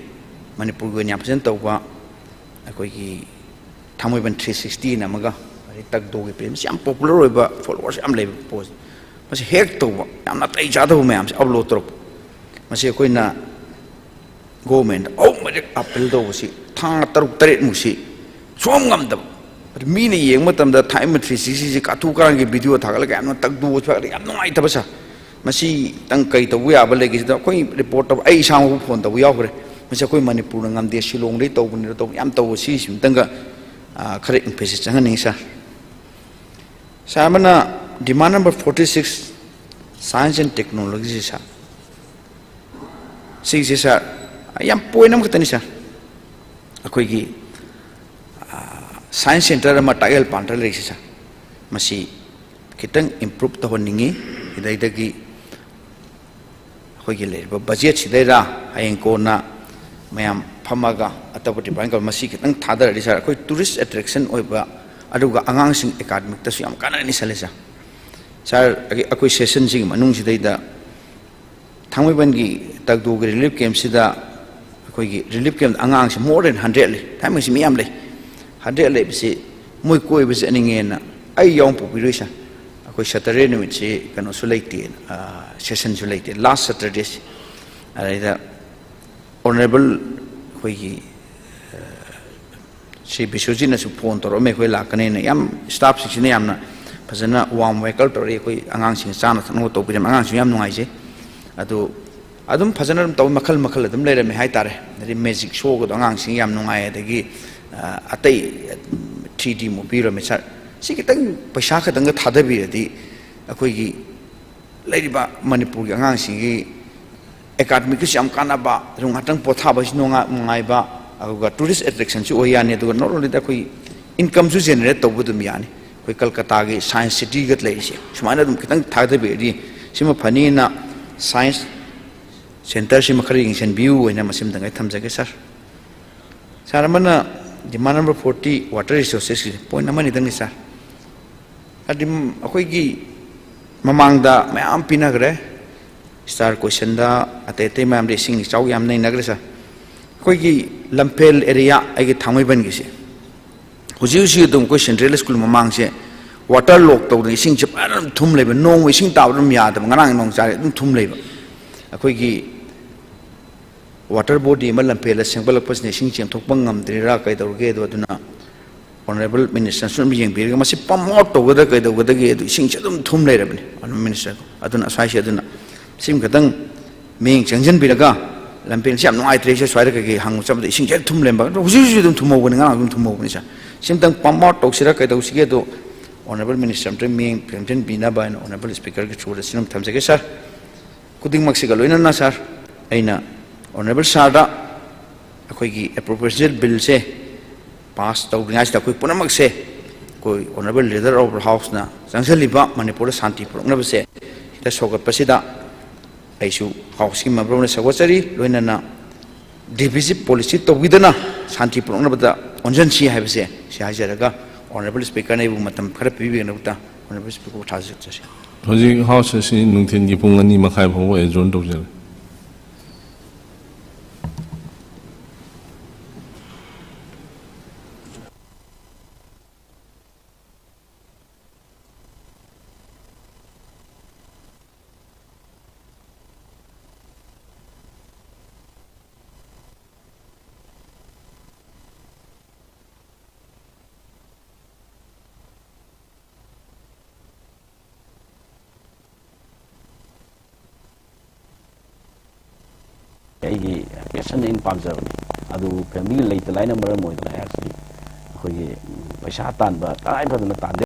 ꯃꯅꯤꯄꯨꯔꯒꯤ ꯑꯣꯏꯅ ꯌꯥꯝ ꯐꯖꯅ ꯇꯧꯕ ꯑꯩꯈꯣꯏꯒꯤ ꯊꯥꯡꯃꯩꯕꯟ ꯊ꯭ꯔꯤ ꯁꯤꯛꯁꯇꯤꯅ ꯑꯃꯒ, ꯑꯗꯩ ꯇꯛꯗꯣꯒꯤ ꯄꯦꯖ, ꯃꯁꯤ ꯌꯥꯝ ꯄꯣꯄꯨꯂꯔ ꯑꯣꯏꯕ, ꯐꯣꯂꯣꯋꯔꯁ ꯌꯥꯝ ꯂꯩꯕ ꯄꯣꯠꯁꯦ꯫ ꯃꯁꯤ ꯍꯦꯛ ꯇꯧꯕ, ꯌꯥꯝ ꯅꯥꯇꯩ ꯆꯥꯗꯕ ꯃꯌꯥꯝꯁꯦ ꯑꯞꯂꯣꯗ ꯇꯧꯔꯛꯄ, ꯃꯁꯤ ꯑꯩꯈꯣꯏꯅ ꯒꯣꯚꯔꯟꯃꯦꯟꯗ ꯑꯍꯨꯝ ꯃꯔꯤꯔꯛ ꯑꯄꯤꯜ ꯇꯧꯕꯁꯤ, ꯊꯥ ꯇꯔꯨꯛ ꯇꯔꯦꯠꯃꯨꯛꯁꯤ ꯁꯨꯡꯉꯝ ꯉꯝꯗꯕ꯫ ꯑꯗꯨ ꯃꯤꯅ ꯌꯦꯡꯕ ꯃꯇꯝꯗ ꯊꯥꯏꯃ ꯊ꯭ꯔꯤ ꯁꯤꯛꯁꯇꯤꯁꯤ ꯀꯥꯊꯨ ꯀꯥꯔꯟꯒꯤ ꯚꯤꯗꯤꯑꯣ ꯊꯥꯒꯠꯂꯒ ꯌꯥꯝꯅ ꯇꯛꯗꯣ ꯊꯥꯒꯠꯂꯒ ꯌꯥꯝ ꯅꯨꯡꯉꯥꯏꯇꯕ ꯁꯥꯔ꯫ ꯃꯁꯤꯇꯪ ꯀꯔꯤ ꯇꯧꯕ ꯌꯥꯕ ꯂꯩꯒꯦ ꯁꯤꯗ ꯑꯩꯈꯣꯏ ꯔꯤꯄꯣꯔꯠ ꯇꯧꯕ, ꯑꯩ ꯏꯁꯥꯃꯛꯄꯨ ꯐꯣꯟ ꯇꯧꯕ ꯌꯥꯎꯈ꯭ꯔꯦ꯫ ꯃꯁꯤ ꯑꯩꯈꯣꯏ ꯃꯅꯤꯄꯨꯔꯅ ꯉꯝꯗꯦ, ꯁꯤꯂꯣꯡꯗꯒꯤ ꯇꯧꯕꯅꯤꯅ ꯇꯧꯕ ꯌꯥꯝ ꯇꯧꯕ, ꯁꯤꯁꯤꯃꯇꯪꯒ, ꯑ, ꯈꯔ ꯏꯝꯐꯦꯁꯤꯁ ꯆꯪꯍꯟꯅꯤꯡꯉꯤ ꯁꯥꯔ꯫ ꯁꯥꯔ, ꯑꯃꯅ demand number forty six, science and technology ꯁꯥꯔ꯫ ꯁꯤꯒꯤꯁꯦ ꯁꯥꯔ, ꯌꯥꯝ ꯄꯣꯏꯟ ꯑꯃꯈꯛꯇꯅꯤ ꯁꯥꯔ꯫ ꯑꯩꯈꯣꯏꯒꯤ, ꯑ, ꯁꯥꯏꯟꯁ ꯁꯦꯟꯇꯔ ꯑꯃ ꯇꯥꯛꯌꯦꯜ ꯄꯥꯟꯗ ꯂꯩꯔꯤꯁꯦ ꯁꯥꯔ, ꯃꯁꯤ ꯈꯤꯇꯪ ꯏꯝꯄ꯭ꯔꯨꯞ ꯇꯧꯍꯟꯅꯤꯡꯉꯤ꯫ ꯁꯤꯗꯩꯗꯒꯤ ꯑꯩꯈꯣꯏꯒꯤ ꯂꯩꯔꯤꯕ ꯕꯖꯦꯠꯁꯤꯗꯩꯗ ꯍꯌꯦꯡ ꯀꯣꯟꯅ ꯃꯌꯥꯝ ꯐꯝꯃꯒ ꯑꯇꯣꯞꯄ ꯗꯤꯄꯥꯔꯠꯃꯦꯟ ꯃꯁꯤ ꯈꯤꯇꯪ ꯊꯥꯗꯔꯗꯤ ꯁꯥꯔ, ꯑꯩꯈꯣꯏ ꯇꯨꯔꯤꯁ ꯑꯦꯇ꯭ꯔꯦꯛꯁꯟ ꯑꯣꯏꯕ, ꯑꯗꯨꯒ ꯑꯉꯥꯡꯁꯤꯡ ꯑꯦꯀꯥꯗꯃꯤꯛꯇꯁꯨ ꯌꯥꯝ ꯀꯥꯟꯅꯔꯅꯤ ꯈꯜꯂꯦ ꯁꯥꯔ꯫ ꯁꯥꯔ, ꯑꯩꯈꯣꯏ ꯁꯦꯁꯟꯁꯤꯒꯤ ꯃꯅꯨꯡꯁꯤꯗꯩꯗ ꯊꯥꯡꯃꯩꯕꯟꯒꯤ ꯇꯛꯗꯣꯒꯤ ꯔꯤꯂꯤꯐ ꯀꯦꯝꯞꯁꯤꯗ ꯑꯩꯈꯣꯏꯒꯤ ꯔꯤꯂꯤꯐ ꯀꯦꯝꯞꯇ ꯑꯉꯥꯡꯁꯦ more than hundred ꯂꯩ, ꯊꯥꯡꯃꯩꯕꯟꯁꯤ ꯃꯤ ꯌꯥꯝ ꯂꯩ, hundred ꯂꯩꯕꯁꯤ ꯃꯣꯏ ꯀꯣꯏꯕ ꯆꯠꯅꯤꯡꯉꯦꯅ ꯑꯩ ꯌꯥꯎꯅ ꯄꯨꯕꯤꯔꯨꯏ ꯁꯥꯔ꯫ ꯑꯩꯈꯣꯏ ꯁꯇꯔꯗꯦ ꯅꯨꯃꯤꯠꯁꯤ ꯀꯩꯅꯣꯁꯨ ꯂꯩꯇꯦ, ꯁꯦꯁꯟꯁꯨ ꯂꯩꯇꯦ, ꯂꯥꯁ ꯁꯇꯔꯗꯦꯁꯤ꯫ ꯑꯗꯩꯗ ꯑꯣꯅꯔꯦꯕꯜ ꯑꯩꯈꯣꯏꯒꯤ ꯁꯤ ꯕꯤꯁ꯭ꯋꯖꯤꯠꯅꯁꯨ ꯐꯣꯟ ꯇꯧꯔꯛꯑꯝꯃꯦ, ꯑꯩꯈꯣꯏ ꯂꯥꯛꯀꯅꯦꯅ꯫ ꯌꯥꯝ ꯁ꯭ꯇꯥꯐꯁꯤꯡꯁꯤꯅ ꯌꯥꯝꯅ ꯐꯖꯅ ꯋꯥꯔꯝ ꯋꯦꯜꯀꯝ ꯇꯧꯔꯛꯏ꯫ ꯑꯩꯈꯣꯏ ꯑꯉꯥꯡꯁꯤꯡ ꯆꯥꯅ ꯊꯛꯅꯕ ꯇꯧꯕꯤꯔꯝꯃꯦ꯫ ꯑꯉꯥꯡꯁꯤꯡ ꯌꯥꯝ ꯅꯨꯡꯉꯥꯏꯖꯩ꯫ ꯑꯗꯨ ꯑꯗꯨꯝ ꯐꯖꯅ ꯑꯗꯨꯝ ꯇꯧꯏ, ꯃꯈꯜ ꯃꯈꯜ ꯑꯗꯨꯝ ꯂꯩꯔꯝꯃꯦ ꯍꯥꯏꯇꯥꯔꯦ꯫ ꯑꯗꯩ ꯃꯦꯖꯤꯛ ꯁꯣꯒꯗꯣ ꯑꯉꯥꯡꯁꯤꯡ ꯌꯥꯝ ꯅꯨꯡꯉꯥꯏ꯫ ꯑꯗꯒꯤ ꯑ, ꯑꯇꯩ ꯊ꯭ꯔꯤ ꯗꯤ ꯃꯨꯚꯤ ꯔꯣꯃꯦꯁꯥ ꯁꯤ ꯈꯤꯇꯪ ꯄꯩꯁꯥ ꯈꯛꯇꯪꯒ ꯊꯥꯗꯕꯤꯔꯗꯤ ꯑꯩꯈꯣꯏꯒꯤ ꯂꯩꯔꯤꯕ ꯃꯅꯤꯄꯨꯔꯒꯤ ꯑꯉꯥꯡꯁꯤꯡꯒꯤ ꯑꯦꯀꯥꯗꯃꯤꯛꯀꯤꯁꯨ ꯌꯥꯝ ꯀꯥꯟꯅꯕ, ꯑꯗꯨꯒ ꯉꯥꯛꯇꯪ ꯄꯣꯊꯥꯕꯁꯨ ꯅꯨꯡꯉꯥꯏ-, ꯅꯨꯡꯉꯥꯏꯕ, ꯑꯗꯨꯒ ꯇꯨꯔꯤꯁ ꯑꯦꯇ꯭ꯔꯦꯛꯁꯟꯁꯨ ꯑꯣꯏ ꯌꯥꯅꯤ꯫ ꯑꯗꯨꯒ not only that, ꯑꯩꯈꯣꯏ ꯏꯟꯀꯝꯁꯨ ꯖꯦꯅꯦꯔꯦꯠ ꯇꯧꯕ ꯑꯗꯨꯝ ꯌꯥꯅꯤ꯫ ꯑꯩꯈꯣꯏ ꯀꯜꯀꯇꯥꯒꯤ ꯁꯥꯏꯟꯁ ꯁꯤꯇꯤꯒ ꯂꯩꯔꯤꯁꯦ ꯁꯨꯃꯥꯏꯅ ꯑꯗꯨꯝ ꯈꯤꯇꯪ ꯊꯥꯗꯕꯤꯔꯗꯤ ꯁꯤꯃ ꯐꯅꯤꯅ ꯁꯥꯏꯟꯁ ꯁꯦꯟꯇꯔꯁꯤꯃ ꯈꯔ ꯌꯦꯡꯁꯤꯟꯕꯤꯌꯨ ꯍꯥꯏꯅ ꯃꯁꯤꯃꯇꯪ ꯑꯩ ꯊꯝꯖꯒꯦ ꯁꯥꯔ꯫ ꯁꯥꯔ ꯑꯃꯅ demand number forty, water ꯔꯤꯁꯣꯔꯁꯦꯁꯀꯤ point ꯑꯃꯅꯤꯗꯪꯅꯤ ꯁꯥꯔ꯫ ꯍꯥꯏꯗꯤ ꯑꯩꯈꯣꯏꯒꯤ ꯃꯃꯥꯡꯗ ꯃꯌꯥꯝ ꯄꯤꯅꯈ꯭ꯔꯦ, ꯁ꯭ꯇꯥꯔ ꯀꯣꯏꯁꯟꯗ, ꯑꯇꯩ ꯑꯇꯩ ꯃꯌꯥꯝꯗ ꯏꯁꯤꯡ ꯏꯆꯥꯎ ꯌꯥꯝ ꯅꯩꯅꯈ꯭ꯔꯦ ꯁꯥꯔ꯫ ꯑꯩꯈꯣꯏꯒꯤ ꯂꯝꯐꯦꯜ ꯑꯦꯔꯤꯌꯥ, ꯑꯩꯒꯤ ꯊꯥꯡꯃꯩꯕꯟꯒꯤꯁꯦ, ꯍꯧꯖꯤꯛ ꯍꯧꯖꯤꯛ ꯑꯗꯨꯝ ꯑꯩꯈꯣꯏ ꯁꯦꯟꯇ꯭ꯔꯦꯜ ꯁ꯭ꯀꯨꯜ ꯃꯃꯥꯡꯁꯦ ꯋꯥꯇꯔ ꯂꯣꯛ ꯇꯧꯗꯅ ꯏꯁꯤꯡꯁꯦ ꯐꯖꯅ ꯑꯗꯨꯝ ꯊꯨꯝ ꯂꯩꯕ, ꯅꯣꯡꯃ ꯏꯁꯤꯡ ꯇꯥꯕꯗ ꯑꯗꯨꯝ ꯌꯥꯗꯕ, ꯉꯔꯥꯡ ꯅꯣꯡ ꯆꯥꯔꯦ ꯑꯗꯨꯝ ꯊꯨꯝ ꯂꯩꯕ꯫ ꯑꯩꯈꯣꯏꯒꯤ ꯋꯥꯇꯔ ꯕꯣꯗꯤ ꯑꯃ ꯂꯝꯐꯦꯜꯗ ꯁꯦꯝꯒꯠꯂꯛꯄꯁꯤꯅ ꯏꯁꯤꯡ ꯆꯦꯟꯊꯣꯛꯄ ꯉꯝꯗ꯭ꯔꯤꯔꯥ ꯀꯩꯗꯧꯔꯒꯦ ꯑꯗꯣ, ꯑꯗꯨꯅ ꯑꯣꯅꯔꯦꯕꯜ ꯃꯤꯅꯤꯁꯇꯔꯁꯨ ꯑꯗꯨꯝ ꯌꯦꯡꯕꯤꯔꯒ ꯃꯁꯤ ꯄꯝ ꯑꯥꯎꯠ ꯇꯧꯒꯗ꯭ꯔꯥ ꯀꯩꯗꯧꯒꯗꯒꯦ, ꯑꯗꯨ ꯏꯁꯤꯡꯁꯦ ꯑꯗꯨꯝ ꯊꯨꯝ ꯂꯩꯔꯕꯅꯤ ꯑꯣꯅꯔꯦꯕꯜ ꯃꯤꯅꯤꯁꯇꯔ꯫ ꯑꯗꯨꯅ ꯑꯁ꯭ꯋꯥꯏꯁꯦ ꯑꯗꯨꯅ ꯁꯤꯃ ꯈꯤꯇꯪ ꯃꯤꯠꯌꯦꯡ ꯆꯪꯁꯤꯟꯕꯤꯔꯒ, ꯂꯝꯐꯦꯜꯁꯦ ꯌꯥꯝ ꯅꯨꯡꯉꯥꯏꯇ꯭ꯔꯦ, ꯁꯦ ꯁ꯭ꯋꯥꯏꯗ ꯀꯩꯀꯩ ꯍꯪꯕ ꯆꯠꯄꯗ ꯏꯁꯤꯡꯁꯦ ꯍꯦꯛ ꯊꯨꯝ ꯂꯩꯔꯝꯕ, ꯑꯗꯣ ꯍꯧꯖꯤꯛ ꯍꯧꯖꯤꯛꯁꯨ ꯑꯗꯨꯝ ꯊꯨꯝꯍꯧꯕꯅꯤ, ꯉꯔꯥꯡ ꯑꯗꯨꯝ ꯊꯨꯝꯍꯧꯕꯅꯤ ꯁꯥꯔ꯫ ꯁꯤꯃꯇꯪ ꯄꯝ ꯑꯥꯎꯠ ꯇꯧꯁꯤꯔꯥ ꯀꯩꯗꯧꯁꯤꯒꯦ ꯑꯗꯣ ꯑꯣꯅꯔꯦꯕꯜ ꯃꯤꯅꯤꯁꯇꯔ ꯑꯝꯇꯪ ꯃꯤꯠꯌꯦꯡ ꯆꯪꯁꯤꯟꯕꯤꯅꯕ ꯍꯥꯏꯅ ꯑꯣꯅꯔꯦꯕꯜ ꯁ꯭ꯄꯤꯀꯔꯒꯤ ꯊ꯭ꯔꯨꯗ ꯁꯤꯅ ꯊꯝꯖꯒꯦ ꯁꯥꯔ꯫ ꯈꯨꯗꯤꯡꯃꯛꯁꯤꯒ ꯂꯣꯏꯅꯅ ꯁꯥꯔ, ꯑꯩꯅ ꯑꯣꯅꯔꯦꯕꯜ ꯁꯥꯔꯗ ꯑꯩꯈꯣꯏꯒꯤ ꯑꯦꯄ꯭ꯔꯣꯄ꯭ꯔꯤꯌꯦꯁꯟ ꯕꯤꯜꯁꯦ ꯄꯥꯁ ꯇꯧꯗ꯭ꯔꯤꯉꯩꯁꯤꯗ ꯑꯩꯈꯣꯏ ꯄꯨꯝꯅꯃꯛꯁꯦ, ꯑꯩꯈꯣꯏ ꯑꯣꯅꯔꯦꯕꯜ ꯂꯤꯗꯔ ꯑꯣꯐ ꯍꯥꯎꯁꯅ ꯆꯪꯁꯤꯜꯂꯤꯕ ꯃꯅꯤꯄꯨꯔꯗ ꯁꯥꯟꯇꯤ ꯄꯨꯔꯛꯅꯕꯁꯦ ꯁꯤꯗ ꯁꯧꯒꯠꯄꯁꯤꯗ ꯑꯩꯁꯨ ꯍꯥꯎꯁꯀꯤ ꯃꯦꯝꯕꯔ ꯑꯣꯏꯅ ꯁꯧꯒꯠꯆꯔꯤ, ꯂꯣꯏꯅꯅ ꯗꯤꯚꯤꯖꯤꯞ ꯄꯣꯂꯤꯁꯤ ꯇꯧꯕꯤꯗꯅ ꯁꯥꯟꯇꯤ ꯄꯨꯔꯛꯅꯕꯗ ꯑꯣꯟꯁꯤꯟꯁꯤ ꯍꯥꯏꯕꯁꯦ ꯁꯤ ꯍꯥꯏꯖꯔꯒ, ꯑꯣꯅꯔꯦꯕꯜ ꯁ꯭ꯄꯤꯀꯔꯅ ꯑꯩꯕꯨ ꯃꯇꯝ ꯈꯔ ꯄꯤꯕꯤꯅꯕꯗ ꯑꯣꯅꯔꯦꯕꯜ ꯁ꯭ꯄꯤꯀꯔꯕꯨ ꯊꯥꯖꯖꯔꯤ꯫ ꯍꯧꯖꯤꯛ ꯍꯥꯎꯁ ꯑꯁꯤ ꯅꯨꯡꯊꯤꯜꯒꯤ ꯄꯨꯡ ꯑꯅꯤ ꯃꯈꯥꯏ ꯐꯥꯎꯕ ꯑꯦꯖꯣꯔꯟ ꯇꯧꯖꯔꯤ꯫ ꯑꯩꯒꯤ ꯄꯦꯁꯟ, ꯑꯩꯅ ꯄꯥꯝꯖꯕꯅꯤ꯫ ꯑꯗꯨꯕꯨ ꯐꯦꯃꯤꯂꯤꯒꯤ ꯂꯩꯇ ꯂꯥꯏꯅ ꯃꯔꯝ ꯑꯣꯏꯗꯅ ꯑꯩꯍꯥꯛꯁꯤ ꯑꯩꯈꯣꯏꯒꯤ ꯄꯩꯁꯥ ꯇꯥꯟꯕ ꯇꯉꯥꯏ ꯐꯗꯅ ꯇꯥꯟꯗ